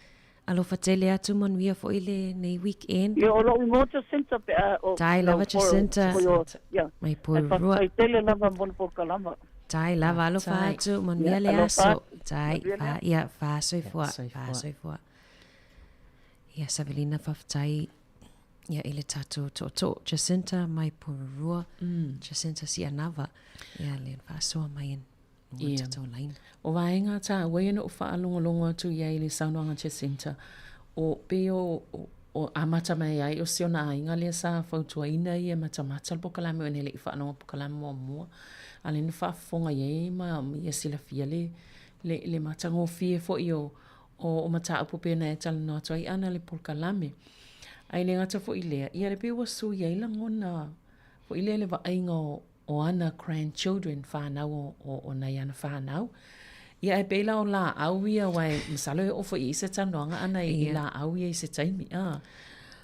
Alofa tele atu manuia foi lenei weekend. Ia o lou igoa Jacinta pe a o Tai lava Jacinta. Ia. Mai Porirua. Faafetai tele lava mo le polokalama. Tai lava alofa atu manuia le aso. Tai fa ia fa soifua fa soifua. Ia Savelina faafetai ia i le tatou tootoo Jacinta mai Porirua. Jacinta Sianava ia le faasoa mai Ia. O vaega tāua ia na ou faalogologo atu i ai i le saunoaga a Jacinta, o pei o, o amata mai ai o si ona aiga lea sa fautuaina ia e matamata le polokalame ona e le i faalogo polokalame muamua, a lea na faafofoga i ai ma ia silafia le, le, le matagofie foi o, o, o mataupu pei ona e talanoa atu ai ana le polokalame. Ae le gata foi i lea, ia le pei ua sui ai lagona foi lea le vaaiga o, o ana grandchildren, whanau o, o, o nai ana whanau. Ia e pei la o laau ia, aua e masalo e oo foi i ai se talanoaga ana i, i laau ia i se taimi. Ah.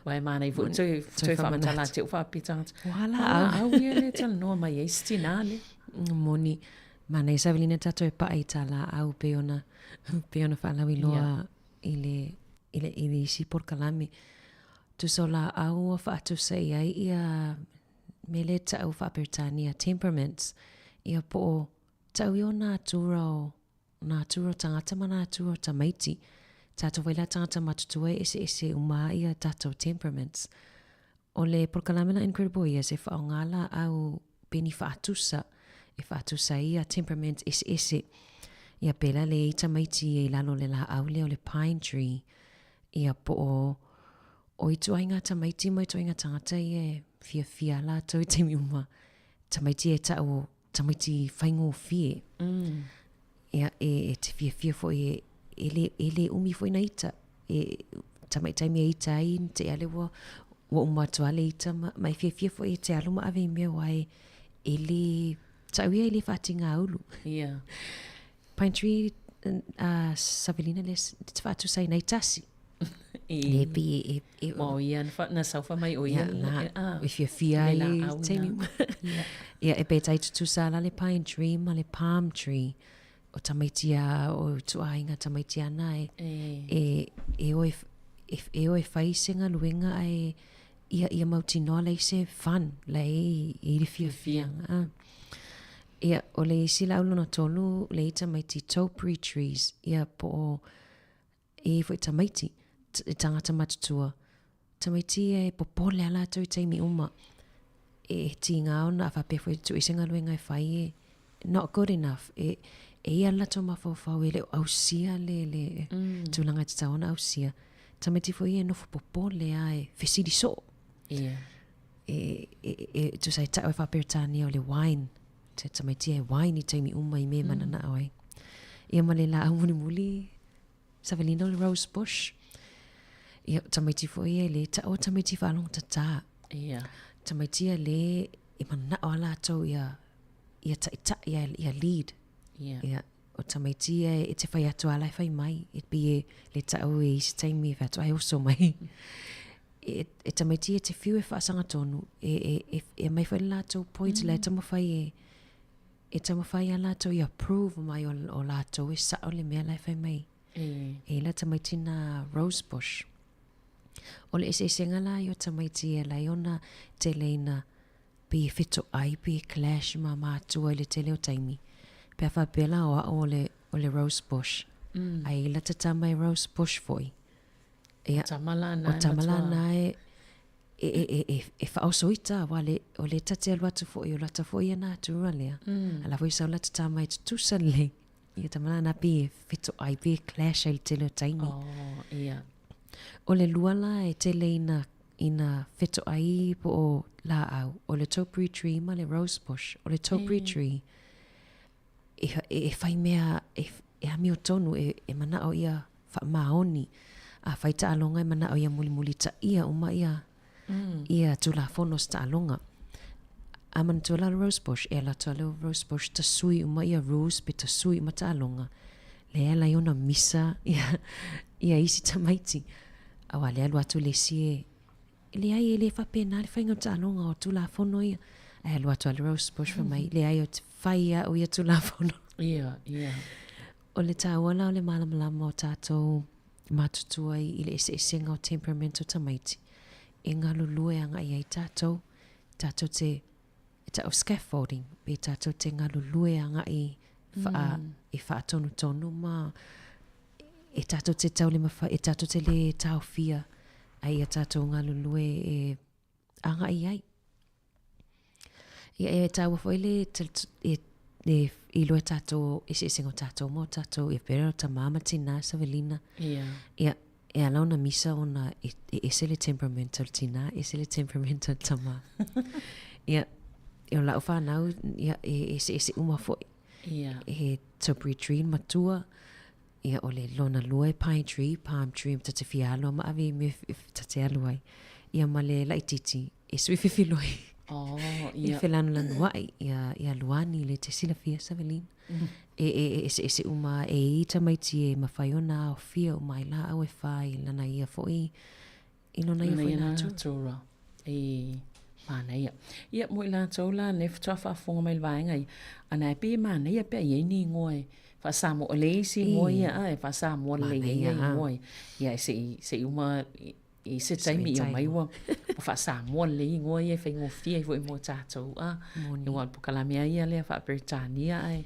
Aua e manaia foi toe, toe faamatala atu i faapea tagata. Ua laau. Laau ia le talanoa mai ai se tinā lea. Moni, manaia Savelina tatou e paʻa i tā laau pei ona, pei ona faalauiloa yeah. i le, i le, i le isi polokalame. Tusa o laau ua faatusa i ai ia mea lea ta'u faa-Peretania, temperaments, ia po o ta'u ia o nātura o, nātura o tagata ma nātura o tamaiti. Tātou whai la tagata matutua e eseese uma ia tātou temperaments. O le polokalame la Incredible Years e whaonga la au peni whaatusa, e whaatusa ia temperament eseese. Ia pela le i tamaiti i lalo le la au lea o le pine tree. Ia po o O ituaiga tamaiti ma ituaiga tagata ia e fiafia latou i taimi uma. Tamaiti e ta'u o tamaiti faigofie. Mm. Ia, e, e te fiafia foi e, e, le, e le umi foi na ita. E, tamai taimi e ita ai, te ale ua, ua uma atu a le ita, ma, ma e fiafia foi e te alu ma ave i mea aua e, e le, ta'u ia e le faatigāulu. Yeah. Pine tree, uh, Savelina le, te whaatusa i nei tasi. Le pi e, e, o ia na saufa mai o ia na e fiafia ai taimi. Ia e pe tai tutusa la le pine tree ma le palm tree. O tamaiti a o tuainga tamaiti ana e e e o e e o e whai se galuega ae ia ia mautinoa leai se fun leai e i le fiafiaga. Ia, o le isi laau lona tolu, le i tamaiti topiary trees, ia po o e i foi tamaiti, e tagata matutua. Tamaiti ia e popole a latou i taimi uma. E tiga ona a faapea foi e tuu i se galuega e fai e not good enough. E, e ia le latou mafaufau e le o ausia le, le mm. tulaga e tatau ona ausia. Tamaiti foi ia e nofo popole a e fesili soo. Yeah. E, e, e, tusa e tau e faa-Peretania o le wine. Te tamaiti e wine i taimi uma i me mm. mananao ai. Ia ma le laau mulimuli, Savalina o le rose bush. Ia, tamaiti foi ia le tau o tamaiti faalogotata. Ia. Tamaiti ia le e mananao a latou ia, ia taitai, ia, ia lead. Ia. Ia, o tamaiti ia e te whai atu ala e whai mai. E pi e le tau e isi taimi e whai atu ai oso mai. E, e tamaiti ia te whiu e whaasanga tonu. E, e, e, e mai whai le latou point mm. le taumawhai e, e taumafai ia latou ia prove mai o, o latou e sao le mea la e fai mai. E. E la tamaiti na rose bush. O le eseesega la ia o tamaiti e lai ona tele ina pe e fetoai pe e clash ma matua i le tele o taimi. Pe a faapea la o au o le, o le rose bush. Mm. Ai la tatama e rose bush foi. Ia, tama la na o tama la na e e, e, e, e, e whaosoita, wa le, o le tate alu atu foi, o lata foi ia natura lea. Mm. Ala foi sau lata tama e tutusa lelei. Ia tama la na pi e feto ai, pi e clash ai le tele o taimi. Oh, ia. O le lua la e tele ina, ina feto ai po o laau, o le topiary tree ma le rose bush. O le topiary mm. tree, e, e, e whai mea, e, e amio tonu, e, e manao ia faamaoni, a fai taaloga e manao ia mulimulitaia uma ia mm. ia tulafono se taaloga. A manatua la le rose bush, e ala atu le rose bush tasui uma ia rules pe tasui uma taaloga. Le ala i ona misa ia, ia isi tamaiti. Aua le alu atu le isi e leai e le faapena le faiga o taaloga o tulafono ia. Ae alu atu a le rose bush fai mai, leai o te fai au ia tulafono. Ia, ia. O le taua la o le malamalama o tatou matutua i le eseesega o temperament o tamaiti, e galulue agai ai tatou, tatou te, e tau scaffolding, pe tatou te galulue agai whaa, mm. e whaatonutonu ma e tatou te taulemawhai, e tatou te le taofia ai ia tatou galulue e agai ai. Ia e taua foi le e, e iloa tatou eseesega o tatou ma o tatou ia pera o tamā ma tinā Savelina. Ia. Ia, e ala ona misa ona e, e ese le temperament o le tinā, ese le temperament o le tamā. Ia, e o lau whanau, ia, e ese ese uma foi. Ia. E topiary tree matua, Ia, o le lona lua e pine tree, palm tree, ta te fia aloa ma ave i mea ta te alu ai. Ia ma le laititi, e sui fefiloi. Oh, ia. E felanulanuai, ia, ia Luani le te silafia Savelina. Mm. E, e, e, ese ese uma e i tamaiti e mawhai ona aofia o mai la au e whai lana ia foi i lona ia foi natura. E manaia. Ia, mo i latou la, le faatoa faafofoga mai i le vaega ia, ana e pei e manaia pe a i ai ni igoa e faa-Samoa, o le isi igoa ia a e faa-Samoa lelei ai ia igoa ia. Ia, e se i, se i uma i se taimi ia mai ua, ua faa-Samoa lelei igoa ia e faigofie ai foi mo tatou a. Moni. Aua o le polokalame lava ia lea faa-Peretania ae,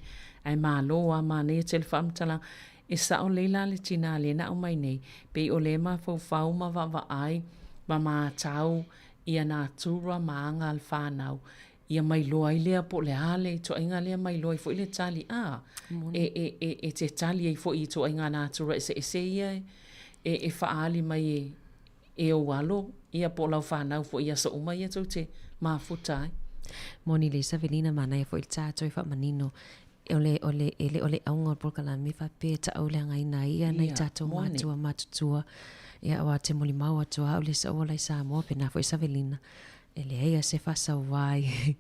ae malo lava manaia tele faamatalaga. E sao lelei la le tinā lea na aumai nei, pei o lea e mafaufau ma vaavaai ma matau ia natura ma aga a le fanau, ia mailoa ai lea po o le a le ituaiga lea mailoa ai foi le tali a e, e, e, e te tali ai foi i ituaiga natura eseese ia e, e, e faaali mai e, e ou alo ia po o lau fanau foi i aso uma ia tou te mafuta ai. Moni le Savelina manaia foi le tatou faamanino O le, o le, e le o le auga o le polokalame faapea e taʻauleagaina ai ia nai tatou matua matutua. Ia aua te molimau atu a au le isi auala i Samoa pena foi Savelina. E leai a se faasauā i,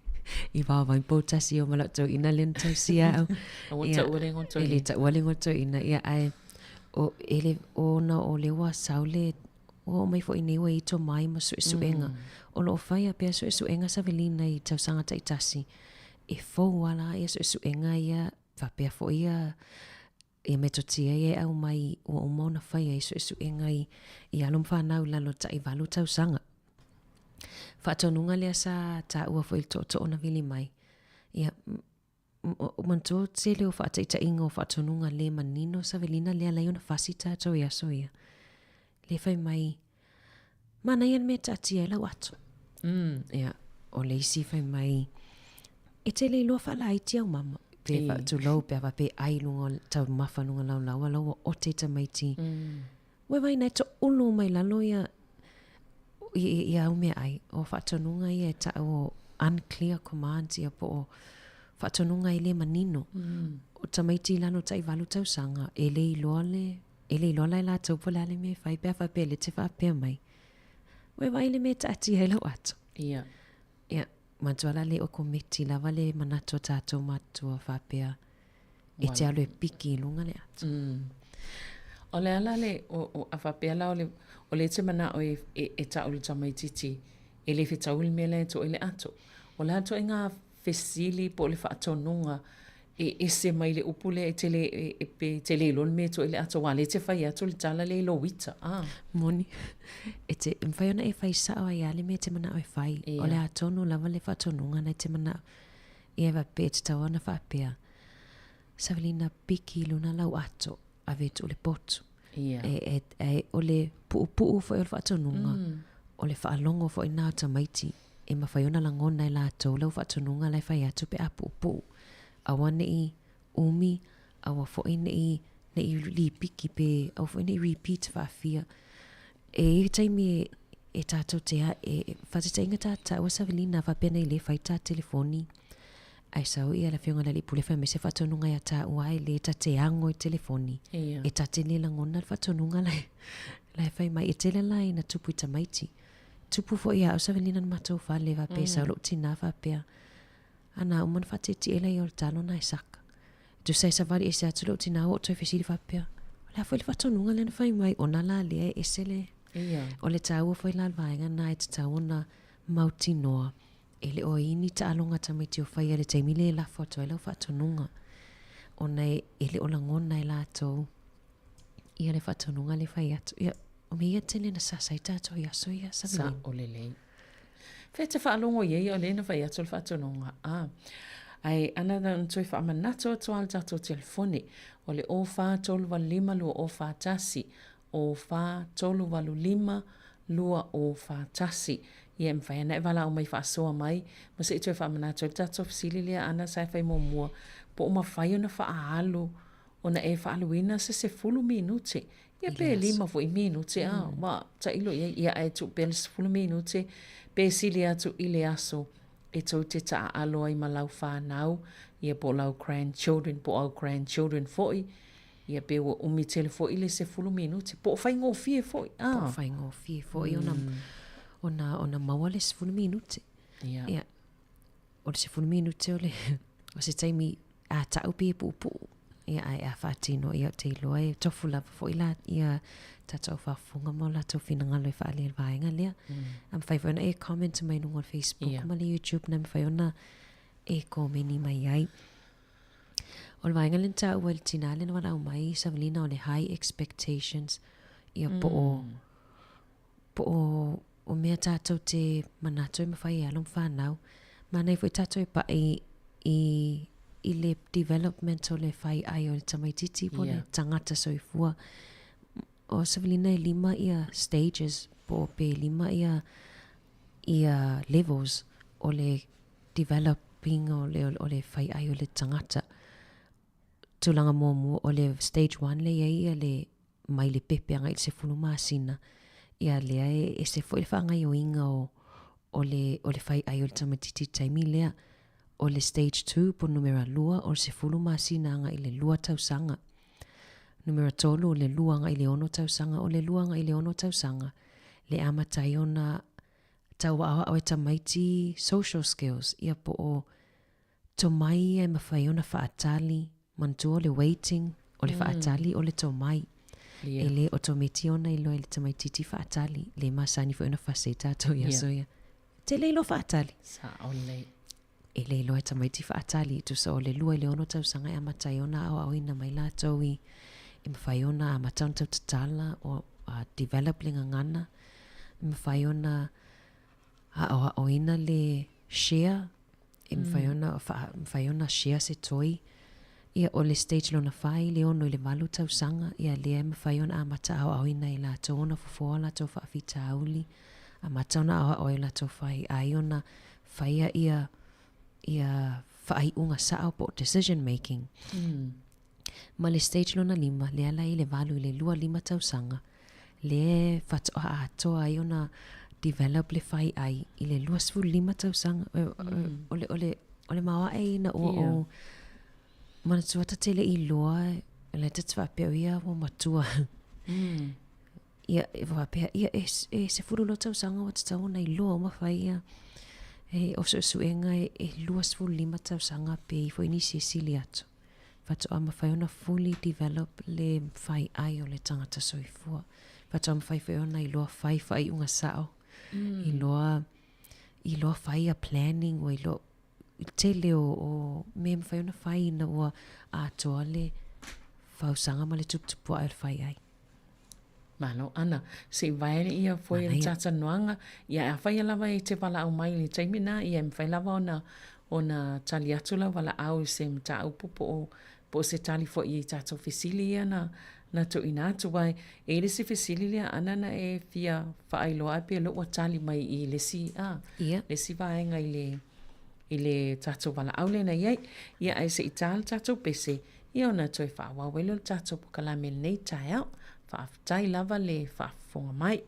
i vaovai poutasi o ma lau toeaina lea na tausia au. Aua le taua le igoa toeaina. E le taua le igoa toeaina. Ia ae o, e le, ona o lea ua sau le, ua oo mai foi nei ua i tomai ma suesuega. Mm. O lo o faia pea suesuega Savelina i tausaga taitasi. E fou lava la ia suesuega ia faapea foi ia ia metotia ia e aumai ua uma ona faia i suesuega i, i alo ma fanau i lalo o tai valu tausaga. Faatonuga lea sa taua foi i le tootoo na vili mai. Ia, Manatua tele o faataitaiga o faatonuga le manino Savelina lea alai ona fasi tatou i aso ia. Le fai mai, manaia le mea e taatia ai lau ato. Mm. Ia, o le isi fai mai, e te le iloa faalaiti au mama. Pe e. Tulou pe a faapea ai luga o taumafa luga laulau a la ua ote i tamaiti. Mm. Ua vaai na e toulu mai lalo ia ia au meaai. O faatonuga ia e taʻu o unclear commands ia po o faatonuga e le manino. Mm. O tamaiti i lalo tai valu tausaga, e le iloa le, e le iloa la e latou po o le a le mea e fai pe a faapea le te faapea mai. Ua vaai le mea e taatia ai lau ato. Ia. Ia, manatua la le o komiti lava le manatu o tatou matua faapea e te alu e piki i luga le ato. Mm. O le ala le, o, o, a faapea la o le, o le te manao e, e, e taʻu le tamaititi, e le fetaui le mea la e toʻe le ato. O le a ituaiga fesili po o le faatonuga e ese mai le upu lea e te le, e, e, pe te le iloa le mea e toʻe le ato, aua o lea e te fai atu le tala lea i lou ita, a. Moni. E te, e mafai ona e fai sao ai lava le mea e te manao e fai. Ia. O le a tonu lava le faatonuga na e te manao. Ia faapea, e tatau ona faapea, Savelina piki i luna lau ato, ave atu i le potu. Ia. E, e, e, o le puupuu foi o le faatonuga, mm. o le faalogo foi na o tamaiti, e mafai ona lagona e latou lau faatonuga la e fai atu pe a puupuu. Aua nei umi, aua foi nei nei lipiki pe aua foi nei repeat faafia. E i ai taimi e, e tatou te a, e, e faataitaiga ta taua Savelina faapea nei le fai ta telefoni ae sau ia le afioga i le alii pule fai mai se faatonuga ia taua e le ta te ago i telefoni. Ia. E ta te le lagona le faatonuga la e, la e fai mai. E tele la ina tupu i tamaiti. Tupu foi ia au Savelina na matou fale faapea mm. sau lou tina faapea. Ana uma na faatietie lea o le talo na e saka. Tusa e savali ese atu lou tina ua ou toe fesili faapea, O le a foi le faatonuga lea na fai mai ona la lea e ese le... Ia. O le taua foi la le vaega na e tatau ona mautinoa e le o i ni taaloga tamaiti o faia i le taimi lea e lafo atu ai lau faatonuga ona e, e le o lagona e latou ia le faatonuga lea e fai atu. Ia, o mea ia tele na sasa ai tatou i aso ia, Savelina. Sa'o lelei. Whea te whaalogo i ai o lena whai atu le whaatonuga. A. Ae ana na toe whaamanatu atu a le tatou telefone o le 04 3 8 5 2 0 4 1, 04 3 8 5 2 0 4 1. Ia e mawhai ana e walaau mai whaasoa mai, ma se i toe whaamanatu ai le tatou fesili lea ana sa e whai muamua, po o mawhai ona whaaalo ona e whaaluina se 10 minute. Ia pe lima foi minute a, ua tailo i ai, ia ae tuu pea le 10 minute pe sili atu i le aso e tou te taaalo ai ma lau whanau, ia po o lau grandchildren, po o au grandchildren foi, ia pe ua umi tele foi le 10 minute, po o faigofie foi, a. Po o faigofie foi ona, ona, ona maua le 10 minute. Ia. Ia, o le 10 minute o le, o se taimi a taʻu pe puupuu. Ia, ae a faatino, ia, ou te iloa e tofu lava foi la, ia tatou faafofoga ma o latou finagalo e faaalia i le vaega lea. Mm. A mafai foi ona e comment mai luga o le Facebook yeah. ma le YouTube na mafai ona e komeni mai ai. O le vaega lea na taua i le tinā lea na valaau mai, Savelina, o le high expectations, ia po o, mm. po o, o mea tātou te manatu e mawhai e alo ma whanau. Manaia foi tātou e paʻi i, i le development o le whai ai o le tamaititi po le tangata soifua. O Savelina e lima ia stages po o pe lima ia, ia levels o le developing o le, o le whai ai o le tangata. Tulaga muamua o le stage one lea i ai ia le mai le pepe agai i le 10 masina, ia lea e ese foi le faagaioiga o, o le, o le faiai o le tamaititi i le taimi lea. O le stage two po o le numera lua, o le 10 masina agai i le lua tausaga. Numera tolu, o le lua agai i le ono tausaga, o le lua agai i le ono tausaga, le amata ai ona tauaoao e tamaiti social skills, ia po o Tomai ia e mawhai ona whaatali, manatua o le waiting, o le whaatali o le tomai. Yeah. E le otometi ona iloa i le tamaititi whaatali, le masani foi ona fase i tatou i aso ia. Te le iloa whaatali. Sao lelei. E le iloa e tamaiti whaatali, tusa o le lua i le ono tausaga e amata ai ona aoaoina mai latou i e mawhai ona amata ona tau tatala o a develop le gagana, e mawhai ona aoaoina le share. E mafai ona faa, mafai ona share se toi. Ia, o le stage lona fa i le ono i le valu tausaga, ia lea e mafai ona amata aoaoina e latou ona fofoa latou faafitauli, amata ona aoao ai latou fai ai ona faia ia ia faaiuga sao po o decision making. Ma le stage lona lima, lea la i le valu i le 25 tausaga, lea e faatoa atoa ai ona develop le fai ai i le 25 tausaga. O le, o le, o le maoae ina ua ou manatua ta te le i iloa, o lea ta te faapea o ia ua matua. Ia, e faapea, ia, e, e 12 tausaga ua tatau ona iloa uma fai ia. E, o suesuega e, e 25 tausaga pe i foi nisi e sili atu. Faatoa mafai ona fully develop le fai ai o le tagata soifua. Faatoa mafai foi ona iloa fai faaiuga sao. Iloa, iloa fai ia planning, ua iloa, i le tele o, o mea e mafai ona fai ina ua atoa le fausaga ma le tuputupuae o le fai ai. Malo Ana. Se i vae ia foe le talatalanoaga, ia afai lava e te valaau mai i le taimi na, ia e mafai lava ona ona tali atu lau valaau i se mataupu po o po o se tali foi i tatou fesili ia na na tuuina atu. Aua e i ai le isi fesili lea Ana na e fia faailoa ai pe o lea ua tali mai i le isi a le isi vaega i le i le tatou valaau lea na i ai. Ia ae se i ta le tatou pese, ia ona toe faaauau ai lea o le tatou polokalame i lenei taeao. Faafetai lava le faafofoga mai.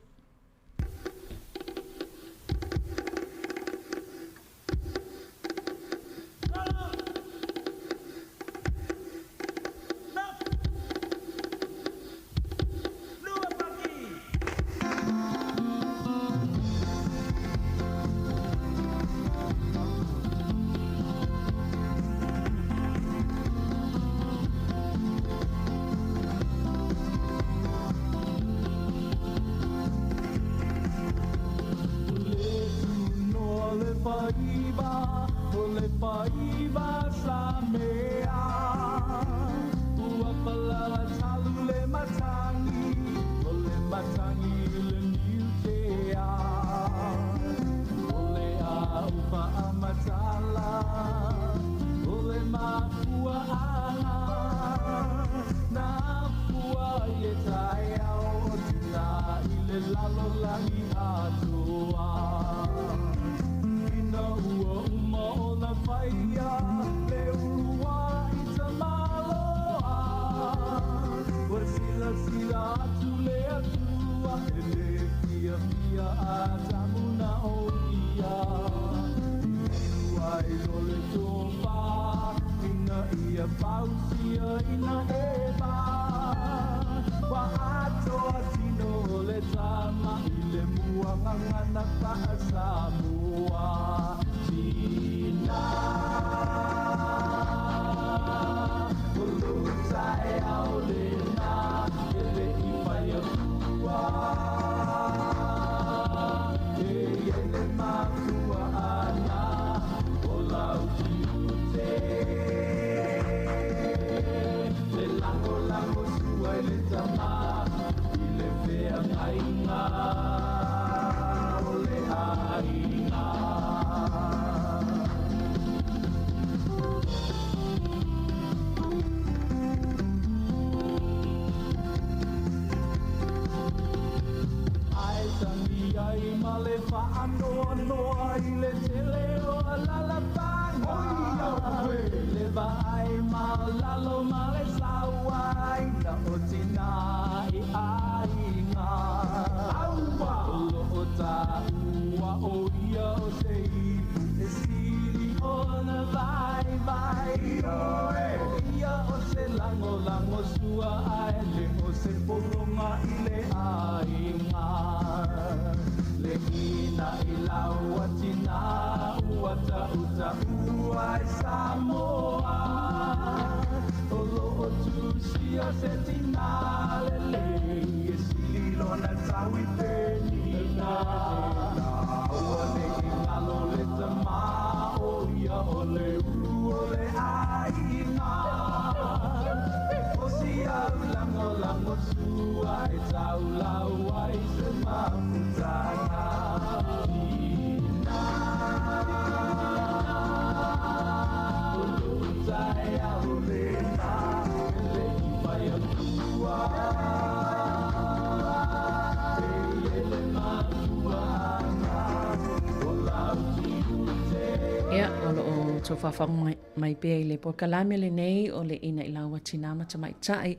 Outou faafofoga mai, mai pea i le polokalame lenei o le Inailau a Tinā ma Tamaitai.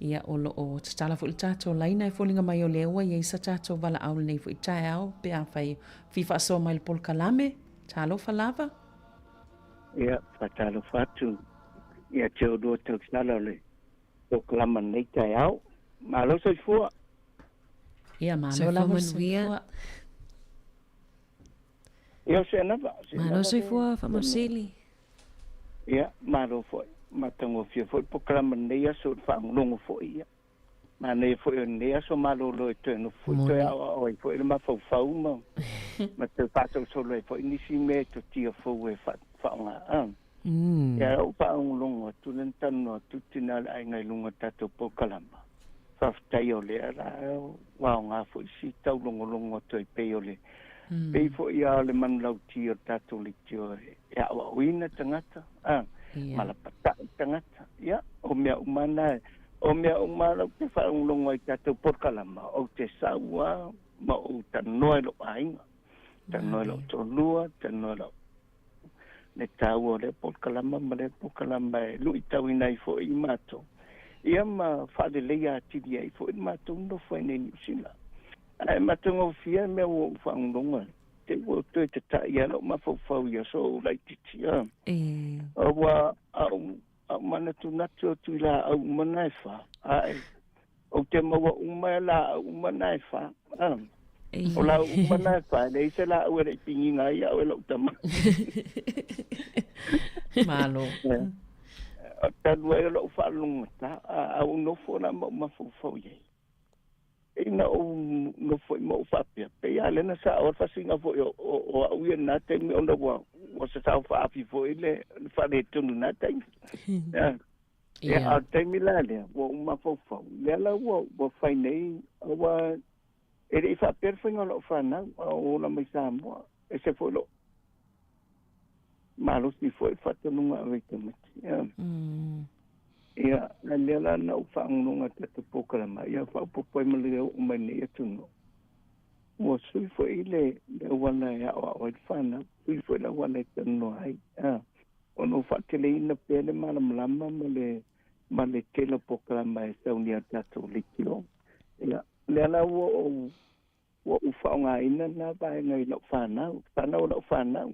Ia, o lo o tatala foi le tatou laina e foliga mai o lea ua i ai sa tatou valaau lenei foi taeao pe afai fia faasoa mai le polokalame. Talofa lava. Ia, faatalofa atu ia te oulua tausala o le polokalama lenei taeao. Malo soifua. Ia, malo lava le soifua. Ia, o se anava. Malo soifua, Faamausili. Ia, malo foi. Matagofie foi le polokalama lenei aso, le faalogologo foi ia. Manaia foi o lenei aso malolo e toe nofo foi, toe aoao ai foi le mafaufau ma, ma toe faasolosolo ai foi nisi mea e totia fou e faaaoga. Ah. Mm. Ia, ou faalogologo atu lea na talanoa atu tina le aiga i luga o tatou polokalama. Faafetai o lea la ua aoga foi si taulogologo atu ai pei o le mm. pei foi a o le manulauti o le tatou leitio e aoaoina tagata, a, yeah. malapata'i tagata. Ia, o mea uma na, o mea uma la ou te faalogologo ai tatou polokalama, ou te sau a ma ou talanoa i lou aiga, talanoa i lou toalua, talanoa i lou le taua o lea polokalama ma lea polokalama e luitauina ai foi i matou, ia ma faaleleia atili ai foi le matou nofo ai nei Niu Sila. Ae matagofie mea ua ou faalogologo ai, te ua toe tata'i lava lou mafaufau i aso ou laitiiti. Ua au, au manatunatu atu i laau uma na e fā, ae ou te maua uma laau uma na e fā. O laau uma na e fā, e leai se laau e le i pigiga ai au e lou tama. Malo. Talu ai o lou faalogogata, a ou nofo la ma ou mafaufau i ai. Ina ou nofo foi ma ou faapea, pei lava lea na sao ai le fasiga foi o, o, o au ia i lena taimi ona ua, ua sasao faaafi foi le, le faaletonu i lena taimi. Ia, yeah. a o le taimi la lea, ua ou mafaufau, lea la ua, ua fai nei, ua, e le i faapea le faiga o lau fanau, a o ola mai Samoa, ese foi lou malosi foi le faatonuga ave i tamaiti. Ia, mm. ia a lea la na ou faalogologo i tatou polokalama, ia faaopoopo ai ma le oo mai nei atunuu. Ua sui foi le, le auala e aoao ai le fanau, sui foi le auala e talanoa ai. Ah, ona ua faateleina pea le malamalama ma le, ma le tele o polokalama e saunia e tatou leitio. Ia, lea la ua ou, ua ou faaaogaina lena vaega i lau fanau, fanau o lau fanau.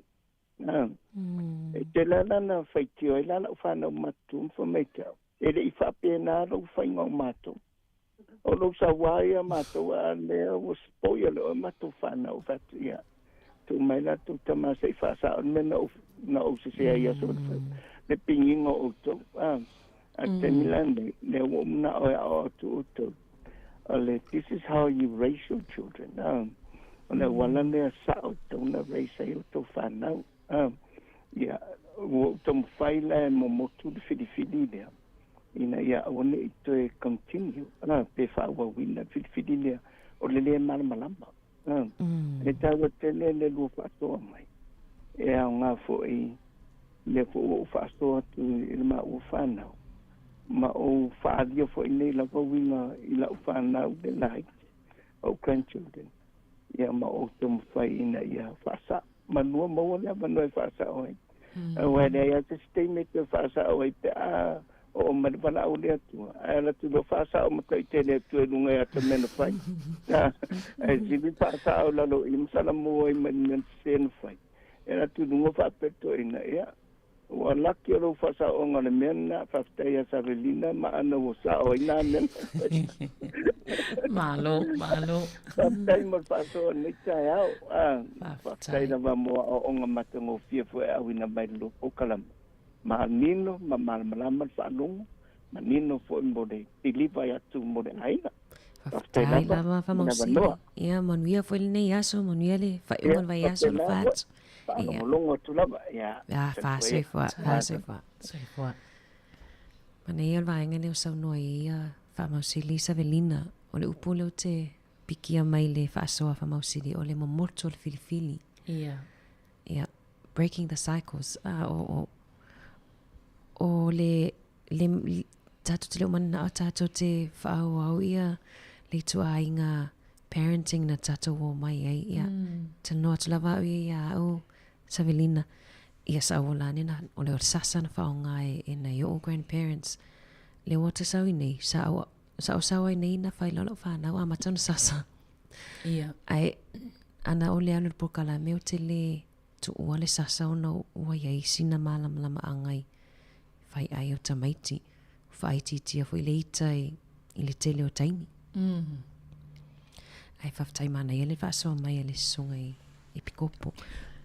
Ah. Mm. E tele la na faitio ai la lau fanau matutua ma fai mai te au. E le i faapena lou faiga o matou. O lou sauā ia matou a lea ua spoil e oe matou fanau. Ou fai atu, ia, tuu mai la tou tama se i faasao le mea na ou, na ou sese ai i aso o le fai, le pigiga o outou. A, a le taimi la lenei, lea ua ou manao e aoao atu outou, o le this is how you raise your children. A, o le auala lea sao e tatau ona raise ai outou fanau. A, ia, ua ou taumafai la e momotu le filifili lea, ina ia aua ne i toe continue, a, pe faaauauina le filifili lea o le lē malamalama. A, e taua tele le lua faasoa mai, e aoga foi lea foi ua ou faasoa atu i le maua fanau, ma ou faaalia foi nei lava uiga i lau fanau le laiti, ou grandchildren, ia ma ou taumafai ina ia faasao. Manua maua le avanoa e faasao ai. Aua e leai lava se isi taimi e toe faasao ai pe a oo mai le valaau a le Atua. Ae alu atu loa faasao mataite e le Atua i luga i ata mea na fai. Ae sili faasao i lalo i i ma salamu ai ma le mea sese na fai. E alu atu i luga faapea le toeaina, ia, Ua laki o lou faasaoga o le mea lena, faafetai ia Savelina ma Ana ua sao ai na mea na fai. Malo, malo. Faafetai mo le faasoa i lenei taeao. Ah, faafetai lava mo aoaoga matagofie foi e auina mai le lua polokalama. Manino ma malamalama le faalogo, manino foi mo le deliver atu mo le aiga. Faafetai lava Faamausili. Ia manuia foi lenei aso, manuia le faaiuga o le vaiaso le fatu. Faalogologo atu lava. Ia. Ia, faasoifua, faasoifua. Soifua. Manaia o le vaega lea o saunoa i ai a Faamausili Savelina, o le upu lea ou te pikia mai le faasoa Faamausili, o le momoto o le filifili. Ia. Ia, breaking the cycles. Ah, o, o, o le, le, tatou te le o mananao tatou te faaauau ia le ituaiga parenting na tatou o mai ai. Ia, mm. talanoa atu lava au ia ia au, Savelina. Ia sa ola ane na o le sasa na whaonga e, e nai o'u grandparents. Le ua te sau i nei, sa o, sa o sau ai nei na whai lolo whanau a mata na sasa. Ia. Ai, ana o le alu le polokalame o te le tuua le sasa ona ua iai sina malamalamaaga i fai ai o tamaiti. Faaitiitia foi le ita i, i le tele o taimi. Mm. Ae faafetai manaia le faasoa mai a le susuga i, i Pikopo.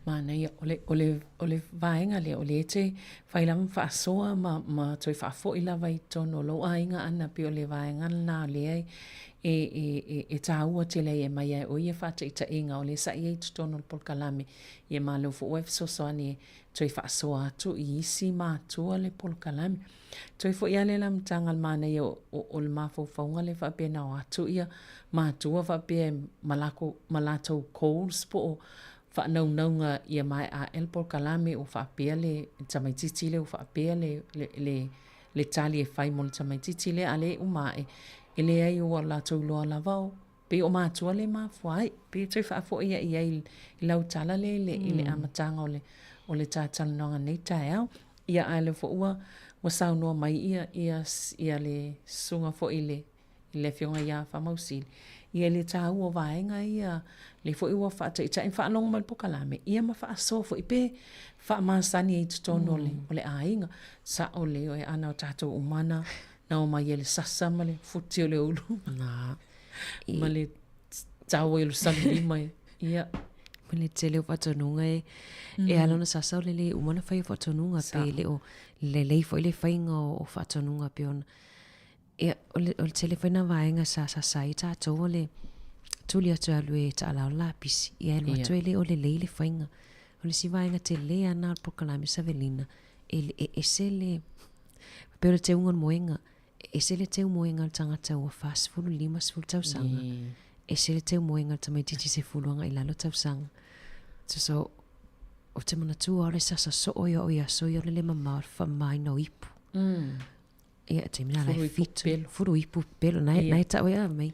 Manaia, o le, o le, o le vaega lea, o lea e te fai lava ma faasoa ma, ma toe faafoi lava i totonu o lou aiga ana, pei o le vaega lena lea e, e, e, e taua tele ai e aumai ai o ia faataitaiga o lea sa i ai i totonu o le polokalame. Ia ma lea foi ua e fesoasoani e toe faasoa atu i isi matua le polokalame. Toe foi lava le amataga i le manaia o, o, o le mafaufauga lea faapea na o atu ia matua faapea ma lako, ma latou goals po o faanaunauga ia maea ae le polokalame ua faapea le tamaitiiti lea ua faapea le, le, le, le tali e fai mo le tamaitiiti lea a lea e uma ae e leai ua latou iloa lava o Pei o matua lea e mafua ai. Pei e toe faafoi ai i ai i lau tala lea i le, mm. i le amataga o le, o le ta talanoaga nei taeao. Ia ae lea foi ua, ua saunoa mai ia, ia, ia le susuga foi i le, i le afioga ia Faamausili, ia i le taua o vaega ia, lea foi ua faataitai ma faalogo mai le polokalame, ia ma faasoa foi pe faamasani ai i totonu mm. o le, o le aiga. Sa'o lelei oe ana o tatou uma na, na omai ai le sasa ma le futi o le ulu. Na. Ma le tau ai o le salulima e. Ia. Ma le tele o faatonuga e, mm. e ala ona sasa o le le uma na fai o faatonuga pe le o lelei foi le faiga o, o faatonuga pe ona. Ia, o le, o le tele foi na vaega sa sasa ai tatou o le tuli atu e alu e taalao le lapisi. Ia e alu atu e le o lelei le faiga. O le isi vaega tele ana o le polokalame Savelina, e, e ese le, pei o le teuga o le moega, E ese le teu moega o le tagata ua 40, 50 tausaga. Ese le teu moega o le tamaitiiti 10 agai i lalo tausaga. So, so ou te manatua o le sasa soo ia o i aso ia o le le mamao o le faamamaina o ipu. Mm. Ia, taimi la la e fitu. Furu ipu pelo. Nai, yeah. nai tau ia mai.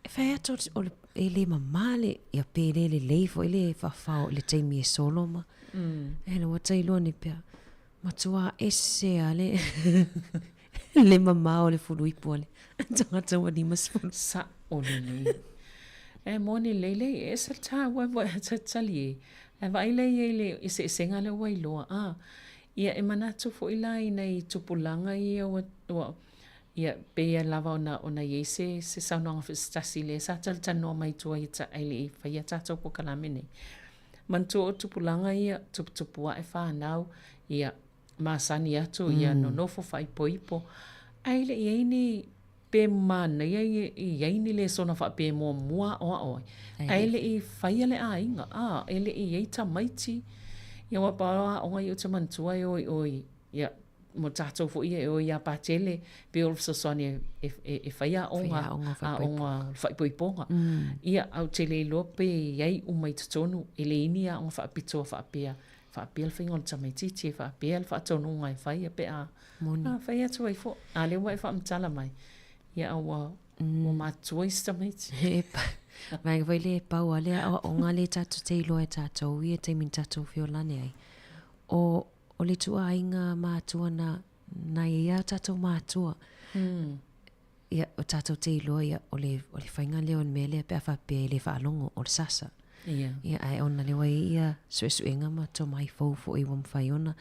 E whai atu o le, e le mamā le, ia pe le lelei foi le whawhao i le taimi e solo ma. Mm. E le ua tailoa ni pea. Matua ese a le le mamao o le fuluipu a le tagata ua 50. Sa'o lelei. E moni lelei lei e ese le tāua e talitali e. Ae vaai lea i ai i le eseesega lea ua iloa a. Ia e manatu foi la i nai tupulaga ia ua, ua ia pei lava ona, ona i ai se, se saunoaga foi se tasi lea sa talatalanoa mai tua i ta, ae le i faia tatou polokalame nei. Manatua o tupulaga ia, tuputupu ae fanau, ia, masani atu, ia nonofo faaipoipo, ae le i ai ni, pe manaia i ai ni lesona faapea e muamua aoao ai, ae le i faia le aiga, a, e le i i ai tamaiti, ia aua pau o aoga ia ou te manatua e o i o i, ia, mo tatou foi ia e o iā Patele, pei o le fesoasoani e, e, e fai aoga, aoga o le faaipoipoga. Ia, ae ou te le iloa pe i ai uma i totonu, e leai ni aoga faapitoa faapea, faapea le faiga o le tamaitiiti, e faapea le faatonuga e faia pe a, a fai atu ai foi. A lea ua e faamatala mai, ia a ua, ua matutua isi tamaiti. E vaega foi lea e pau lava le aoaoga lea tatou te iloa e tatou ia taimi na tatou feolane ai. O, o le ituaiga matua na, na i ai a tatou matua. Mm. Ia, o tatou te iloa, ia, o le, o le faiga lea o le mea lea pe a faapea e le faalogo, o le sasa. Ia. Ia, ae ona lea ua i ai ia suesuega ma tomai fou foi ua mafai ona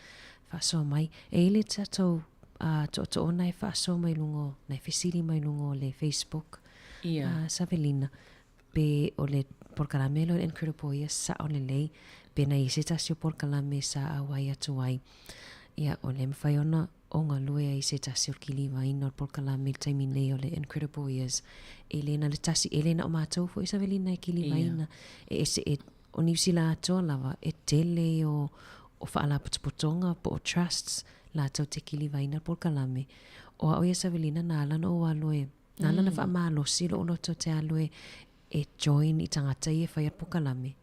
faasoa mai. E i ai le tatou uh, tootoo na e faasoa mai luga o, na e fesili mai luga o le Facebook. Ia. Uh, Savelina, pe o le polokalame lea o le Incredible ia sa'o lelei pe na i ai se tasi o polokalame sa auai atu ai ia o lea e mafai ona o galue ai se tasi o le kilivaina o le polokalame i le taimi nei o le Incredible Years e le na le tasi e le na o matou foi Savelina e kilivaina e ese e o Niu Sila atoa lava e tele o o faalapotopotoga po o trusts latou te kilivaina le polokalame o a'u ia Savelina na ala ona ou alu e Na ala ona faamalosi lo'u loto te alu e e join i tagata ia e faia polokalame,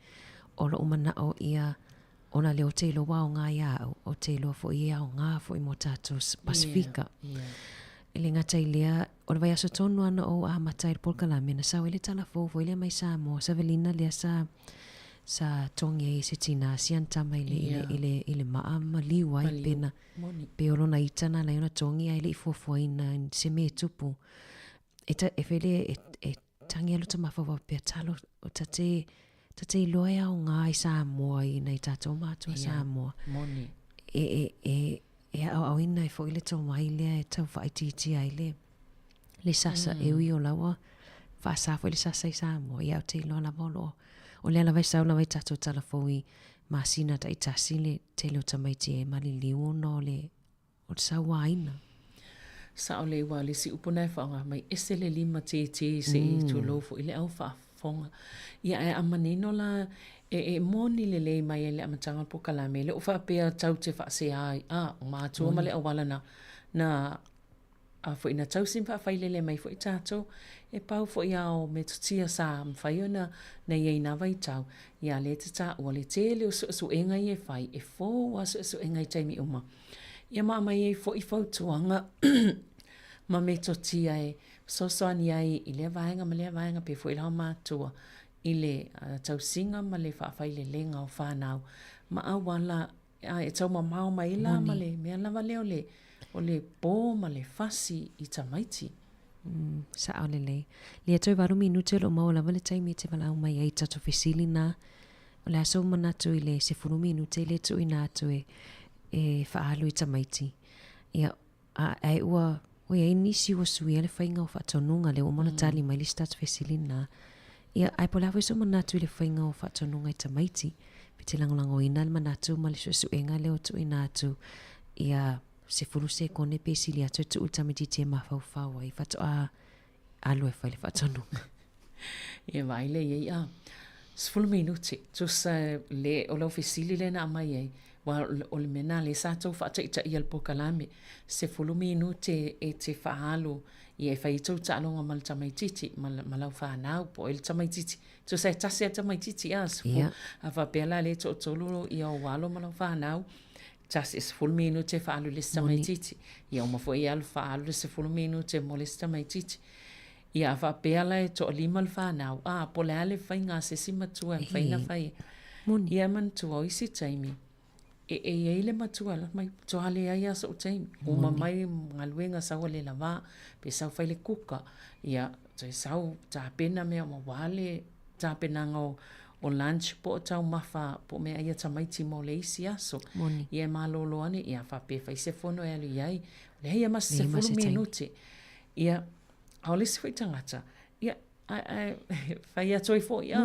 o lo'u mana'o ia ona lea ou te iloa ua aoga ia a'u, ou te iloa foi e aoga foi mo tatou Pasifika. E le gata i lea, o le vaiaso tonu lava na ou amata ai i le polokalame, na sau ai le tala fou foi lea mai Samoa, Savelina lea sa. Sa togi ai e se tinā sian tama i le, i le, i le, i le maa maliu ai Maliu. pe na, Moni. pe o lona ita na ala ai ona togi ae le i fuafuaina se mea e tupu. E ta, e fai lea, e, e tangi a lo ta mafaufau faapea, talo, o ta te, ta te iloa e aoga i Samoa i nai tatou matua Ia, Samoa. moni. E, e, e, e aoaoina ai foi le tomai lea e tau faaitiitia ai le, le sasa mm. e ui o la ua faasā foi le sasa i Samoa. Ia, ou te iloa lava o loo, o lea lava e sau lava i tatou talafou i masina taitasi le tele o tamaiti e maliliu ona o le, o le sauaina. Sao lelei aua o le isi upu na e faaaoga mai, ese le lima tētē se i tulou foi le au faafofoga. Ia ae a manino la, e, e moni lelei mai ai le amataga o le polokalame, e le o faapea tau te faasea ai, a, o matua ma le auala na, na A foi na tausi ma faafailele mai foi tatou, e pau foi a o metotia sa mafai ona na i ai na vaitau, ia lea te taua le tele o suesuega ia e fai, e fou a suesuega i taimi uma. Ia ma aumai ai foi fautuaga ma metotia e fesoasoani ai i lea vaega ma lea vaega pe foi le aomatua i le tausiga ma le faafailelega o fanau ma auala A e tau mamao mai la ma le mea lava lea o le, o le pō ma le fasi i tamaiti. Mm, sao lelei. Lea toe valu minute o lo o maua lava le taimi e te valaau mai ai i tatou fesili na. O le a sou manatu i le sefulu minute lea e tuuina atu e, e faaalu i tamaiti. Ia, A, ae ua, ua i ai nisi ua suia le faiga o faatonuga, lea ua uma ona tali mai le isi tatou fesili lena. Ia, ae po o le a foi sou manatu i le faiga o faatonuga i tamaiti, pe te lagolagoina le manatu ma le suesuega lea ua tuuina atu, ia 10 sekone pe sili atu e tuu i le tamaitiiti e mafaufau ai, faatoa alu e fai le faatonuga. Ia vaai lea i ai, a, 10 minute, tusa le, o lau fesili lea na aumai ai, aua o le mea lena lea sa tou faataitaia i le polokalame, 10 minute e te faaalu, ia e fai ai tou taaloga ma le tamaitiiti, ma, ma lau fanau, po o ai le tamaitiiti. Tusa e tasi lava le tamaitiiti, a, sefulu. Ia. A faapea la lea e toatolu ia ou alo ma lau fanau, tasi, e 10 minute e faaalu i le isi tamaitiiti. Ia uma foi e alu faaalu le 10 minute mo le isi tamaitiiti. Ia a faapea la e toalima le fanau, a, po o le a le faiga a se isi matua e mafai ona fai. Moni. Ia e manatua, o isi taimi, e, e i ai le matua e alu mai, matua leai lava so'u taimi. Uma mai galuega sau ua le lava, pe sau fai le kuka, ia, toe sau tapena mea uma aua le tapenaga o, o lunch po o taumafa po o meaai a tamaiti mo le isi aso. Moni. Ia e malolo ane, ia faapea e fai se fono e alu i ai, leai lava ma se Leai ma 10 se taimi. minute. Ia, a o le isi foi tagata, ia, ae, ae fai atu ai foi, a,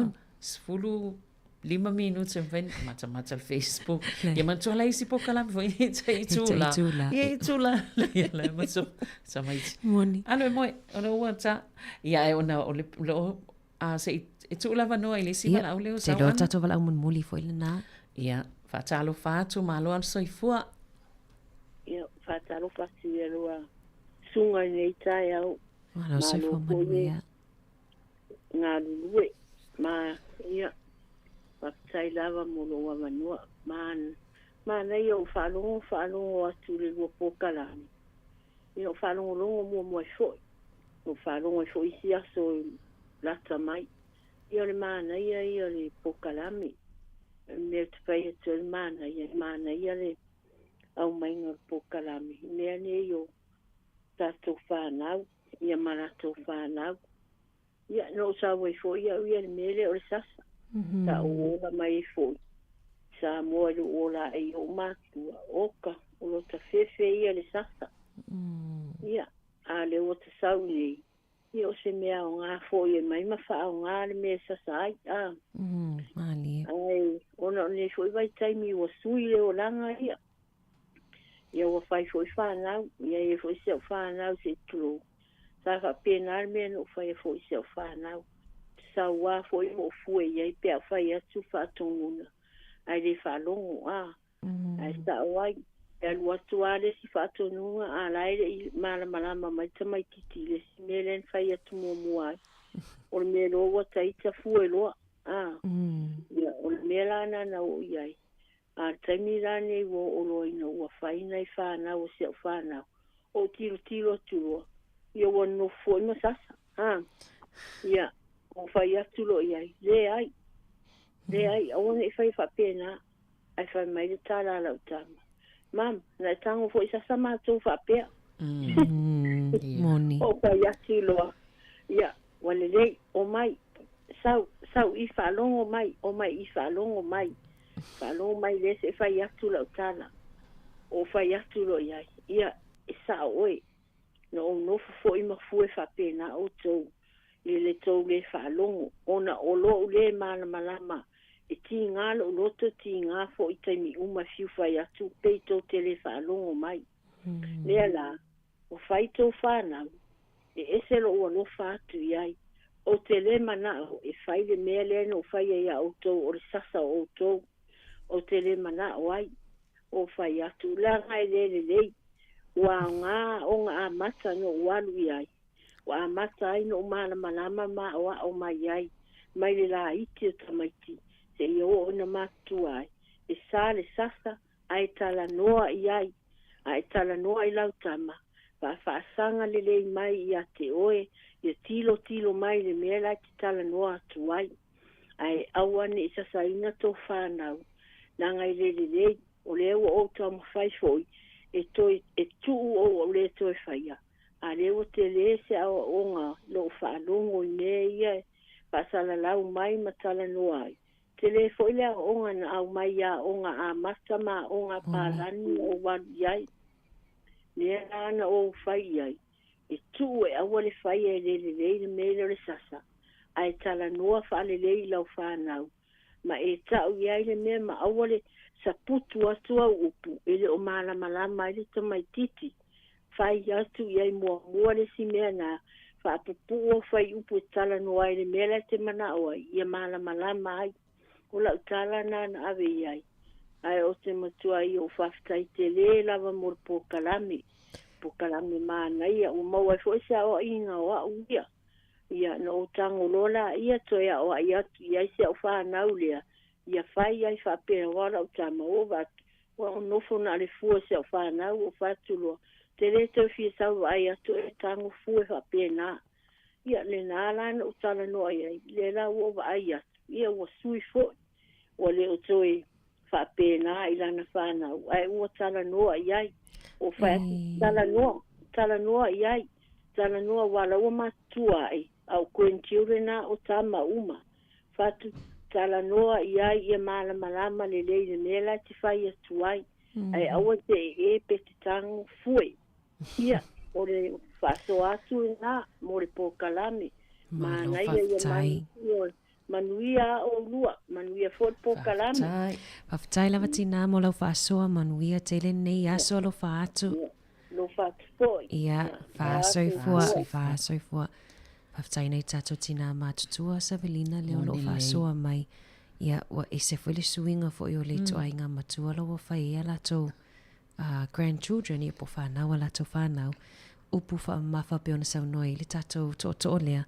15 minute e mafai ona matamata le Facebook. Ia manatua la isi polokalame foi i tai itula. Ia itula. Ia la ma so tamaiti. Moni. Alu e moe, o le ua ta. Ia ae ona o le, o, a se i, e tuu le avanoa i le isi Ia, valaau lea o te iloa sauana. tatou valaau mulimuli foi lena. Ia, faatalofa atu, malo lava le soifua. Ia, faatalofa atu i aloa susuga i lenei taeao. Malo soifua Malo foi e manuia. galulue ma ia, faafetai lava mo lou avanoa. Ma, manaia ou faalogo faalogo atu i le lua polokalame. Ia, ou faalogologo muamua ai foi. Ou faalogo ai foi isi aso i lata mai. Ia, o le manaia ia o le polokalame. O le mea ou te fai atu ai o le manaia, e manaia le aumaiga o le polokalame i mea nei o tatou fanau, ia ma latou fanau. Ia, na ou sau ai foi au ia i le mea lea o le sasa. Sa ou ola mai ai foi i Samoa i lou ola ae i ou matua, oka, o lota fefe ia le sasa. Ia, a o lea ua ta sau nei, Ia, o se mea aoga foi e mai ma faaaoga le mea e sasa ai, a. Malie. Ae, ona o lenei foi vaitaimi ua sui le olaga ia. Ia ua fai foi fanau, ia e i ai foi si au fanau se i tulou. Sa faapena le mea na ou faia foi i si au fanau. Sauā foi ma ou fue i ai pe a fai atu faatonuga, ae le faalogo, a. Ae sao ai, e alu atu lava le isi faatonuga, a o la e le i malamalama mai le tamaitiiti i le isi mea lea na fai atu muamua ai. O le mea loa ua ta ita fue loa, a. Ia, o le mea la lena na oo i ai. A o le taimi la lenei ua oo loa ina ua fai nai fanau o si au fanau, ou tilotilo atu loa, ia ua nonofo foi ma sasa, a. Ia, ou fai atu loa i ai, leai. Leai, aua ne i faia faapena. Ae fai mai le tala a lau tama, Mum, na e tago foi sasa matou faapea. Moni. Ou fai atu loa, Ia, ua lelei, omai, sau, sau i faalogo mai, omai i faalogo mai. Faalogo mai lea se i fai atu lau tala. Ou fai atu loa i ai, Ia, e sao oe, na ou nofo foi ma fue faapena outou i le tou le faalogo, ona o lou le malamalama, e tiga lou loto tiga foi taimi uma e fiu fai atu pei tou te le faalogo mai. Lea la, ua fai tou fanau, e ese lou alofa atu i ai, ou te le manao e fai le mea lea na ou faia iā outou o le sasa o outou, ou te le manao ai. Ou fai atu, leaga e le lelei, ua aoga aoga amata na ou alu i ai, ua amata ai na ou malamalama ma aoao mai ai, mai le laiti o tamaiti seia oo ina matutua ai, e sa le sasa ae talanoa i ai, a e talanoa i lau tama, faafaasaga lelei mai ia te oe, ia tilotilo mai i le mea la e te talanoa atu ai. Ae aua ne i sasaina tō whānau, leaga e le lelei, o lea ua ou taumafai foi e toe e tuu ou ou le toe faia, a lea ua tele se aoaoga lou faalogo i mea ia e faasalalau mai ma talanoa ai. Tele foi le aoaoga na aumai i aoga amata ma aoga palani na ou alu i ai. Lea la na ou fai i ai, e tuu e aua le faia e le lelei le mea lea o le sasa, ae talanoa faalelei i lau fanau, ma e tau i ai le mea ma aua le saputu atu au upu e le o malamalama ai le tamaititi. Fai atu i ai muamua le isi mea na, faapupuu au fuaiupu e talanoa ai i le mea la e te manao ai, ia malamalama ai. O lau tala na na ave i ai, ae ou te matuai ou faafetai tele lava mo le polokalame, polokalame manaia, ua maua ai foi se aoaiga o au ia. Ia, na ou tago loa laia toe aoai atu i ai si au fanau lea, ia fai ai faapea, aua o lau tama, ua ova atu, ua ou nofo na o le fua o si au fanau, ou fai atu loa, te le toe fia sau vaai atu e tago fue faapena. Ia, lena la na ou talanoa i ai, lea la ua ou vaai atu, ia ua sui foi, ua le o toe faapena i lana fanau, ae ua talanoa i ai. Ua fai atu, talanoa, talanoa i ai, talanoa aua la ua matutua ae, au grandchildren a o tama uma. Fai atu, talanoa i ai ia malamalama lelei le mea la e te fai atu ai, ae aua te ee pe te tago fue. Ia, o le faasoa atu lena mo le polokalame. Malo Manaia ia faafetai. manuia, manuia a oulua, manuia foi le polokalame. Faafetai. Faafetai lava tinā mo lau faasoa, manuia tele lenei aso alofa atu. Ia, alofa atu foi. Ia, faasoifua, faasoifua. Faafetai nai tatou tinā matutua Savelina lea o lo o faasoa mai. Ia, ua ese foi le suiga foi o le ituaiga matua la ua fai ai a latou grandchildren, ia po o fanau a latou fanau, upu faamamafa pei ona saunoa ai le tatou tootoo lea,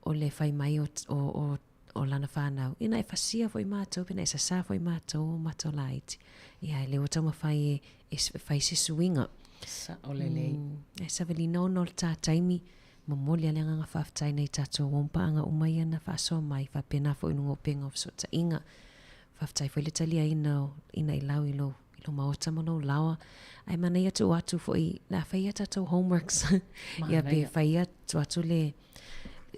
o le fai mai o, o, o, o lana fanau, ia na e fasia foi matou, pe na e sasā foi matou o matou laiti. Ia, e le ua taumafai e, e fai se suiga. Sao lelei. E Savelina ona o le tā taimi, momoli a le agaga faafetai nai tatou uaupaaga uma ia na faasoa mai, faapena foi i luga o upega o fesootaiga. Faafetai foi le taliaina o Inailau i lou, i lou maota ma lou laoa. Ae manaia tuu atu foi, le a fai ia tatou homeworks. Ia pe fai ia tuu atu le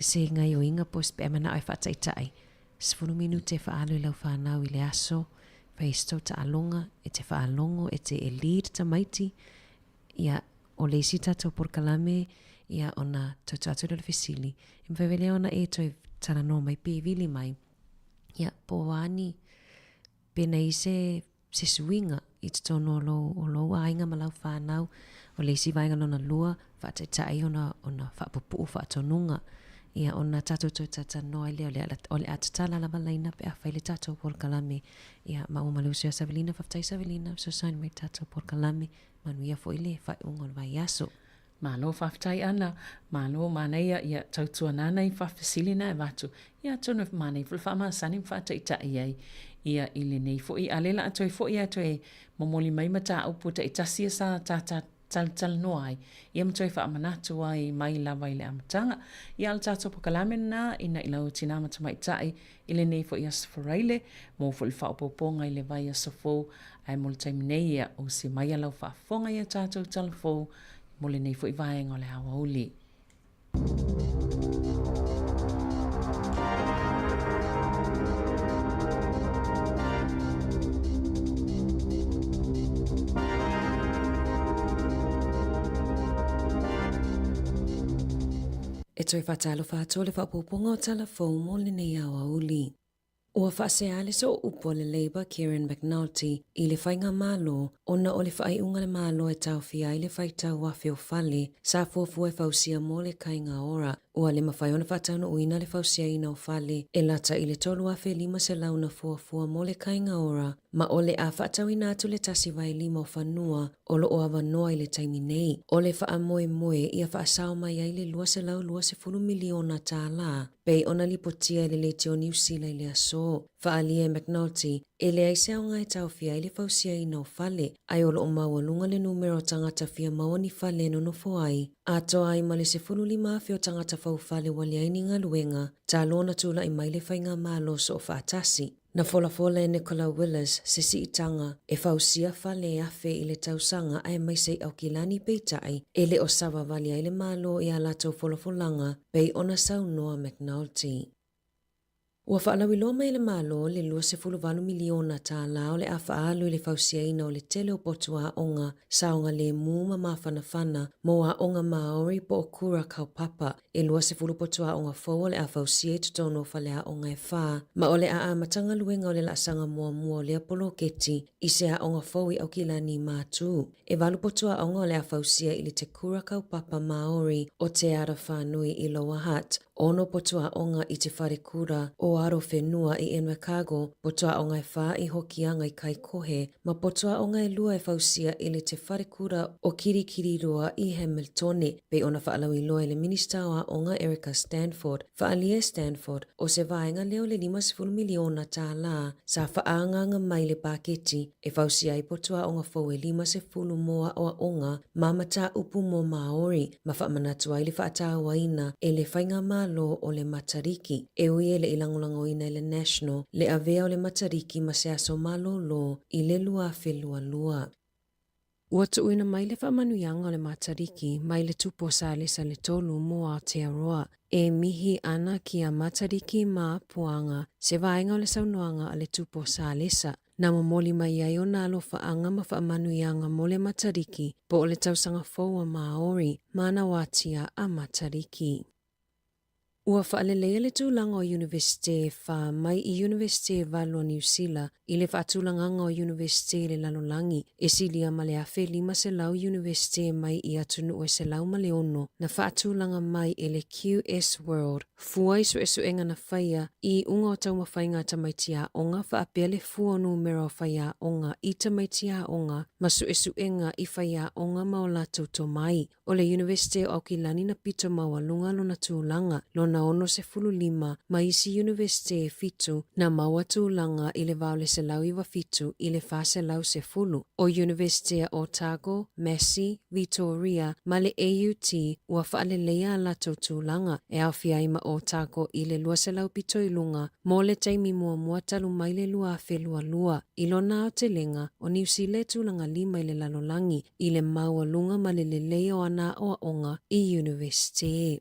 se gaioiga po o se pe a manao e faataitai. 10 minute e faaalu i lau fanau i le aso, fai se tou taaloga, e te faalogo, e te e lead tamaiti. Ia, o le isi tatou polokalame, ia ona toe tuu atu lea o le fesili, e mafai lea ona e toe talanoa mai pe vili mai. Ia, po o a ni, pe nei se, se suiga i totonu o lou, o lou aiga ma lau whānau, o le isi vaega lona lua, faataitai ona, ona faapupuu faatonuga. Ia, ona tatou toe talatalanoa ai lea, o le, o le a tatala lava laina pe a fai le tatou polokalame. Ia, maua ma le uso ia Savelina, faafetai Savelina, fesoasoani mai i le tatou polokalame, manuia foi le faaiuga o le vaiaso. Malo faafetai Ana, malo manaia ia tautuana nai faafesili na e avatu, ia atonu e manaia foi le faamasani ma faataitai ai ia i lenei foi a lea la a toe foi a toe momoli mai mataupu taitasi ia sa tata. Talatalanoa ai, ia ma toe faamanatu ai mai lava i le amataga. Ia a o le tatou pokalame lena ina i lau tinā ma tamaitai i lenei foi Aso Faraile, mo foi le faaopoopoga i le vaiaso fou, ae mo le taimi nei ia usi maia lau faafofoga i a tatou tala fou mo lenei foi vaega o le aoauli. E toe faatalofa atu le faaopoopoga o Tala Fou mo lenei aoauli. Ua faasea le sooupu a le Labour Kieran McAnulty i le faigamalo ona o le faaiuga a le Malo e taofia ai le faitau afe o fale sa fuafua e fausia mo le kaiga ora. Ua le mafai ona faataunuuina le fausiaina o fale e lata i le 3,500 na fuafua mo le kaiga ora ma o le a faatauina atu le 1/5 o fanua o lo o avanoa i le taimi nei. O le faamoemoe ia faasao mai ai le $220 miliona tālā pei ona lipotia e le Leitio Niu Sila i le aso. Faaalia e McNulty, e leai se aoga e taofia ai le fausiaina o fale, ae o lo o maualuga le numera o tagata fia maua ni fale e nonofo ai, atoa ai ma le 15,000 o tagata faufale ua leai ni galuega, talu ona tulai mai le faigamalo soofaatasi. Na folafola e Nicola Willis se siitaga e fausia fale e 1,000 i le tausaga aemaise i Aukilani peitai e le o savavali ai le Malo i a latou folafolaga pei ona saunoa McNulty. Ua faalauiloa mai e le Malo le $28 miliona tālā o le a faaalu i le fausiaina o le tele o potu aoga saogalemu ma mafanafana mo aoga Māori po o Kura Kaupapa E 20 potu aoga fou o le a fausia i totonu o faleaoga e whā, ma o le a amata galuega o le laasaga muamua o lea poloketi i se aoga fou i Aukilani i Matū. E valu potu aoga o le a fausia i le Te Kura Kaupapa Māori o Te Ara Whānui i Lower Hutt, ono potu aoga i Te Wharekura o Arowhenua i Invercargill, potu aoga e whā i Hokianga i Kaikohe, ma potu aoga e lua e fausia i le Te Wharekura o Kirikiriroa i Hamiltone. Pei ona faalauiloa e le Minista o Aoga Erica Stanford, faaalia e Stanford, o se vaega lea o le $50 miliona tālā sa faaagaaga mai le paketi e fausia ai potu aoga fou e 50 mo aoaoga ma mataupu mo Māori ma faamanatu ai le faatauaina e le faigamalo o le Matariki e ui e le i lagolagoina e le National le avea o le Matariki ma se aso malōlō i le 2022. Ua tuuina mai le faamanuiaga o le Matariki mai le Tupu o Salesa le tolu mo Aotearoa e mihi ana ki a Matariki ma Puanga, se vaega o le saunoaga a le Tupu o Salesa, na momoli mai ai ona alofaaga ma faamanuiaga mo le Matariki po o le tausaga fou a Māori ma ana watia a Matariki. Ua faaleleia le tulaga o Iunivesite e whā mai i Iunivesite e valu o Niu Sila i le faatulagaga o Iunivesite i le lalolagi e silia ma le 1,500 Iunivesite mai i atunuu e 106 na faatulaga mai e le QS World fua i suesuega na faia i iuga o taumafaiga a tamaiti aoga faapea le fua o numera o faiaoga i tamaiti aoga ma suesuega i faiaoga ma o latou tomai. O le Iunivesite o Aukilani na pito maualuga lona tulaga, lona 65 ma isi Iunivesite e fitu na maua tulaga i le va o le 197 i le 410. O Iunivesite a Otago, Massey, Vitoria ma le AUT ua faaleleia a latou tulaga e aofia ai ma Otago i le 200 pito i luga mo le taimi muamua talu mai le 2022. I lona aotelega, o Niu Sila e tulaga lima i le lalolagi i le maualuga ma le lelei o ana aoaoga i Iunivesite.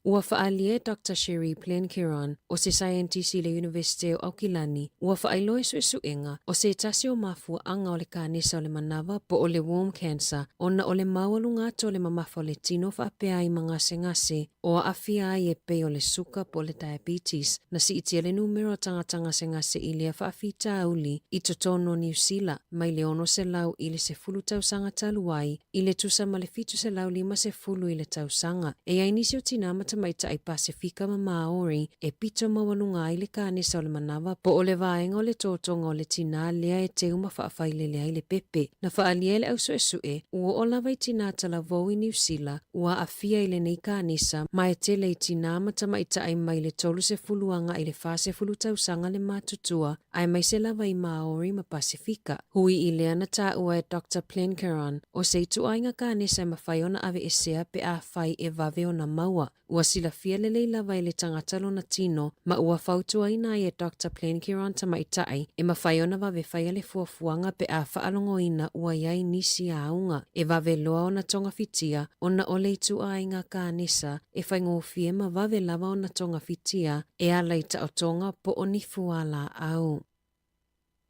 Ua faaalia e Doctor Sheree Plenkiron, o se saienitisi i le Iunivesite o Aukilani, ua faailoa i suesuega o se tasi o mafuaaga o le kanesa o le manava po o le womb cancer ona o le maualuga atu o le mamafa o le tino faapea ai ma gasegase o aafia ai e pei o le suka po o le diabetes na siitia le numera o tagata gasegase i lea faafitauli i totonu o Niu Sila mai le 600 i le 10 tausaga talu ai i le tusa ma le 750 i le tausaga. E i ai nisi o tinā ma. tamaitai Pasefika ma Māori e pito maualuga ai le kanesa o le manava po o le vaega o le totoga o le tinā lea e teu ma faafailele ai le pepe. Na faaalia e le au suesue, ua oo lava i tinā talavou i Niu Sila ua aafia i lenei kanesa ma e tele i tinā ma tamaitai mai le 30 agai i le 40 tausaga le matutua aemaise lava i Māori ma Pasefika. Hui i lea na taua e Doctor Plenkeron, o se ituaiga kanesa e mafai ona aveesea pe afai e vave ona maua. Ua silafia lelei lava e le tagata lona tino, ma ua fautuaina ai e Doctor Plenkeron tamaitai e mafai ona vave faia le fuafuaga pe a faalogoina ua i ai nisi auga e vave loa ona togafitia ona o le ituaiga kanesa e faigofie ma vave lava ona togafitia e ala i taotoga po o ni fualaau.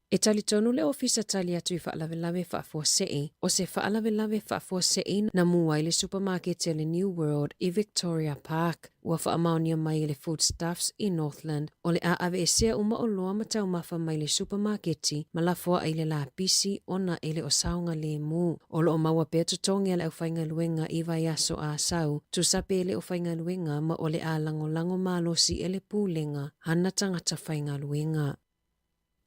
E talitonu le Ofisa Tali Atu i Faalavelave Faafuasei, o se faalavelave faafuasei na mu ai le supamaketi a le New World i Victoria Park. Ua faamaonia mai e le Foodstuffs i Northland, o le a aveesea uma oloa ma taumafa mai le supamaketi ma lafoai i le lapisi ona e le o saogalemu. O lo o maua pea totogi a le aufaigaluega i vaiaso a sau, tusa pe le o faigaluega ma o le a lagolago malosi e le Pulega ana tagata faigaluega.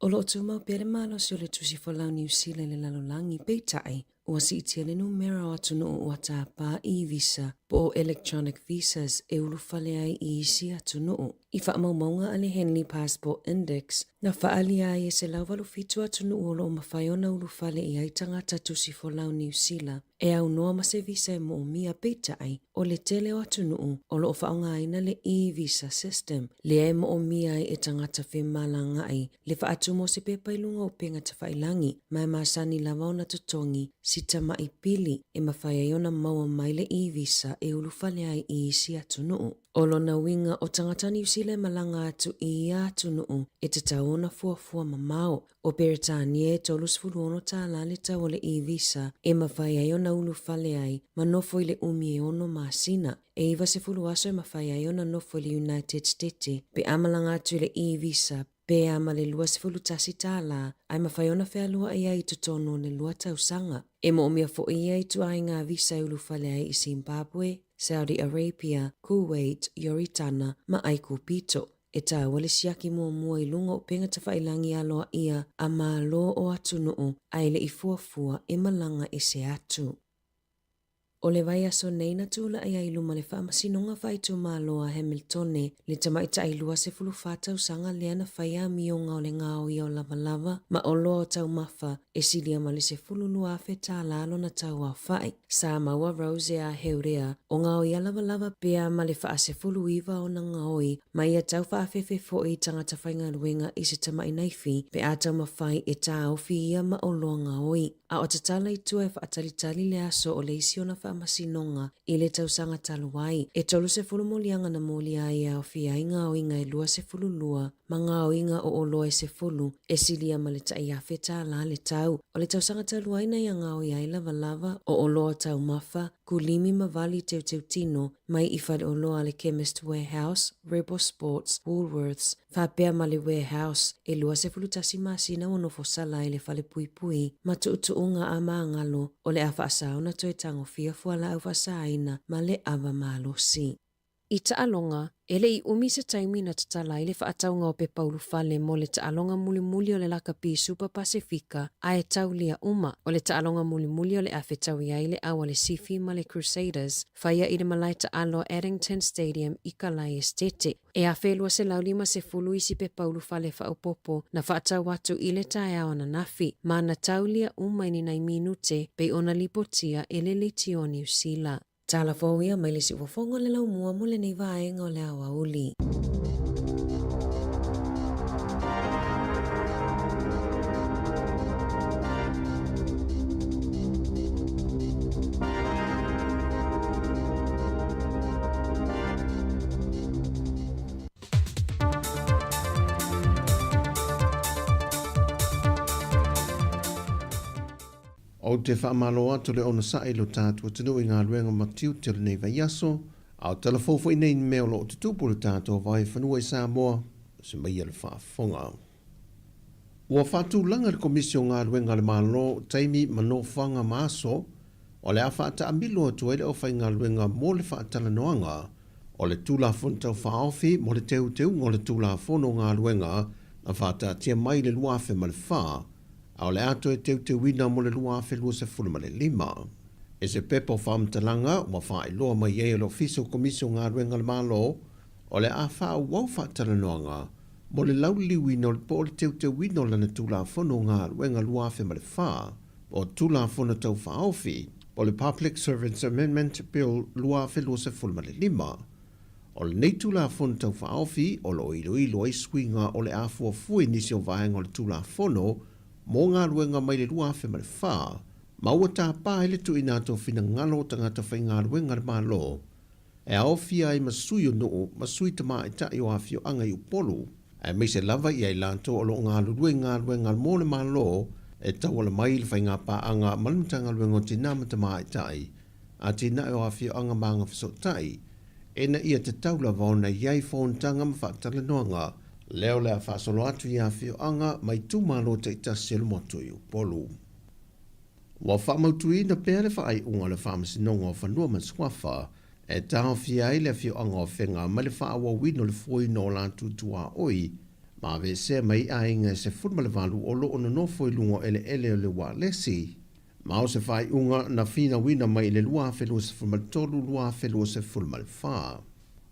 O lo o tumau pea le malosi o le Tusi Folau Niu Sila i le lalolagi, peitai, ua siitia le numera o atunuu ua tapa e-visa po o electronic visas e ulufale ai i isi atunuu. I faamaumauga a le Henley Passport Index, na faaalia ai e 187 atunuu o lo o mafai ona ulufale i ai tagata tusi folau Niu Sila e aunoa ma se visa e moomia, peitai, o le tele o atunuu o lo o faaaogaina le e-visa system, lea e moomia ai e tagata femalagaai le faatumu o se pepa i luga o upega tafailagi, ma e masani lava ona totogi si tamai pili e mafai ai ona maua mai le e-visa e ulufale ai i isi atunuu. O lona uiga, o tagata Niu Sila e malaga atu i ia atunuu e tatau ona fuafua mamao. O Peretania e 36 tālā le tau o le e-visa e mafai ai ona ulufale ai ma nofo i le umi e ono masina. E 90 aso e mafai ai ona nofo i le United Stete pe a malaga atu i le e-visa pe a ma le 21 tālā ae mafai ona fealuai ai i totonu o le lua tausaga. E moomia foi ia ituaiga visa e ulufale ai i Zimbabwe, Saudi Arabia, Kuwait, Ioritana ma Aikupito. E taua le siaki muamua i luga o upega tafailagi aloaia a Malo o atunuu ae le i fuafua e malaga ese atu. O le vaiaso nei na tulai ai i luma le Faamasinoga Faaitumalo a Hamiltone le tamaitai 24 tausaga lea na faia amioga o le gaoia o lavalava ma oloa o taumafa e silia ma le $12,000 tālā lona tau aofai. Sa maua Rose a Heurea o gaoia lavalava pea ma le faasefuluiva ona gaoi ma ia tau faafefe foi i tagata faigaluega i se tamai naifi pe a taumafai e tāofi ia ma oloa gaoi. A o tatala i tua e faatalitali le aso o le isi ona faamasinoga i le tausaga talu ai. E 30 moliaga na molia ai e aofia ai gaoiga e 22 ma gaoiga o oloa e 10 e silia ma le tai afe tālā le tau. O le tausaga talu ai na ia gaoia ai lavalava o oloa taumafa, kulimi ma vali teuteutino mai i faleoloa a le Chemist Warehouse, Rebel Sports, Woolworths, faapea ma le Warehouse, e 21 masina ua nofo sala ai le falepuipui ma tuutuuga a magalo o le a faasao ona toe tagofia fualaau faasāina ma le ava malosi. I taaloga, e le i umi se taimi na tatala ai le faatauga o pepa ulufale mo le taaloga mulimuli o le lakapi Super Pasefika a e taulia uma. O le taaloga mulimuli o le a fetaui ai le au a le Sifi ma le Crusaders, faia i le malae taalo Addington Stadium i Kalae Esitete. E 1250 isi pepa ulufale faaopoopo na faatau atu i le taeao ananafi, ma na taulia uma i ni nai minute pei ona lipotia e le Leitio Niu Sila. Tala fou ia mai le siufofoga o le laumua mo lenei vaega o le aoauli. Ou te faamalo atu le onosai i lo tatou atunuu i galuega ma tiute o lenei vaiaso, a o tala fou foi nei mea o lo o tutupu i lo tatou vaefanua i Samoa, se maia le faafofoga. Ua faatulaga le Komisi o Galuega a le Malo taimi ma nofoaga ma aso o le a faataamilo atu ai le aufaigaluega mo le faatalanoaga O le Tulafono Tau Faaofi mo le Teuteuga o le Tulafono o Galuega na faataatia mai i le 2004, a o le a toe teuteuina mo le 2025. I se pepa o faamatalaga ua faailoa mai ai e le Ofisa o Komisi o Galuega a le Malo, o le a faaauau faatalanoaga mo le lauliliuina o le po o le teuteuina o lana Tulafono o Galuega 2004, po o Tulafono Tau Faaofi, po o le Public Servants Amendment Bill 2025. O lenei Tulafono Tau Faaofi o lo o iloilo ai suiga o le a fuafua i nisi o vaega o le Tulafono mo Galuega mai le 2004, ma ua tapa ai le tuuina atu o finagalo o tagata faigaluega a le Malo e aofia ai ma sui o nuu ma sui tamaitai o afioaga i Upolu, aemaise lava i ai latou o lo o galulue i galuega mo le Malo e tauala mai i le faigapaaga ma le Matagaluega o Tina ma Tamaitai, Atinae o Afioaga ma Agafesootai, ina ia tatau lava ona i ai fonotaga ma faatalanoaga lea o le a faasolo atu i afioaga ma itumalo taitasi o le motu i Upolu. Ua faamautuina pea le faaiuga o le Faamasinoga o Fanua ma Suafa e taofia ai le afioaga o Afega mai le faaauauina o le fuaina o latou tuaoi ma aveesea mai aiga e 18 o lo o nonofo i luga o eleele o le ualesi ma o se faaiuga na finauina mai i le 2023, 2024.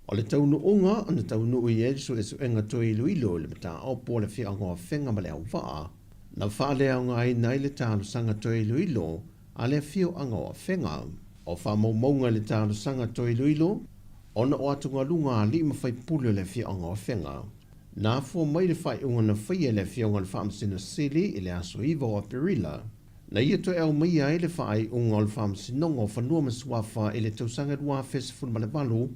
O le taunuuga na taunuu i ai le suesuega toe iloilo i le mataupu o le afioaga o Afega ma Leauvaa, na faaleaogaina ai le talosaga toe iloilo a le afioaga o Afega. O faamaumauga i le talosaga toe iloilo ona o atugaluga a alii ma faipule o le afioaga o Afega. Na afua mai le faaiuga na faia e le Afioga i le Faamasino Sili i le aso 9 o Aperila, na ia toe aumaia ai le faaiuga o le Faamasinoga o Fanua ma Suafa i le tausaga 2018,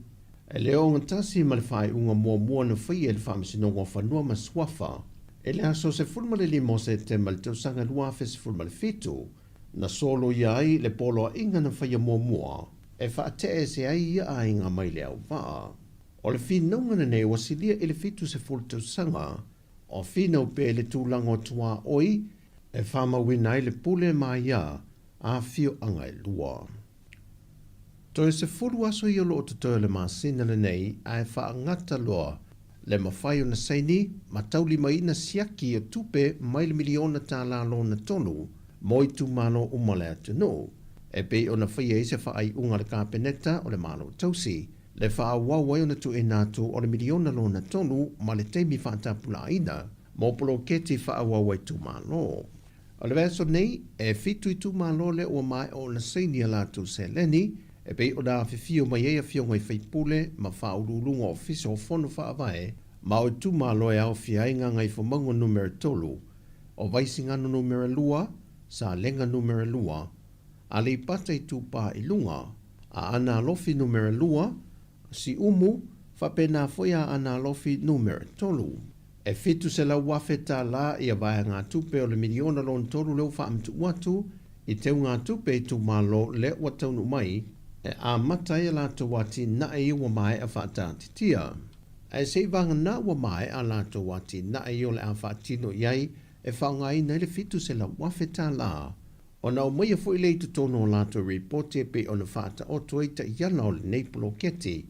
E le ogatasi ma le faaiuga muamua na faia e le Faamasinoga o Fanua ma Suafa i le aso 15 o Setema i le tausaga 2017, na soloia ai le poloaiga na faia muamua e faate'e ese ai ia aiga mai le auvaa. O le finauga lenei ua silia i le 70 tausaga o finau pea i le tulaga o tuaoi e faamauina ai le pule ma aia a afioaga e lua. Toe 10 aso ia o lo o totoe o le masina lenei ae faagata loa le mafai ona saini ma taulimaina siaki o tupe mai le miliona tala lona tolu mo itumalo uma o le atunuu e pei ona faia ai se faaiuga a le Kapeneta o le Malo Tausi le faaauau ai ona tuuina atu o le miliona lona tolu ma le taimi faatapulaaina mo poloketi faaauau a itumalo. O le vaiaso nei, e fitu itumalo lea ua maea ona saini a latou seleni, e pei ona afifio mai ai afioga i faipule ma faauluuluga o Ofisa o Fono Faavae ma o itumalo e aofia ai Gagaifomauga Numera 3, o Vaisigano Numera 2, Salega Numera 2, Aleipata Itupa i Luga, Aana Alofi Numera 2, Siumu, faapena foi Aana Alofi Numera 3. E $700,000 tala ia vaegatupe o le miliona lona tolu lea ua faamatuu atu i teugatupe itumalo lea ua taunuu mai e amata ai a latou atinae ia ua maea faataatitia. Ae se i vagana ua maea a latou atinae ia o le a faatino i ai e faaaogaina ai le $700,000 tala ona aumaia foi lea i totonu o latou ripoti e pei ona faataoto ai taiala o lenei poloketi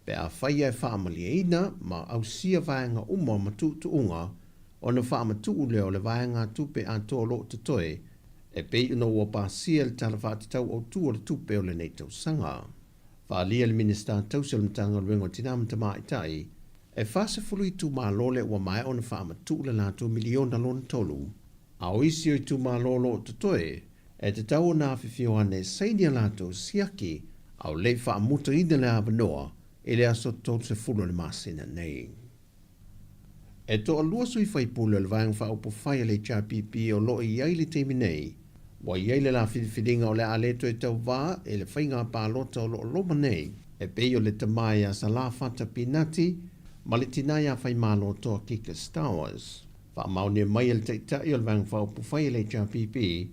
Pe afai e faamalieina ma ausia vaega uma o matuutuuga, ona faamatuu lea o le vaegatupe atoa o lo o totoe, e pei ona ua pasia i le Tala Faatatau Autu o le Tupe o lenei tausaga. Faaalia le Minisita Tausi o le Matagaluega o Tina ma Tamaitai, e 40 itumalo lea ua maea ona faamatuu le latou miliona lona tolu, a o isi o itumalo o lo o totoe, E tatau ona afifio ane e saini a latou siaki a o le i faamutaina le avanoa i le aso 30 o le masina nei. E toalua sui faipule o le Vaega Faaupufai a le HRPP o lo o i ai i le taimi nei, ua i ai le la filifiliga o le a le toe tauvā i le faiga palota o lo o loma nei, e pei o le tama ia Salā Fata Pinati ma le tina ia Faimalo Toa Kika Stowers. Faamaonia mai e le Taitai o le Vaega Faaupufai a le HRPP,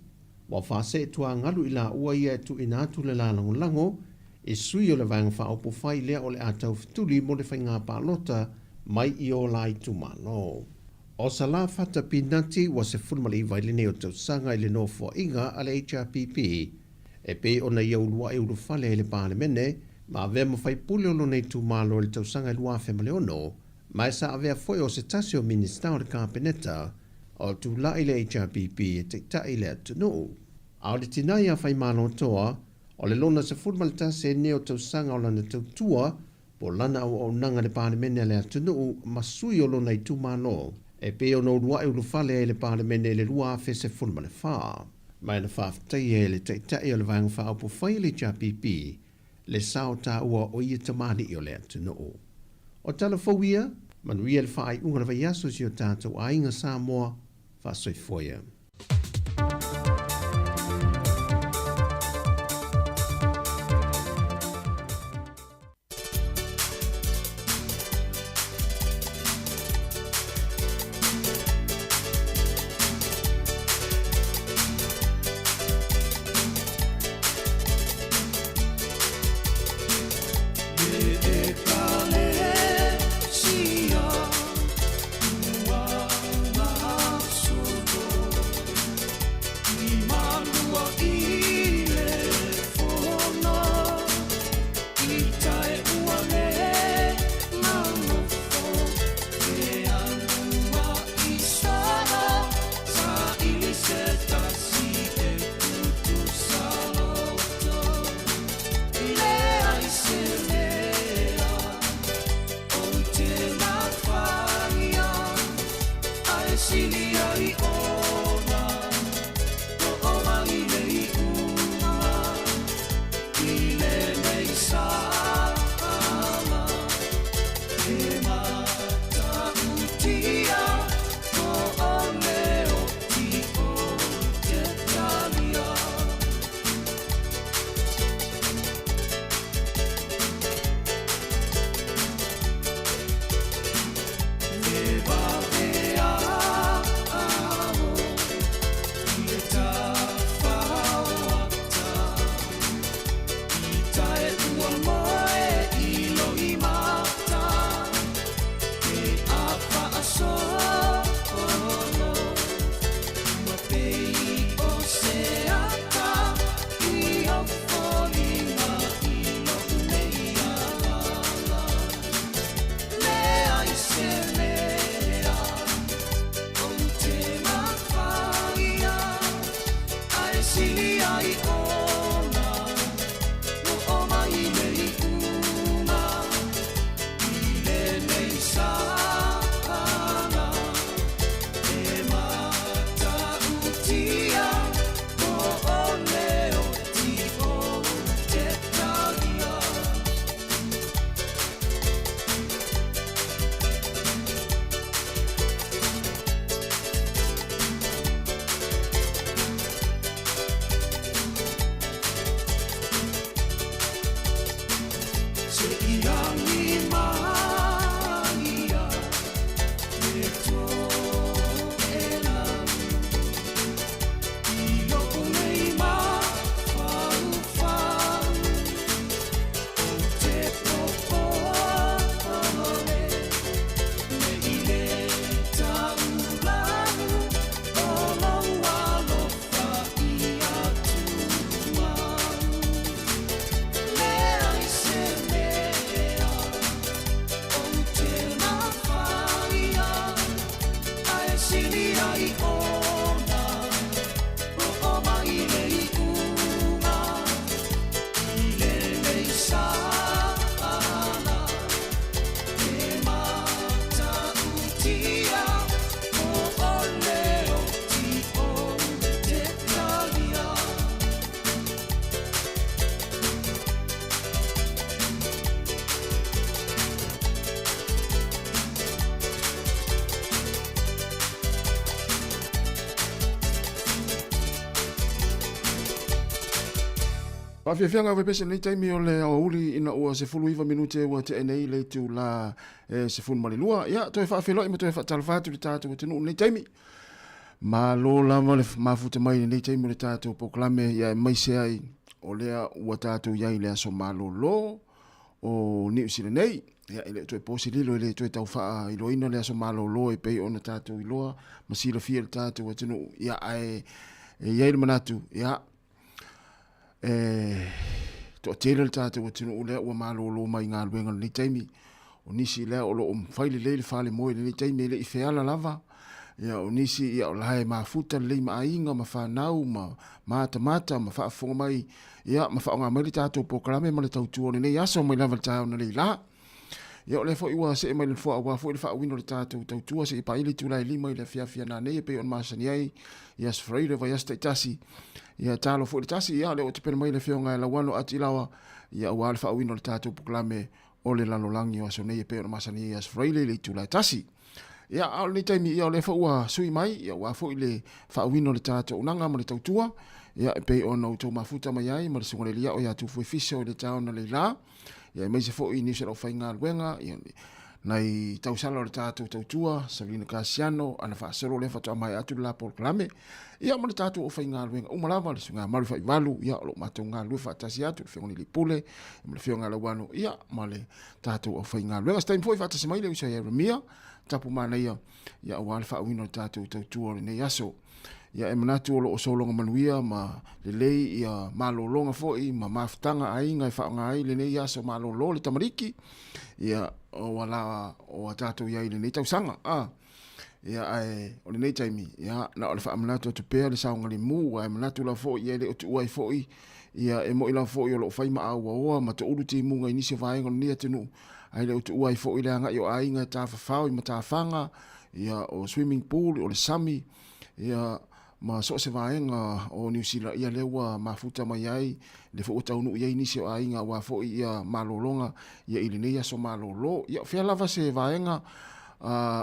ua faaseetuagalu i laua ia e tuuina atu le la lagolago i sui o le Vaega Faaupufai lea o le a taufetuli mo le faiga palota mai i o la itumalo. O Salā Fata Pinati ua 19 i lenei o tausaga i le nofoaiga a le HRPP e pei ona ia uluai ulufale ai le Palemene. ma avea ma faipule o lona itumalo i le tausaga e 2006, ma e sa avea foi o se tasi o Minisita o le Kapeneta o tulai le HRPP e taitai le atunuu. A o le tina ia Faimalotoa, o le lona 11 ai nei o tausaga o lana tautua po o lana auaunaga i le Palemene a le atunuu ma sui o lona itumalo, e pei ona uluai ulufale ai i le Palemene i le 2014. Ma e na faafetaia e le Taitai o le Vaega Faaupufai a le HRPP le sao taua o ia tamalii o le atunuu. O tala fou ia, manuia le faaiuga o le vaiaso i si o tatou aiga Samoa, faasoifua ia. Faafiafiaga ave pese nei taimi o le aoauli ina ua 19 minute ua tea nei le itula e 12. Ia, toe faafeiloai ma toe faatalofa atu i le tatou atunuu i lenei taimi. Malo lava le mafuta mai i lenei taimi o le tatou polokalame, ia aemaise ai o lea ua tatou i ai i le aso malolo o Niu Sila nei. Ia, e le o toe po se lilo, e le toe tau faailoaina le aso malolo e pei ona tatou iloa ma silafia e le tatou atunuu. Ia, ae e i ai le manatu, ia, e toatele o le tatou atunuu lea ua malolo mai galuega i lenei taimi. O nisi lea o lo o fai lelei le falemoe i lenei taimi e le i feala lava. Ia, o nisi ia o la e mafuta lelei ma aiga ma fanau ma matamata ma faafofoga mai ia ma faaaoga mai le tatou polokalame ma le tautua o lenei aso mai lava i le taeao analeila. Ia o lea foi ua see mai le nofoa aua foi le faauiina o le tatou tautua seia paia le itula e 5 i le afiafi a nanei e pei ona masani ai i Aso Faraile o vaiaso taitasi. Ia talo foi le tasi, ia o lea ua tapena mai le afioga ia Lauano Atilawa ia aua le faauiina o le tatou polokalame o le lalolagi o aso nei e pei ona masani ai i Aso Faraile i le itula e 1. Ia, a o lenei taimi, ia o lea foi ua sui mai, ia aua foi le faauiina o le tatou auaunaga ma le tautua, ia e pei ona outou mafuta mai ai ma le Susuga i le Alii Ao ia Tufu Efiso i le taeao analeila, ia aemaise foi nisi o le aufaigaluega, ia nai tausala o le tatou tautua, Sabrina Kasiano, ana faasolo lea faatoa maea atu le la polokalame, ia ma le tatou aufaigaluega uma lava, le Susuga ia Malu Faivalu, ia o lo o matou galulue faatasi atu, le Afioga i le Alii Pule, ma le Afioga ia Lauano, ia ma le tatou aufaigaluega. Se taimi foi faatasi mai le uso ia Ieremia, tapu manaia, ia aua le faauiina o le tatou tautua o lenei aso. Ia e manatu o lo o sologa manuia ma lelei ia malologa foi ma mafutaga aiga e faaaoga ai lenei aso malolo le tamaliki, ia o ala o a tatou i ai i lenei tausaga. A, ia ae o lenei taimi, ia na o le faamanatu atu pea le saogalemu, ae manatu lava foi ia e le o tuua ai foi, ia e moni lava foi o lo o fai ma auaoa ma toulu timuga i nisi o vaega o lenei atunuu, ae le o tuua ai foi le agai o aiga e tafafao i matafaga, ia o swimming pool, o le sami, ia ma so o se vaega o Niu Sila, ia lea ua mafuta mai ai, lea foi ua taunuu i ai nisi o aiga aua foi ia malologa ia i lenei aso malolo. Ia o fea lava se vaega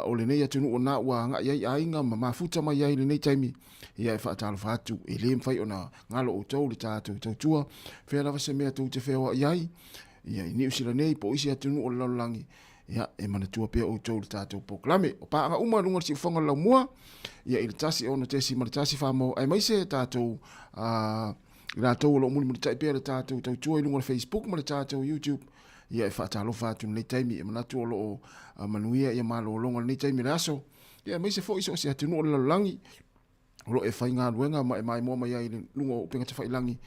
o lenei atunuu na ua agai ai aiga ma mafuta mai ai i lenei taimi, ia e faatalofa atu, e le mafai ona galo outou le tatou tautua, fea lava se mea tou te feoai ai, ia i Niu Sila nei po o isi atunuu o le lalolagi, Ia, e manatua pea outou i le tatou polokalame. O paaga uma i luga o le siufofoga o le laumua, ia i le 1 6.1 whamau, aemaise tatou i latou o lo o mulimulitai pea le tatou tautua i luga o le Facebook ma le tatou YouTube, ia e faatalofa atu i lenei taimi, e manatu o lo o manuia ia malologa i lenei taimi o le aso, ia aemaise foi so o se atunuu o le lalolagi, o lo o e faigaluega ma e maimoa mai ai i luga o upega tafailagi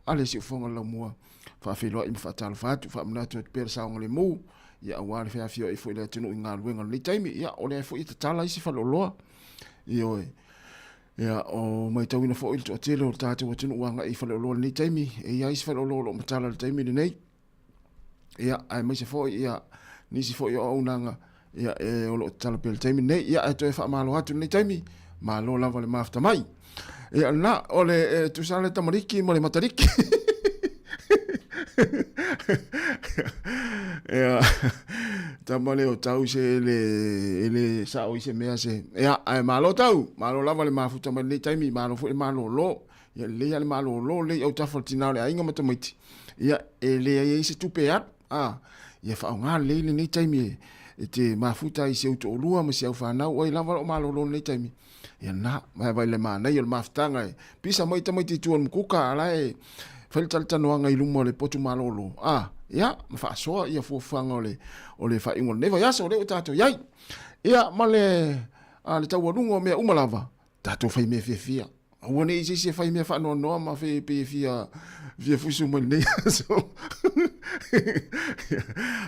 a le siufofoga o le laumua. Faafeiloai ma faatalofa atu, faamanatu atu pea le saogalemu, ia aua le feafioai foi le atunuu i galuega o lenei taimi. Ia, o lea foi e tatala isi faleoloa. Ioe. Ia, o matauina foi le toatele o le tatou atunuu agai i faleoloa i lenei taimi. E i ai isi faleoloa o lo o matala i le taimi lenei. Ia, aemaise foi ia nisi foi o auaunaga ia e o lo o tatala pea i le taimi lenei. Ia, ae toe faamalo atu i lenei taimi, malo lava le mafuta mai. Ia, lena, o le e tusa le tamaliki ma le mataliki. Ia, tama lea o tau se e le, e le sao i se mea se. Ia, ae malo tau, malo lava le mafuta mai lenei taimi, malo foi le malolo. Ia lelei lava le malolo lelei autafa o le tina o le aiga ma tamaiti. Ia e leai ai se tupe e alu. A, ia faaaoga lelei lenei taimi e, e te mafuta ai i si ou toalua ma si au fanau, oi lava lou malolo i lenei taimi. Ia na, vaevae le manaia o le mafutaga e pisa mai tamaiti i tua o le mukuka, a la e fai le talatalanoaga i luma o le potu malolo. A, ia, ma faasoa ia fuafuaga o le, o le faaiuga o lenei vaiaso, o lea ua tatou i ai. Ia, ma le, a, le taualuga o mea uma lava, tatou fai mea fiafia. Aua ne i se isi e fai mea faanoanoa ma fe pe e fia fia fusu mai lenei aso.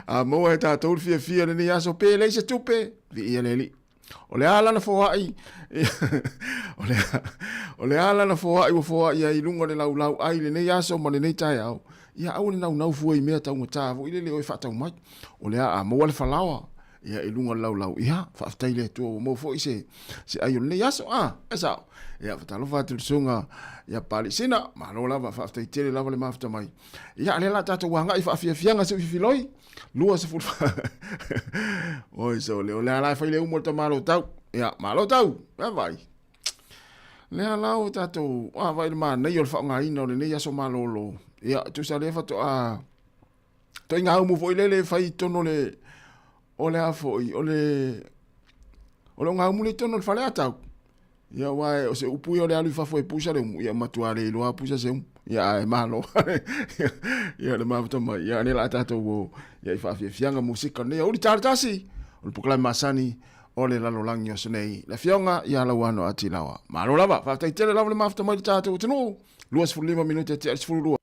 A maua e tatou le fiafia lenei aso pe leai se tupe, viia le Alii. O le a lana foai, o le a lana foai ua foai ai i luga o le laulau ai lenei aso ma lenei taeao, ia aua le naunau fua i mea taugata foi lele o e faatau mai. O le a, a maua le falaoa, ia i luga o le laulau, ia, faafetai i le Atua ua maua foi se, se ai o lenei aso, a, e sao. Ia, faatalofa atu i le susuga ia Papalii Sina, malo lava, faafetai tele lava le mafuta mai. Ia, lea la tatou agai i faafiafiaga se fifiloi, 24, oi sole, o lea la e fai le umu o le tamalo tau. Ia, malo tau, e vai. Lea la o tatou, a, vai le manaia o le faaaogaina o lenei aso malolo. Ia, tusa lea faatoa, Ituaiga umu foi lele e fai i totonu o le, o le a foi, o le, o le ogaumu lea i totonu o le fale a tau. Ia aua o se upu ia o le alu i fafo e pusa le umu, ia matua le iloa pusa se umu. Ia ae malo. Ia le mafuta mai. Ia lea la tatou o ia i faafiafiaga musika nei. Uli tala tasi, o le polokalame masani o le lalolagi o aso nei. Le afioga ia Lauano Atilawa. Malo lava, faafetai tele lava le mafuta mai le tatou atunuu. 25 minute tea i le 12.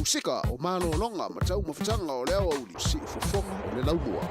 Musika o malologa ma taumafataga o le aoauli siufofoga o le laumua.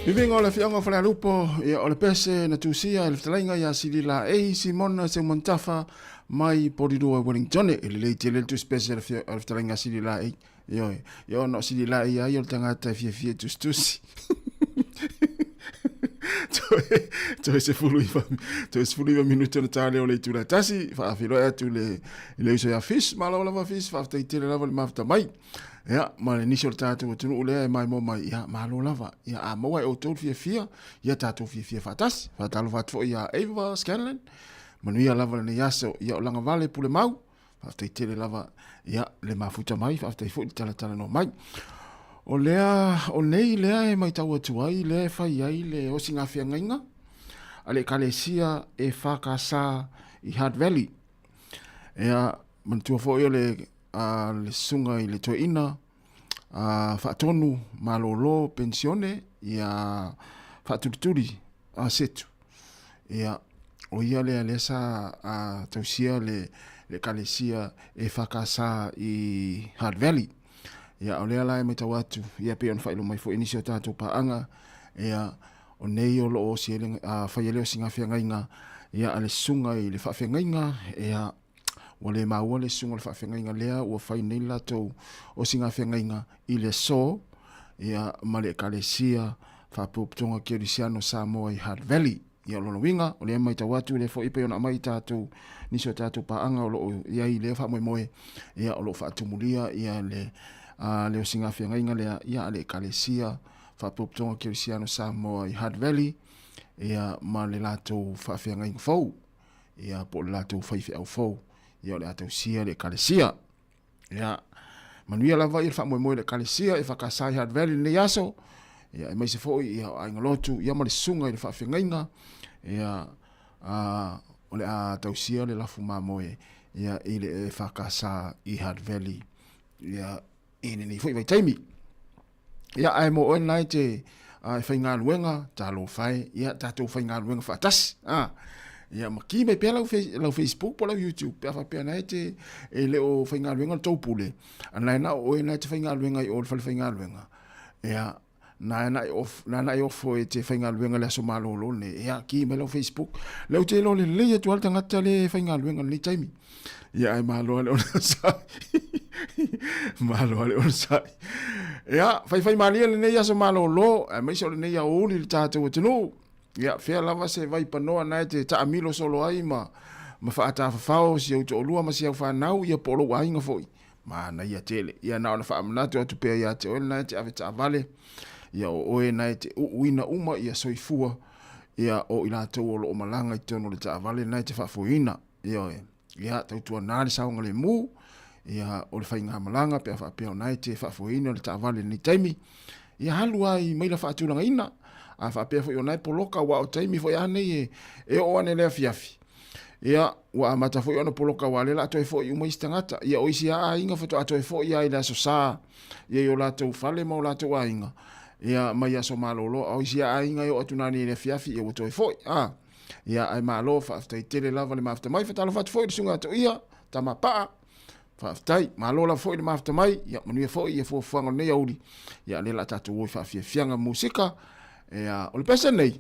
Viviga o le afioaga o Falealupo, ia o le pese na tusia e le fetalaiga ia Silila A. Simona Seumanutafa mai Porirua Wellingtone. E lelei tele le tusi pese a le fetalaiga Silila A. Ioe, ia ona o Silila A ia o le tagata e fiafia tusitusi. Toe, toe 19, toe 19 minute ona ta lea o le itula e tasi, faafeiloai atu le, le uso ia Fish, malo lava Fish, faafetai tele lava le mafuta mai. Ia, ma le nisi o le tatou atunuu lea e maimoa mai, ia, malo lava. Ia, a maua e outou le fiafia, ia tatou fiafia faatasi. Faatalofa atu foi ia Ava Scanlan, manuia lava lenei aso. Ia, o Lagavale Pulemau, faafetai tele lava, ia, le mafuta mai, faafetai foi le talatalanoa mai. O lea, o nei lea e matau atu ai, lea e fai ai le osigafeagaiga a le Ekalesia EFKS i Hutt Valley. Ia, manatua foi o le a le susuga i le toeaina a faatonu malolo penisione ia faatulituli a Setu. Ia, o ia lea lea sa a, tausia le, le ekalesia EFKS i Hutt Valley. Ia, o lea la e matau atu, ia pei ona faailoa mai foi nisi o tatou paaga, ia, o nei o lo o osi ai le, a, fai ai le osiga feagaiga, ia, a le susuga i le faafeagaiga, ia, Ua le maua le susuga o le faafeagaiga lea ua fai nei le latou osigafeagaiga i le aso ia, ma le Ekalesia Faapotopotoga Kerisiano Samoa i Hutt Valley. Ia, o lona uiga, o lea e matau atu, lea foi pei ona aumai i tatou, nisi o tatou paaga o lo o i ai i lea faamoemoe, ia, o lo o faatumulia ia le, a, le osigafeagaiga lea, ia, a le Ekalesia Faapotopotoga Kerisiano Samoa i Hutt Valley, ia, ma le latou faafeagaiga fou. ia po o le latou faifeau fou, ia o le a tausia le ekalesia. Ia, manuia lava ia le faamoemoe le ekalesia e whakasai Hutt Valley lenei aso, ia aemaise foi ia o Aiga Lotu, ia ma le susuga i le faafeagaiga, ia a, o le a tausia le lafu mamoe ia i le EFKS i Hutt Valley ia i lenei foi vaitaimi. Ia, ae mo oe lena e te e faigaluega, talofa e, ia tatou faigaluega faatasi. A, ia ma ki mai pea lau, lau Facebook po lau YouTube, pe a faapea na e te e le o faigaluega le tou pule, a na e na o oe na e te faigaluega i o le fale faigaluega. Ia, na na e off, na na e ofo e te faigaluega le aso malolo nei. Ia, ki mai lau Facebook. Lea ou te iloa lelei atu lava le tagata le faigaluega i lenei taimi. Ia, ae malo lava le onosai. Malo lava le onosai. Ia, faifaimalie lenei aso malolo, aemaise o lenei aoauli i le tatou atunuu. Ia, fea lava se vaipanoa na e te taamilo solo ai ma, ma faatafafao si ou toalua ma si au fanau, ia po o lou aiga foi. Manaia tele. Ia, na ona faamanatu atu pea ia te oe lena e te ave taavale, ia o oe na e te uuina uma ia soifua, ia o i latou o lo o malaga i totonu o le taavale na e te faafoeina. Ioe. Ia, tautuana le saogalemu, ia, o le faigamalaga pe a faapea o na e te faafoeina le taavale i lenei taimi. Ia alu lava i maila faatulagaina. A faapea foi o na e poloka, aua o taimi foi a nei e, e oo ane le afiafi. Ia, ua amata foi ona poloka aua o lea o le a toe foi uma isi tagata. Ia, o isi lava aiga faatoa toe foi lava i le Aso Sa, ia i o latou fale ma o latou aiga, ia, mai aso malolo. A o isi lava aiga e oo atu nanei i le afiafi, ia ua toe foi. A. Ia, ae malo, faafetai tele lava le mafuta mai. Faatalofa atu foi i le susuga ia Toia, tama paa. Faafetai, malo lava foi le mafuta mai. Ia, manuia foi ia fuafuaga o lenei aoauli. Ia, o lea o le a tatou o i faafiafiaga musika. Ia, o le pese nei,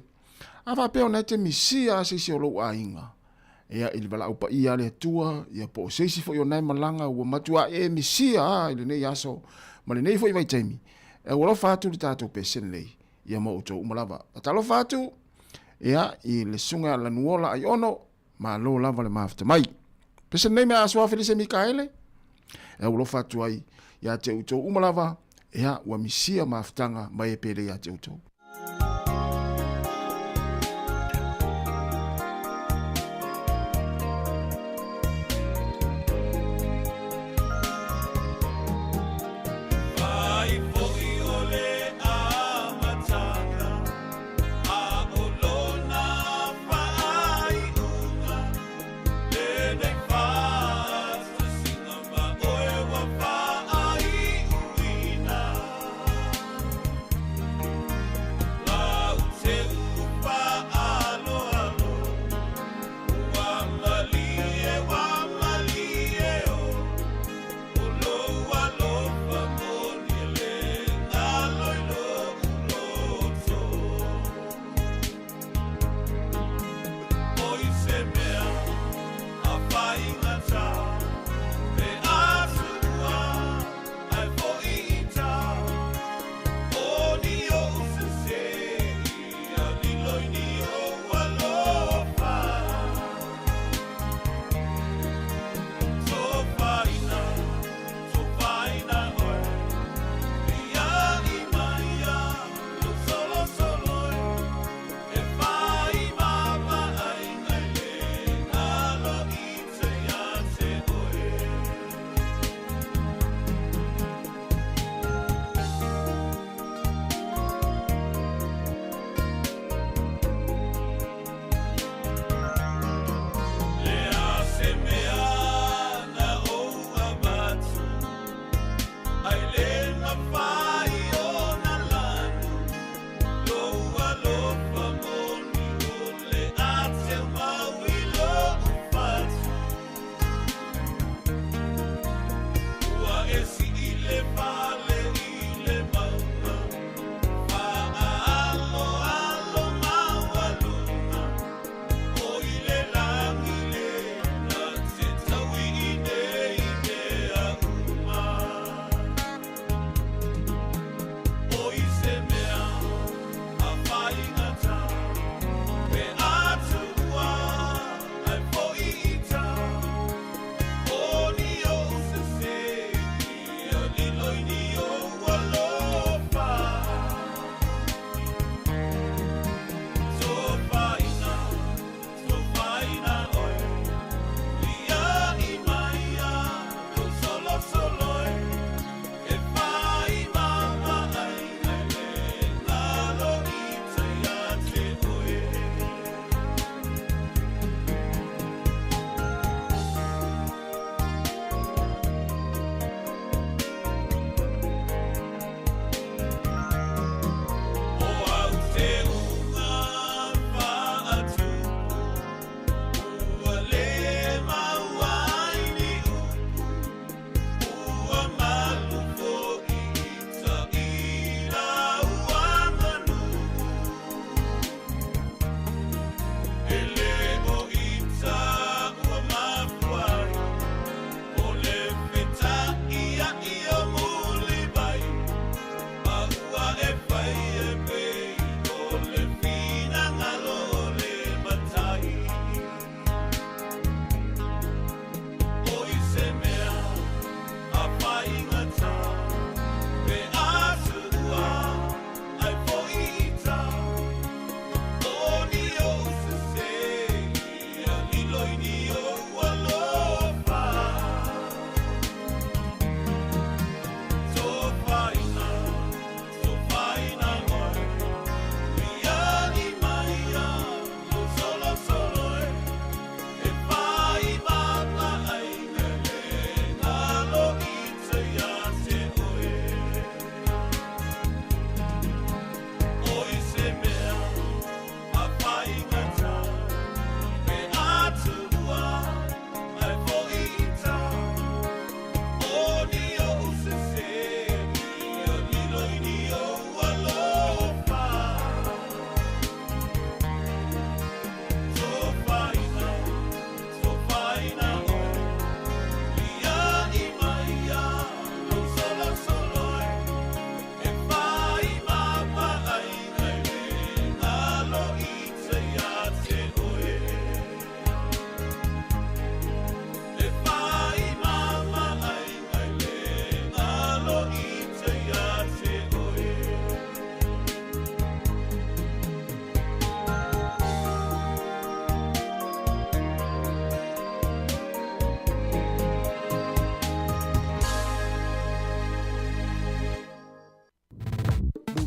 a faapea ona e te misia a se isi o lou aiga, ia, i le valaau paia a le Atua, ia, po o se isi foi o nae malaga ua matua e misia a i lenei aso ma lenei foi vaitaimi, e ua alofa atu le tatou pese nei, ia ma outou uma lava. Faatalofa atu, ia, i le susuga ia Lanuola Aiono, malo lava le mafuta mai. Pese nei mea asoa Felise Mikaele, e aualofa atu ai ia te outou uma lava, ia, ua misia mafutaga mai e pele ia te outou.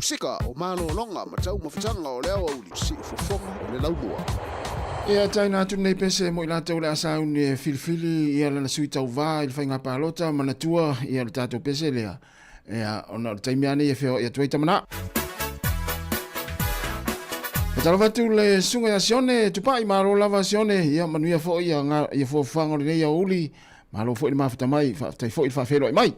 Pasika o malologa ma taumafataga o le aoauli siufofoga o le laumua. Ia taina atu lenei pese mo i latou o le a sauni e filifili ia lana sui tauvā i le faiga palota, manatua ia le tatou pese lea, ia ona o le taimi lava nei e feoai atu ai tama na. Faatalofa atu le susuga ia Sione Tupai, malo lava Sione, ia manuia foi ia, ia fuafuaga o lenei aoauli, malo foi le mafuta mai, faafetai foi le faafeiloai mai.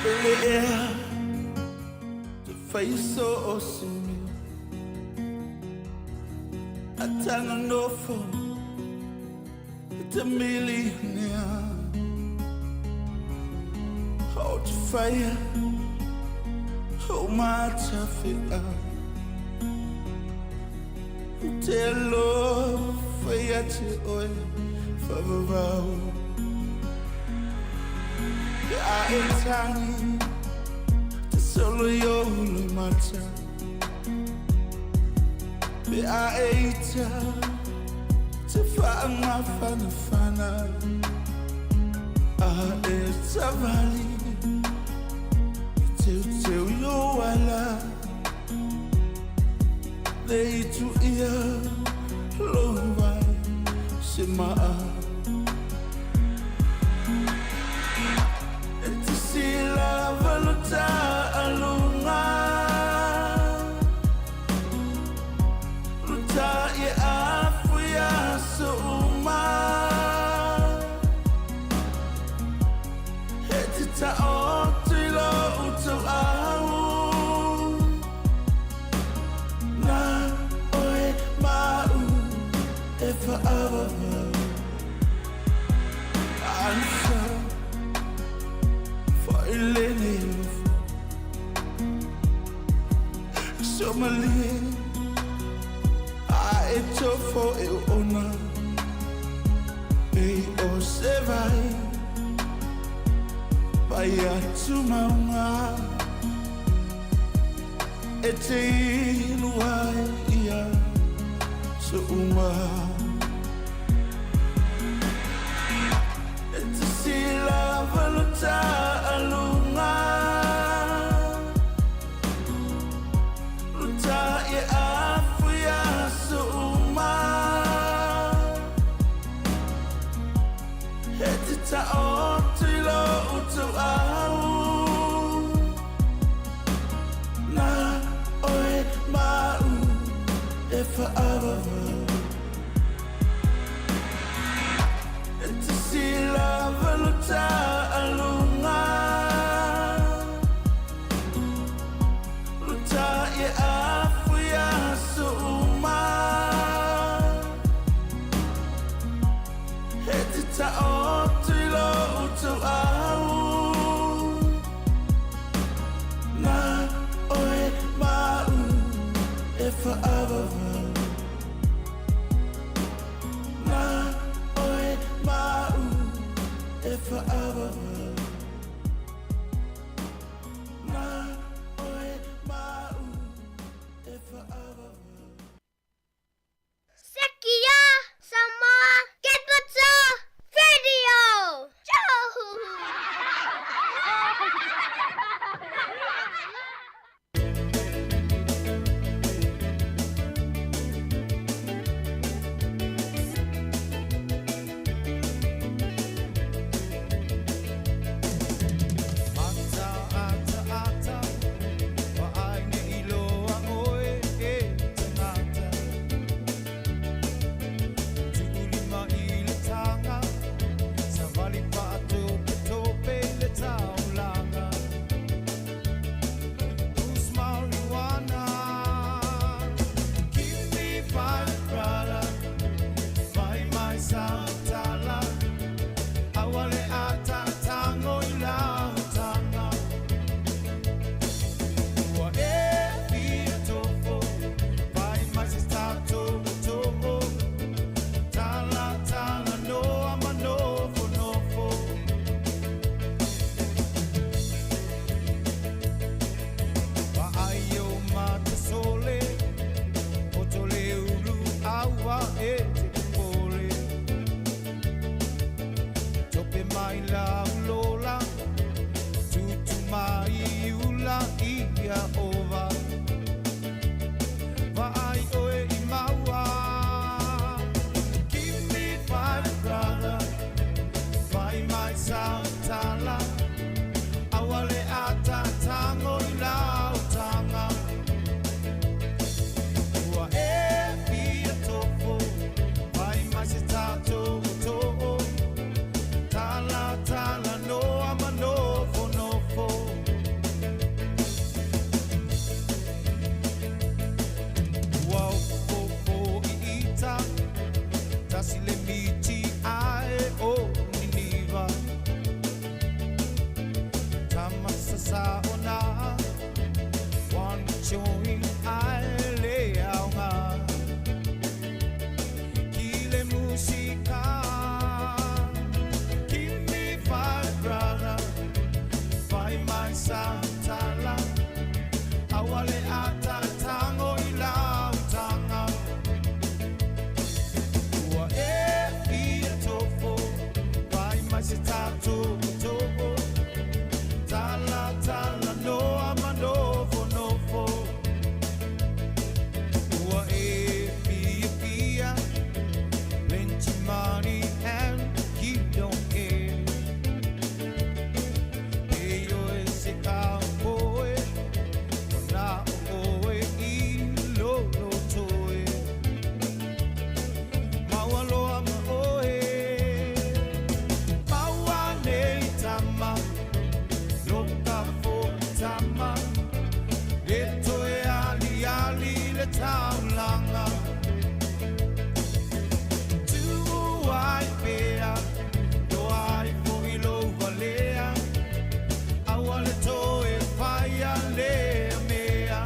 Le ea te whai so o se mea A tanga nofo i te milionea O te whaia o matawhea O te alofa ia te oe whavavau Pe a e tangi te solo i o lui mata Pe a e ita te whaangawhanawhana A e tawali i teu teu i o ala Le itu ia lo vai se maa E te sila valuta alunga Luta i afu ia suuma E te taoto i lo utau au Na oe mau e whaavavau Ansa whailene alofa Somalie a e tofo e ona E o se vai Vai atu maunga E te inu ai ia So uma E te sila valuta alunga Luta i afu ia suuma E te taoto i lo utau au Na oe mau e whaavavau E te sila valuta alunga Luta i afu ia suuma E te taoto i lo utau au Na oe mau e whaavavau Na oe mau e whaavavau Na oe mau e whaavavau Sekia Samoa Capital Radio. tasi le miti ai o Niniva. Tama sasa ona one join ai le aonga. Ki le musika. Give me five brother. Fai mai sa tala. Awale ata tango i lau tanga. Ua e fia tofo. Fai mai se tatou tofo. Tala tala noa manofo nofo. Ua e fia fia. Plenty money and you don't care. E oe se cowboy, na oe i lolo toe. Maualoa ma oe, maua nei tama, loka fo tama, le toe ali ali le taulanga. Tuu ai pea, toa ai fo i lou valea, aua le toe faia lea mea.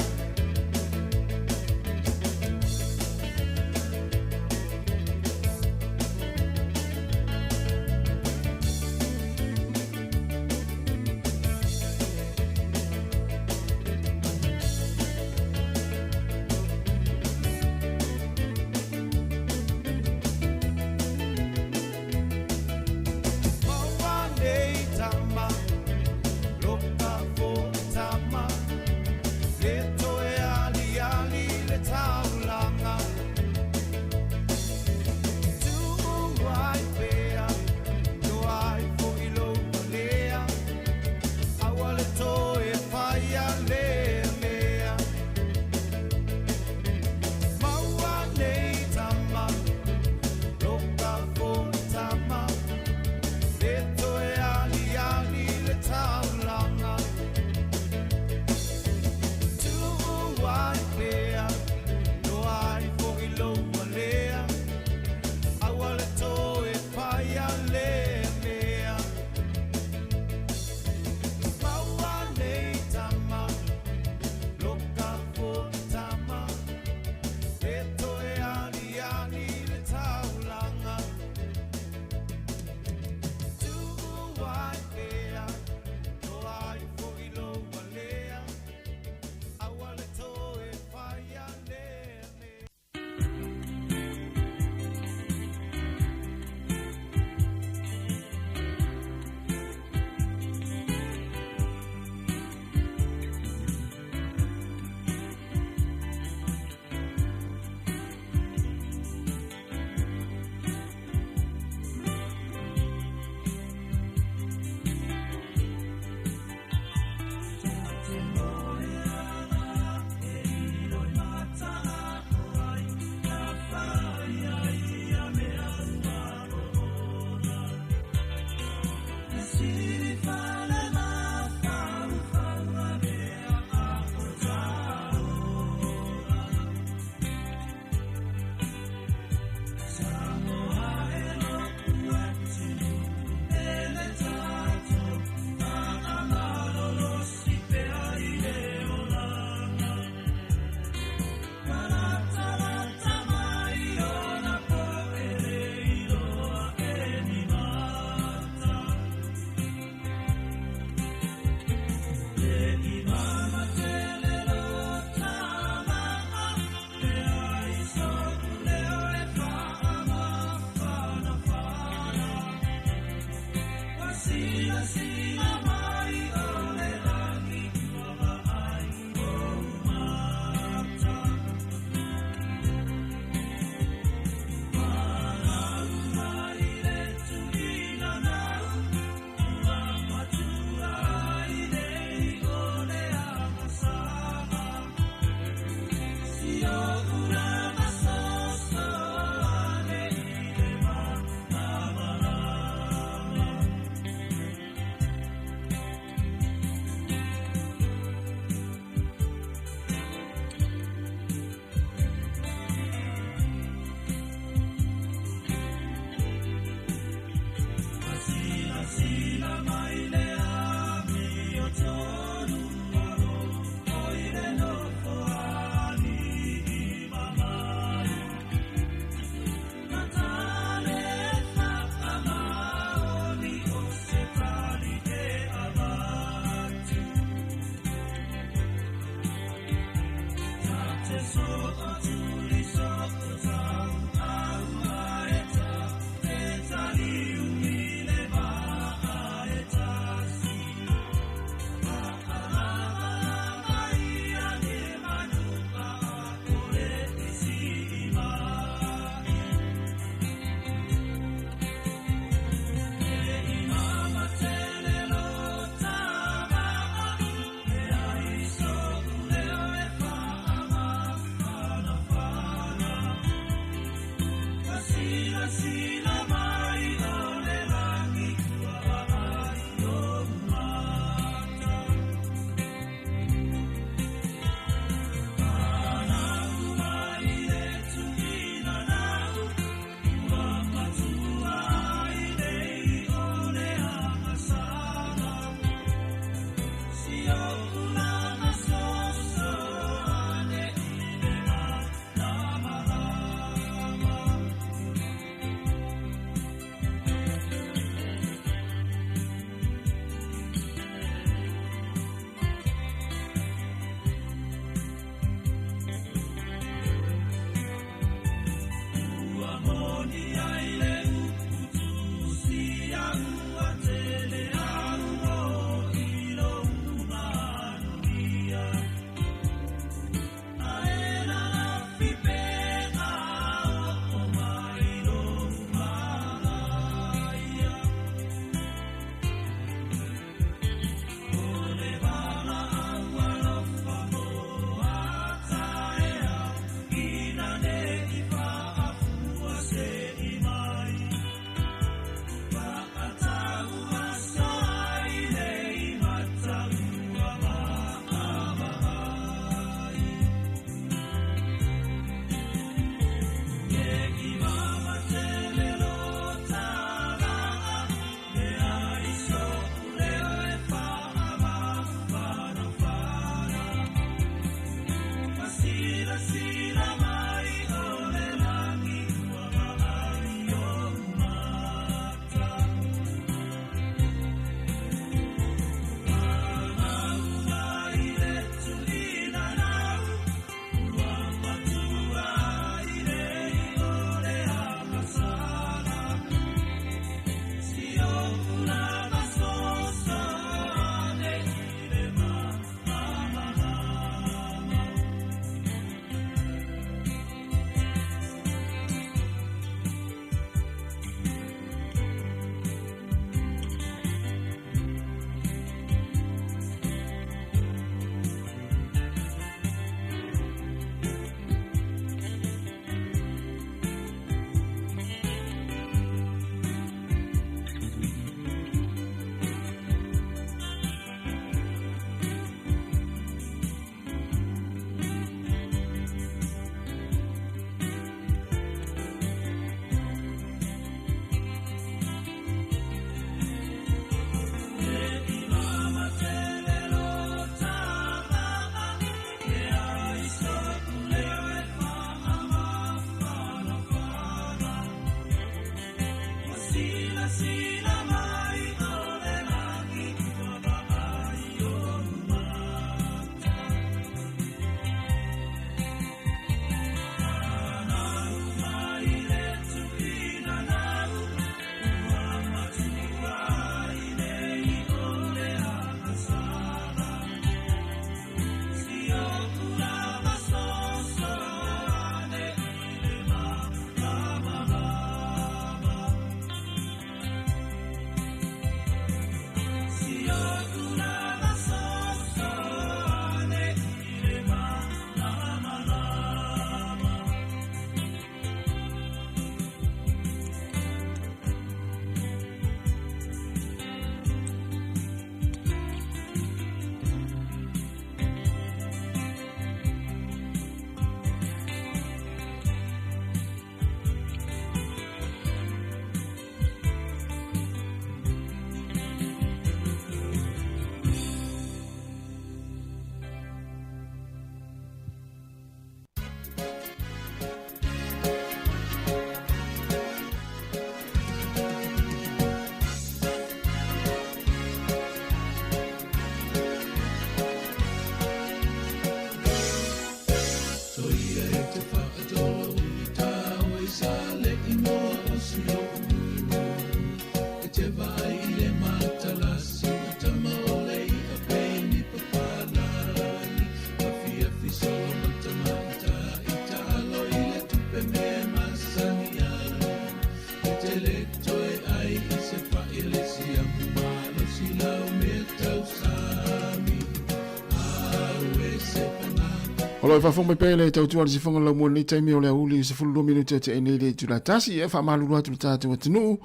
O lo o faafofoga mai pea i le tautua a le sifoga laumua i lenei taimi o le aoauli 12 minute ua tea nei le itula tasi. E faamalulu atu i le tatou atunuu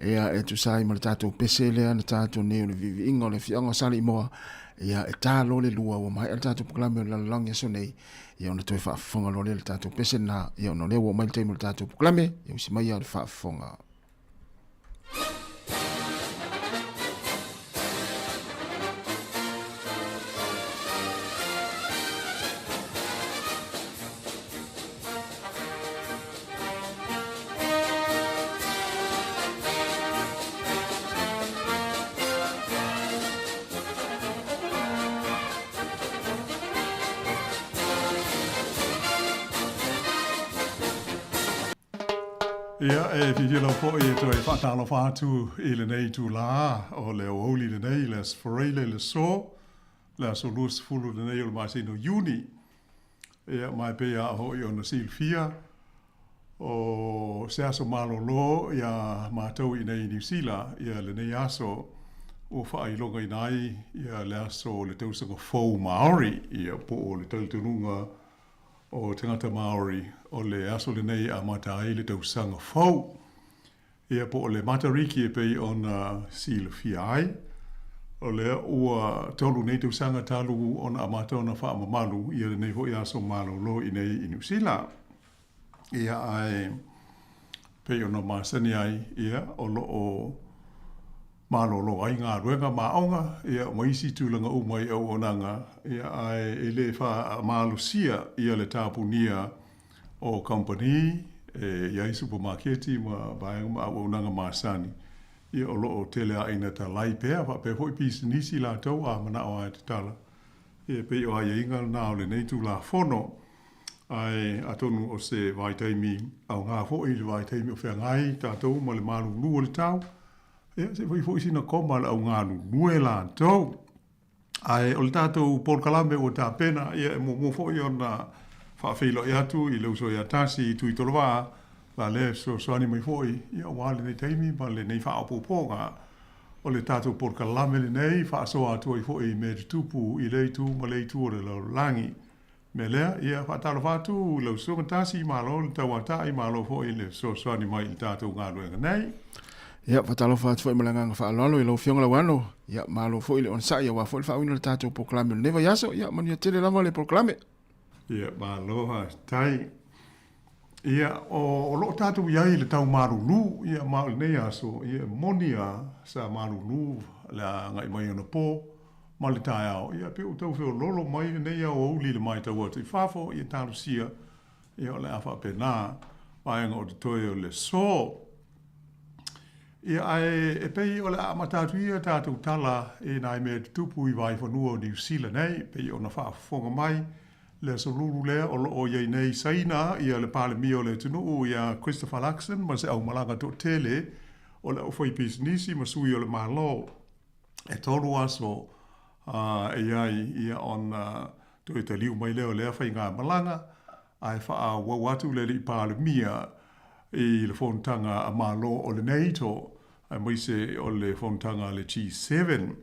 ia e tusa ai ma le tatou pese lea na tatou nei o le viiviiga o le afioaga o Saleimoa ia e ta loa le lua ua maea le tatou polokalame o le lalolagi aso nei ia ona toe faafofoga loa lea i le tatou pese lena ia ona o lea ua oo mai le taimi o le tatou polokalame ia usi mai ia le faafofoga. Ia, e fiafia lava foi e toe faatalofa atu i lenei itulā o le aoauli lenei, le Aso Faraile le aso, le aso 20 lenei o le masina o Iuni. Ia, ma e pei lava hoʻi ona silafia, o se aso malolo iā matou i inei i Niu Sila, ia lenei aso ua faailogaina ai ia le aso o le tausaga fou Māori, ia po o le talitonuga o tagata Māori o le aso lenei e amata ai le tausaga fou. Ia po o le Matariki e pei ona silafia ai, o lea ua tolu nei tausaga talu ona amata ona faamamalu ia lenei foi aso malolo i inei i Niu Sila. Ia ae pei ona masani ai, ia o lo o malolo ai galuega ma aoga, ia ma isi tulaga uma i auaunaga, ia ae e le faamalosia ia le tapunia o kamupani e i ai supamaketi ma vaega ma auaunaga masani, ia o lo o tele lava ina talai pea faapea foi pisinisi latou a manao lava e tatala. Ia e pei o aiaiga lena o lenei Tulafono. Ae atonu o se vaitaimi aoga foi i le vaitaimi o feagai tatou ma le malulu o le tau, ia se i fai foi sina koma a le au galulue latou. Ae o le tatou polokalame ua tapena, ia e muamua foi ona faafeiloai atu i le uso ia Tasi Tuitolovaa, la lea e fesoasoani mai foi, ia aua lenei taimi ma lenei faaopoopoga o le tatou polokalame lenei, faasoa atu ai foi i mea tutupu i lea itu ma lea itu o le lalolagi. Mea lea, ia faatalofa atu i lau Susuga Tasi, malo le tauatai, malo foi le fesoasoani mai i le tatou galuega nei. Ia, faatalofa atu foi ma le agaga faaaloalo i lau Afioga Lauano. Ia, malo foi le onosai aua foi le faauiina o le tatou polokalame o lenei vaiaso. Ia, manuia tele lava le polokalame. Ia, malo faafetai. Ia, o, o lo o tatou i ai i le tau malulu, ia, ma o lenei aso, ia, e moni lava sa malulu le agai mai anapo ma le taeao, ia, pei ua tau feoloolo mai lenei aoauli i le matau atu i fafo, ia, talosia, ia, o le a faapena vaega o totoe o le aso. Ia, ae e pei o le a amata atu ia tatou tala i nai mea tutupu i vaifanua o Niu Sila nei, pei ona faafofoga mai Le aso lulu lea o lo o i ai nei i Saina ia le Palemia o le atunuu ia Christopher Luxon ma se aumalaga toatele o le aufaipisinisi ma sui o le Malo. E tolu aso e i ai ia ona toe taliu mai lea o lea faigamalaga ae faaauau atu le alii Palemia i le fonotaga a Malo o le NATO aemaise o le fonotaga a le G7.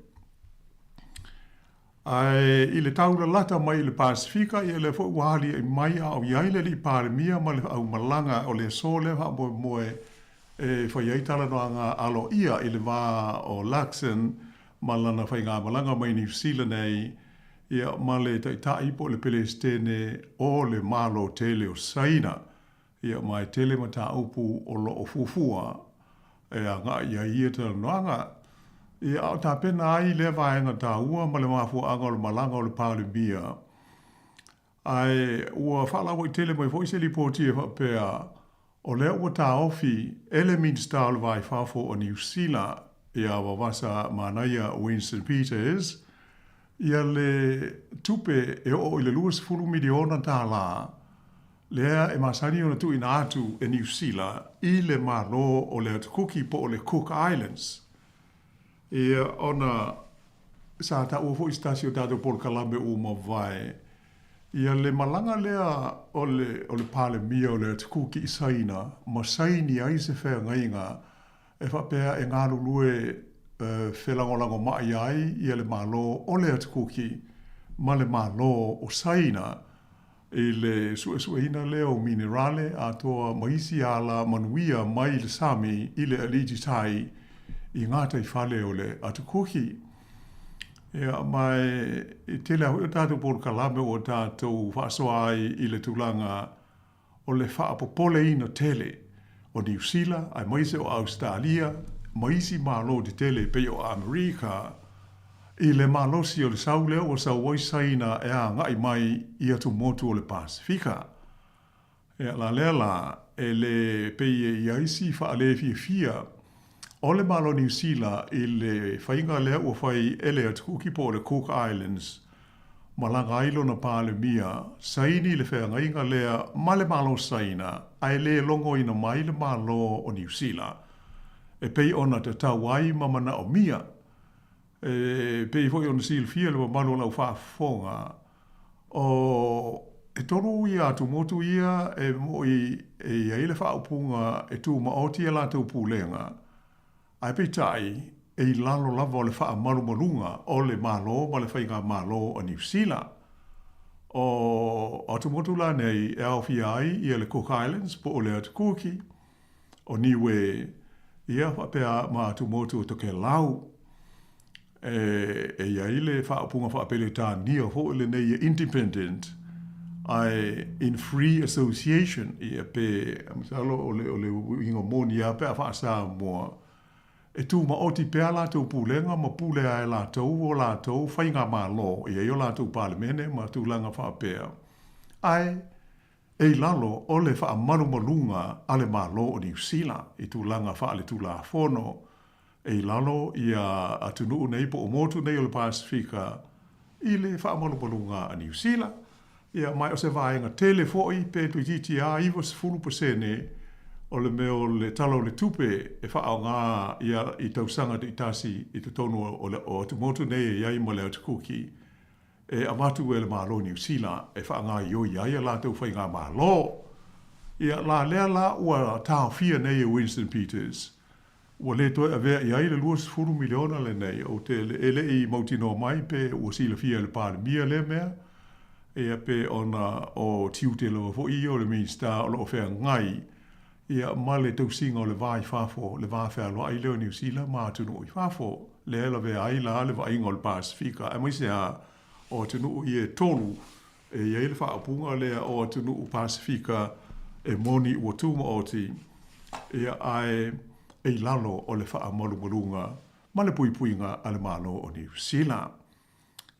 Ae i le tau lalata mai i le Pasefika, ia lea foi ua aliae mai a o i ai le Alii Palemia ma le aumalaga o le aso lea faamoemoe e fai ai talanoaga aloaia i le va o Luxon ma lana faigamalaga mai Niu Sila nei, ia ma le Taitai po o le Pelesitene o le Malo tele o Saina. Ia, ma e tele mataupu o lo o fuafua e agai i ai ia talanoaga. Ia, a o tapena ai lea vaega taua ma le mafuaaga o le malaga o le Palemia. Ae ua faalauaitele mai foi se lipoti e faapea, o lea ua taofi e le Minisita o le Va i Fafo o Niu Sila, ia Vavasa Manaia Winston Peters, ia le tupe e oo i le $20 miliona tala lea e masani ona tuuina atu e Niu Sila i le Malo o le Atu Kuki po o le Cook Islands. Ia, ona sa taua foi i se tasi o tatou polokalame ua mavae, ia le malaga lea o le, o le Palemia o le Atu Kuki i Saina ma saini ai se feagaiga e faapea e galulue felagolagomai ai ia le Malo o le Atu Kuki ma le Malo o Saina. i le suesueina lea o minerale atoa ma isi ala manuia mai le sami i le aliti tai i gataifale o le Atukuki. Ia, ma e tele lava foi o tatou polokalame ua tatou faasoa ai i le tulaga o le faapopoleina tele o Niu Sila aemaise o Ausetalia ma isi malo tetele e pei o Amerika i le malosi o le sau lea ua sau ai Saina e agai mai i atumotu o le Pasefika. Ia, la lea la, e le pei e i ai si faalefiafia o le Malo Niu Sila i le faiga lea ua fai e le Atukuki po o le Cook Islands malaga ai lona Palemia, saini le feagaiga lea ma le Malo Saina ae le logoina mai le Malo o Niu Sila e pei ona tatau ai ma manaomia. E pei foi ona silafia e le mamalu o lau faafofoga, o e tolu ia atumotu ia e moʻi e i ai le faaupuga e tumaoti a latou pulega, Ae peitai, e i lalo lava o le faamalumaluga o le Malo ma le Faigamalo a Niu Sila. O atumotu la nei e aofia ai ia le Cook Islands po o le Atu Kuki, o Niue, ia faapea ma atumotu o Tokelau. E i ai le faaupuga faa-Peretania foi lenei e independent ae in free association, ia pe masalo o le o le uiga moni lava pe a faa-Samoa, e tumaoti pea a latou pulega ma pule lava e latou o latou faigamalo, e i ai o latou palemene ma tulaga faapea, ae e i lalo o le faamalumaluga a le Malo o Niu Sila i tulaga faaletulafono e i lalo ia atunuu nei po o motu nei o le Pasefika i le faamalumaluga a Niu Sila. Ia, ma o se vaega tele foi pe toeitiiti lava 90% o le mea o le Tala o le Tupe e faaaoga ia i tausaga taitasi i totonu o atumotu nei e i ai ma le Atukuki e avatu e le Malo o Niu Sila e faagaoioi ai a latou faigamalo. Ia, la lea la ua taofia nei e Winston Peters, ua le toe avea i ai le 20 miliona lenei, ou te e le i mautinoa mai pe ua silafia e le Palemia lea mea, ia pe ona o tiute lava foi ia o le Minisita o lo o feagai ia ma le tausiga o le va i fafo, le va fealoai lea o Niu Sila ma atunuu i fafo, lea e lavea ai la le vaaiga o le Pasefika, aemaise lava o atunuu ia e tolu e i ai le faaupuga lea o atunuu Pasefika e moni ua tumaoti, ia ae e i lalo o le faamalumaluga ma le puipuiga a le Malo o Niu Sila.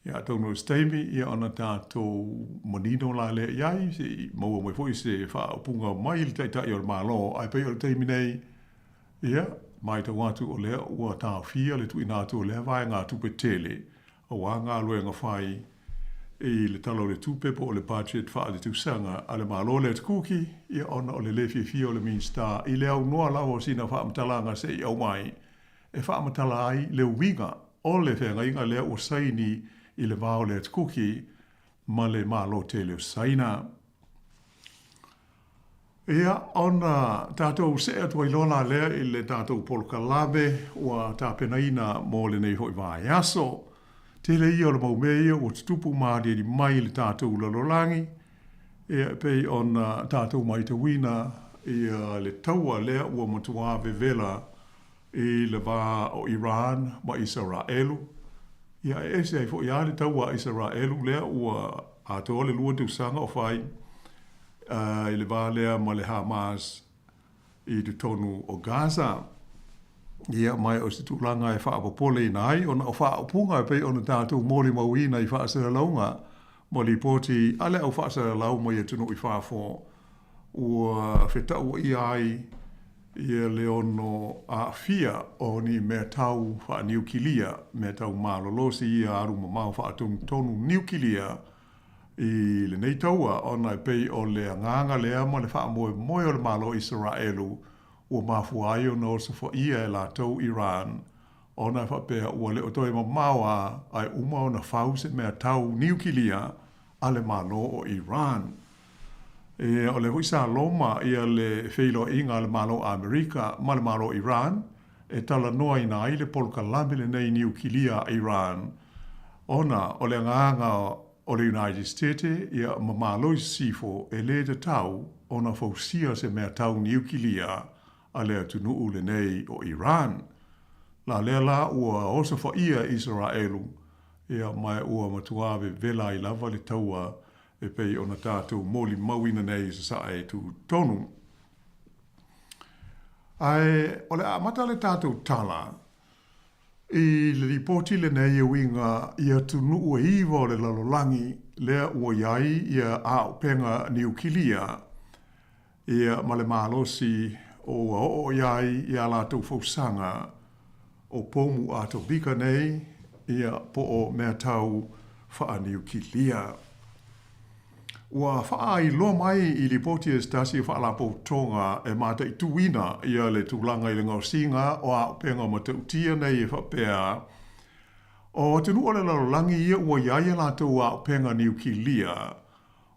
Ia atonu o se taimi ia ona tatou manino la lea i ai, se i maua mai foi se faaupuga mai le Taitai o le Malo, ae pei o le taimi nei, ia, matau atu o lea ua taofia le tuuina atu o lea vaegatupe tele aua galuega fai i le Tala o le Tupe po o le Budget faale-tausaga a le Malo lea Tukuki, ia ona o le le fiafia o le Minisita i le aunoa lava o sina faamatalaga se i aumai e faamatala ai le uiga o le feagaiga lea ua saini i le va o le Atukuki ma le Malo tele o Saina. Ia, ona tatou see atu ai loa la lea i le tatou polokalame ua tapenaina mo lenei foi vaiaso. Tele ia o le mau mea ia ua tutupu ma aliali mai i le tatou lalolagi, ia e pei ona tatou matauina ia le taua lea ua matua vevela i le va o Iran ma Isaraelu, ia e ese ai foi lava le taua a Isaraelu lea ua atoa le lua tausaga o fai i le va lea ma le Hamas i totonu o Gaza. Ia, ma o se tulaga e faapopoleina ai ona o faaupuga e pei ona tatou molimauina i faasalalauga ma lipoti a le au faasalalau mai atunuu i fafo ua fetauaia ai ia le ono aafia o ni mea tau faaniukilia, mea tau malolosi ia alu mamao faatonutonu niukilia i lenei taua, ona e pei o le agaga lea ma le faamoemoe o le Malo o Isaraelu ua mafua ai ona osofaia e latou Iran, ona e faapea ua le o toe mamao a ae uma ona fau se mea tau niukilia a le Malo o Iran. Ia, o lea foi sa loma ia le feiloaiga a le Malo o Amerika ma le Malo o Iran e talanoaina ai le polokalame lenei niukilia a Iran, ona o le agaga o le United State ia ma Malo i Sisifo e lē tatau ona fausia se mea tau niukilia a le atunuu lenei o Iran. La lea la ua osofaia Isaraelu ia ma ua matuā vevela ai lava le taua e pei ona tatou molimauina nei i Sasae tutotonu. Ae o le a amata le tatou tala i le lipoti lenei e uiga i atunuu e iva o le lalolagi lea ua i ai ia auupega niukilia ia ma le malosi o ua oo i ai ia latou fausaga o pomu atomika nei ia po o mea tau faaniukilia. Ua faaailoa mai i lipoti e se tasi o faalapotopotoga e mataituina ia le tulaga i le gaosiga o auupega matautia nei e faapea, o atunuu o le lalolagi ia ua i ai a latou auupega niukilia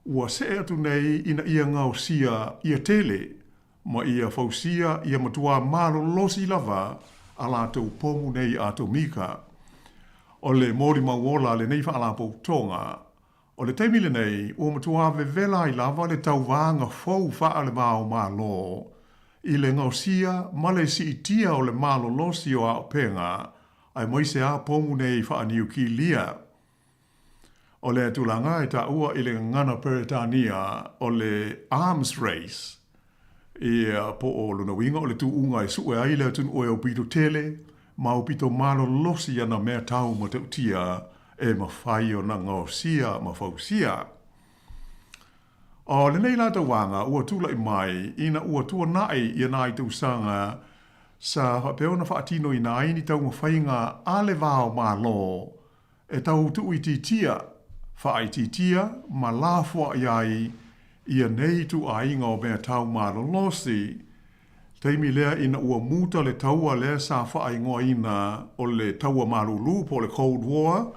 ua see atu nei ina ia gaosia ia tele ma ia fausia ia matuā malolosi lava a latou pomu nei atomika. O le molimau ola a lenei faalapotopotoga, o le taimi lenei ua matuā vevela ai lava le tauvaga fou faa-le-va o Malo i le gaosia ma le siitia o le malolosi o auupega aemaise a pomu nei faaniukilia. O lea tulaga e taua i le gagana Peretania o le arms race, ia, po o lona uiga o le tuuga e sue ai le atunuu e aupito tele ma aupito malolosi ana mea tau matautia e mafai ona gaosia ma fausia. O lenei la tauvaga ua tulai mai ina ua tuanai ia nai tausaga sa faapea ona faatinoina ai ni taumafaiga a le va o Malo e tau tuuitiitia, faaitiitia ma lafoai ai ia nei ituaiga o mea tau malolosi, taimi lea ina ua muta le taua lea sa faaigoaina o le Taua Malūlū po o le Cold War,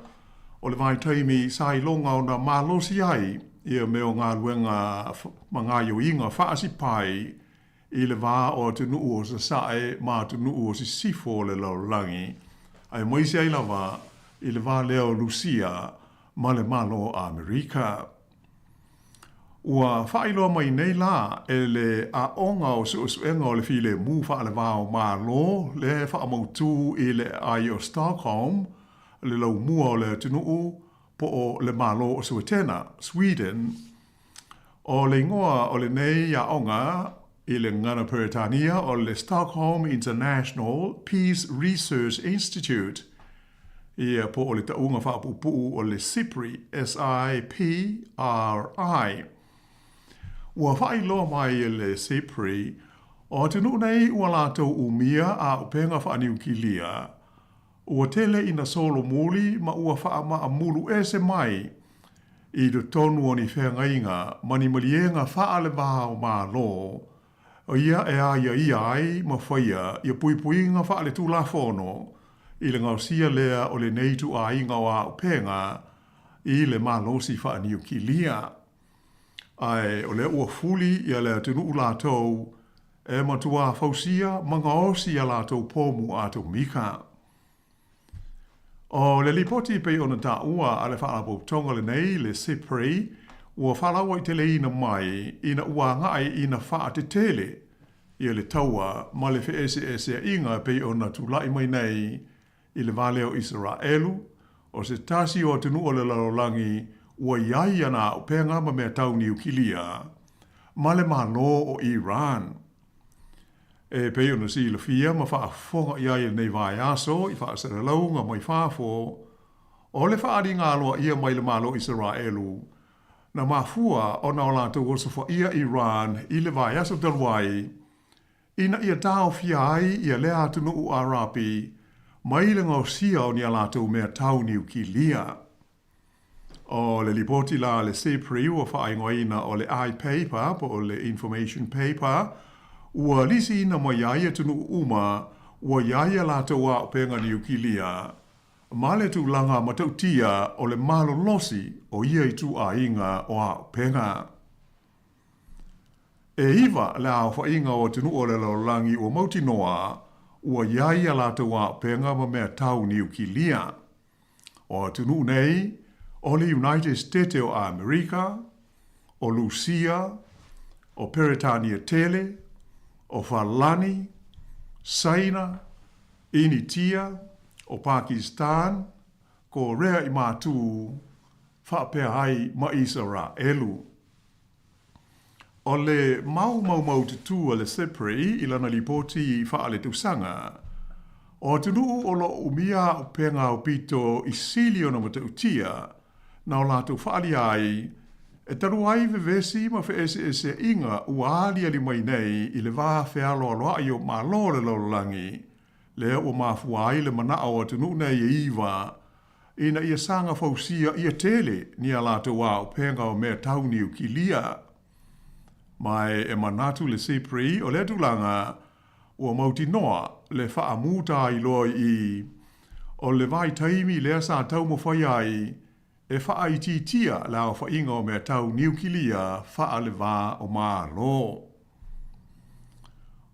o le vaitaimi sa iloga ona malosi ai ia mea o galuega ma gaioiga faasipai i le va o atunuu o Sasae ma atunuu o Sisifo o le lalolagi, aemaise ai lava i le va lea o Lusia ma le Malo o Amerika. Ua faailoa mai nei la e le Aoga o Suesuega o le Filemu Faale-va-o-Malo lea e faamautū i le aai o Stockholm, le laumua o le atunuu po o le Malo o Suetena, Sweden. O le igoa o lenei aoga i le gagana Peretania o le Stockholm International Peace Research Institute, ia po o le tauga faapuupuu o le SIPRI, S-I-P-R-I. Ua faailoa mai e le SIPRI, o atunuu nei ua latou umia auupega faaniukilia, Ua tele ina solomuli ma ua faamaamulu ese mai i totonu o ni feagaiga ma ni maliega faale-va-o-Malo ia e aiaia ai ma faia ia puipuiga faale-Tulafono i le gaosia lea o lenei ituaiga o auupega i le malosi faaniukilia. Ae o lea ua fuli ia le atunuu latou e matuā fausia ma gaosi a latou pomu atomika. O le lipoti e pei ona taua a le Faalapotopotoga lenei, le SIPRI, ua faalauaiteleina mai ina ua agai ina faatetele ia le taua ma le feeseeseaiga e pei ona tulai mai nei i le va lea o Isaraelu, o se tasi o atunuu o le lalolagi ua i ai ana auupega ma mea tau niukilia, ma le Malo o Iran. E pei ona silafia ma faafofoga i ai i lenei vaiaso i faasalalauga mai fafo, o le faaaliga aloaia mai le Malo o Isaraelu, na mafua ona o latou osofaia Iran i le vaiaso talu ai, ina ia taofia ai ia lea atunuu Arapi mai le gaosia o ni a latou mea tau niukilia. O le lipoti la a le SIPRI ua faaigoaina o le I-Paper po o le Information Paper, ua lisiina mai ai atunuu uma ua i ai a latou auupega niukilia ma le tulaga matautia o le malolosi o ia ituaiga o auupega. E iva le aofaiga o atunuu o le lalolagi ua mautinoa ua i ai a latou auupega ma mea tau niukilia. O atunuu nei, o le United Stete o Amerika, o Lusia, o Peretania Tele, o Falani, Saina, Initia, o Pakistan, Korea i Matū, faapea ai ma Isaraelu. O le mau maumaututu a le SIPRI i lana lipoti faaletausaga, o atunuu o lo o umia auupega aupito i sili ona matautia na o latou faaalia ai e talu ai vevesi ma feeseeseaiga ua aliali mai nei i le va fealoaloai o Malo o le lalolagi, lea ua mafua ai le manao o atunuu nei e iva ina ia saga fausia ia tele ni a latou auupega o mea tau niukilia. Ma e manatu le SIPRI o lea tulaga ua mautinoa le faamuta ai loa i i o le vaitaimi lea sa taumafai ai e faaitiitia le aofaiga o mea tau niukilia faale-va o Malo.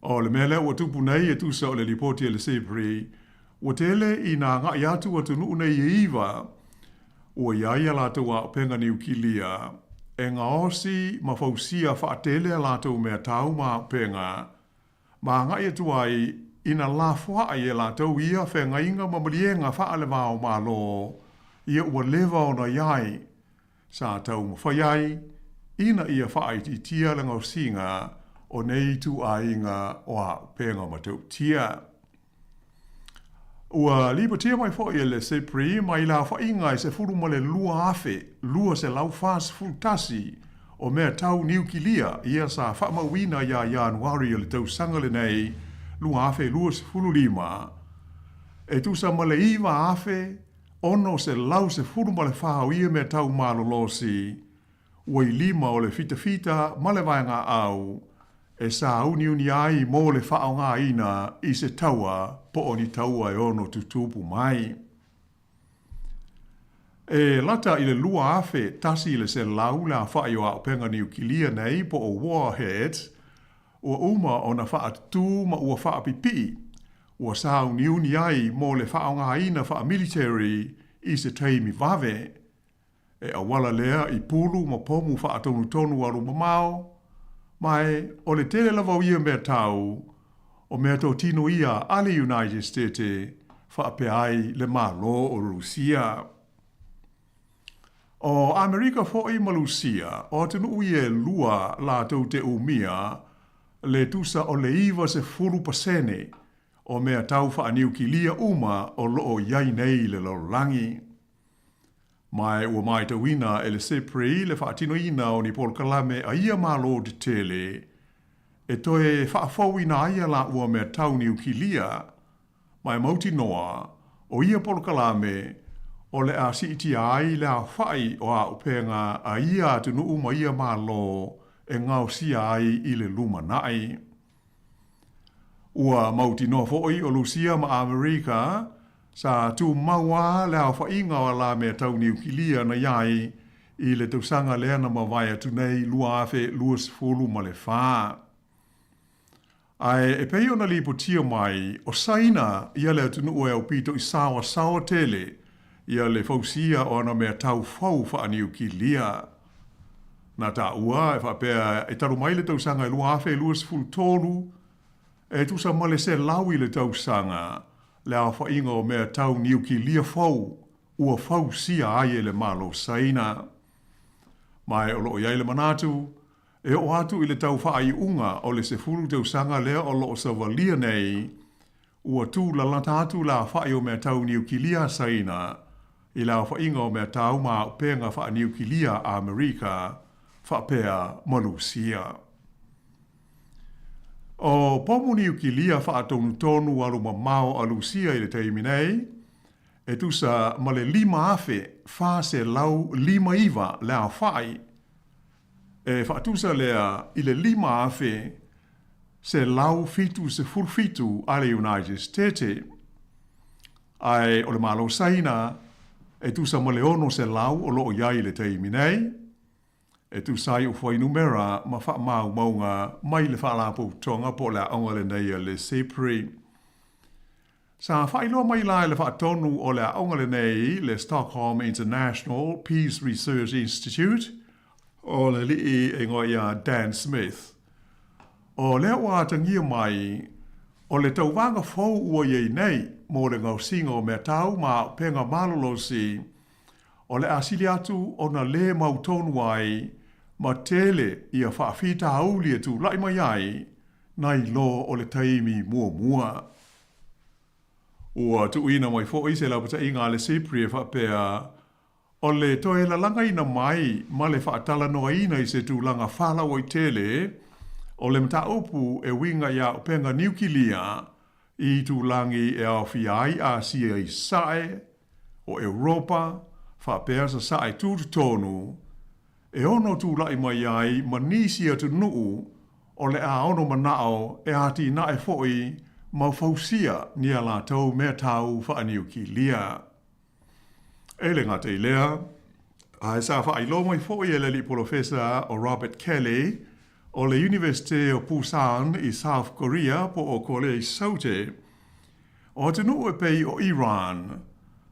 O le mea lea ua tupu nei e tusa o le lipoti a le SIPRI, ua tele ina agai atu atunuu nei e iva ua i ai a latou auupega niukilia e gaosi ma fausia faatele a latou mea tau ma auupega ma agai atu ai ina lafoai e latou ia feagaiga ma maliega faale-va o Malo ia ua leva ona i ai sa taumafai ai ina ia faaitiitia le gaosiga o nei ituaiga o auupega matautia. Ua lipotia mai foi e le SIPRI mai le aofaiga e 12,241 o mea tau niukilia ia sa faamauina ia Ianuari o le tausaga lenei 2025, e tusa ma le 9,614 o ia mea tau malolosi ua i lima o le fitafita ma le vaegaau e sāuniuni ai mo le faaaogaina i se taua po o ni taua e ono tutupu mai. E lata i le 2,100 le aofai o auupega niukilia nei po o warheads ua uma ona faatutū ma ua faapipii ua sāuniuni ai mo le faaaogaina faamilitary i se taimi vave. E auala lea i pulu ma pomu faatonutonu alu mamao, ma e o le tele lava o ia mea tau, o mea totino ia a le United Stete faapea ai le Malo o Rusia. O Amerika foi ma Lusia, o atunuu ia e lua latou te umia le tusa o le 90% o mea tau faaniukilia uma o lo o i ai nei i le lalolagi. Ma ua matauina e le SIPRI le faatinoina o ni polokalame a ia Malo tetele e toe faafouina ai a laua mea tau niukilia, ma e mautinoa o ia polokalame o le a siitia ai le aofai o auupega a ia atunuu ma ia Malo e gaosia ai i le lumanai. Ua mautinoa foi o Lusia ma Amerika sa tumau lava le aofaiga o a la mea tau niukilia na i ai i le tausaga lea na mavae atu nei 2024. Ae e pei ona lipotia mai, o Saina ia le atunuu e aupito i saoasaoa tele ia le fausia o ana mea tau fou faaniukilia. Na taua e faapea e talu mai le tausaga e 2023, e tusa ma le selau i le tausaga le aofaiga o mea tau niukilia fou ua fausia ai e le Malo Saina. Ma e o lo o i ai le manatu, e oo atu i le tau faaiuga o le 10 tausaga lea o lo o savalia nei, ua tūlalata atu le aofai o mea tau niukilia a Saina i le aofaiga o mea tau ma auupega faaniukilia a Amerika faapea ma Lusia. O pomu niukilia faatonutonu alu mamao a Lusia i le taimi nei, e tusa ma le 5,459 le aofai, e faatusa lea i le 5,177 a le United Stete. Ae o le Malo Saina, e tusa ma le 600 o lo o i ai i le taimi nei, e tusa ai o fuainumera ma faamaumauga mai le Faalapotopotoga po o le aoga lenei a le SIPRI. Sa faailoa mai la e le faatonu o le aoga lenei, le Stockholm International Peace Research Institute, o le alii e igoa ia Dan Smith. O lea ua atagia mai, o le tauvaga fou ua i ai nei mo le gaosiga o meatau ma auupega malolosi, o le a sili atu ona lē mautonu ai ma tele ia faafitauli e tulai mai ai nai lo o le taimi muamua. Ua tuuina mai foi se lapataiga a le SIPRI e faapea, o le toe lalagaina mai ma le faatalanoaina i se tulaga faalauaitele o le mataupu e uiga i auupega niukilia i itulagi e aofia ai Asia i Sasae, o Europa, faapea Sasae Tutotonu, e ono tulai mai ai ma nisi atunuu o le a ono manao e atinae foi ma fausia ni a latou meatau faaniukilia. E le gata i lea, ae sa faailoa mai foi e le alii polofesa o Robert Kelly o le Iunivesite o Busan i South Korea po o Korea i Saute, o atunuu e pei o Iran,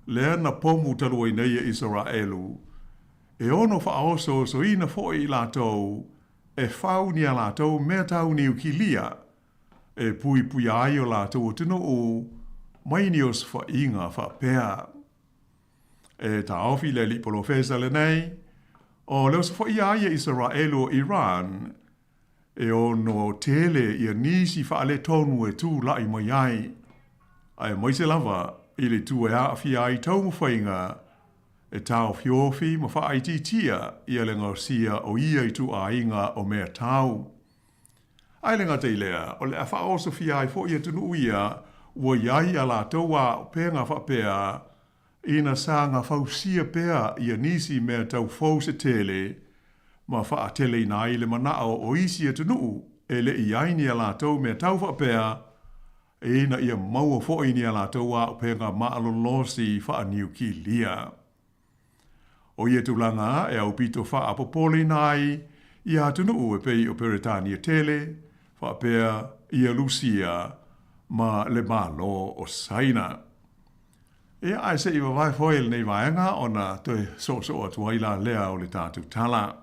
lea na pomu talu ai nei e Isaraelu, e ono faaosoosoina foi i latou e fau ni a latou meatau niukilia e puipuia ai o latou atunuu mai ni osofaiga faapea. E taofi le alii polofesa lenei, o le osofaia ai e Isaraelu o Iran, e ono tele ia nisi faaletonu e tulai mai ai, aemaise lava i le itu e aafia ai taumafaiga e taofiofi ma faaitiitia ia le gaosia o ia ituaiga o meatau. Ae le gata i lea, o le a faaosofia ai foi atunuu ia ua i ai a latou auupega faapea ina saga fausia pea ia nisi mea tau fou se tele ma faateleina ai le manao o isi atunuu e le i ai ni a latou mea tau faapea ina ia maua foi ni a latou auupega malolosi faaniukilia. O ia tulaga e aupito faapopoleina ai ia atunuu e pei o Peretania tele, faapea ia Lusia ma le Malo o Saina. Ia, ae se i vavae foi lenei vaega ona toe soosoo atu ai la lea o le tatou tala.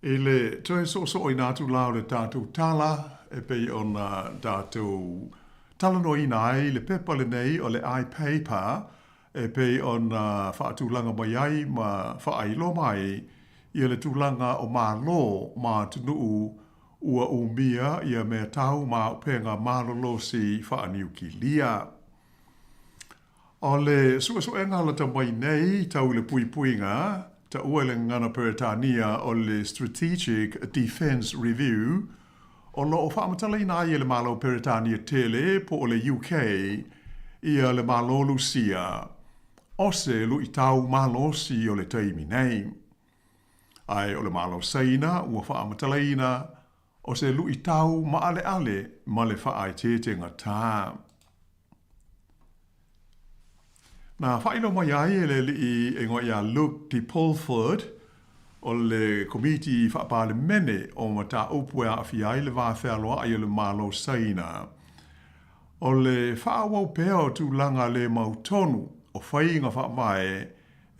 I le toe soosooina atu la o le tatou tala e pei ona tatou talanoaina ai le pepa lenei o le iPaper e pei ona faatulaga mai ai ma faailoa mai ia le tulaga o Malo ma atunuu ua umia ia mea tau ma auupega malolosi faaniukilia. O le suesuega lata mai nei tau i le puipuiga, taua i le gagana Peretania o le Strategic Defence Review, o lo o faamatalaina ai e le Malo Peretania tele po o le UK ia le Malo Lusia o se luitau malosi o le taimi nei. Ae o le Malo Saina ua faamatalaina o se luitau maaleale ma le faaeteetegatā. Na faailoa mai ai e le alii e igoa ia Luke de Pulford o le Komiti Faapalemene o Mataupu e Aafia ai le Va Fealoai o le Malo Saina, o le faaauau pea o tulaga le mautonu o faiga faavae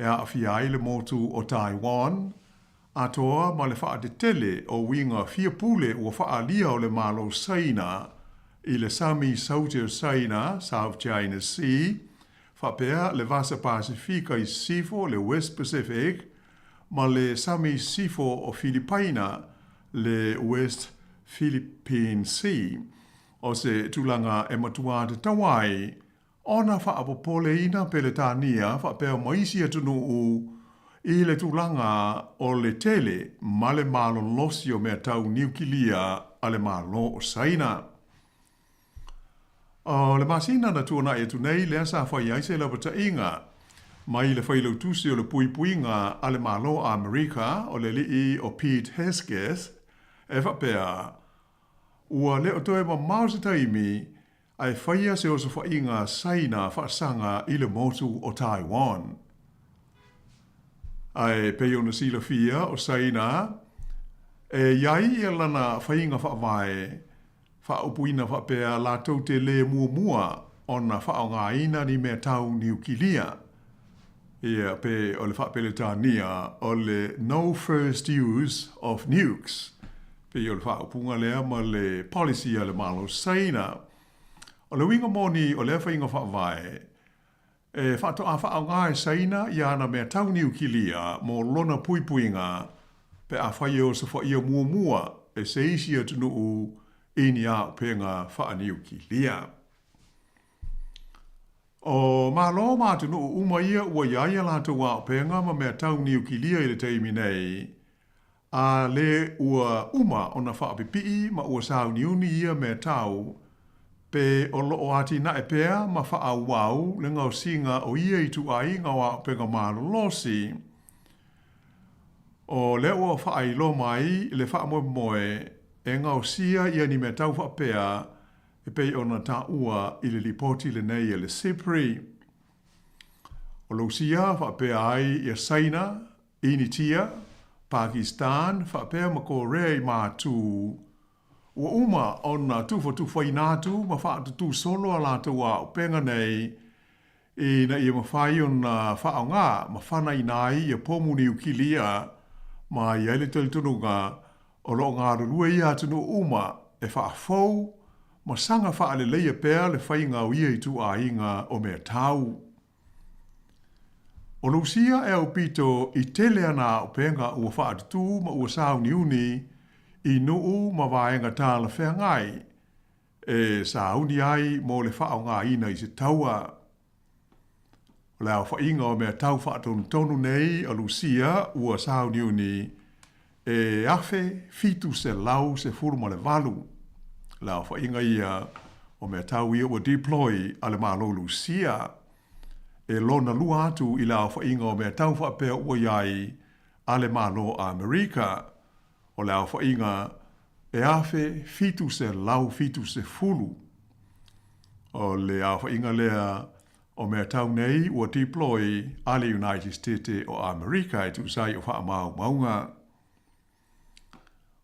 e aafia ai le motu o Taiwan, atoa ma le faatetele o uiga fia pule ua faaalia o le Malo Saina i le Sami Saute o Saina, South China Sea, faapea le Vasa Pasefika i Sisifo, le West Pacific, ma le Sami Sisifo o Filipaina, le West Philippine Sea. O se tulaga e matuā tatau ai ona faapopoleina Peretania faapea ma isi atunuu i le tulaga o le tele ma le malolosi o mea tau niukilia a le Malo o Saina. O le masina na tuanai atu nei lea sa fai ai se lapataiga mai le Failautusi o le Puipuiga a le Malo o Amerika o le alii o Pete Hegseth e faapea, Ua le o toe mamao se taimi ae faia se osofaiga Saina faasaga i le motu o Taiwan. Ae pei ona silafia o Saina e i ai ia lana faiga faavae faaupuina faapea latou te lē muamua ona faaaogaina ni mea tau niukilia, ia, pe o le faa-Peretania o le no first use of nukes, pei o le faaupuga lea ma le policy a le Malo Saina. O le uiga moni o lea faiga faavae, E faatoa faaaoga e Saina i ana mea tau niukilia mo lona puipuiga pe afai e osofaia muamua e se isi atunuu i ni auupega faaniukilia. O Malo ma atunuu uma ia ua i ai a latou auupega ma mea tau niukilia i le taimi nei, A lē ua uma ona faapipii ma ua sauniuni ia mea tau, pe o lo o atinae pea ma faaauau le gaosiga o ia ituaiga o auupega malolosi. O lea ua faailoa mai le faamoemoe e gaosia ia ni mea tau faapea e pei ona taua i le lipoti lenei a le SIPRI. O Lousia faapea ai ia Saina, Initia, Pakistan faapea ma Korea i Matū, ua uma ona tufatufaina atu ma faatutū solo a latou auupega nei ina ia mafai ona faaaoga ma fanaina ai ia pomu niukilia ma i ai le talitonuga o lo o galulue ia atunuu uma e faafou ma saga faaleleia pea le faiga o ia ituaiga o mea tau. O Lusia e aupito i tele ana auupega ua faatutū ma ua sauniuni i nuu ma vaega talafeagai e sauni ai mo le faaaogaina i se taua. O le aofaiga o mea tau faatonutonu nei a Lusia ua sauniuni e 1718 le aofaiga ia o mea tau ia ua deploy a le Malo Lusia, e lona lua atu i le aofaiga o mea tau faapea ua i ai a le Malo Amerika, o le aofaiga e 1770. O le aofaiga lea O mea tau nei ua deploy a le United Stete o Amerika e tusa ai o faamaumauga.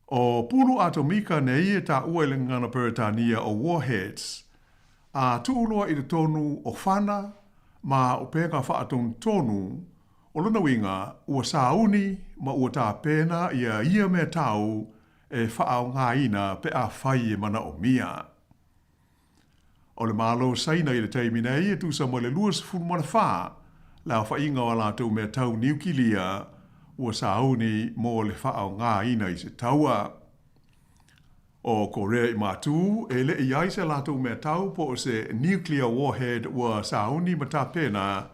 O pulu atomika nei e taua i le gagana Peretania o warheads, a tuu loa i totonu o fana ma upega faatonutonu, o lona uiga ua sauni ma ua tapena ia ia mea tau e faaaogaina pe afai e manaomia. O le Malo o Saina i le taimi nei e tusa ma le 24 le aofaiga o a latou mea tau niukilia ua sauni mo le faaaogaina i se taua. O Korea i Matū, e le i ai se latou mea tau po o se nuclear warhead ua sauni ma tapena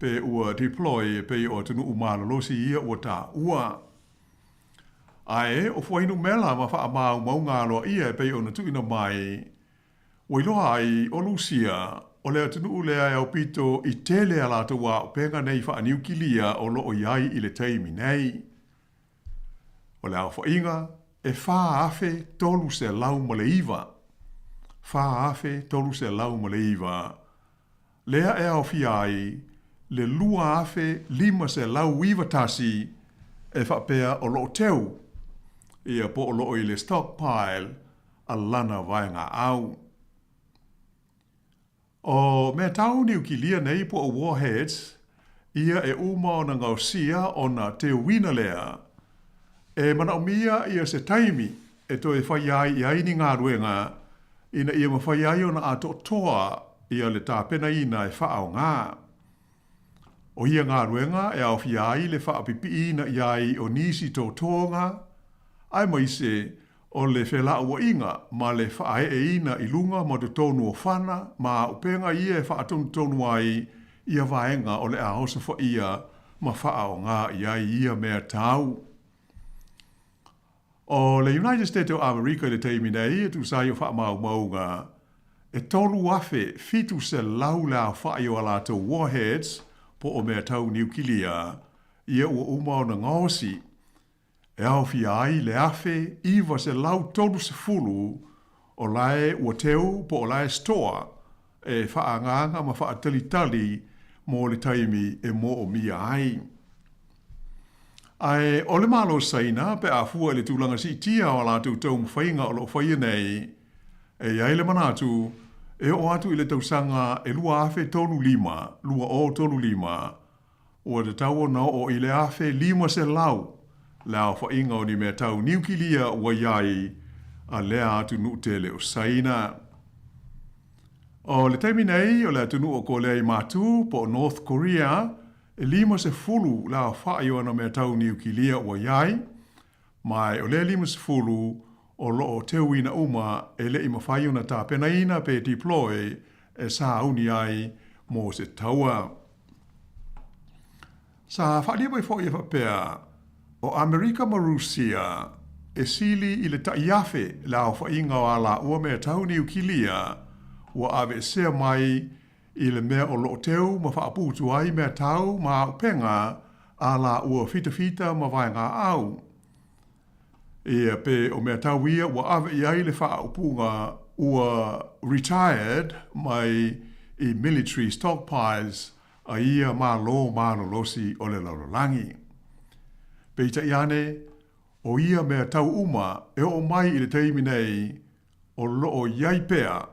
pe ua deploy e pei o atunuu malolosi ia ua taua. Ae o fuainumera ma faamaumauga aloaia e pei ona tuuina mai, ua iloa ai o Lusia, o le atunuu lea e aupito i tele a latou auupega nei faaniukilia o lo o i ai i le taimi nei. O le aofaiga e 4,309, 4,309, lea e aofia ai le 2,591 e faapea o lo o teu ia po o lo o i le stockpile a lana vaegaau. O mea tau niukilia nei po o warheads ia e uma ona gaosia ona teuina lea e manaomia ia se taimi e toe fai ai i ai ni galuega ina ia mafai ai ona atoatoa ia le tapenaina e faaaoga. O ia galuega e aofia ai le faapipiiina i ai o nisi tōtōga, aemaise O le felauaiga ma le faaeeina i luga ma totonu o fana ma auupega ia e faatonutonu ai ia vaega o le a osofaia ma faaoga i ai ia mea tau. O le United States o Amerika i le taimi nei e tusa ai o faamaumauga, e 3,700 le aofai o a latou warheads po o mea tau niukilia ia ua uma ona gaosi e aofia ai le 1,930 o lae ua teu po o lae store e faaagaaga ma faatalitali mo le taimi e moomia ai. Ae o le Malo Saina pe a fua i le tulaga siitia o a latou taumafaiga o lo o faia nei, e i ai le manatu e oo atu i le tausaga e 2035, 2035, Ua tatau ona oo i le 1,500 le aofaiga o ni mea tau niukilia ua i ai a lea atunuu tele o Saina. O le taimi nei o le atunuu o Kolea i Matu po o North Korea e 50 le aofai o ana mea tau niukilia ua i ai, ma o lea 50 o lo o teuina uma e le i mafai ona tapenaina pe deploy e sauni ai mo se taua. Sa faaalia mai foi e faapea, o Amerika ma Rusia e sili i le tai 1,000 le aofaiga o a laua mea tau niukilia ua aveesea mai i le mea o lo o teu ma faaputu ai mea tau ma auupega a laua fitafita ma vaegaau. Ia, pe o mea tau ia ua ave i ai le faaupuga ua retired mai i military stockpiles a ia Malo malolosi o le lalolagi. Peitai ane, o ia mea tau uma e oo mai i le taimi nei o lo o i ai pea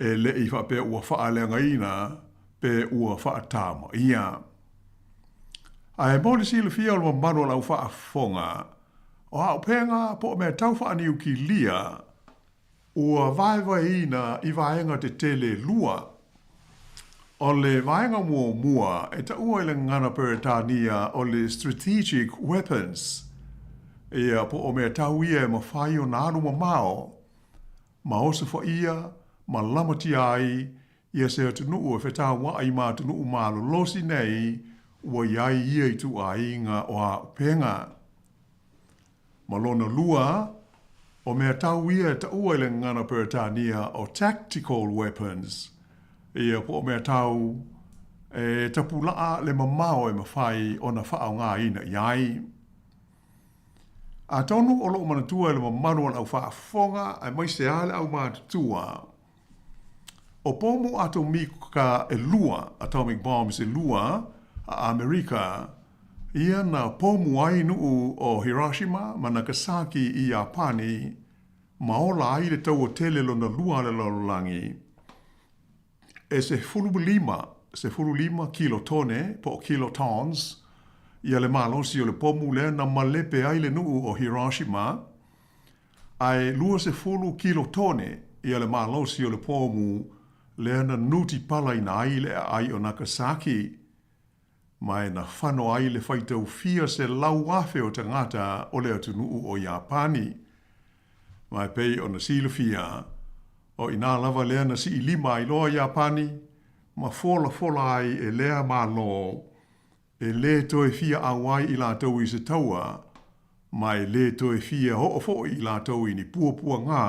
e le i faapea ua faaleagaina pe ua faatamaia. Ae mo le silafia o le mamalu o lau faafofoga, o auupega po o mea tau faaniukilia Ua vaevaeina i vaega tetele e lua. O le vaega muamua e taua i le gagana Peretania o le strategic weapons, ia po o mea tau ia e mafai ona alu mamao ma osofaia ma lamatia ai ia se atunuu e fetauai ma atunuu malolosi nei ua i ai ia ituaiga o auupega. Ma lona lua, o mea tau ia e taua i le gagana Peretania o tactical weapons, ia po o mea tau e tapulaa le mamao e mafai ona faaaogaina i ai. Atonu o loo manatua e le mamalu o le au faafofoga aemaise lava le aumatutua, O pomu atomika e lua, atomic bombs e lua, a Amerika, ia na pomu ai nuu o Hiroshima ma Nagasaki i Iapani, ma ola ai le taua tele lona lua a le lalolagi, e 15, 15 kilotone po o kilotons, ia le malosi o le pomu lea na malepe ai le nuu o Hiroshima, Ae 20 kilotone ia le malosi o le pomu lea na nutipalaina ai le aai o Nagasaki, ma e na fano ai le faitau fia 100,000 o tagata o le atunuu o Iapani. Ma e pei ona silafia, o inā lava lea na siilima ai loa Iapani ma folafola ai e lea Malo E lē toe fia ʻauai i latou i se taua, ma e lē toe fia oo foi i latou i ni puapuagā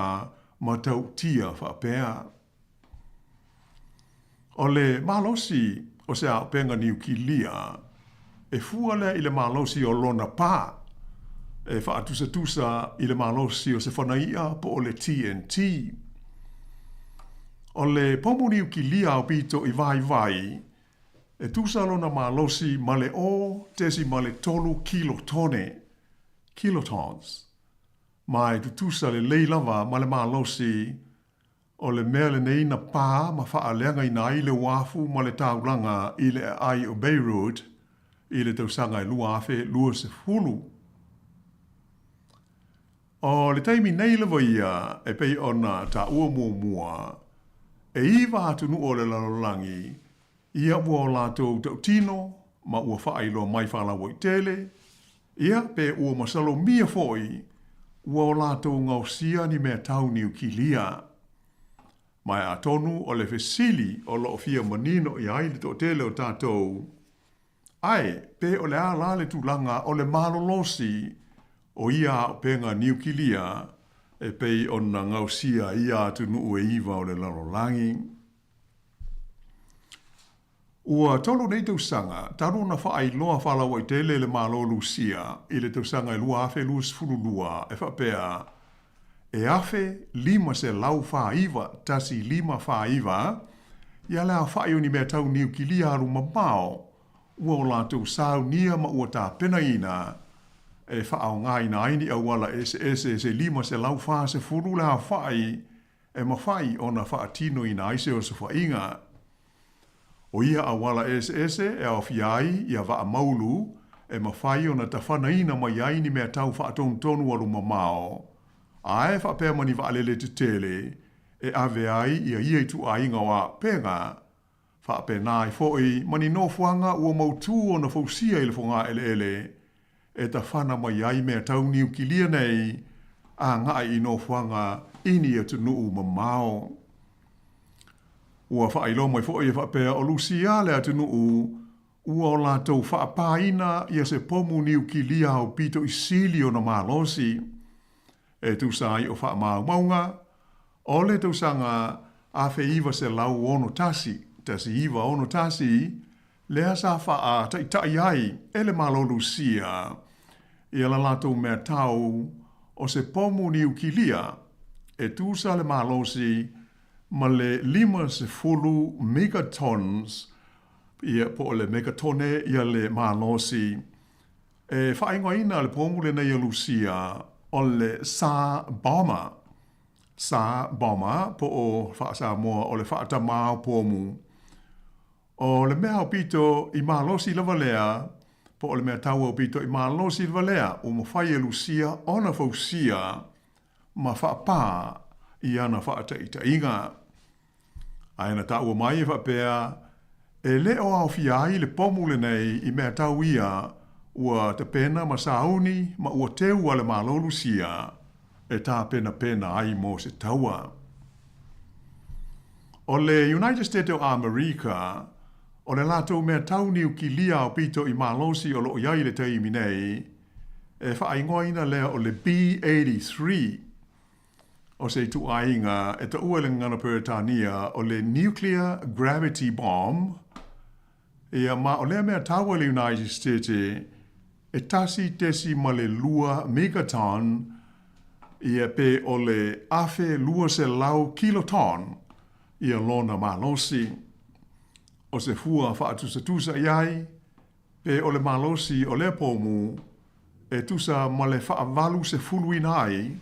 matautia faapea. O le malosi o se auupega niukilia, e fua lea i le malosi o lona pā, e faatusatusa i le malosi o se fanaiʻa po o le TNT. O le pomu niukilia aupito i vaivai, E tusa lona malosi ma le 0.3 kilotone, kilotons, ma e tutusa lelei lava ma le malosi o le mea lenei na pā ma faaleagaina ai le uafu ma le taulaga i le aai o Beirut i le tausaga e 2020. O le taimi nei lava ia e pei ona taua muamua, e iva atunuu o le lalolagi ia ua o latou tautino ma ua faailoa mai faalauaitele, ia pe ua masalomia foi ua o latou gaosia ni mea tau niukilia. Ma e atonu o le fesili o lo o fia manino i ai le toatele o tatou, Ae, pe o le a la le tulaga o le malolosi o ia auupega niukilia e pei ona gaosia i ia atunuu e iva o le lalolagi? Ua tolu nei tausaga talu ona faailoa faalauaitele le Malo Lusia i le tausaga e 2022 e faapea, e 1549 1549 ia le aofai o ni mea tau niukilia alu mamao ua o latou saunia ma ua tapenaina e faaaogaina ai ni auala eseese se 540 le aofai e mafai ona faatinoina ai se osofaiga. ʻO ia auala eseese e aofia ai ia vaa maulu e mafai ona tafanaina mai ai ni mea tau faatonutonu alu mamao, a e faapea ma ni vaalele tetele e ave ai ia ia ituaiga o auupega, faapena ai foi ma ni nofoaga ua mautū ona fausia i le fogaeleele e tafana mai ai mea tau niukilia nei agai i nofoaga i ni atunuu mamao. Ua faailoa mai foi e faapea o Lusia le atunuu ua o latou faapāina ia se pomu niukilia aupito i sili ona malosi. E tusa ai o faamaumauga, o le tausaga 1961, 1961, lea sa faataitai ai e le Malo Lusia ia la latou mea tau o se pomu niukilia e tusa le malosi ma le 50 megatons, ia, po o le megatone ia le malosi. E faaigoaina le pomu lenei a Lusia o le Tsar Bomber, Tsar Bomber, po o faa-Samoa o le faatamao pomu. ʻO le mea aupito i malosi lava lea, po o le mea tau aupito i malosi lava lea ua mafai e Lusia ona fausia ma faapā i ana faataitaiga. Ae na taua mai e faapea, e le o aofia ai le pomu lenei i mea tau ia ua tapena ma sauni ma ua teu a le Malo Lusia e tapenapena ai mo se taua. ʻO le United State o ʻAmerika, ʻo le latou mea tau niukilia aupito i malosi o lo o i ai i le taimi nei, e faaigoaina lea o le B-83, ʻo se ituaiga e taua i le gagana Peretania o le nuclear gravity bomb, Ia, ma o lea mea taua i le United States e 1.2 megaton, ia, pe o le 1,200 kiloton ia lona malosi. O se fua faatusatusa i ai, pe o le malosi o lea pomu e tusa ma le faavalosefuluina ai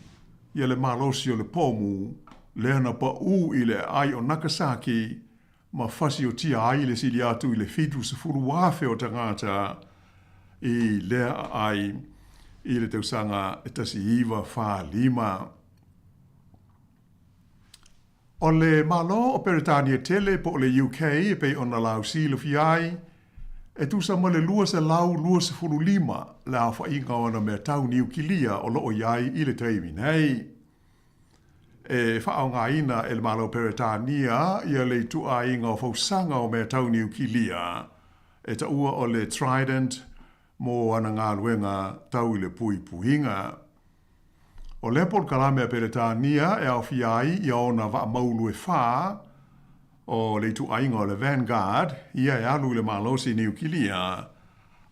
ia le malosi o le pomu lea na paū i le aai o Nagasaki ma fasiotia ai le sili atu i le 70,000 o tagata i lea aai i le tausaga e 1945. O le Malo o Peretania tele po o le UK e pei ona lausilafia ai, e tusa ma le 225 le aofaiga o ana mea tau niukilia o lo o i ai i le taimi nei. E faaaogaina e le Malo Peretania ia le ituaiga o fausaga o mea tau niukilia e taua o le Trident mo ana galuega tau i le puipuiga. O lea polokalame a Peretania e aofia ai ia ona vaa maulu e fā o le ituaiga o le Vanguard ia e alu i le malosi niukilia,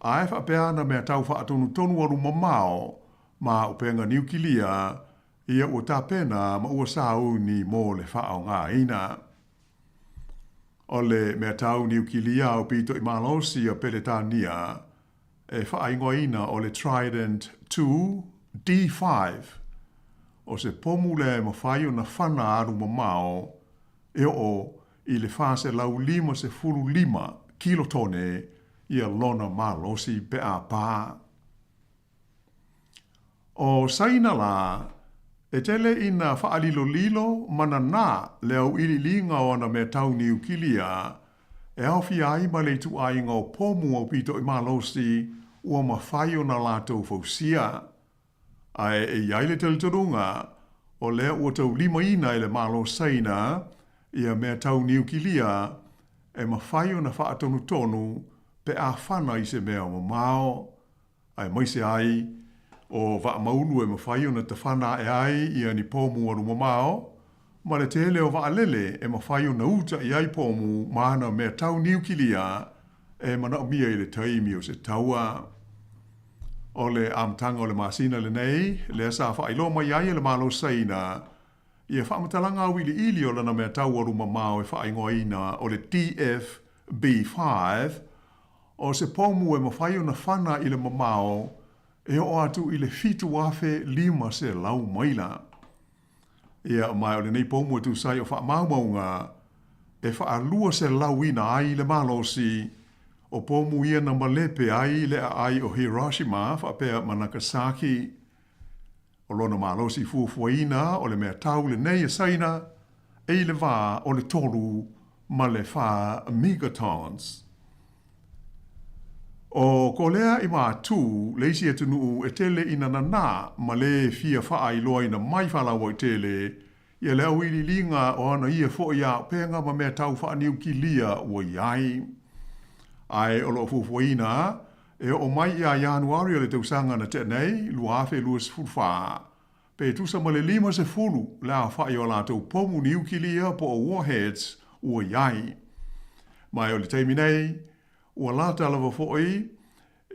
a e faapea ana mea tau faatonutonu alu mamao ma auupega niukilia Ia ua tapena ma ua sauni mo le faaaogaina. O le mea tau niukilia aupito i malosi o Peretania e faaigoaina o le Trident ii D5, o se pomu lea e mafai ona fana alu mamao e oo i le 455 kilotone ia lona malosi pe a pā. ʻO Saina lā, e tele ina faalilolilo ma nanā le auiliiliga o ana mea tau niukilia e aofia ai ma le ituaiga o pomu aupito i malosi ua mafai ona latou fausia. Ae e i ai le talitonuga, o lea ua taulimaina e le Malo Saina ia mea tau niukilia e mafai ona faatonutonu pe a fana i se mea mamao, aemaise ai o vaa maulu e mafai ona tafana ae ai ia ni pomu alu mamao, ma le tele o vaalele e mafai ona uta i ai pomu ma ana mea tau niukilia e manaomia i le taimi o se taua. O le amataga o le masina lenei, lea sa faailoa mai ai e le Malo Saina ia faamatalaga auiliili o lana mea tau alu mamao e faaigoaina o le DFB5, o se pomu e mafai ona fana i le mamao e oo atu i le 7,500 maila. Ia, ma o lenei pomu e tusa ai o faamaumauga e faaluaselauina ai le malosi o pomu ia na malepe ai le aai o Hiroshima faapea ma Nagasaki. O lona malosi fuafuaina o le mea tau lenei a Saina e i le va o le 3 ma le 4 megatons. ʻO Kolea i Matū le isi atunuu e tele ina nanā ma lē fia faailoaina mai faalauaitele ia le auiliiliga o ana ia foʻi auupega ma mea tau faaniukilia ua i ai. Ae o lo o fuafuaina e oo mai ia Ianuari o le tausaga na tea nei, 2024, pe tusa ma le 50 le aofai o a latou pomu niukilia po o warheads ua i ai. Ma o le taimi nei, ua lata lava foi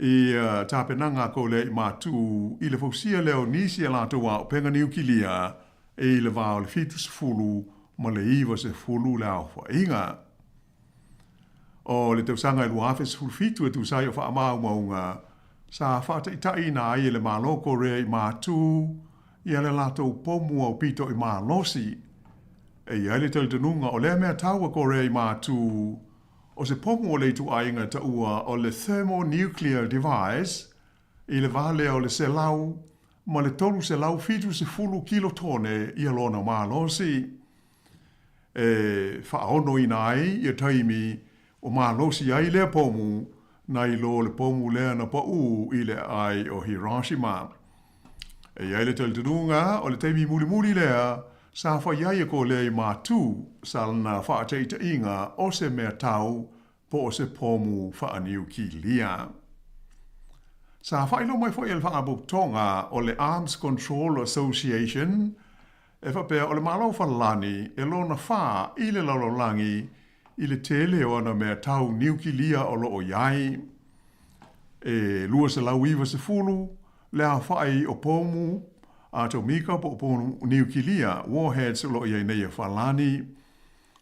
i tapenaga a Kolea i Matū i le fausia lea o nisi a latou auupega niukilia e i le va o le 70 ma le 90 le aofaiga. O le tausaga e 2017 e tusa ai o faamaumauga sa faataitaiina ai e le Malo Korea i Matū ia le latou pomu aupito i malosi. E i ai le talitonuga o lea mea tau a Korea i Matū o se pomu o le ituaiga taua o le thermonuclear device i le va lea o le 100 ma le 370 kilotone ia lona malosi. E faaonoina ai ia taimi o malosi ai lea pomu nai lo le pomu lea na paʻū i le aai o Hiroshima. E i ai le talitonuga o le taimi mulimuli lea sa fai ai e Kolea i Matū sa lana faataitaiga o se mea tau po o se pomu faaniukilia. Sa faailoa mai foi e le Faalapotopotoga o le Arms Control Association e faapea o le Malo Falani e lona fa i le lalolagi i le tele o ana mea tau niukilia o lo o i ai. E 290 le aofai o pomu atomika po o pomu niukilia, warheads, o lo o i ai nei a Falani.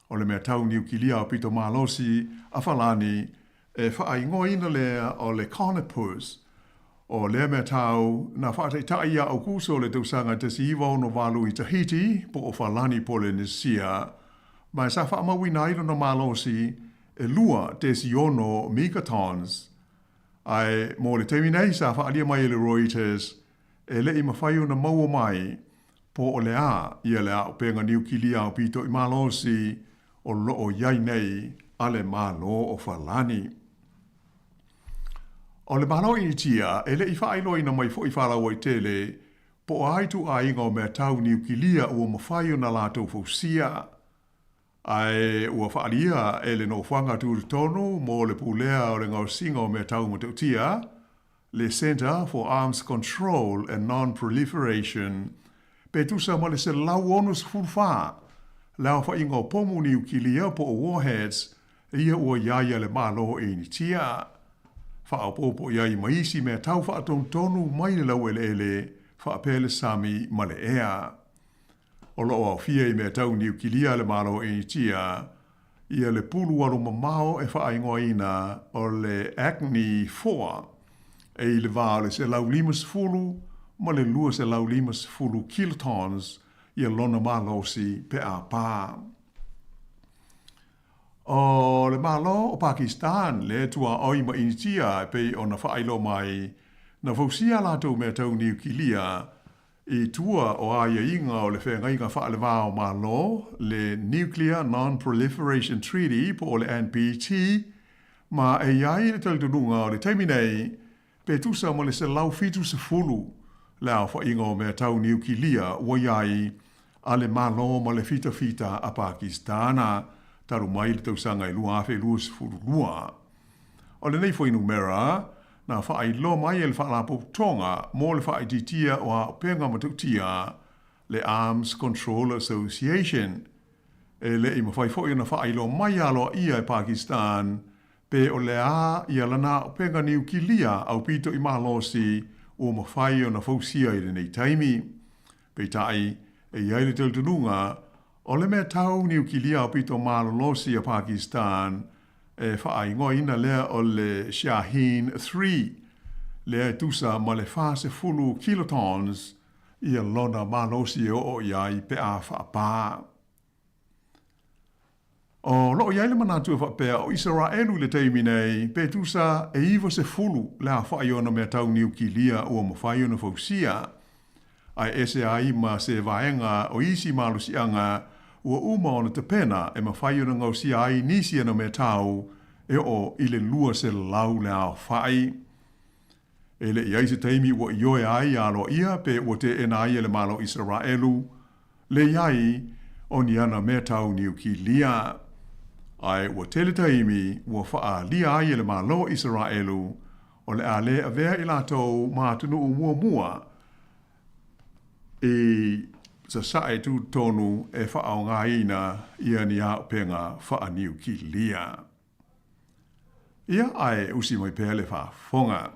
O le mea tau niukilia aupito malosi a Falani e faaigoaina lea o le Canopus. O lea mea tau na faataitai ia Aukuso o le tausaga 1968 i Tahiti po o Falani Polenesia, ma sa faamauina ai lona malosi e 2.6 megatons. Ae mo le taimi nei sa faaalia mai e le Reuters e le i mafai ona maua mai po o le a ia le auupega niukilia aupito i malosi o lo o i ai nei a le Malo o Falani. O le Malo Initia e le i faailoaina mai foi faalauaitele po o a ituaiga o mea tau niukilia ua mafai ona latou fausia, ae ua faaalia e le Nofoaga Tutotonu mo le Pulea o le Gaosiga o Mea Tau Matautia, le Centre for Arms Control and Non-Proliferation, pe tusa ma le 164 le aofaiga o pomu niukilia po o warheads ia ua i a ia le Malo e Initia. Faaopoopo i ai ma isi mea tau faatonutonu mai le laueleele faapea le sami ma le ea. O lo o aofia i mea tau niukilia a le Malo Initia ia le pulu alu mamao e faaigoaina o le Agni 4 e i le va o le 150 ma le 250 kilotons ia lona malosi pe a pā. O le Malo o Pakistan le tuaoi ma Initia e pei ona faailoa mai na fausia a latou mea tau niukilia I tua o aiaiga o le Feagaiga Faale-va o Malo, le Nuclear Non-Proliferation Treaty po o le NPT, ma e i ai le talitonuga o le taimi nei, pe tusa ma le 170 le aofaiga o mea tau niukilia ua i ai a le Malo ma le fitafita a Pakistana talu mai le tausaga e 2022. O lenei fuainumera na faailoa mai e le Faalapotopotoga mo le Faaitiitia o Auupega Matautia, le Arms Control Association. E le i mafai foi ona faailoa mai aloaia e Pakistan pe o le a ia lana auupega niukilia aupito i malosi ua mafai ona fausia i lenei taimi. Peitai, e i ai le talitonuga, o le mea tau niukilia aupito malolosi a Pakistan e faaigoaina lea o le Shaheen 3, lea e tusa ma le 40 kilotons ia lona malosi e oo i ai pe a faapā. O lo o i ai le manatu e faapea o Isaraelu i le taimi nei, pe tusa e 90 le aofai o ana mea tau niukilia ua mafai ona fausia, ae ese ai ma se vaega o isi malosiaga ua uma ona tapena e mafai ona gaosia ai nisi ana mea tau e oo i le 200 le aofai. E le i ai se taimi ua ioe ai aloaia pe ua teena ai e le Malo o Isaraelu le i ai o ni ana mea tau niukilia. Ae ua tele taimi ua faaalia ai e le Malo o Isaraelu o le a le avea i latou ma atunuu muamua i sasae tutotonu e faaaogaina ia ni auupega faaniukilia. Ia, ae usi mai pea le faafofoga.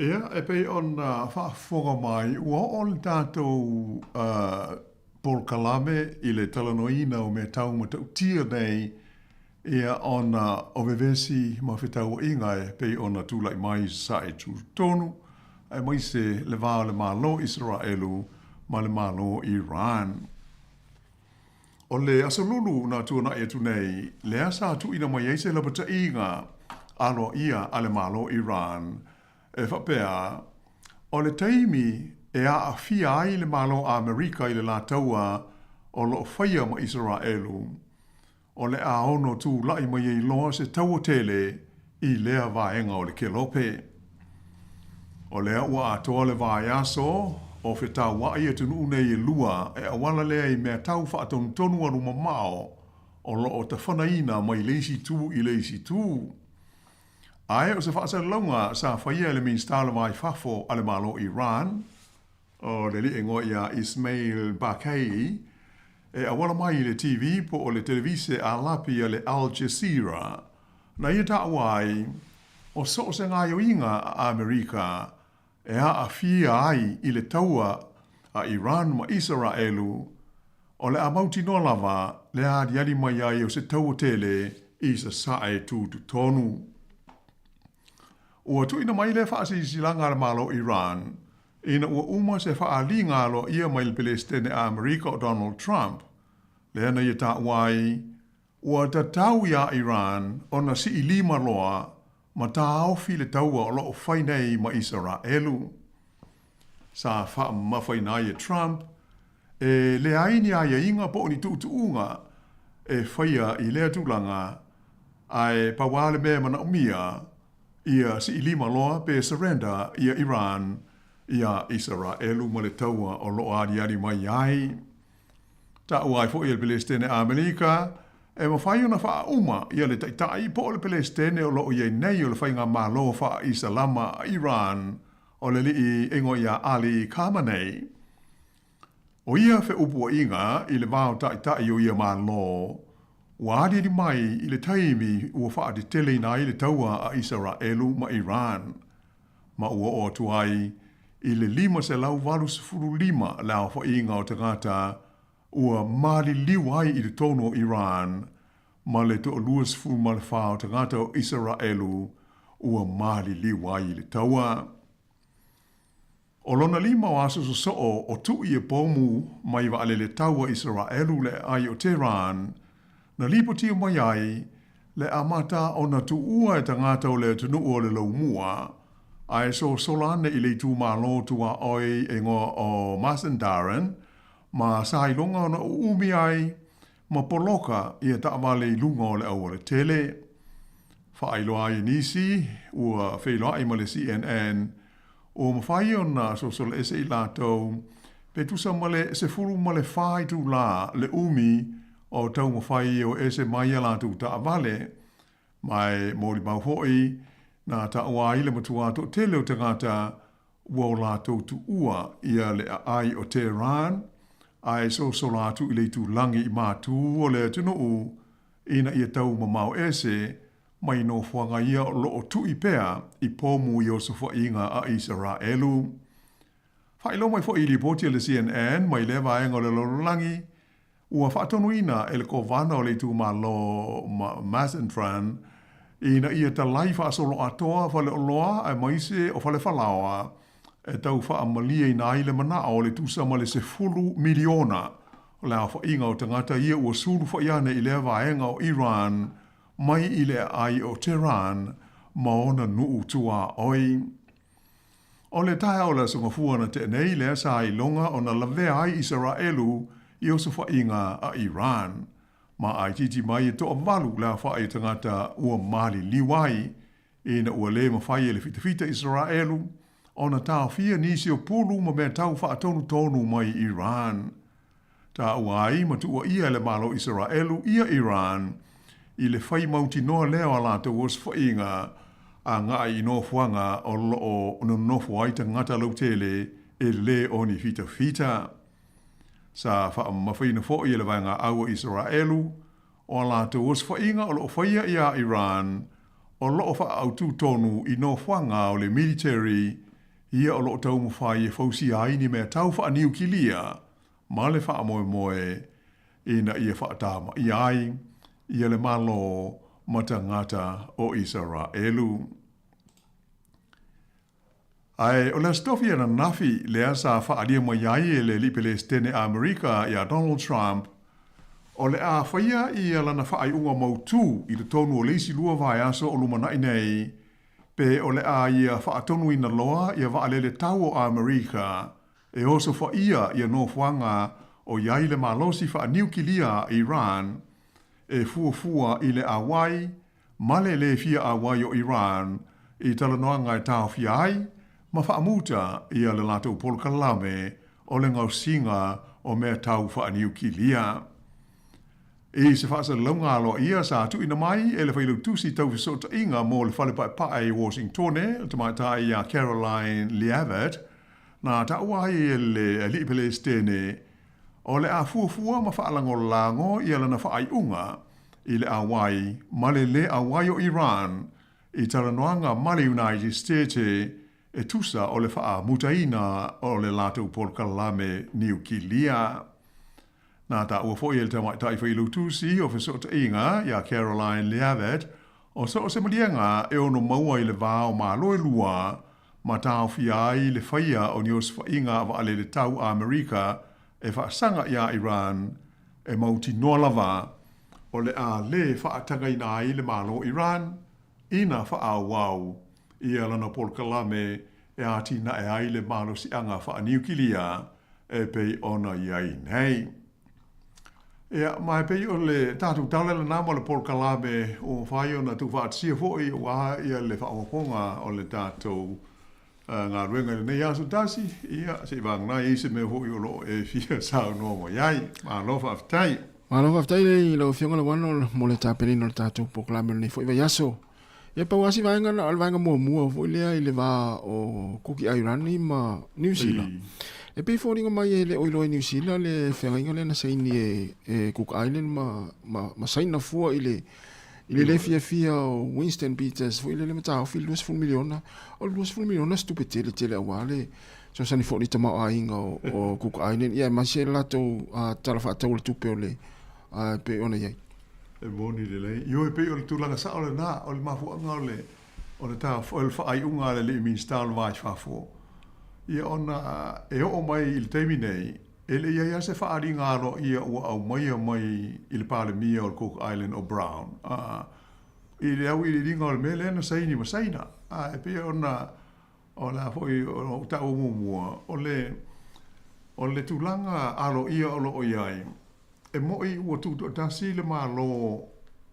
Ia, e pei ona faafofoga mai, ua oo le tatou uh, polokalame i le talanoaina o mea tau matautia nei Ia, ona o vevesi ma fetauaiga e pei ona tulai mai i Sasae Tutotonu, aemaise le va o le Malo Isaraelu ma le Malo Iran. O le Aso Lulu na tuanai atu nei, lea sa tuuina mai ai se lapataiga aloaia a le Malo Iran e faapea, o le taimi e aafia ai le Malo Amerika i le lā taua o lo o faia ma Isaraelu, O le a ono tulai mai ai loa se taua tele i lea vaega o le kelope. O lea ua atoa le vaiaso o fetauaʻi atunuu nei e lua e auala lea i mea tau faatonutonu alu mamao o lo o tafanaina mai le isi itu i le isi itu. Ae o se faasalalauga sa faia e le Minisita o le Va i Fafo a le Malo Iran, O le alii igoa iā Ismail Baqaei, e auala mai i le TV po o le televise a lapi a le Al Jazeera, na ia taua ai, o so o se gaoioiga a Amerika e aafia ai i le taua a Iran ma Isaraelu, o le a mautinoa lava le aliali mai ai o se taua tele i Sasae tutotonu. Ua tuuina mai lea faasilasilaga a le Malo o Iran ina ua uma se faaaliga aloaia mai le Peresetene a Amerika o Donald Trump, lea na ia taua ai, ua tatau iā Iran ona sii lima loa ma taofi le taua o lo o fai nei ma Isaraelu. Sa faamamafaina ai e Trump, e leai ni aiaiga po o ni tuutuuga e faia i lea tulaga, ae pau lava le mea e manaomia, ia sii lima loa pe surrender ia Iran iā Isaraelu ma le taua o lo o aliali mai ai. Taua ai foi e le Peresetene a Amerika, e mafai ona faauma ia le taitai po o le Peresetene o lo o i ai nei o le Faigamalo Faa-Isalama a Iran o le alii igoa iā Ali Khamenei. ʻO ia feʻupuaʻiga i le va o taitai o ia Malo, ua aliali mai i le taimi ua faateteleina ai le taua a Isaraelu ma Iran, ma ua oo atu ai i le 585 le aofaiga o tagata ua maliliu ai i totonu o Iran ma le toa 24 o tagata o Isaraelu. ua maliliu ai i le taua. ʻO lona lima o aso sosoo o tuʻi e pomu mai vaalele taua Isaraelu le aai o Tehran, na lipotia mai ai le amata ona tuua e tagata o le atunuu o le Laumua, a e sosola ane i le itumalo tuaoi e igoa o Mazandaran ma sa iloga ona uumi ai ma poloka ia taavale i luga o le aualatele. Faailoa ai e nisi ua feiloai ma le CNN Ua mafai ona sosola ese i latou pe tusa ma le 14 itulā le umi o taumafai e o ese mai a latou taavale, ma e molimau foi na taua ai le matuā toatele o tagata ua o latou tuua ia le aai o Tehran ae sosola atu i le itulagi i mātū o le atunuu ina ia tau mamao ese mai nofoaga ia o lo o tuʻi pea i pomu i osofaiga a Isaraelu. Faailoa mai foi i lipoti a le CNN mai lea vaega o le lalolagi, ua faatonuina e le Kovana o le itumalo Mazandaran ina ia talai faasoloatoa faleoloa aemaise o falefalaoa e tau faamalieina ai le manao o le tusa ma le 10 miliona o le aofaiga o tagata ia ua sulufa'i ane i lea vaega o Iran mai i le aai o Tehran ma ona nuu tuaoi. O le taeao o le Aso Gafua na tea nei lea sa iloga ona lavea ai Isaraelu i osofaiga a Iran. Ma a itiiti mai e toavalu le aofai o tagata ua maliliu ai, ina ua le mafai e le fitafita Isaraelu ona taofia nisi o pulu ma mea tau faatonutonu mai Iran. Taua ai ma tuuaia e le Malo Isaraelu ia Iran i le fai mautinoa lea o a latou osofaiga agai i nofoaga o lo o nonofo ai tagata lautele e le o ni fitafita. Sa faamamafaina foi e le Vaegaau a Isaraelu o a latou osofaiga o lo o faia iā Iran o lo o faaautu tonu i nofoaga o le military ia o lo o taumafai e fausia ai ni mea tau faaniukilia ma le faamoemoe ina ia faatamaia ai ia le Malo ma tagata o Isaraelu. Ae o le Aso Tofi ananafi lea sa faaalia mai ai e le Alii Pelesitene Amerika ia Donald Trump, o le a faia ia lana faaiuga mautū i totonu o le isi lua vaiaso o lumanai nei, pe o le a ia faatonuina loa ia vaalele tau o Amerika e osofaia ia nofoaga o i ai le malosi faaniukilia a Iran e fuafua i le auai ma le le fia auai o Iran i talanoaga e taofia ai ma faamuta ia le latou polokalame o le gaosiga o mea tau faaniukilia. I se faasalalauga aloaia sa tuuina mai e le Failautusi tau fesootaiga mo le Fale Paepae i Washingtone, le tamaitai ia Karoline Leavitt, na taua ai e le Alii Pelesitene o le a fuafua ma faalagolago ia lana faaiuga i le auai ma le lē auai o Iran i talanoaga ma le United States e tusa o le faamutaina o le latou polokalame niukilia. Na taua foi e le tamaitai Failautusi o Fesootaiga ia Karoline Leavitt o so o se maliega e ono maua i le va o Malo e lua ma taofia ai le faia o ni osofaiga a vaalele tau a Amerika e faasaga iā Iran e mautinoa lava o le a lē faatagaina ai le Malo Iran ina faaauau ia lana polokalame e atinae ai le malosiaga faaniukilia e pei ona i ai nei. Ia, ma e pei o le tatou tala lena ma le polokalame ua mafai ona tuufaatasia foi aua ia le faaopoopoga o le tatou galuega i lenei aso tasi, ia, seiavagana i ai se mea foi o lo o e fia saunoa mai ai. Malo faafetai. Malo faafetai i lau Afioga Leuano mo le tapenaina o le tatou polokalame o lenei foi vaiaso. Ia pau lava si vaega na o le vaega muamua foi lea i le va o Kuki Airani ma Niu Sila. E pei foliga mai e le o iloa e Niu Sila le feagaiga lea na saini e, e Cook Island ma, ma, ma saina fua i le i le le fiafia o Winston Peters foi lele ma taofi le 20 miliona. O le 20 miliona se tupe tele tele aua le fesoasoani foi i le tamaoaiga o, o Cook Island. Ia aemaise le latou uh, tala faatatau o le tupe o le uh, pei ona i ai. E moni lelei. Ioe, pei o le tulaga sao lena, o le mafuaaga o le, o le ta, o le faaiuga a le alii Minisita o le Va i Fafo, ia ona e oo mai i le taimi nei, e le i ai lava se faaaliga aloaia ua aumaia mai i le Palemia o le Cook Island o Brown, a, i le auiliiliga o le mea lea na saini ma Saina. A, e pei ona, o le a foi ona ou taua muamua, o le, o le tulaga aloaia o lo o i ai, E moni ua tutoatasi le Malo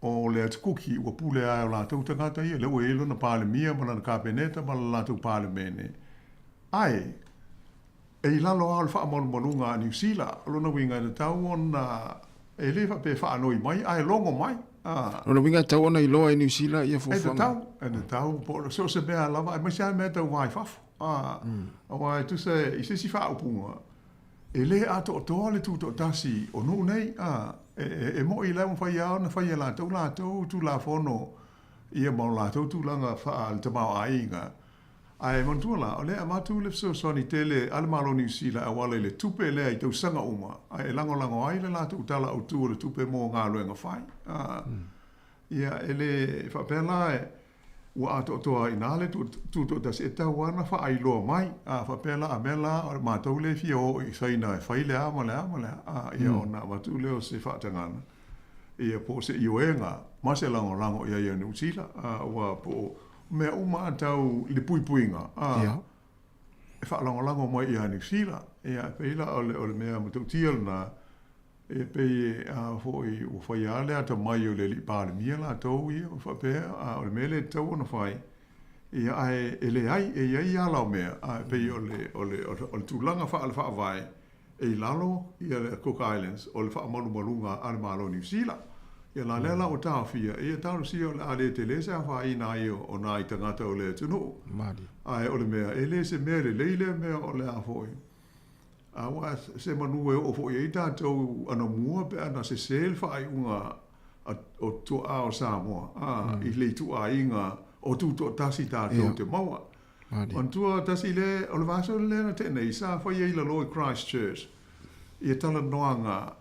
o le Atu Kuki ua pule ai o latou tagata ia, lea ua i ai lona Palemia ma lana Kapeneta ma le latou Palemene, ae e i lalo lava o le faamalumaluga a Niu Sila. O lona uiga e tatau ona, e le faapea e faanoi mai, ae logo mai. A. Lona uiga e tatau ona iloa e Niu Sila ia fuafuaga. E tatau, e tatau, po o so o se mea lava, aemaise lava mea tau va i fafo. A, aua e tusa i se isi faaupuga, E le atoatoa le tutoatasi o nuu nei, a, e, e moʻi la e mafai lava ona fai e latou latou Tulafono ia ma o latou tulaga faa le tamaoaiga. Ae manatua la, o lea e avatu le fesoasoani tele a le Malo o Niu Sila e auala i le tupe lea i tausaga uma, a e lagolago ai le latou Tala Autu o le Tupe mo galuega fai. A, ia, e le faapea la e, Ua atoatoa ai i ina le tutoatasi e tatau lava ona faailoa mai, a faapea la, a mea la o matou lea e fia o i Saina e fai le a ma le a ma le a, a, ia ona avatu lea o se faatagaga, ia po o se ioega ma se lagolago i ai a Niu Sila, a, aua po o mea uma a tau i le puipuiga, a, e faalagolago mai ia Niu Sila. Ia, e pei la o le, o le mea matautia lena, E pei a foi ua fai lava le atamai o le alii Palemia latou ia ma faapea, a o le mea lea e tatau ona fai, ia ae e leai, e i ai ala o mea, a e pei o le, o le, o le tulaga faale-faavae e i lalo ia le Cook Islands o le faamalumaluga a le Malo o Niu Sila. Ia la lea la ua taofia, ia talosia o le a le tele se afaina ai o nai tagata o le atunuu. Ae o le mea, e le se mea lelei lea mea o le a foi, Aua se manu e oo foi i ai tatou anamua pe a na sese le faaiuga o tuaa o Samoa i le ituaiga o tutoatasi tatou te maua. Manatua tasi le, o le vaiaso lea na tea nei, sa fai ai i lalo i Christchurch ia talanoaga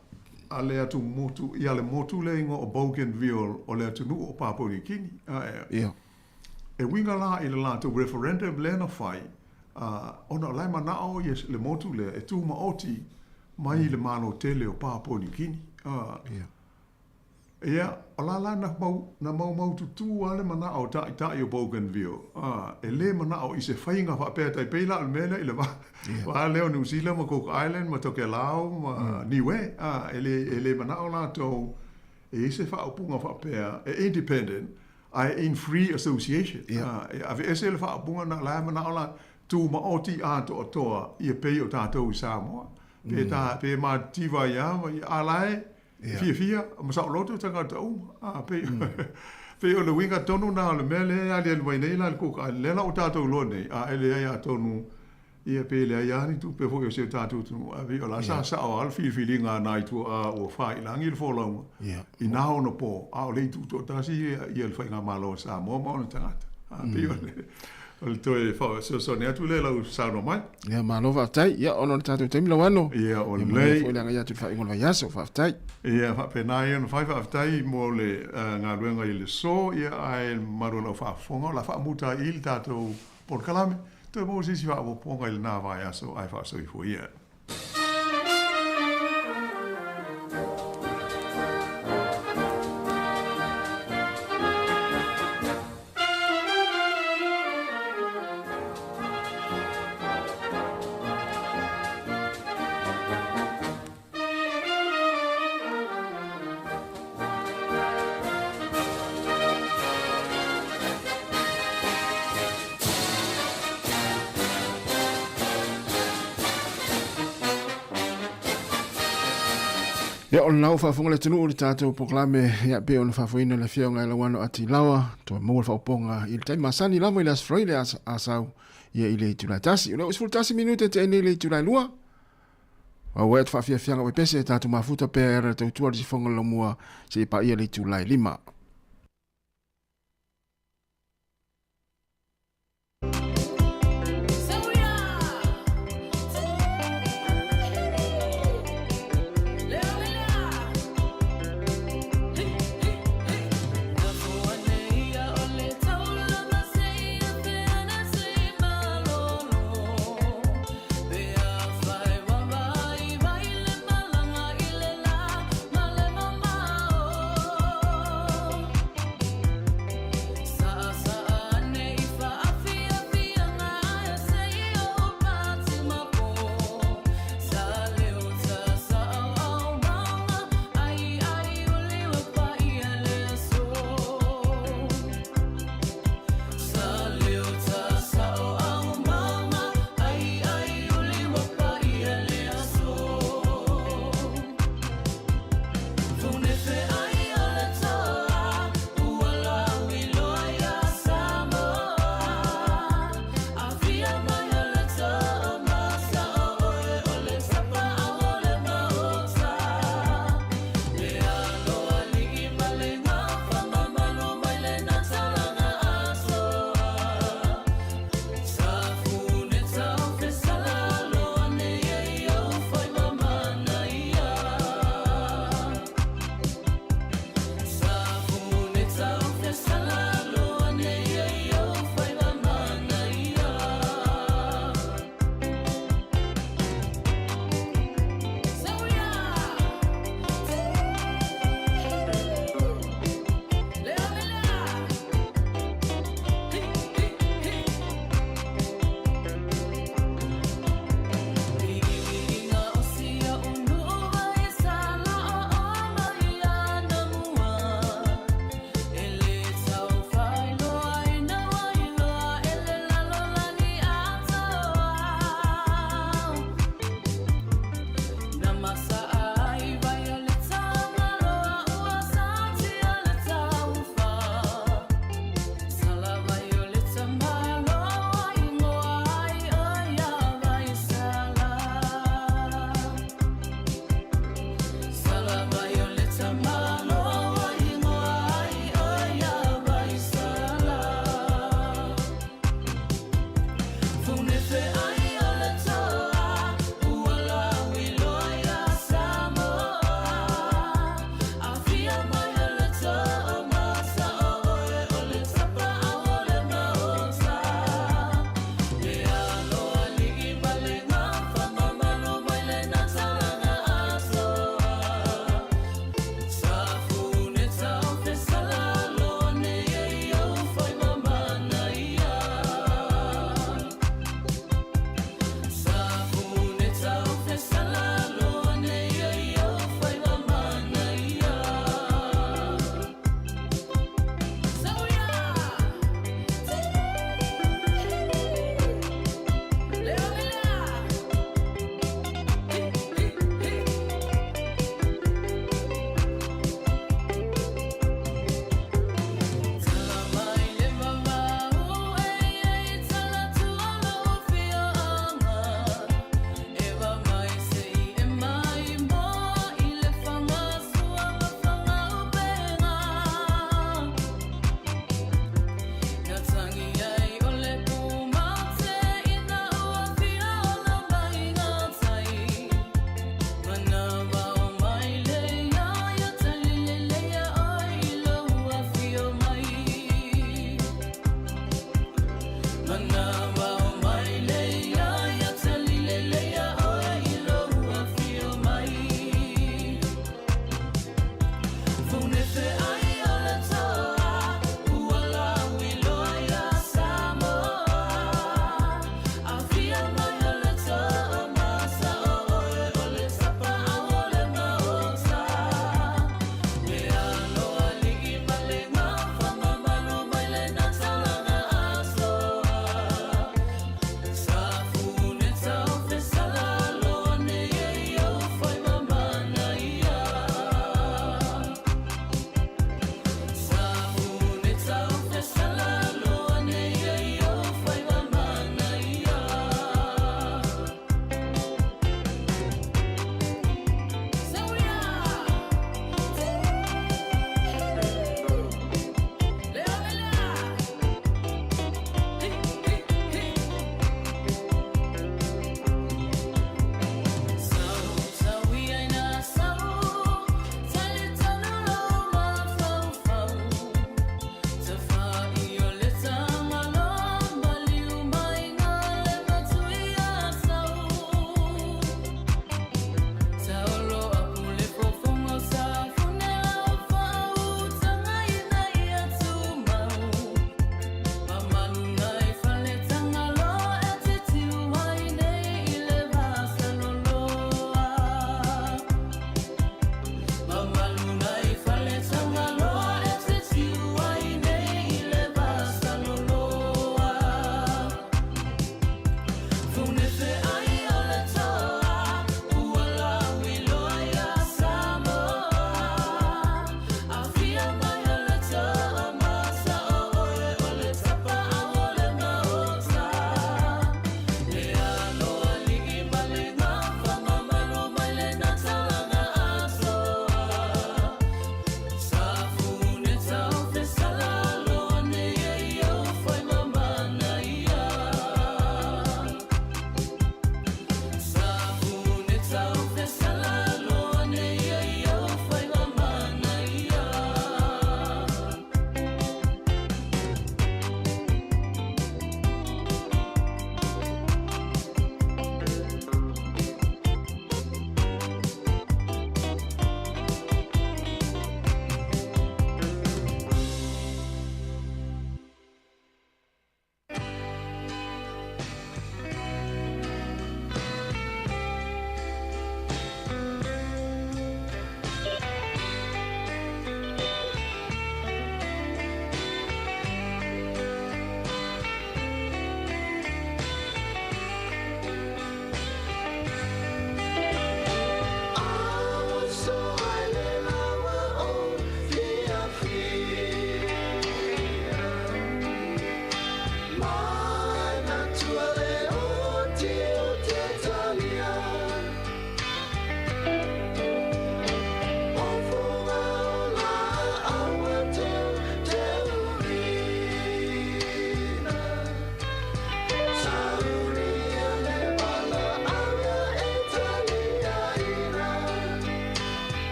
a le atu motu, ia le motu lea igoa o Bougainville o le atunuu o Papua Niu Kini. E uiga la i le latou referendum lea na fai, ona o la e manao ia le motu lea e tumaoti mai i le Malo tele o Papua Niu Kini. Ia, o la la na mau, na maumaututu lava le manao o Taitai o Bougainville, e le manao i se faiga faapea tai pei la o le mea lea i le va, va lea o Niu Sila ma Cook Island ma Tokelau ma Niue, e le, e le manao latou e i ai se faaupuga faapea e independent, Ae in free association. E aveese le faaupuga na la e manao la tumaoti atoatoa ia pei o tatou i Samoa. Pe ta pe matitiva ai a ma ia a la e fiafia ma saoloto tagata uma. A pei pei o le uiga tonu na o le mea lea e aliali mai nei la le Cook Island. Lea la ua tatou iloa nei a e leai atonu Ia pe leai lava ni tupe foi o si o tatou atunuu, ae pei o la sa sao lava le filifiliga a nai tuaa ua faailagi le folauga i nā ona po, a o le i tutoatasi ia le Faigamalo a Samoa ma ona tagata. A pei o le, o le toe fesoasoani atu lea i lau saunoa mai. Ia, malo faafetai. Ia, ona o le tatou taimi Lauano. Ia, o lelei. Foi le agai atu i le faaiuga o le vaiaso. Faafetai. Ia, faapena ia ona fai. Faafetai mo le galuega i le so, ia, ae malu o lau faafofoga, o le a faamuta ai i i le tatou polokalame. Toe maua se isi faaopoopoga i lena vaiaso ae faasoifua ia. Ia, o lena ua faafofoga le atunuu i le tatou polokalame, ia, pei ona faafoeina le Afioga i Lauano Atilawa, toe maua le faaopoopoga i le taimi masani lava i le Aso Faraile a sau, ia, i le itula e tasi. O lea ua 11 minute te nei i le itula e lua. Auē atu faafiafiaga pepese e tatou mafuta pea e ala i le tautua i le sifoga o le laumua seia paia le itula e lima.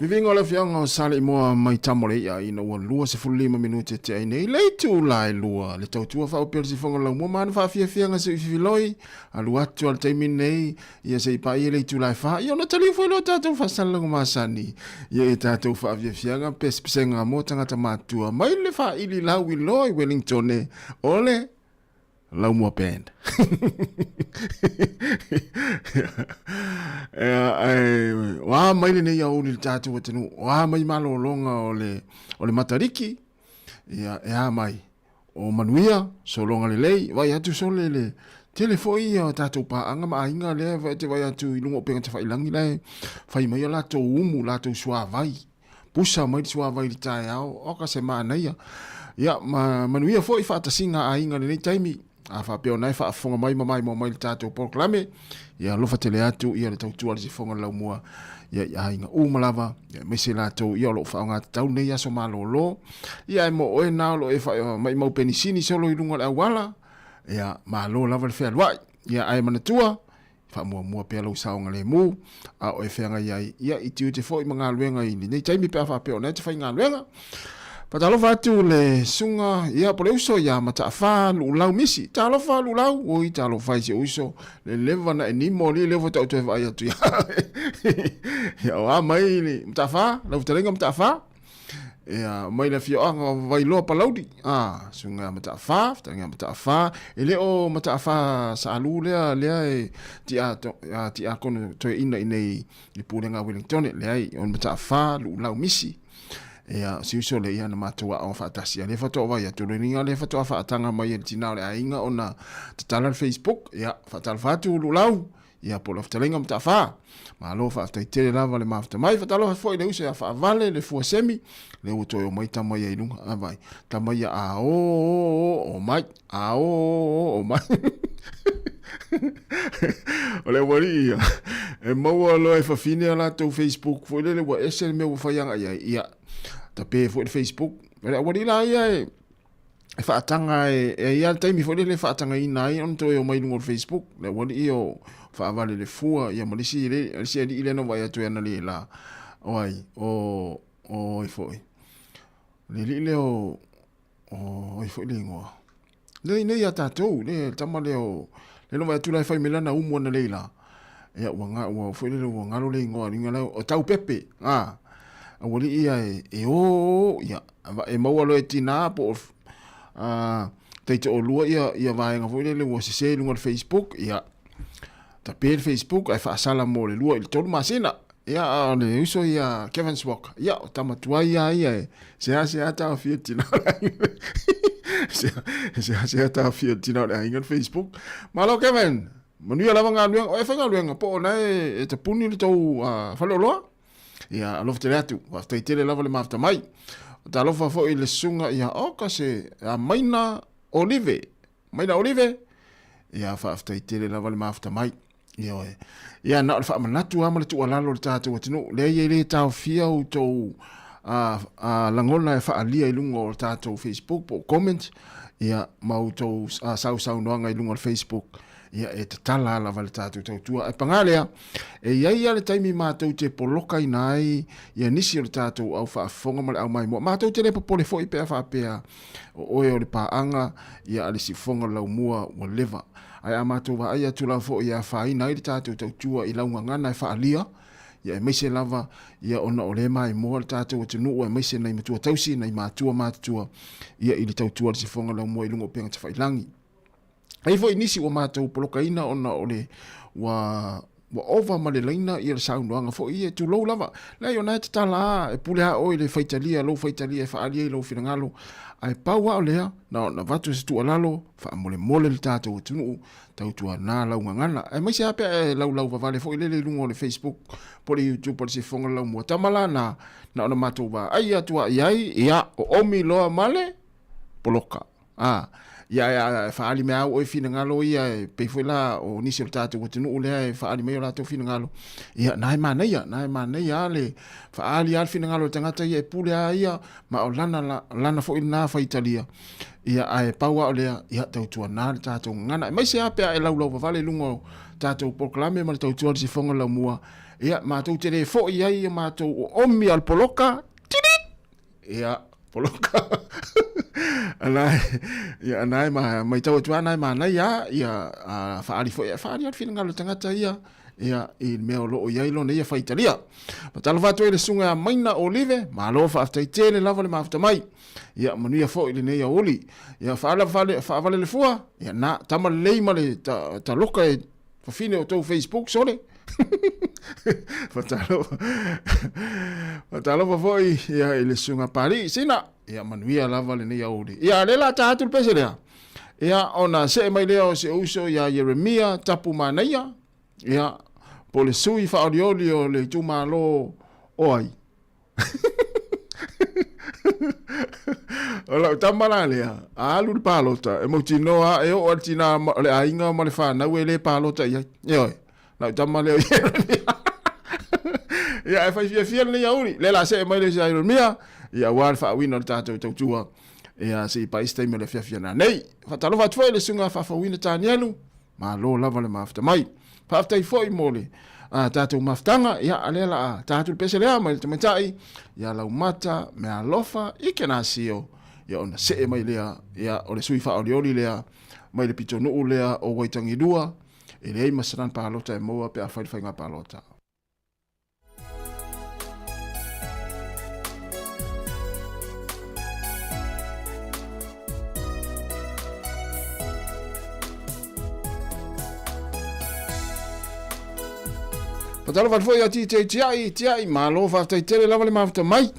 Viviga o le afioaga o Saleimoa mai Tamolei'a ina ua 25 minute tea ai nei le itula e lua le tautua faaope o le sifoga o le laumua ma ana faafiafiaga se i fifiloi alu atu a le taimi nei ia se i paia le itula e fa ia ona taliu foi lea o tatou faasalalauga masani ia i tatou faafiafiaga pesepesega mo tagata matutua mai le faaili lauiloa i Wellingtone o le Laumua Band. Ea, o a mai lenei aoauli i le tatou atunuu, o a mai malologa o le, o le Matariki, ia, e a mai, o manuia, sologa lelei, vai atu sole le, tele foi ia tatou paaga ma aiga lea e te vai atu i luga o upega tafailangi la e fai mai a latou umu, latou suavai. Pusa mai le suavai i le taeao, oka se manaia. Ia, ma manuia foi faatasiga a aiga i lenei taimi. A faapea o na e faafofoga mai ma maimoa mai i le tatou polokalame, ia alofa tele atu ia le tautua a le sifoga o le laumua ia i aiga uma lava, ia aemaise latou ia o lo o faaaoga tatau lenei aso malolo. Ia ae mo oe na o lo o e maimau penisini solo i luga o le auala, ia malo lava le fealuai. Ia ae manatua, Faamuamua pea lou saogalemu a o e feagai ai ia i tiute foi ma galuega i lenei taimi pe a faapea o lena e te faigaluega. Faatalofa atu le susuga ia po le uso ia Mataafa Luulau Misi. Talofa Luulau, oi talofa i si ou uso, le leva na e nimo li lea faatoa ou toe vaai atu ia. Ia o a mai le Mataafa, lau fetalaiga Mataafa. Ia, mai le afioaga o Vailoa Palauli, a, susuga ia Mataafa, fetalaiga ia Mataafa, e le o Mataafa Saalu lea, lea e tiakono toeaina i nei i Pulega a Wellingtone, leai, o le Mataafa Luulau Misi. Ia, o si uso lea, ia, na matou aoga faatasi, a lea faatoa vaai atu, o lona uiga lea faatoa faataga mai e le tina o le aiga ona tatala le Facebook, ia, faatalofa atu Luulau, Ia, po o lau fetalaiga Mataafa. Malo faafetai tele lava le mafuta mai. Faatalofa foi i le uso ia Faavale, le fua semi, lea ua toe omai tama ia i luga. A vai, tama ia a o o o mai, a o o o mai. O le aualii ia, e maua loa e fafine a latou Facebook foi lele ua ese le mea ua fai agai ai. Ia, tape foi le Facebook. O le aualii la ia e, e faataga e, e i ai le taimi foi lele e faatagaina ai ona toe omai i luga o le Facebook, le aualii ia o Faavale le Fua, ia ma le isi, le isi alii lea na vaai atu e ana le la, o ai, o, o ai foi, le alii lea o, o ai foi le igoa, lea nei ia tatou, le tama lea o, lea na vaai atu la e fai mai lana umu ana le la, ia ua nga, ua foi lele ua galo le igoa, le igoa o Taupepe, a, aualii ia e, e o, ia, E maua loa e tinā po o taitoalua ia, ia vaega foi lele ua sese i luga o le Facebook, ia, tape le Facebook ae faasala mo le 2 i le 3 masina. Ia, a o le uso ia Kevin Swok, ia, o tama tuai ia ia e seasea taofia le tina o le aiga. Seasea taofia le tina o le aiga le Facebook. Malo Kevin, manuia lava galuega. O e faigaluega po o na e, e tapuni le tou faleoloa? Ia, alofa tele atu. Faafetai tele lava le mafuta mai. Talofa foi i le susuga ia Oka se a Maina Olive. Maina Olive. Ia, faafetai tele lava le mafuta mai. Ioe. Ia, na o le faamanatu lava ma le tuualalo i le tatou atunuu. Leai e le taofia outou a, a lagona e faaalia i luga o le tatou Facebook po o comment, ia, ma outou sausaunoaga i luga o le Facebook. Ia, e tatala lava le tatou tautua. Ae paga lea, e i ai lava le taimi matou te polokaina ai ia nisi o le tatou au faafofoga ma le au maimoa. Matou te le popole foi pe a faapea o oe o le paaga ia a le siufofoga o le laumua ua leva. Ae a matou vaai atu lava foi e afaina ai le tatou tautua i lau gagana e faaalia, ia aemaise lava ia ona o lea e maimoa le tatou atunuu aemaise nai matua tausi, nai matua matutua ia i le tautua a le siufofoga o le laumua i luga o upega tafailagi. E i ai foi nisi ua matou polokaina ona o le ua ua ova ma le laina ia le saunoaga foi ia, tulou lava. Leai, o na e tatala a, e pule a oe i le faitalia, lou faitalia e faaali ai lou finagalo. Ae pau a o lea, na ona avatu se tuualalo, faamolemole le tatou atunuu, tautuana lau gagana. Aemaise a pe a e laulau vavale foi lele i luga o le Facebook po o le YouTube a le Sifofoga le Laumua. Tama la na, na ona matou vaai atu a i ai, ia, oomi loa ma le poloka. A, ia e, e faaali mai au oe finagalo ia e pei foi la o nisi o le tatou atunuu lea e faaali mai o latou finagalo. Ia, na e manaia, na e manaia a le faaali a le finagalo o le tagata ia e pule a ia, ma o lana, la, lana foi lena faitalia. Ia, ae pau a o lea, ia, tautuana le tatou gagana. Aemaise a pe a e laulau vavale i luga o tatou polokalame ma le tautua i le sifoga laumua, ia, matou te le foi ai ia matou oomi a le poloka, tirit! Ia, poloka. Ana ia ana e ma mai tau atu ana e manaia ia a faaali foi e faaali le finagalo o le tagata ia ia i le mea o loo i ai lona ia faitalia. Faatalofa atu ai le susuga ia Maina Olive, malo faafetai tele lava le mafuta mai. Ia manuia foi lenei aoauli. Ia faala faavale le fua, ia na tama lelei ma le ta, taloka e fafine o tou Facebook sole. Faatalofa. Faatalofa foi ia i le susuga Palii Sina. Ia manuia lava lenei aoauli. Ia lea la ta atu le pese lea. Ia ona see mai lea o si ou uso ia Ieremia Tapu Manaia. Ia po le sui faaolioli o le itumalo o ai. O lau tama la lea, a alu le palota, e mautinoa e oo a le tina o le aiga ma le fanau e le palota i ai. Ioe, lau tama lea o Ieremia. Ia, e fai fiafia lenei aoauli. Lea la see mai le isi a Ieremia, ia aua le faauiina o le tatou tautua. Ia, se i pai se taimi o le afiafi ana nei. Faatalofa atu foi i le susuga Faafouina Tanielu, Malo lava le mafuta mai. Faafetai foi mo le a tatou mafutaga, ia a lea la a ta atu le pese lea mai le tamaitai, ia Laumata Meaalofa i Kenasio, ia ona see mai lea, ia o le sui faaolioli lea mai le pitonuu lea o Waitangilua, e leai ma se lana palota e maua pe a fai le faiga palota. Faatalofa atu foi ia TJ Tiai, Tiai, malo faafetai tele lava le mafuta mai.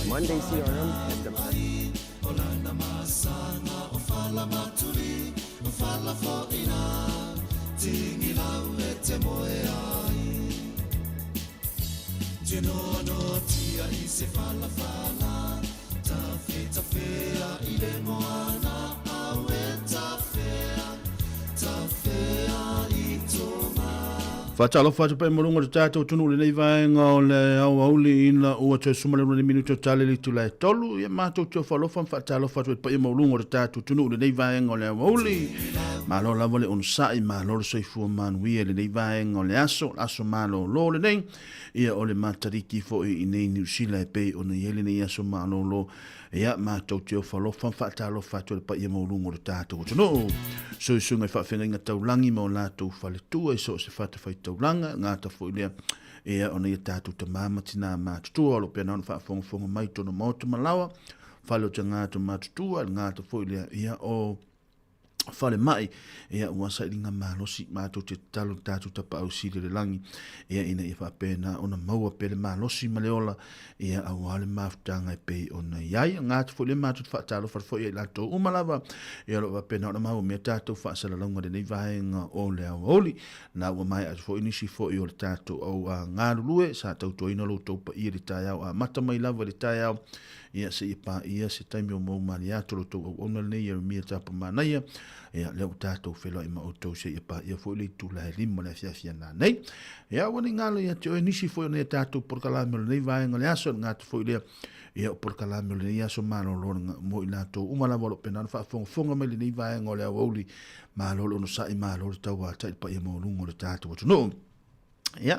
Monday CRM has the Faatalofa atu pea i maluga o le tatou atunuu i lenei vaega o le aoauli ina ua toe suma le lua minute o tale i le itula e tolu. Ia matou te ofo alofa ma faatalofa atu i le paia maualuga o le tatou atunuu i lenei vaega o le aoauli. Malo lava le onosai, malo le soifua manuia i lenei vaega o le aso, le aso malolo lenei. Ia o le Matariki foi i nei Niu Sila e pei ona i ai lenei aso malolo. Ia, matou te ofo alofa ma faatalofa atu i le paia maualuga o le tatou atunuu. Suisuga i faafeagaiga taulagi ma o latou faletua i so o se fatafaitaulaga, gata foi lea ia ona ia tatou tama ma tinā matutua o lo o pea na ona faafogafoga mai i tonu maota ma laoa, fale o tagata matutua, le gata foi lea ia o falemai, ia ua sailiga malosi matou te tatalo i le tatou Tapaau Sili o le lagi, ia ina ia faapena ona maua pea le malosi ma le ola, ia aua le mafutaga e pei ona i ai. Aga atu foi lea matou te faatalofa atu foi ia i latou uma lava, ia o lo o faapena ona maua mea tatou faasalalauga i lenei vaega o le aoauli. Na ua maea atu foi nisi foi o le tatou au galulue sa tautuaina lo outou paia i le taeao amata mai lava i le taeao, Ia, seia paia se taimi o mou malie atu lo outou auauna lenei Ieremia Tapamanaia. Ia, lea ua tatou feiloai ma outou seia paia foi le itula e lima o le afiafi a nanei. Ia, aua ne i galo ia te oe nisi foi o nai a tatou polokalame o lenei vaega o le aso, e le gata foi lea, ia, o polokalame o lenei aso malolo mo i latou uma lava o lo o pena ona faafogafoga mai lenei vaega o le aoauli. Malo le onosai, malo le tauatai i le paia maualuga o le tatou atunuu. Ia,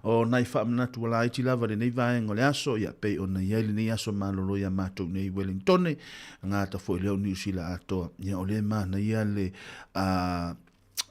o nai faamanatu ua laiti lava i lenei vaega o le aso, ia, pei ona i ai lenei aso malolo iā matou nei i Wellingtone, gata foi lea o Niu Sila atoa. Ia, o lea e manaia le, a,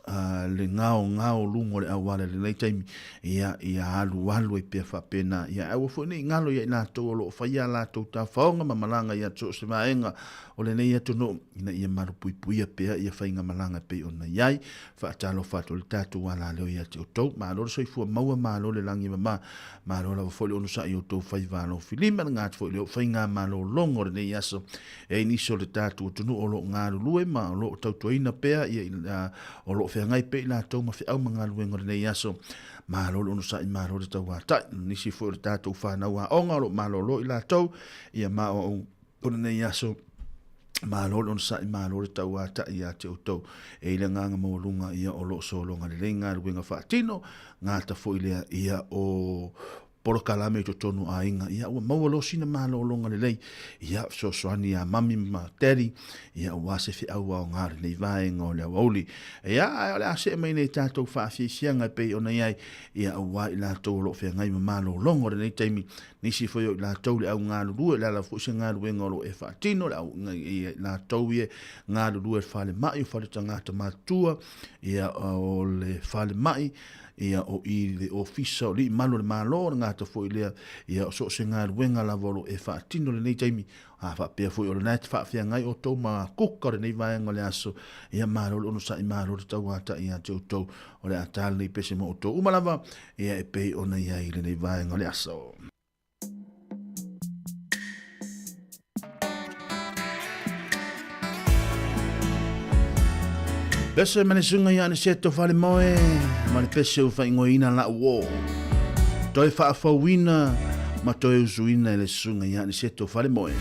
a, le gaogao luga o le auala i lenei taimi, ia, ia alualu ai pea faapena. Ia, aua foi ne i galo ia i latou o lo o faia a latou tafaoga ma malaga i so o se vaega o lenei atunuu, ina ia malupuipuia pea ia faigamalaga e pei ona i ai. Faatalofa atu i le tatou alaleo ia te outou. Malo le soifua maua, malo le lagi e mama, malo lava foi le onosai i outou faiva alofilima, le gata foi i le faigamalologa o lenei aso. E ai nisi o le tatou atunuu o lo o galulue ma o lo o tautuaina pea ia, o lo o feagai pea i latou ma feau ma galuega o lenei aso. Malo le onosai, malo le tauatai. Nisi foi o le tatou fanau aoga o lo o malolo i latou, ia ma o lenei aso. Malo le onosai, malo le tauatai ia te outou. E i le agaga maualuga ia o lo o sologa lelei galuega faatino, gata foi lea ia o polokalame i totonu o aiga, ia ua maua loa sina malologa lelei, ia fesoasoani ia mami ma daddy, ia aua se feau aoga o lenei vaega o le aoauli. Ia, ae o le a see mai nei tatou faafiafiaga e pei ona i ai, ia aua i latou o lo o feagai ma malologa o lenei taimi, Nisi foi o i latou le au galulue, o le ala foi se galuega o lo o e faatino, le au, i latou ia galulue i le falemai, o fale tagata matutua, ia, o le falemai, ia, o i le ofisa o alii malu o le Malo, o le gata foi lea, ia, o so o se galuega lava o lo o e faatino i lenei taimi, a faapea foi o lena e te faafeagai outou ma kuka o lenei vaega o le aso, ia, malo le onosai, malo le tauatai ia te outou, o le a ta lenei pese mo outou uma lava, ia e pei ona i ai i lenei vaega o le aso. Pese ma le suga ia Aniceto Falemoe ma le pese ua faaigoaina La'u Uō. Toe faafouina ma toe usuina e le susuga ia Aniceto Falemoe.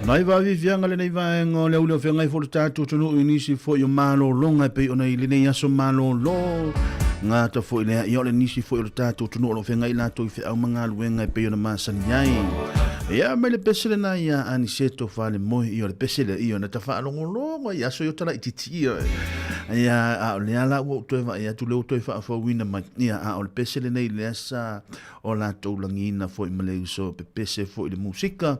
Nai vaaviaviaga lenei vaega o le auli o feagai foi le tatou atunuu i nisi foi o malologa e pei ona i lenei aso malolo gata foi lea ia o le nisi foi o le tatou atunuu o lo o feagai latou i feau ma galuega e pei ona masani ai. Ia mai le pese lena ia Aniseto Falemoe ia o le pese lea ia na ta faalogologo i aso i o talaititi ia. Ia a o lea la ua ou toe vaai atu lea ua toe faafouina mai ia a o le pese lenei lea sa o latou lagiina foi ma le uso pepese foi le musika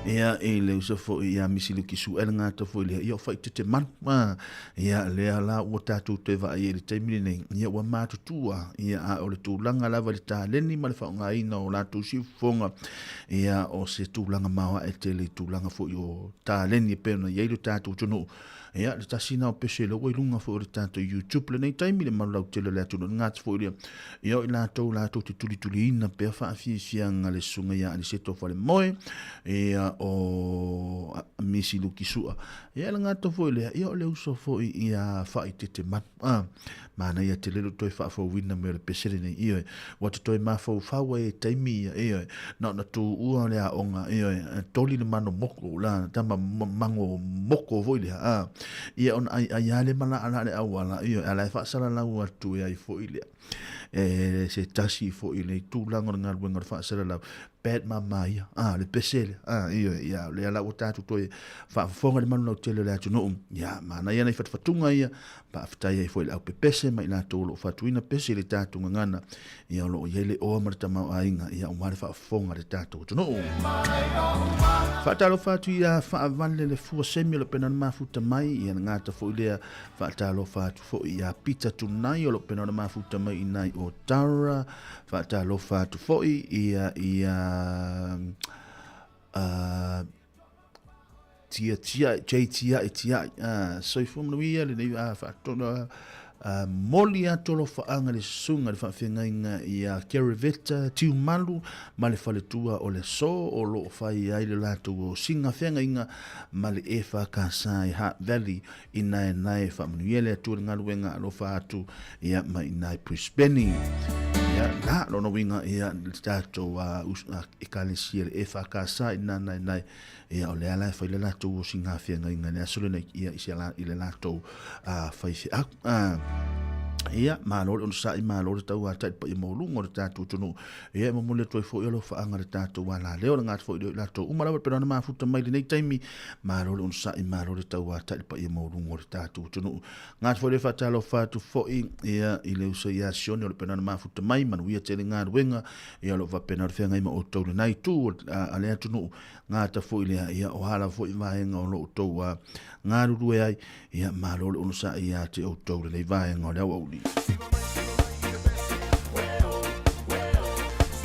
Ia, i le uso foi ia Misi Luki Suʻe le gata foi lea, ia o faaitete malu. Ah, ia, lea la ua tatou toe vaai ai i le taimi lenei, ia ua matutua, ia, a o le tulaga lava i le taleni ma le faaaogaina o latou siufofoga, ia, o se tulaga maoae tele i tulaga foi o taleni e pei ona i ai lo tatou atunuu. Ia, le tasi lena o pese lea ua i luga foi o le tatou YouTube lenei taimi, le malu lautele o le atunuu, le gata foi lea, ia o i latou latou te tulituliina pea faafiafiaga le susuga ia Aniseto Falemoe, ia o Misi Luki Sua. Ia, le gata foi lea, ia o le uso foi ia Faaitete Manu. Ah, manaia tele lo toe faafouina mai o le pese lenei, ioe, ua te toe mafaufau ai i taimi ia, ioe, na ona tuua o le aoga, ioe, toli le mano moko, la tama mango moko foi lea, ah, ia ona aiai lava lea ma laalaa le auala, ioe, a o la e faasalalau atu e ai foi lea, e se tasi foi i le tulaga o le galuega o le faasalalau. bad mama ia, a, le pese lea, a, ioe, ia, o lea la ua tatou toe faafofoga i le malu lautele o le atunuu, ia, manaia nai fatufatuga ia, faafetai ai foi i le aupepese ma i latou o lo o fatuina pese i le tatou gagana, ia, o lo o i ai le oa ma le tamaoaiga, ia, aua le faafofoga a le tatou atunuu. Faatalofa atu ia Faavale le fua semi o lo pena mafuta mai, ia le gata foi lea. Faatalofa atu foi ia Pita Tunai o lo pena mafuta mai i nai o Tara. Faatalofa atu foi ia ia Tia Tia J Tia Tia soifua manuia lenei faatona moli atu alofaaga le susuga le faafeagaiga ia Kereveta Tiumalu ma le faletua o le aso o lo o fai ai le latou osiga feagaiga ma le EFKS i Hutt Valley i naenae. Faamanuia le Atua i le galuega alofa atu ia ma i nai Brisbane. Ia, la, lona uiga ia le tatou ekalesia le EFKS i naenae, ia o lea la e fai le latou osiga feagaiga i le aso lenei ia i se la, i le latou faifeau. Ia, malo le onosai, malo le tauatai le paia maualuga o le tatou atunuu. Ia, e momoli atu ai foi alofaaga le tatou alaleo, le gata foi lea o i latou uma lava e pei ona mafuta mai lenei taimi. Malo le onosai, malo le tauatai le paia maualuga o le tatou atunuu. Gata foi lea faatalofa atu foi ia i le uso ia Sione o le pei ona mafuta mai, manuia tele galuega, ia o lo o faapena le feagai ma outou lena itu a le atunuu. Gata foi lea, ia o a lava foi vaega o lo o outou galulue ai, ia malo le onosai ia te outou lenei vaega o le aoauli.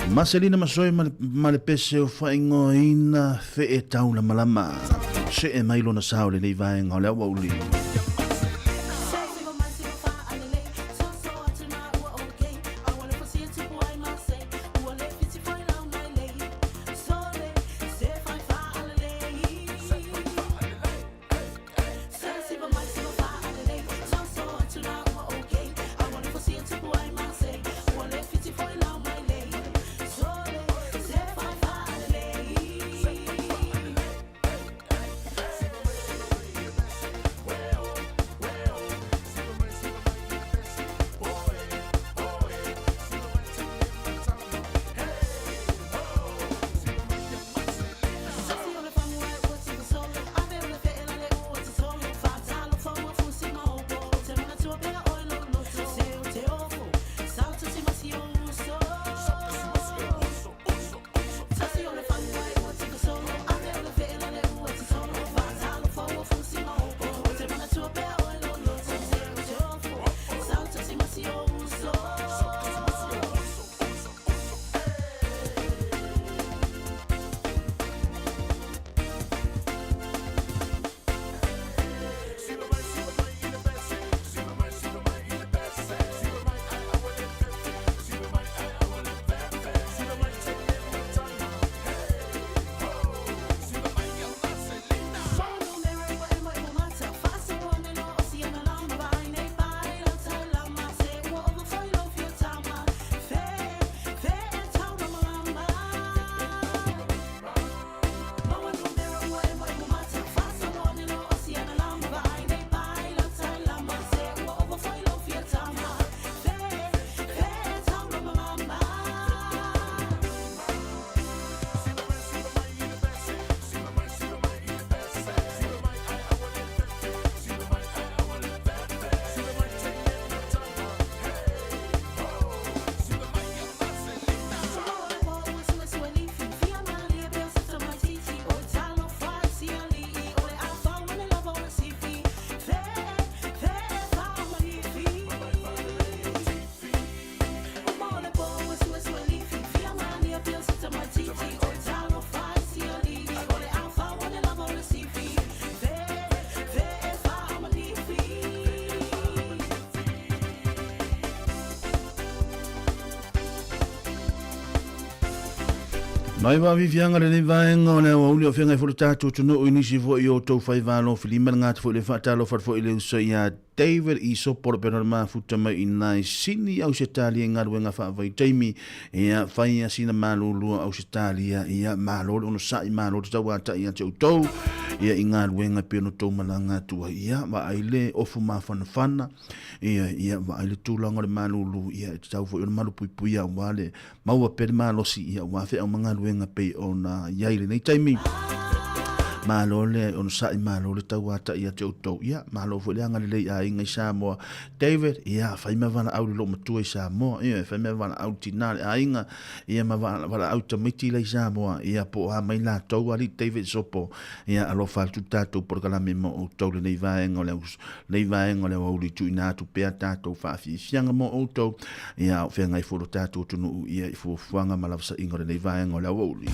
Maselina Masoe ma le pese o faaigoaina Fee Taulamalama. See mai lona sao lenei vaega o le aoauli. Mai vaaviaviaga lenei vaega o le aoauli o feagai foi le tatou atunuu i nisi foi o outou faiva alofilima le gata foi le faatalofa atu foi i le uso ia David Isopo le pena o le mafuta mai i nai Sini Ausetalia i galuega faavaitaimi ia fai sina malulua Ausetalia ia malo le onosai malo le tauatai ia te outou. ia i galuega e pei ona outou malaga atu ai. Ia, vaai le ofu mafanafana, ia, ia, vaai le tulaga o le malulu, ia, e tatau foi ona malupuipuia aua le maua pea le malosi, ia, aua feau ma galuega pei ona i ai i lenei taimi. Malo le onosai, malo le tauata'i ia te outou. Ia, malo foi le agalelei i aiga i Samoa. David, ia, fai ma valaau i le loomatua i Samoa, ioe, fai ma valaau i le tinā o le aiga, ia ma valaau i tamaiti la i Samoa, ia, po o a mai latou, alii David Sopo, ia, alofa atu le tatou polokalame mo outou lenei vaega o le lenei vaega o le aoauli tuuina atu pea tatou faafiafiaga mo outou, ia, a o feagai foi lo tatou atunuu, ia, i fuafuaga ma lavasaiga o lenei vaega o le aoauli.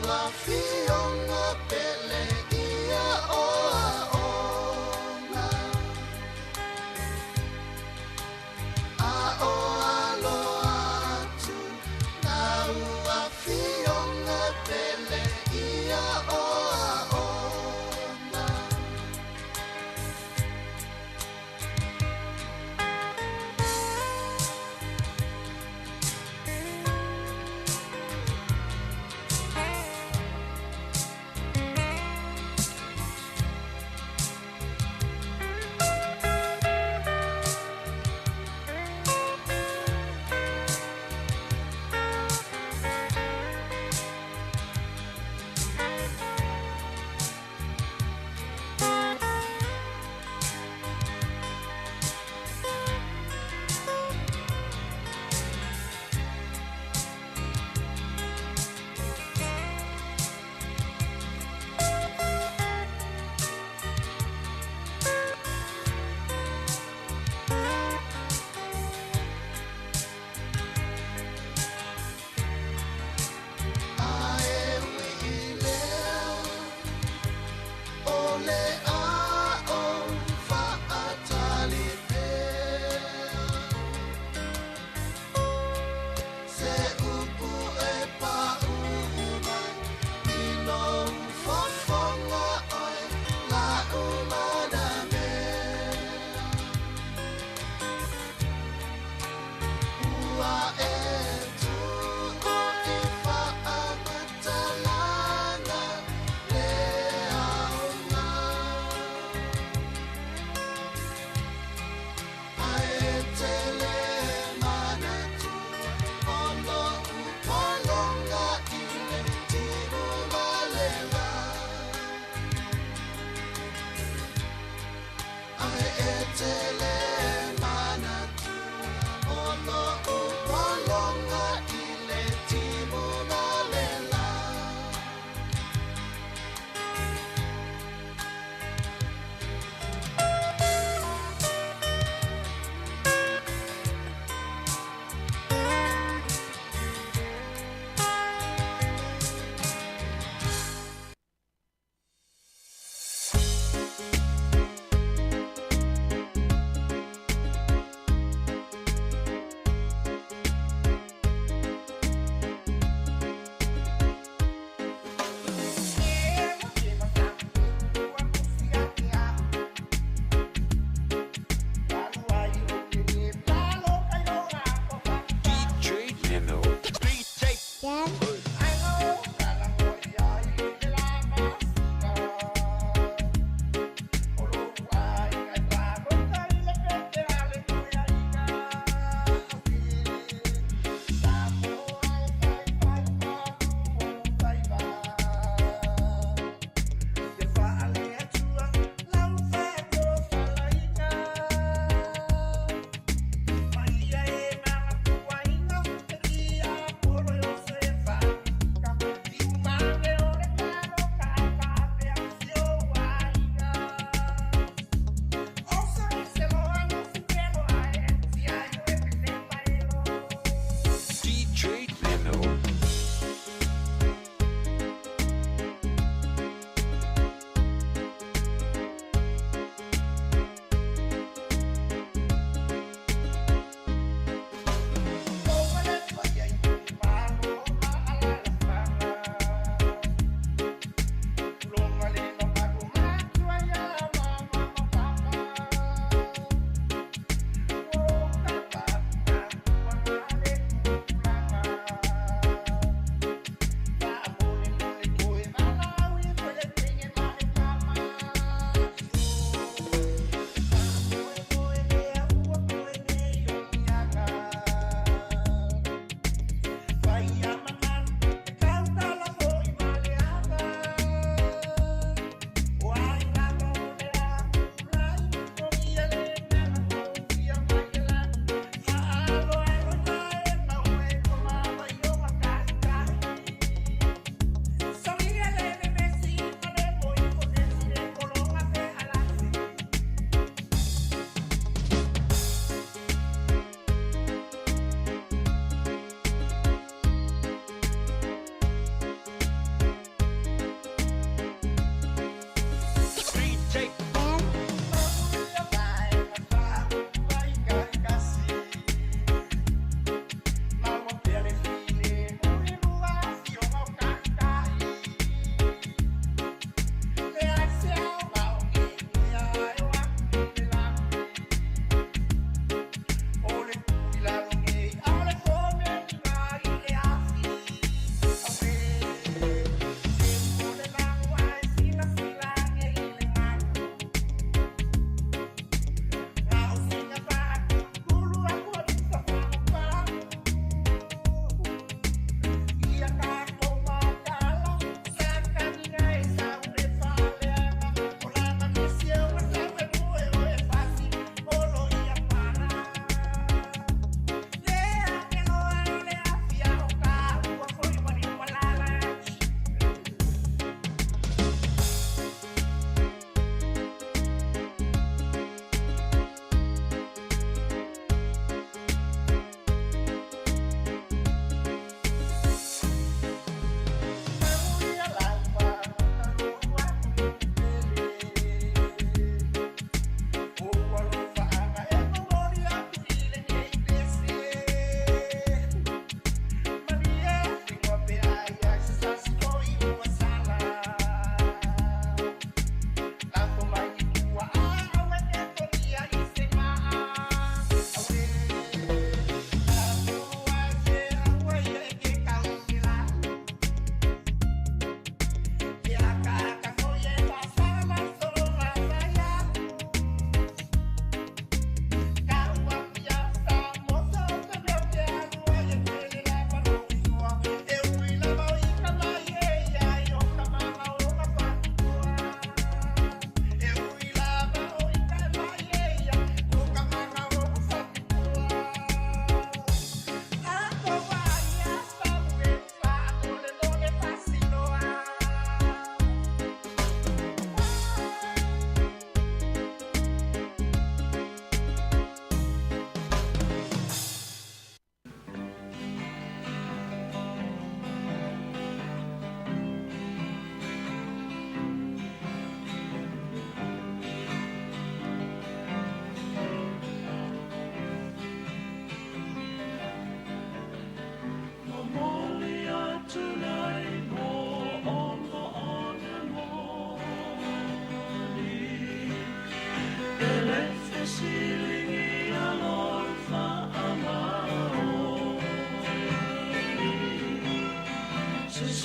Ua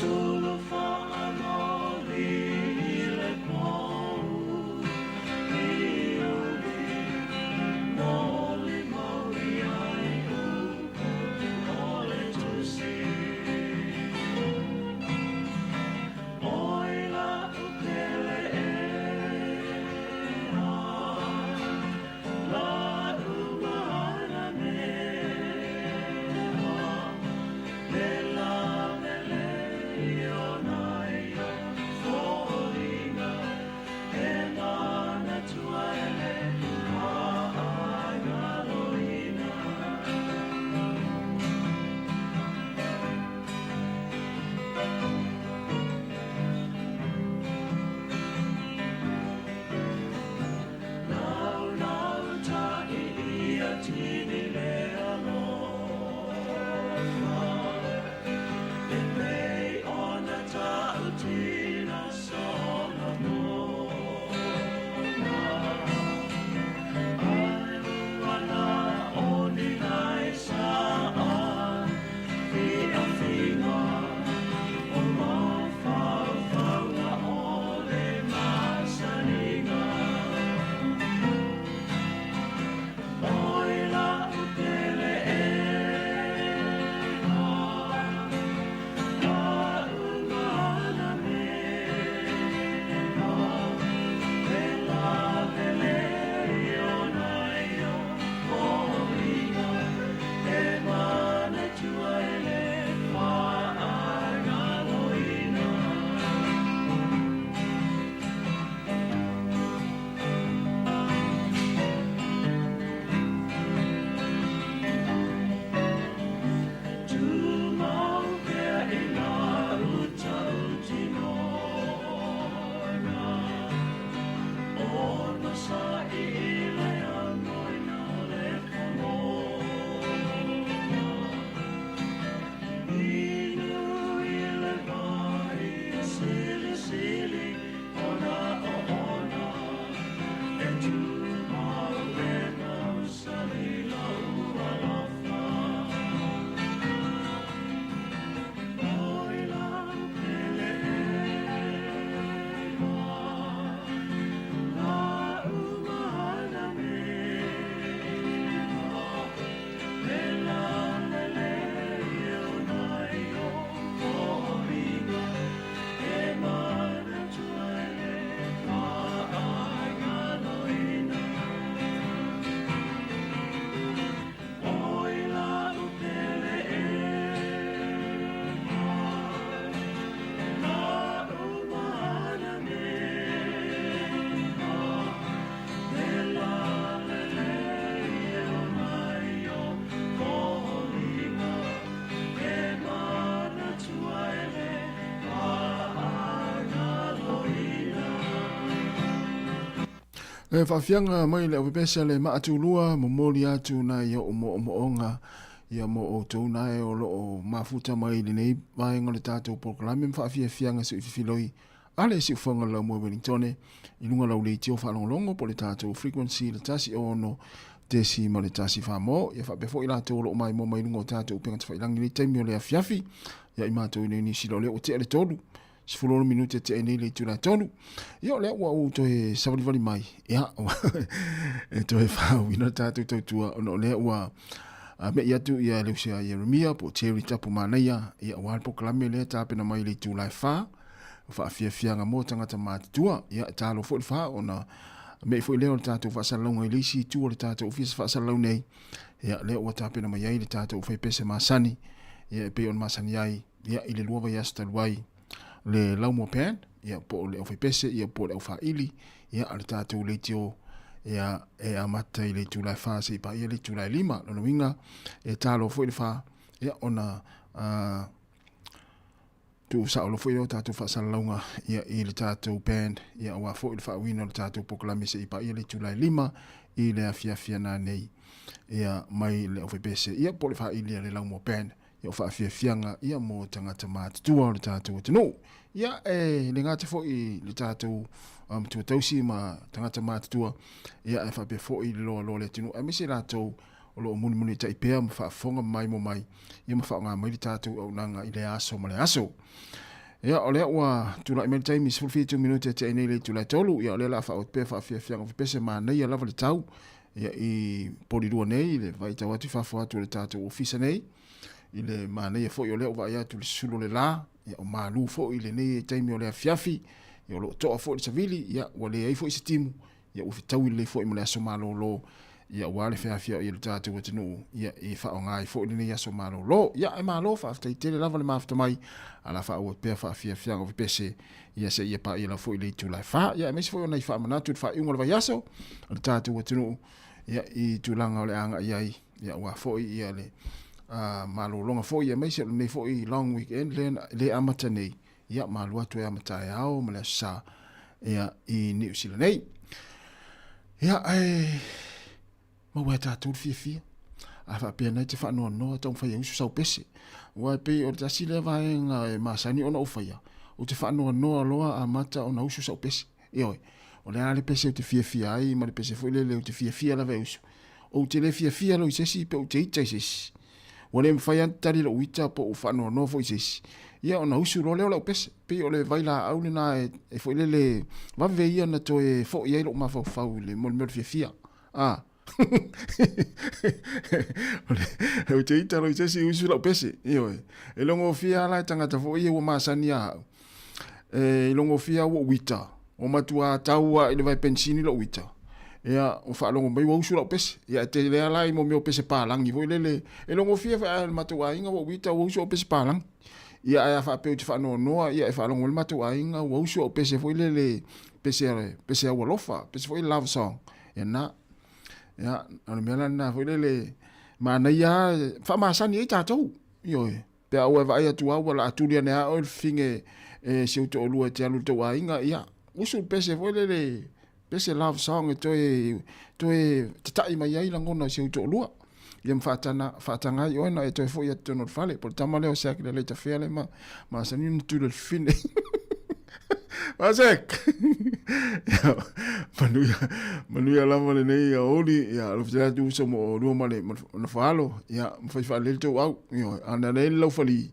sulu faagali i le pou Iuli molimau i ai upu o le tusi Oi la'u pele ea La'u manamea Le lavele o nai o foliga E manatua e le faagaloina. Naunautai ia tini le alofa E pei ona ta'utina Solomona Ae ua na o ni nai sa'a fiafiga O mafaufauga o le masaniga Oi la'u pele ea La'u manamea Le lavele o nai o foliga E manatua e le faagaloina. Tumau pea i la'u tautinoga Onosa'i i le agoina o le pagona Inu i le vai e silisili ona oona E tumau e mausali lou alofa Oi la'u pele ea La'u manamea Le lalele o nai o foliga E manatua e le faagaloina Oi la'u pele ea La'u manamea Le lalele o nai o foliga E manatua e le faagaloina. Le faafiaga mai le aupepese a le Maatulua, momoli atu nai o'u mo'omo'oga ia mo outou nae o lo'o mafuta mai i lenei vaega o le tatou polokalame ma faafiafiaga si'ufifiloi a le si'ufoga o le Laumua i Wellingtone i luga o lau leitio faalogologo po o le tatou frequency le 106.1 fa mo. Ia faapea foi latou o lo'o maimoa mai luga o tatou upega tafailagi i lenei taimi o le afiafi ia i matou i nei Niu Sila o lea ua tea le tolu 16 minute tea nei le itula e tolu. Ia o lea ua ou toe savalivali mai, ia, e toe faauina le tatou tautua, ona o lea ua me'i atu ia le uso ia Ieremia po o Terry Tapu Manaia, ia aua le polokalame lea e tapena mai i le itula e fa, o faafiafiaga mo tagata matutua. Ia, e talo foi le fa ona me'i foi lea o le tatou faasalalauga i le isi itu o le tatou ofisa faasalalau nei, ia, lea ua tapena mai ai le tatou faipese masani, ia, e pei ona masani ai, ia, i le lua vaiaso talu ai, le Laumua Band, ia, po o le aufaipese, ia, po o le aufaili, ia, a le tatou leitio, ia, e amata i le itula e fa seia paia le itula e lima. Lona uiga, e talo foi le fa, ia, ona uh, tuusaolo foi lea o tatou faasalalauga ia, i le tatou band, ia, aua foi le faauiina o le tatou polokalame seia paia le itula e lima i le afiafi ana nei, ia, mai le aufaipese, ia, po o le faili a le Laumua Band. Ia o faafiafiaga ia mo tagata matutua o le tatou atunuu. Ia e le gata foi i le tatou matua tausi ma tagata matutua, ia ae faapea foi le loaloa o le atunuu, aemaise latou o lo o mulimulitai pea ma faafofoga maimoa mai, ia ma faaaoga mai le tatou auaunaga i lea aso ma le aso. Ia, o lea ua tulai mai le taimi 17 minute e tea nei le itula e 3, ia o lea o le a faaauau pea faafiafiaga o pese manaia lava le tau ia i Polilua nei, le vaitau atu i fafo atu o le tatou ofisa nei, i le manaia foi o lea ua vaai atu i le susulu o le la, ia o malu foi i lenei taimi o le afiafi, ia o lo o toa foi le savili, ia ua leai foi se timu, ia ua fetaui lelei foi ma le aso malolo, ia aua le feafia'i o le tatou atunuu, ia e faaaoga ai foi lenei aso malolo. Ia ae malo, faafetai tele lava le mafuta mai, a la faaauau pea faafiafiaga o pepese, ia seia paia lava foi le itula e fa. Ia aemaise foi o nai faamanatu i le faaiuga o le vaiaso a le tatou atunuu, ia i tulaga o le agai ai, ia aua foi ia le malologa foi, aemaise o lenei foi long weekend lea le amata nei, ia ma alu atu e ama taeao ma le aso Sa ia i Niu Sila nei. Ia ae maua e tatou le fiafia. A faapea nei te faanoanoa taumafai e usu sau pese. Aua e pei o le tasi lea vaega e masani ona ou faia, ou te faanoanoa loa amata ona usu sau pese. Ioe, o le a le pese ou te fiafia ai ma le pese foi lele ou te fiafia lava e usu. Ou te le fiafia loa i se isi pe ou te ita i se isi. Ua le mafai lava ona tali lou ita po o faanoanoa foi i se isi, ia ona usu loa lea o lau pese. Pei o le vailaau lena e foi lele vave ia ona toe foi ai lou mafaufau i le mo le mea o le fiafia. A. Ou te ita loa i se isi usu lau pese. Ioe. E logofia lava la e tagata foi ia ua masani a au. E logofia ua ou ita. Ua matua tau lava i le vae penisini lou ita. Ia, ua faalogo mai ua usu lau pese. Ia, e tele lava la i mea o pese palagi foi lele. E logofia foi a le matou aiga ua ou ita ua usu au pese palagi. Ia, ae a faapea ou te faanoanoa, ia e faalogo mai le matou aiga ua usu au pese foi lele, pese, pese aualofa, pese foi love song. Ia na. Ia, o le mea la lena foi lele, manaia lava, faamasani ai tatou. Ioe. Pe a ua e vaai atu lava ua laa tuli ane lava oe le fafine e si ou toalua e te alu i le tou aiga, ia, usu le pese foi lele, pese love song e toe, toe tata'i mai ai lagona o si ou toalua. Ia ma faatana, faataga ai oe na e toe foi atu totonu o le fale. Po o le tama lea o Zack le Leitafea lea ma masani ona tuli o le fafine. Ba Zack! Ia, manuia, manuia lava lenei aoauli, ia, alofa tele atu uso mo oulua ma le, ma le faaalo, ia, ma fai faalelei le tou au, ioe, a na lea le laufali,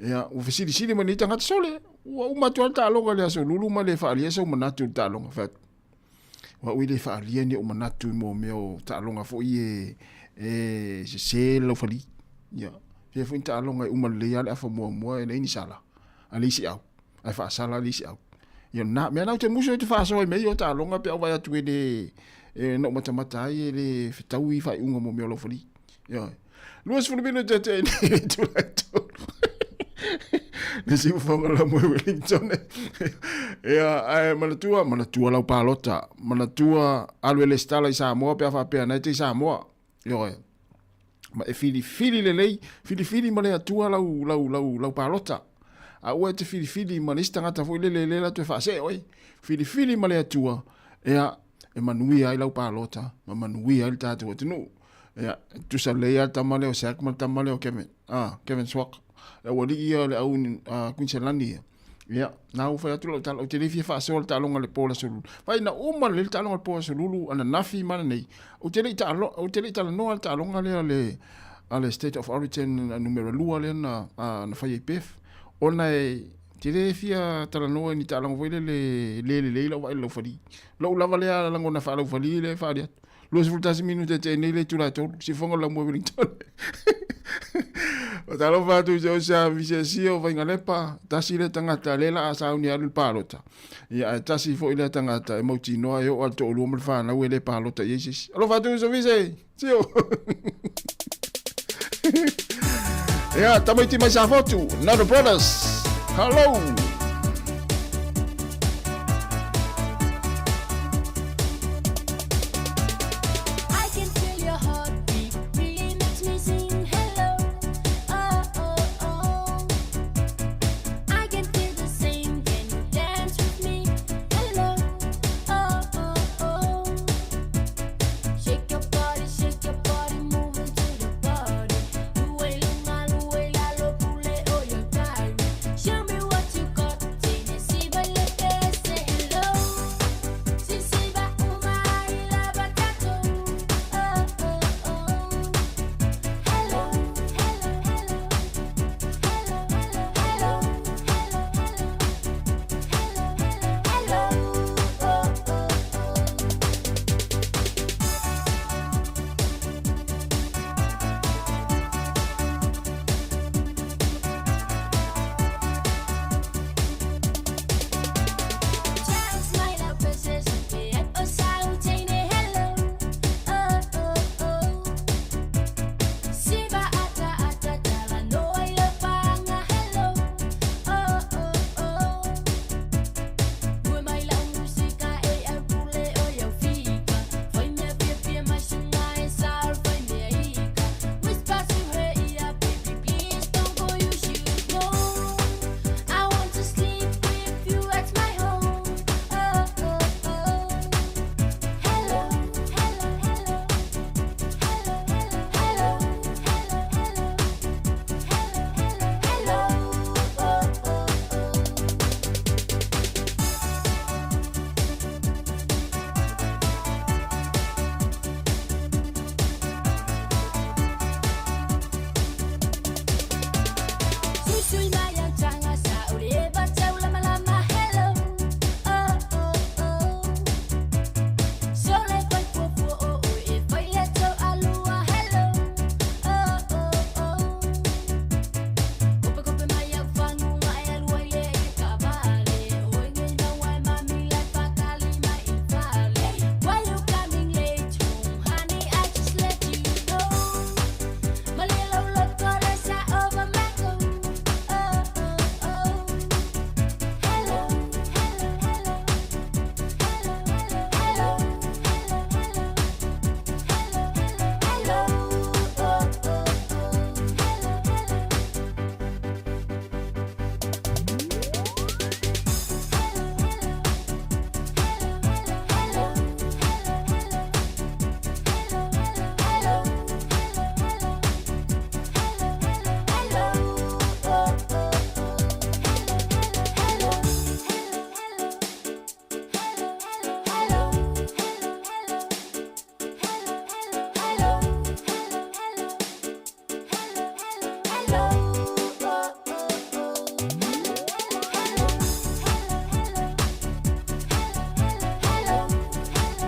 ia, ua fesilisili mai nei tagata sole, ua uma atu lava le taaloga i le aso Lulu ma le faaalia sou manatu i le taaloga, fai atu, o au e le faaalia ni ou manatu i mo mea o taaloga foi e, e sese le laufali, ia, fia foi ni taaloga e uma lelei lava le afa muamua e leai ni sala a le isi au, ae faasala le isi au. Ia na mea na ou te musu ai te faasoa i mea ia o taaloga pe a ou vaai atu e le e na ou matamata ai e le fetaui faaiuga mo mea o laufali. Ioe. 20 minute te nei le itula e tolu. Le siufofoga la moe Wellington. Ia, ae manatua, manatua lau palota. Manatua alu e lesitala i Samoa pe a faapea na e te i Samoa. Ioe. Ma e filifili lelei, filifili ma le Atua lau, lau, lau, lau palota. Aua e te filifili ma le isi tagata foi lele le latou e faasee oe. Filifili ma le Atua, ea, e manuia ai lau palota, ma manuia ai le tatou atunuu. Ea, e tusa lelei lava le tama lea o Zack ma le tama lea o Kevin, ah, Kevin Swak. Le aualii ia o le au Kuiniselani ia. Ia, na ua fai atu lau tala, ou te le fia faasoa le taaloga i le po o le Aso Lulu. Fai na uma lelei le taaloga i le po o le Aso Lulu, ananafi ma ananei, ou te le i taalo, ou te le i talanoa le taaloga lea a le, a le State of Origin numera 2 lea na, a, na fai ai Perth, ona e te le fia talanoa i ni taaloga foi lele le lelei lau vaai i le laufali. Lou lava lea lagona faalaufali lea e faaali atu. 21 minute te nei le itula e tolu, sifoga la mua Wellington. O talofa atu i se osa visesia o Vaingalepa, tasi le tagata le la a sauni alu le palota. Ia ae tasi foi lea tagata e mautinoa e oo a le toalua ma le fanau e le palota i ai se isi. Alofa atu uso Vise! Sio! Ia, tamaiti mai Safotu, Nado Brothers. Hello! I can feel your heartbeat really makes me sing hello. Oh, oh, oh. I can feel the same. Can you dance with me? Hello. Oh, oh, oh. Shake your body, shake your body, move into the party.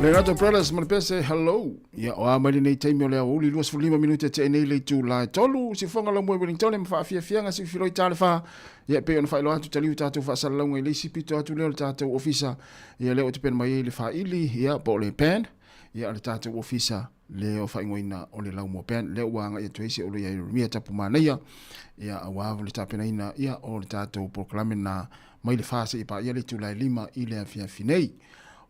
Lenato Brothers ma le pese hello. Ia o a mai lenei taimi o le aoauli 25 minute te nei le itu la e tolu sifoga lau moe Wellington ma faafiafiaga si filoi tale fa. Ia pe ona faailoa atu taliu tatou faasalalauga i le isi pito atu lea o le tatou ofisa. Ia lea o te pena mai ai le faili ia po o le pen. Ia le tatou ofisa le o faaigoaina o le Laumua Band lea ua agai atu ai se olo ia Ieremia Tapumanaia ia aua le tapenaina ia o le tatou polokalame na mai le 4 seia paia le itula e 5 i le afiafi nei.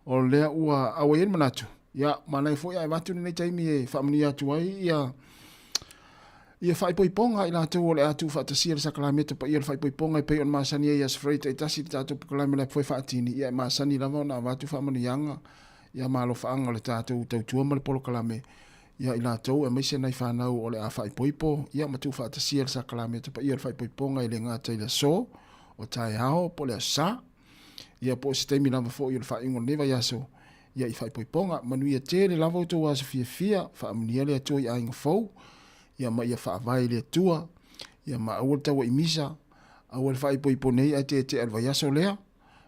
O lea ua auai ai le manatu ia manaia foi ae avatu lenei taimi e faamanuia atu ai ia ia faaipoipoga i latou o le a tuufaatasia le sakalameta paia o le faaipoipoga e pei ona masani ai i Aso Faraile taitasi le tatou polokalame la foi faatini ia e masani lava ona avatu faamanuiaga ia ma alofaaga o le tatou tautua ma le polokalame ia i latou aemaise nai fanau o le a faaipoipo ia ma tuufaatasia le sakalameta paia o le faaipoipoga e le gata i le aso o taeao po o le aso Sa ia po o se taimi lava foi o le faaiuga o lenei vaiaso ia i faaipoipoga. Manuia tele lava outou aso fiafia, faamanuia le Atua i aiga fou ia ma ia faavae i le Atua ia ma aua le taua'i misa, aua le faaipoipo nei ae teetea i le vaiaso lea.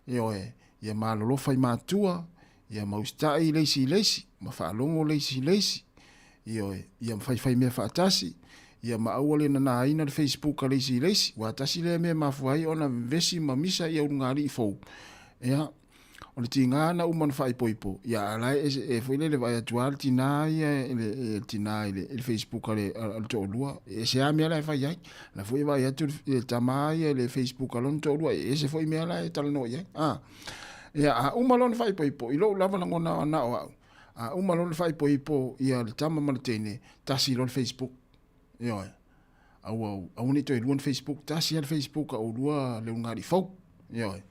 Ioe, ia malolofa i matua, ia ma usitai le isi i le isi, ma faalogo le isi i le isi. Ioe, ia ma faifai mea faatasi, ia ma aua le nanāina le Facebook a le isi i le isi, aua tasi lea mea e mafua ai ona vevesi ma misa ia ulugalii fou. Ia, o le tiga na uma ona faaipoipo, ia a la e, e foi lele vaai atu lava le tina ia i le, le tina i le, i le Facebook a le, a le toalua, e ese lava mea la e fai ai. La foi e vaai atu le, le tama ia i le Facebook a lona toalua, e ese foi mea la e talanoa i ai. Ah. Ia, a uma loa ona faaipoipo, i lou lava lagona na o au, a uma loa ona faaipoipo ia le tama ma le teine, tasi loa le Facebook. Ioe. Aua, aua ne i toe lua ni Facebook, tasi lava le Facebook a oulua le ulugalii fou. Ioe.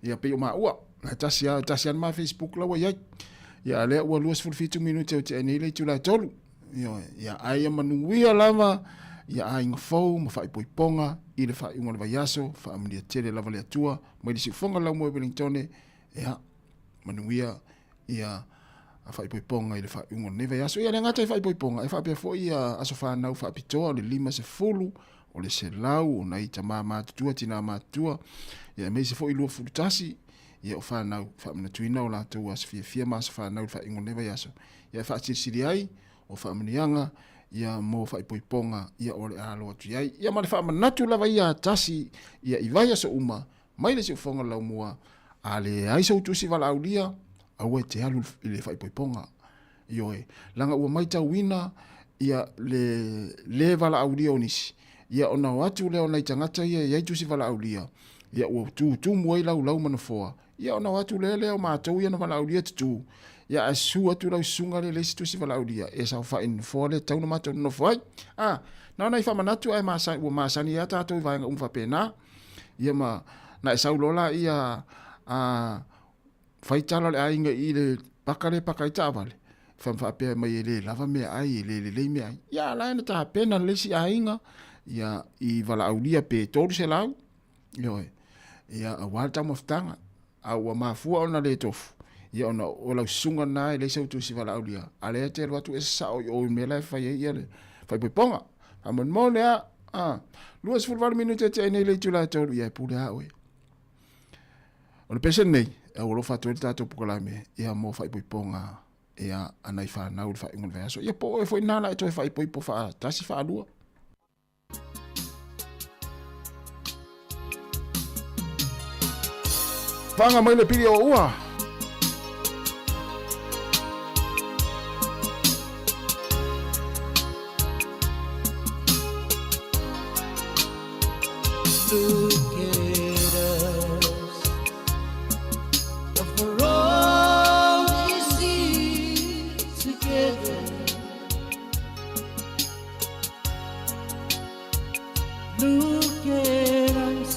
Ia pei o maua, la tasi lava, tasi lava le ma Facebook la ua i ai. Ia a lea ua 27 minute o tea nei le itula e tolu. Ioe. Ia ai ia manuia lava ia aiga fou ma faaipoipoga i le faaiuga o le vaiaso, faamanuia tele lava le Atua mai le siufoga lau moe Wellingtone, ia manuia ia faaipoipoga i le faaiuga o lenei vaiaso. Ia le gata i faaipoipoga, e faapea foi ia aso fanau faapitoa o le 50, o le 100, o nai tama matutua, tina matutua, ia aemaise foi 21, ia o fanau faamanatuina o latou aso fiafia ma aso fanau i le faaiuga o lenei vaiaso. Ia e faasilisili ai o faamanuiaga ia mo faaipoipoga ia o le a alo atu i ai. Ia ma le faamanatu lava ia tasi ia i vaiaso uma mai le siufofoga laumua, a leai sou tusi valaaulia, aua e te alu i le faaipoipoga. Ioe, leaga ua maitauina ia le le valaaulia o nisi, ia ona o atu lea o nai tagata ia e i ai tusi valaaulia, ia ua tutumu ai laulau ma nofoa, ia ona o atu lea lea o matou ia na valaaulia tutū, ia ae susu atu lau susuga lea e leai se tusi valaaulia, e saofai i le nofoa lea e tatau ona matou nonofo ai. A, na ona i faamanatu ae masani, ua masani ai lava tatou i vaega uma faapena. Ia ma na e sau loa laia a fai tala le aiga i le paka lea e paka ai taavale, fa faapea mai e le lava meaai, e le lelei meaai. Ia a la e na tapena le isi aiga ia i valaaulia pe 300, ioe, ia aua le taumafataga. A ua mafua ona le tofu, ia ona o lau susuga lena e leai sau tusi valaaulia, a lea e te alu atu e sasao i o i mea la e fai ai ia le faaipoipoga. Faamolemole a, a, 28 minute e tea nei le itula e tolu, ia e pule a oe. O le pese lenei, e au alofa atu ai le tatou polokalame, ia mo faaipoipoga ia a nai fanau i le faaiuga o le vaiaso. Ia po o oe foi lena la e toe faaipoipo faatasi faalua. Faga mai le pili o ua. Look at us For all we see together Look at us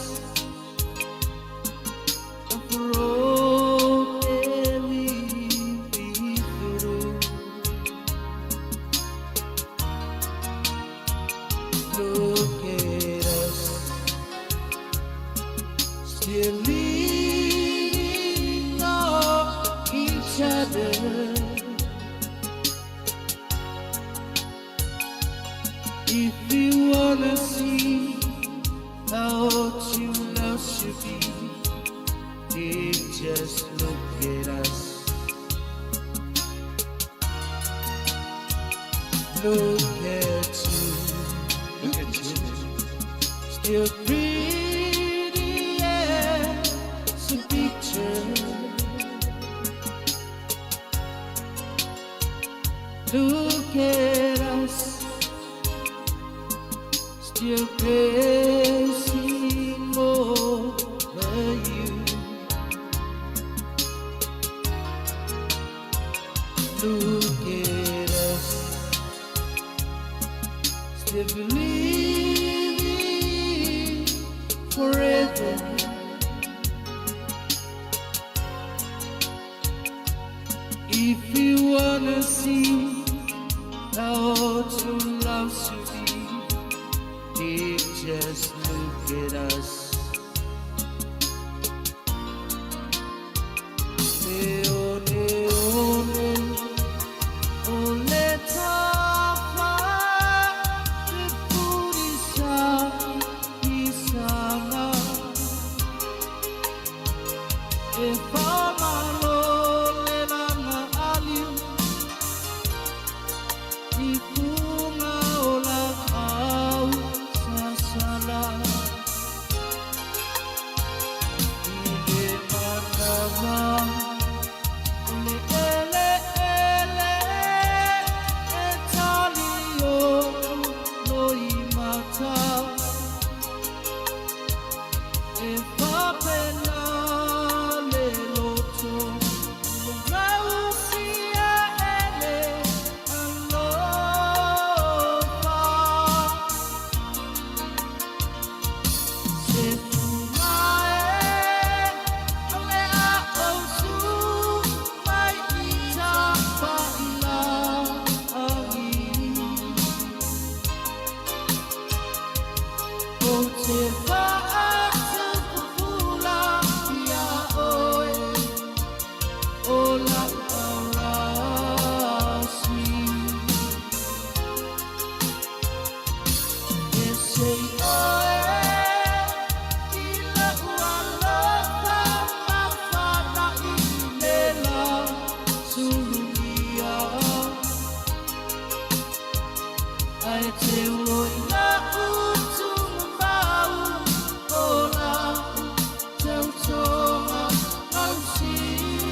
For all that we've been through Look at us Still leaning on each other If you wanna see how true love should be, then just look at us. Look at you, look at you, still pretty as a picture. Look at us, still pressing over you. Look at us, still believing forever. If you wanna see how true love should be, just look at us. Leo, leo, leo, le tafa, le purisa, isanga. E whamalo le langa aliu, i funga o la au sasala. I le manawa, o le ele ele, e tali o loi mata. E whapena le loto, o rausia ele alofa. Se tunga e, o le a ausu, mai i tapa i la angi. O te whaatupupula ia oe, o la arasi. E sei oe, i la ualofa mawhana i le la sulugia. Ai te oi la utu mau o la tautoga mausia.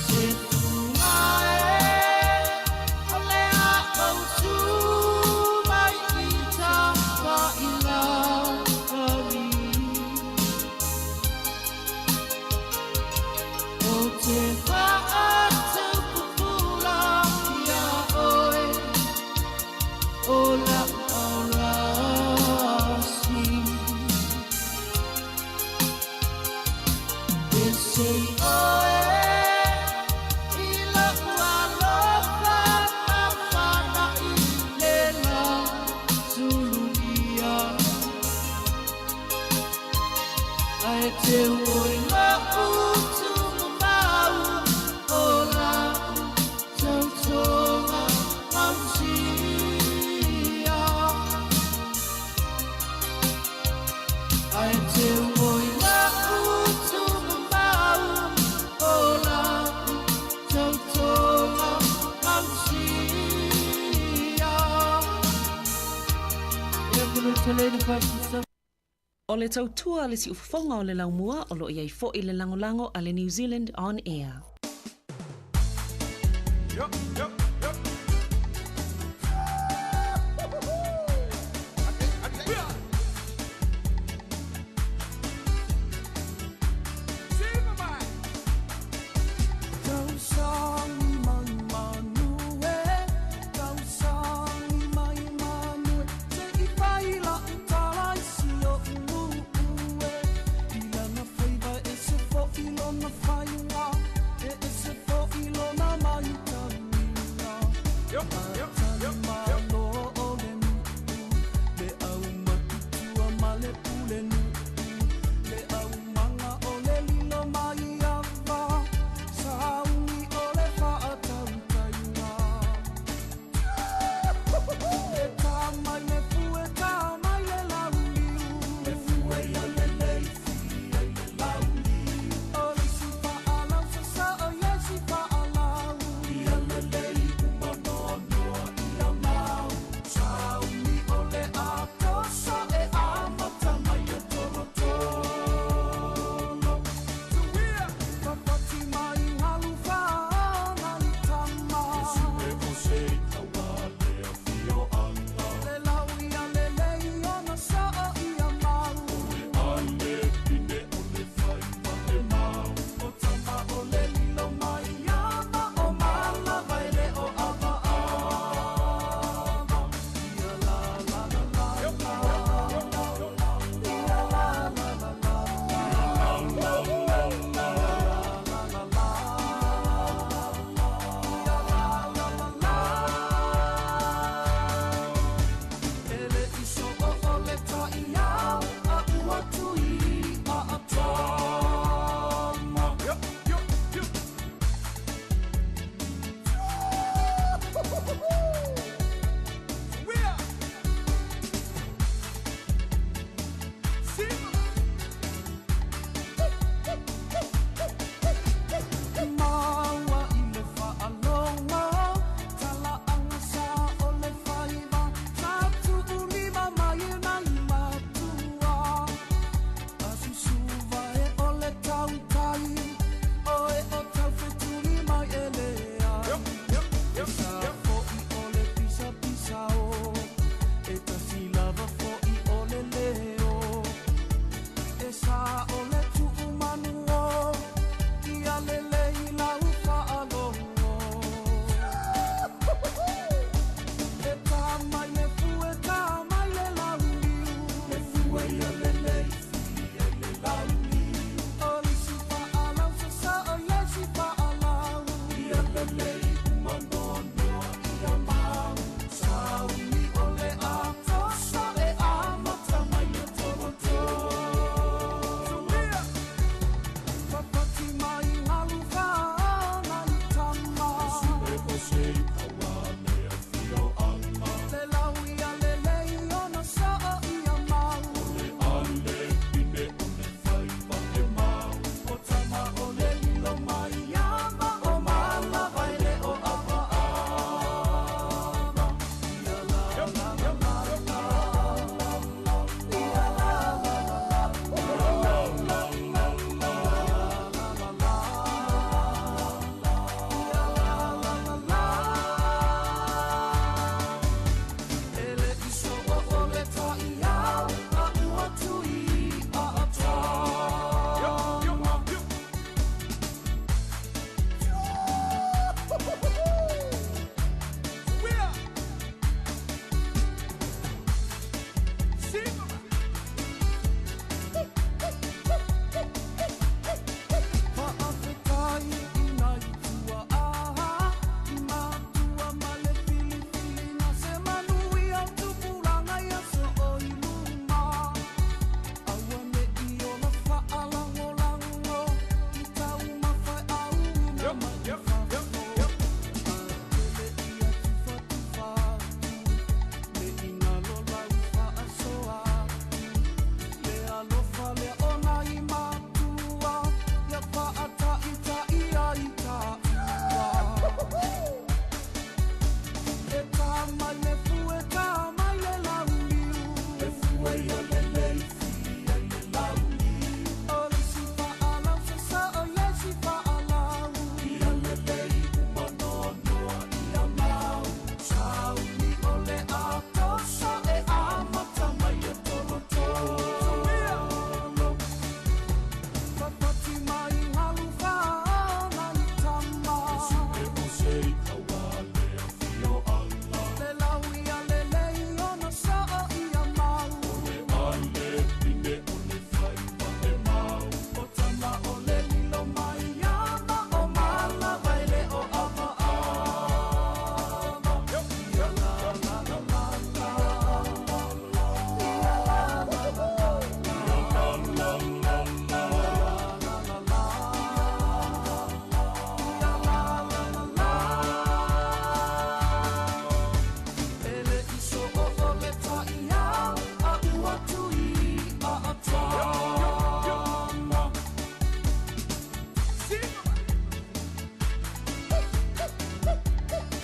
Se tunga e, o le a autu mai i tapa i la angi. O te whaatupupula ia oe, o la arasi. E sei oe, i la ualofa mawhana i le la sulugia. Ai te oi la utu mau o la tautoga mausia. Ai te oi la utu mau o la tautoga mausia. E kunu tele ni whakisa. O le tautua le siufofoga o le laumua o loo i ai fo'i le lagolago a le New Zealand On Air.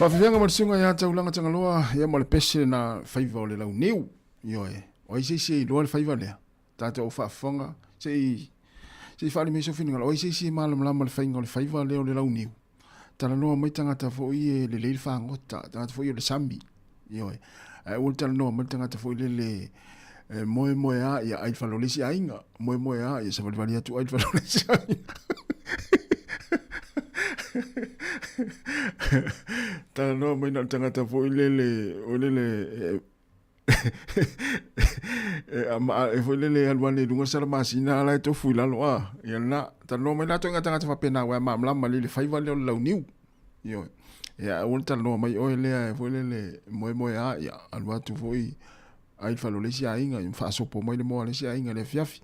Faafefeaga ma le susuga ia Taulaga Tagaloa, ia ma le pese na faiva o le launiu. Ioe, o ai se isi e iloa le faiva lea? Tatou au faafofoga, se i se i faaali mai sou finagalo, o ai se isi e malamalama i le faiga o le faiva lea o le launiu? Talanoa mai tagata foi e lelei le fagota, tagata foi o le sami. Ioe. Ae aua le talanoa mai le tagata foi lele e moemoeā ia ai le fale o le isi aiga, moemoeā ia savalivali atu ai le fale o le isi aiga. Talanoa mai na o le tagata foi lele, o lele e, e, e foi lele alu ane i luga sala masina ala e tofu i lalo a. Ia lena, talanoa mai latou i ngā tagata faapena aua e malamalama lelei i le faiva lea o le launiu. Ioe. Ia aua le talanoa mai oe lea e foi lele moemoeā ia alu atu foi ai le fale o le isi aiga ia faasopo mai le moa a le isi aiga i le afiafi.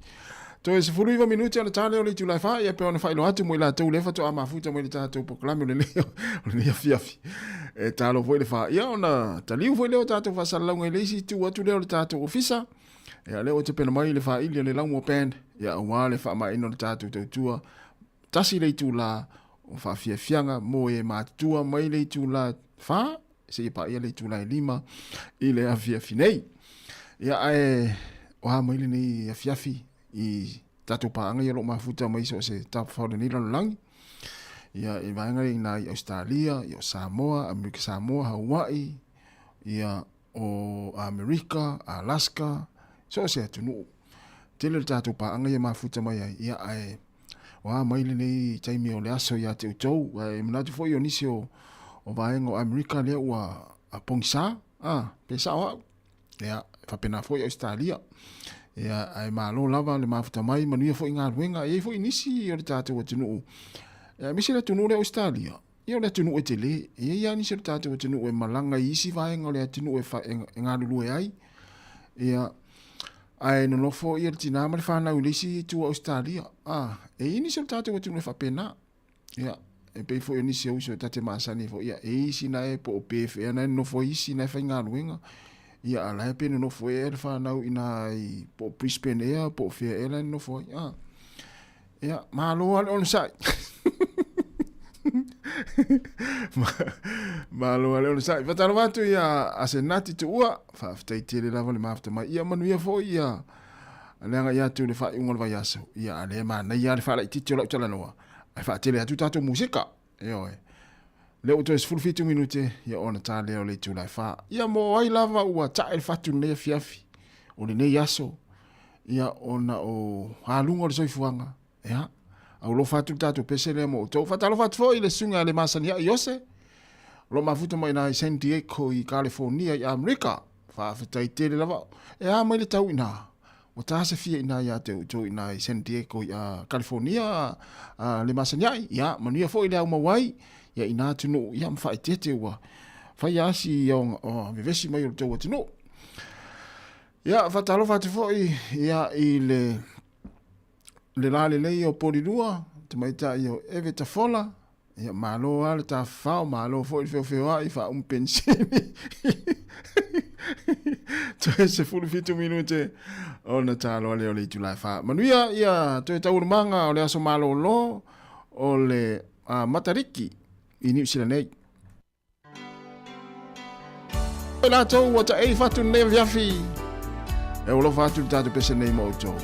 Toe 19 minute ona ta lea o le itula e 4 ia pei ona faailoa atu mo i latou lea faatoa mafuta mai le tatou polokalame o lenei o lenei afiafi. E talo foi le 4 ia ona taliu foi lea o tatou faasalalauga i le isi itu atu lea o le tatou ofisa. Ia lea ua tapena mai le faili a le Laumua Band ia aua le faamaeaina o le tatou tautua tasi le itula o faafiafiaga mo e matutua mai le itula 4 seia paia le itula e 5 i le afiafi nei. Ia ae o a mai lenei afiafi i tatou paaga ia o lo o mafuta mai so o se tafafao o lenei lalolagi. Ia i vaega i ina i Australia, ia o Samoa, Amerika Samoa, Hawaii, ia o Amerika, Alaska, so o se atunuu. Tele le tatou paaga ia mafuta mai ai, ia ae o a mai lenei taimi o le aso ia te outou. Ae manatu foi o nisi o, o vaega o Amerika lea ua pogisa, a, pe sao au. Ia, faapena foi Ausetalia. Ia, ae malo lava le mafuta mai, manuia foi galuega. E i ai foi nisi o le tatou atunuu, aemaise le atunuu lea o Ausetalia, Ia o le atunuu e tele, e i ai lava nisi o le tatou atunuu e malaga i isi vaega o le atunuu e, e, e galulue ai. Ia, ae nonofo ia le tinā ma le fanau i le isi itu o Ausetalia. Ah, e i ai nisi o le tatou atunuu e faapena. Ia, e pei foi o nisi o uso e ta te masani foi, ia, e i isi na e po o Perth ea na e nonofo ai isi na e faigaluega. Ia, a la e pe nonofo ea le fanau i na i po o Brisbane ea, po o fea ea la e nonofo ai. Ah. Ia, malo lava le onosai. Malo lava le onosai. Faatalofa atu ia Asenati Tuua, faafetai tele lava le mafuta mai. Ia manuia foi ia le agai atu i le faaiuga o le vaiaso. Ia, a lea e manaia lava le faalaitiiti o lau talanoa, ae faatele atu tatou musika. Ioe. Lea ua toe 17 minute, ia ona ta lea o le itula e 4. Ia mo ai lava ua tae le fatu lenei afiafi, o lenei aso, ia ona o aluga o le soifuaga, ia, aulofa atu le tatou pese lea mo outou. Faatalofa atu foi i le susuga ia Lemasaniai Iose, o lo o mafuta mai i San Diego i Kalifornia i Amerika. Faafetai tele lava. E a mai le tau i ina? Ua ta se fia ina ia te outou ina i San Diego i uh, California uh, le masaniai. Ia, manuia foi le au mauai. Ia ina atunuu, ia ma faaeteete ua fai asi ia o, o vevesi mai o le tou atunuu. Ia, faatalofa atu foi ia i le le la lelei o Polilua, tamaitai o Eve Tafola, Ia, malo lava le tafafao, malo foi le feofeoai, faauma penisini. Toe 17 minute ona taloa lea o le itula e 4. Manuia ia toe taualumaga o le aso malolo o le uh, Matariki i Niu Sila nei. E latou ua taei fatu lenei afiafi. E alofa atu le tatou pese nei mo outou.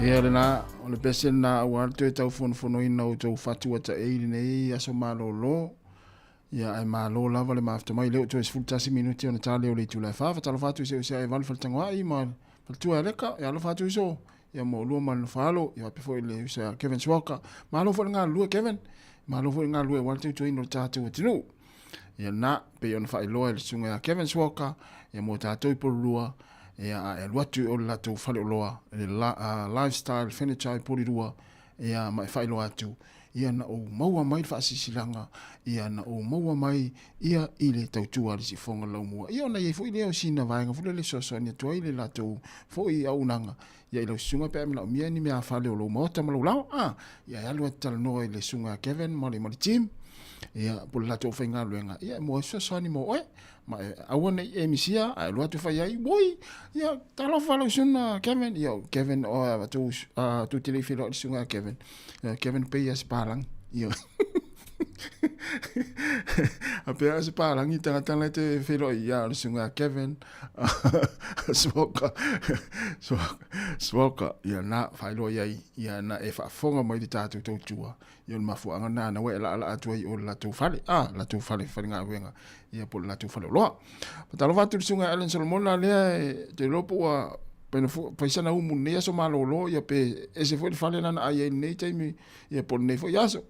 Ia lena, o le pese lena aua le toe tau fonofonoina o outou fatu ataei i lenei aso malolo. Ia ae malo lava le mafuta mai lea ua toe 11 minute ona ta lea o le itula e 4. Faatalofa atu i se uso ia Evali Faletagoai ma le faletua ia Leka. Ia alofa atu uso. Ia mo oulua ma le nofoalo. Ia faapea foi le uso ia Kevin Swalker. Malo foi le galulue Kevin. Malo foi le galulue aua le tautuaina o le tatou atunuu. Ia na, pei ona faailoa e le susuga ia Kevin Swalker, ia mo tatou i Polulua, ia a e alu atu i o le latou faleoloa, le Lifestyle Furniture i Polilua, ia ma e faailoa atu, ia na ou maua mai le faasilasilaga, ia na ou maua mai ia i le tautua a le Siufofoga o le Laumua. Ia ona i ai foi lea o sina vaega foi lele e fesoasoani atu ai le latou foi auaunaga, ia i lau susuga pe a e manaomia ni meafale o lou maota ma lou laoa, a, ia e alu lava e te talanoa i le susuga ia Kevin ma le, ma le team, ia po o le latou aufaigaluega, ia e maua ai se fesoasoani mo oe. Ma e aua ne i e misia, ae alu atu fai ai, woi, ia, talofa lau susuga Kevin, ia, Kevin, o, a, tou, a, tou te le i feiloai i le susuga ia Kevin, ia, Kevin pei lava se palagi, ia. A pea se palagi tagata la te feiloai ia o le susuga ia Kevin, Smoka, Smoka, ia na, faailoa i ai, ia na e faafofoga mai le tatou tautua, ia o le mafuaaga lena na ua e laalaa atu ai i o le latou fale, a, latou fale faigaluega, ia po o le latou faleoloa. Faatalofa atu i le susuga ia Allen Solomona lea e te iloa po ua fai sana umu i lenei aso malolo, ia pe ese foi le fale lana ai ai i lenei taimi, ia po o lenei foi aso.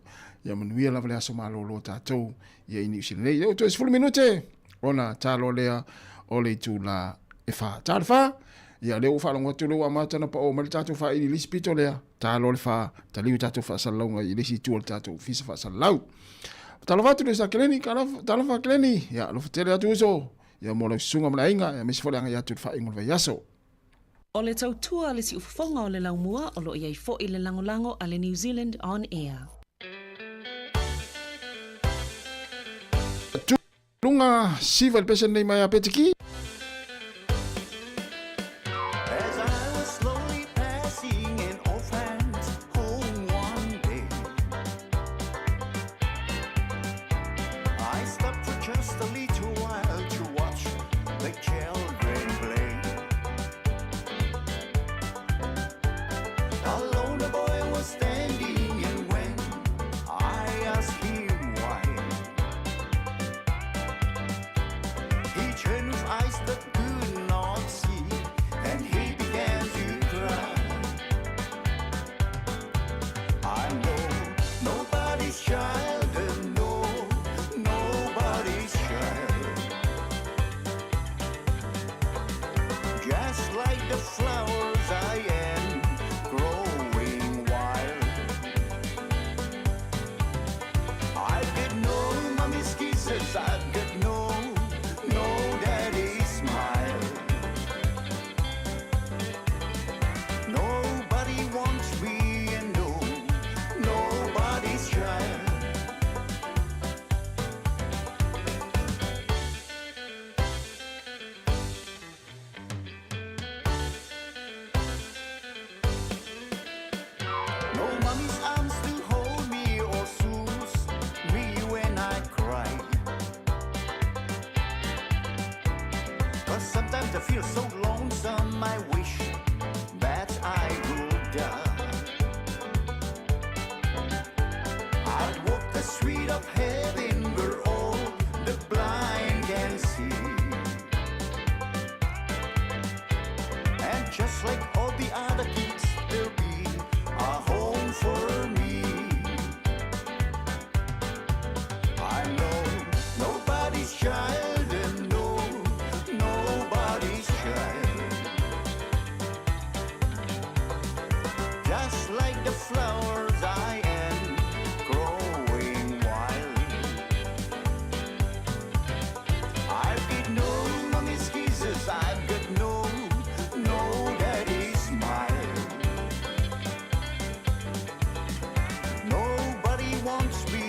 Ia manuia lava le aso malolo o tatou ia i Niu Sila nei. Ia ua toe 10 minute ona ta loa lea o le itula e 4. Ta le 4, ia lea ua faalogo atu lea ua amata ona pao mai le tatou faili i le isi pito lea. Ta loa le 4, taliu tatou faasalalauga i le isi itu o le tatou ofisa faasalalau. Talofa atu le sa Keleni, talofa Keleni, ia alofa tele atu uso, ia mo lau susuga ma le aiga, ia aemaise foi le agai atu i le faaiuga o le vaiaso. O le tautua a le siufofoga o le laumua o lo o i ai foi le lagolago a le New Zealand On Air. Luga siva i le pese lenei mai a Petiki. As I was slowly passing an orphan's home one day, I stopped for just a little while to watch the children play. Alone a boy was standing, and when I asked him why, he turned with eyes that could not see, and he began to cry. I know nobody's child, and no, nobody's child. Just like the flowers I am growing wild. I've got no mommy's kisses, I've got no, no daddy's smile. Nobody wants me and no, nobody's child. No mommy's arms to hold me or soothe me when I cry. But sometimes I feel so lonesome, I wish that I would die. I'd walk the street of heaven where all the blind can see. And just like all the other kids, there'll be a home for me. I know nobody's child and no, nobody's child. Just like the flowers I am growing wild. I've got no mommy's kisses, I've got no, no daddy's smile. Nobody wants me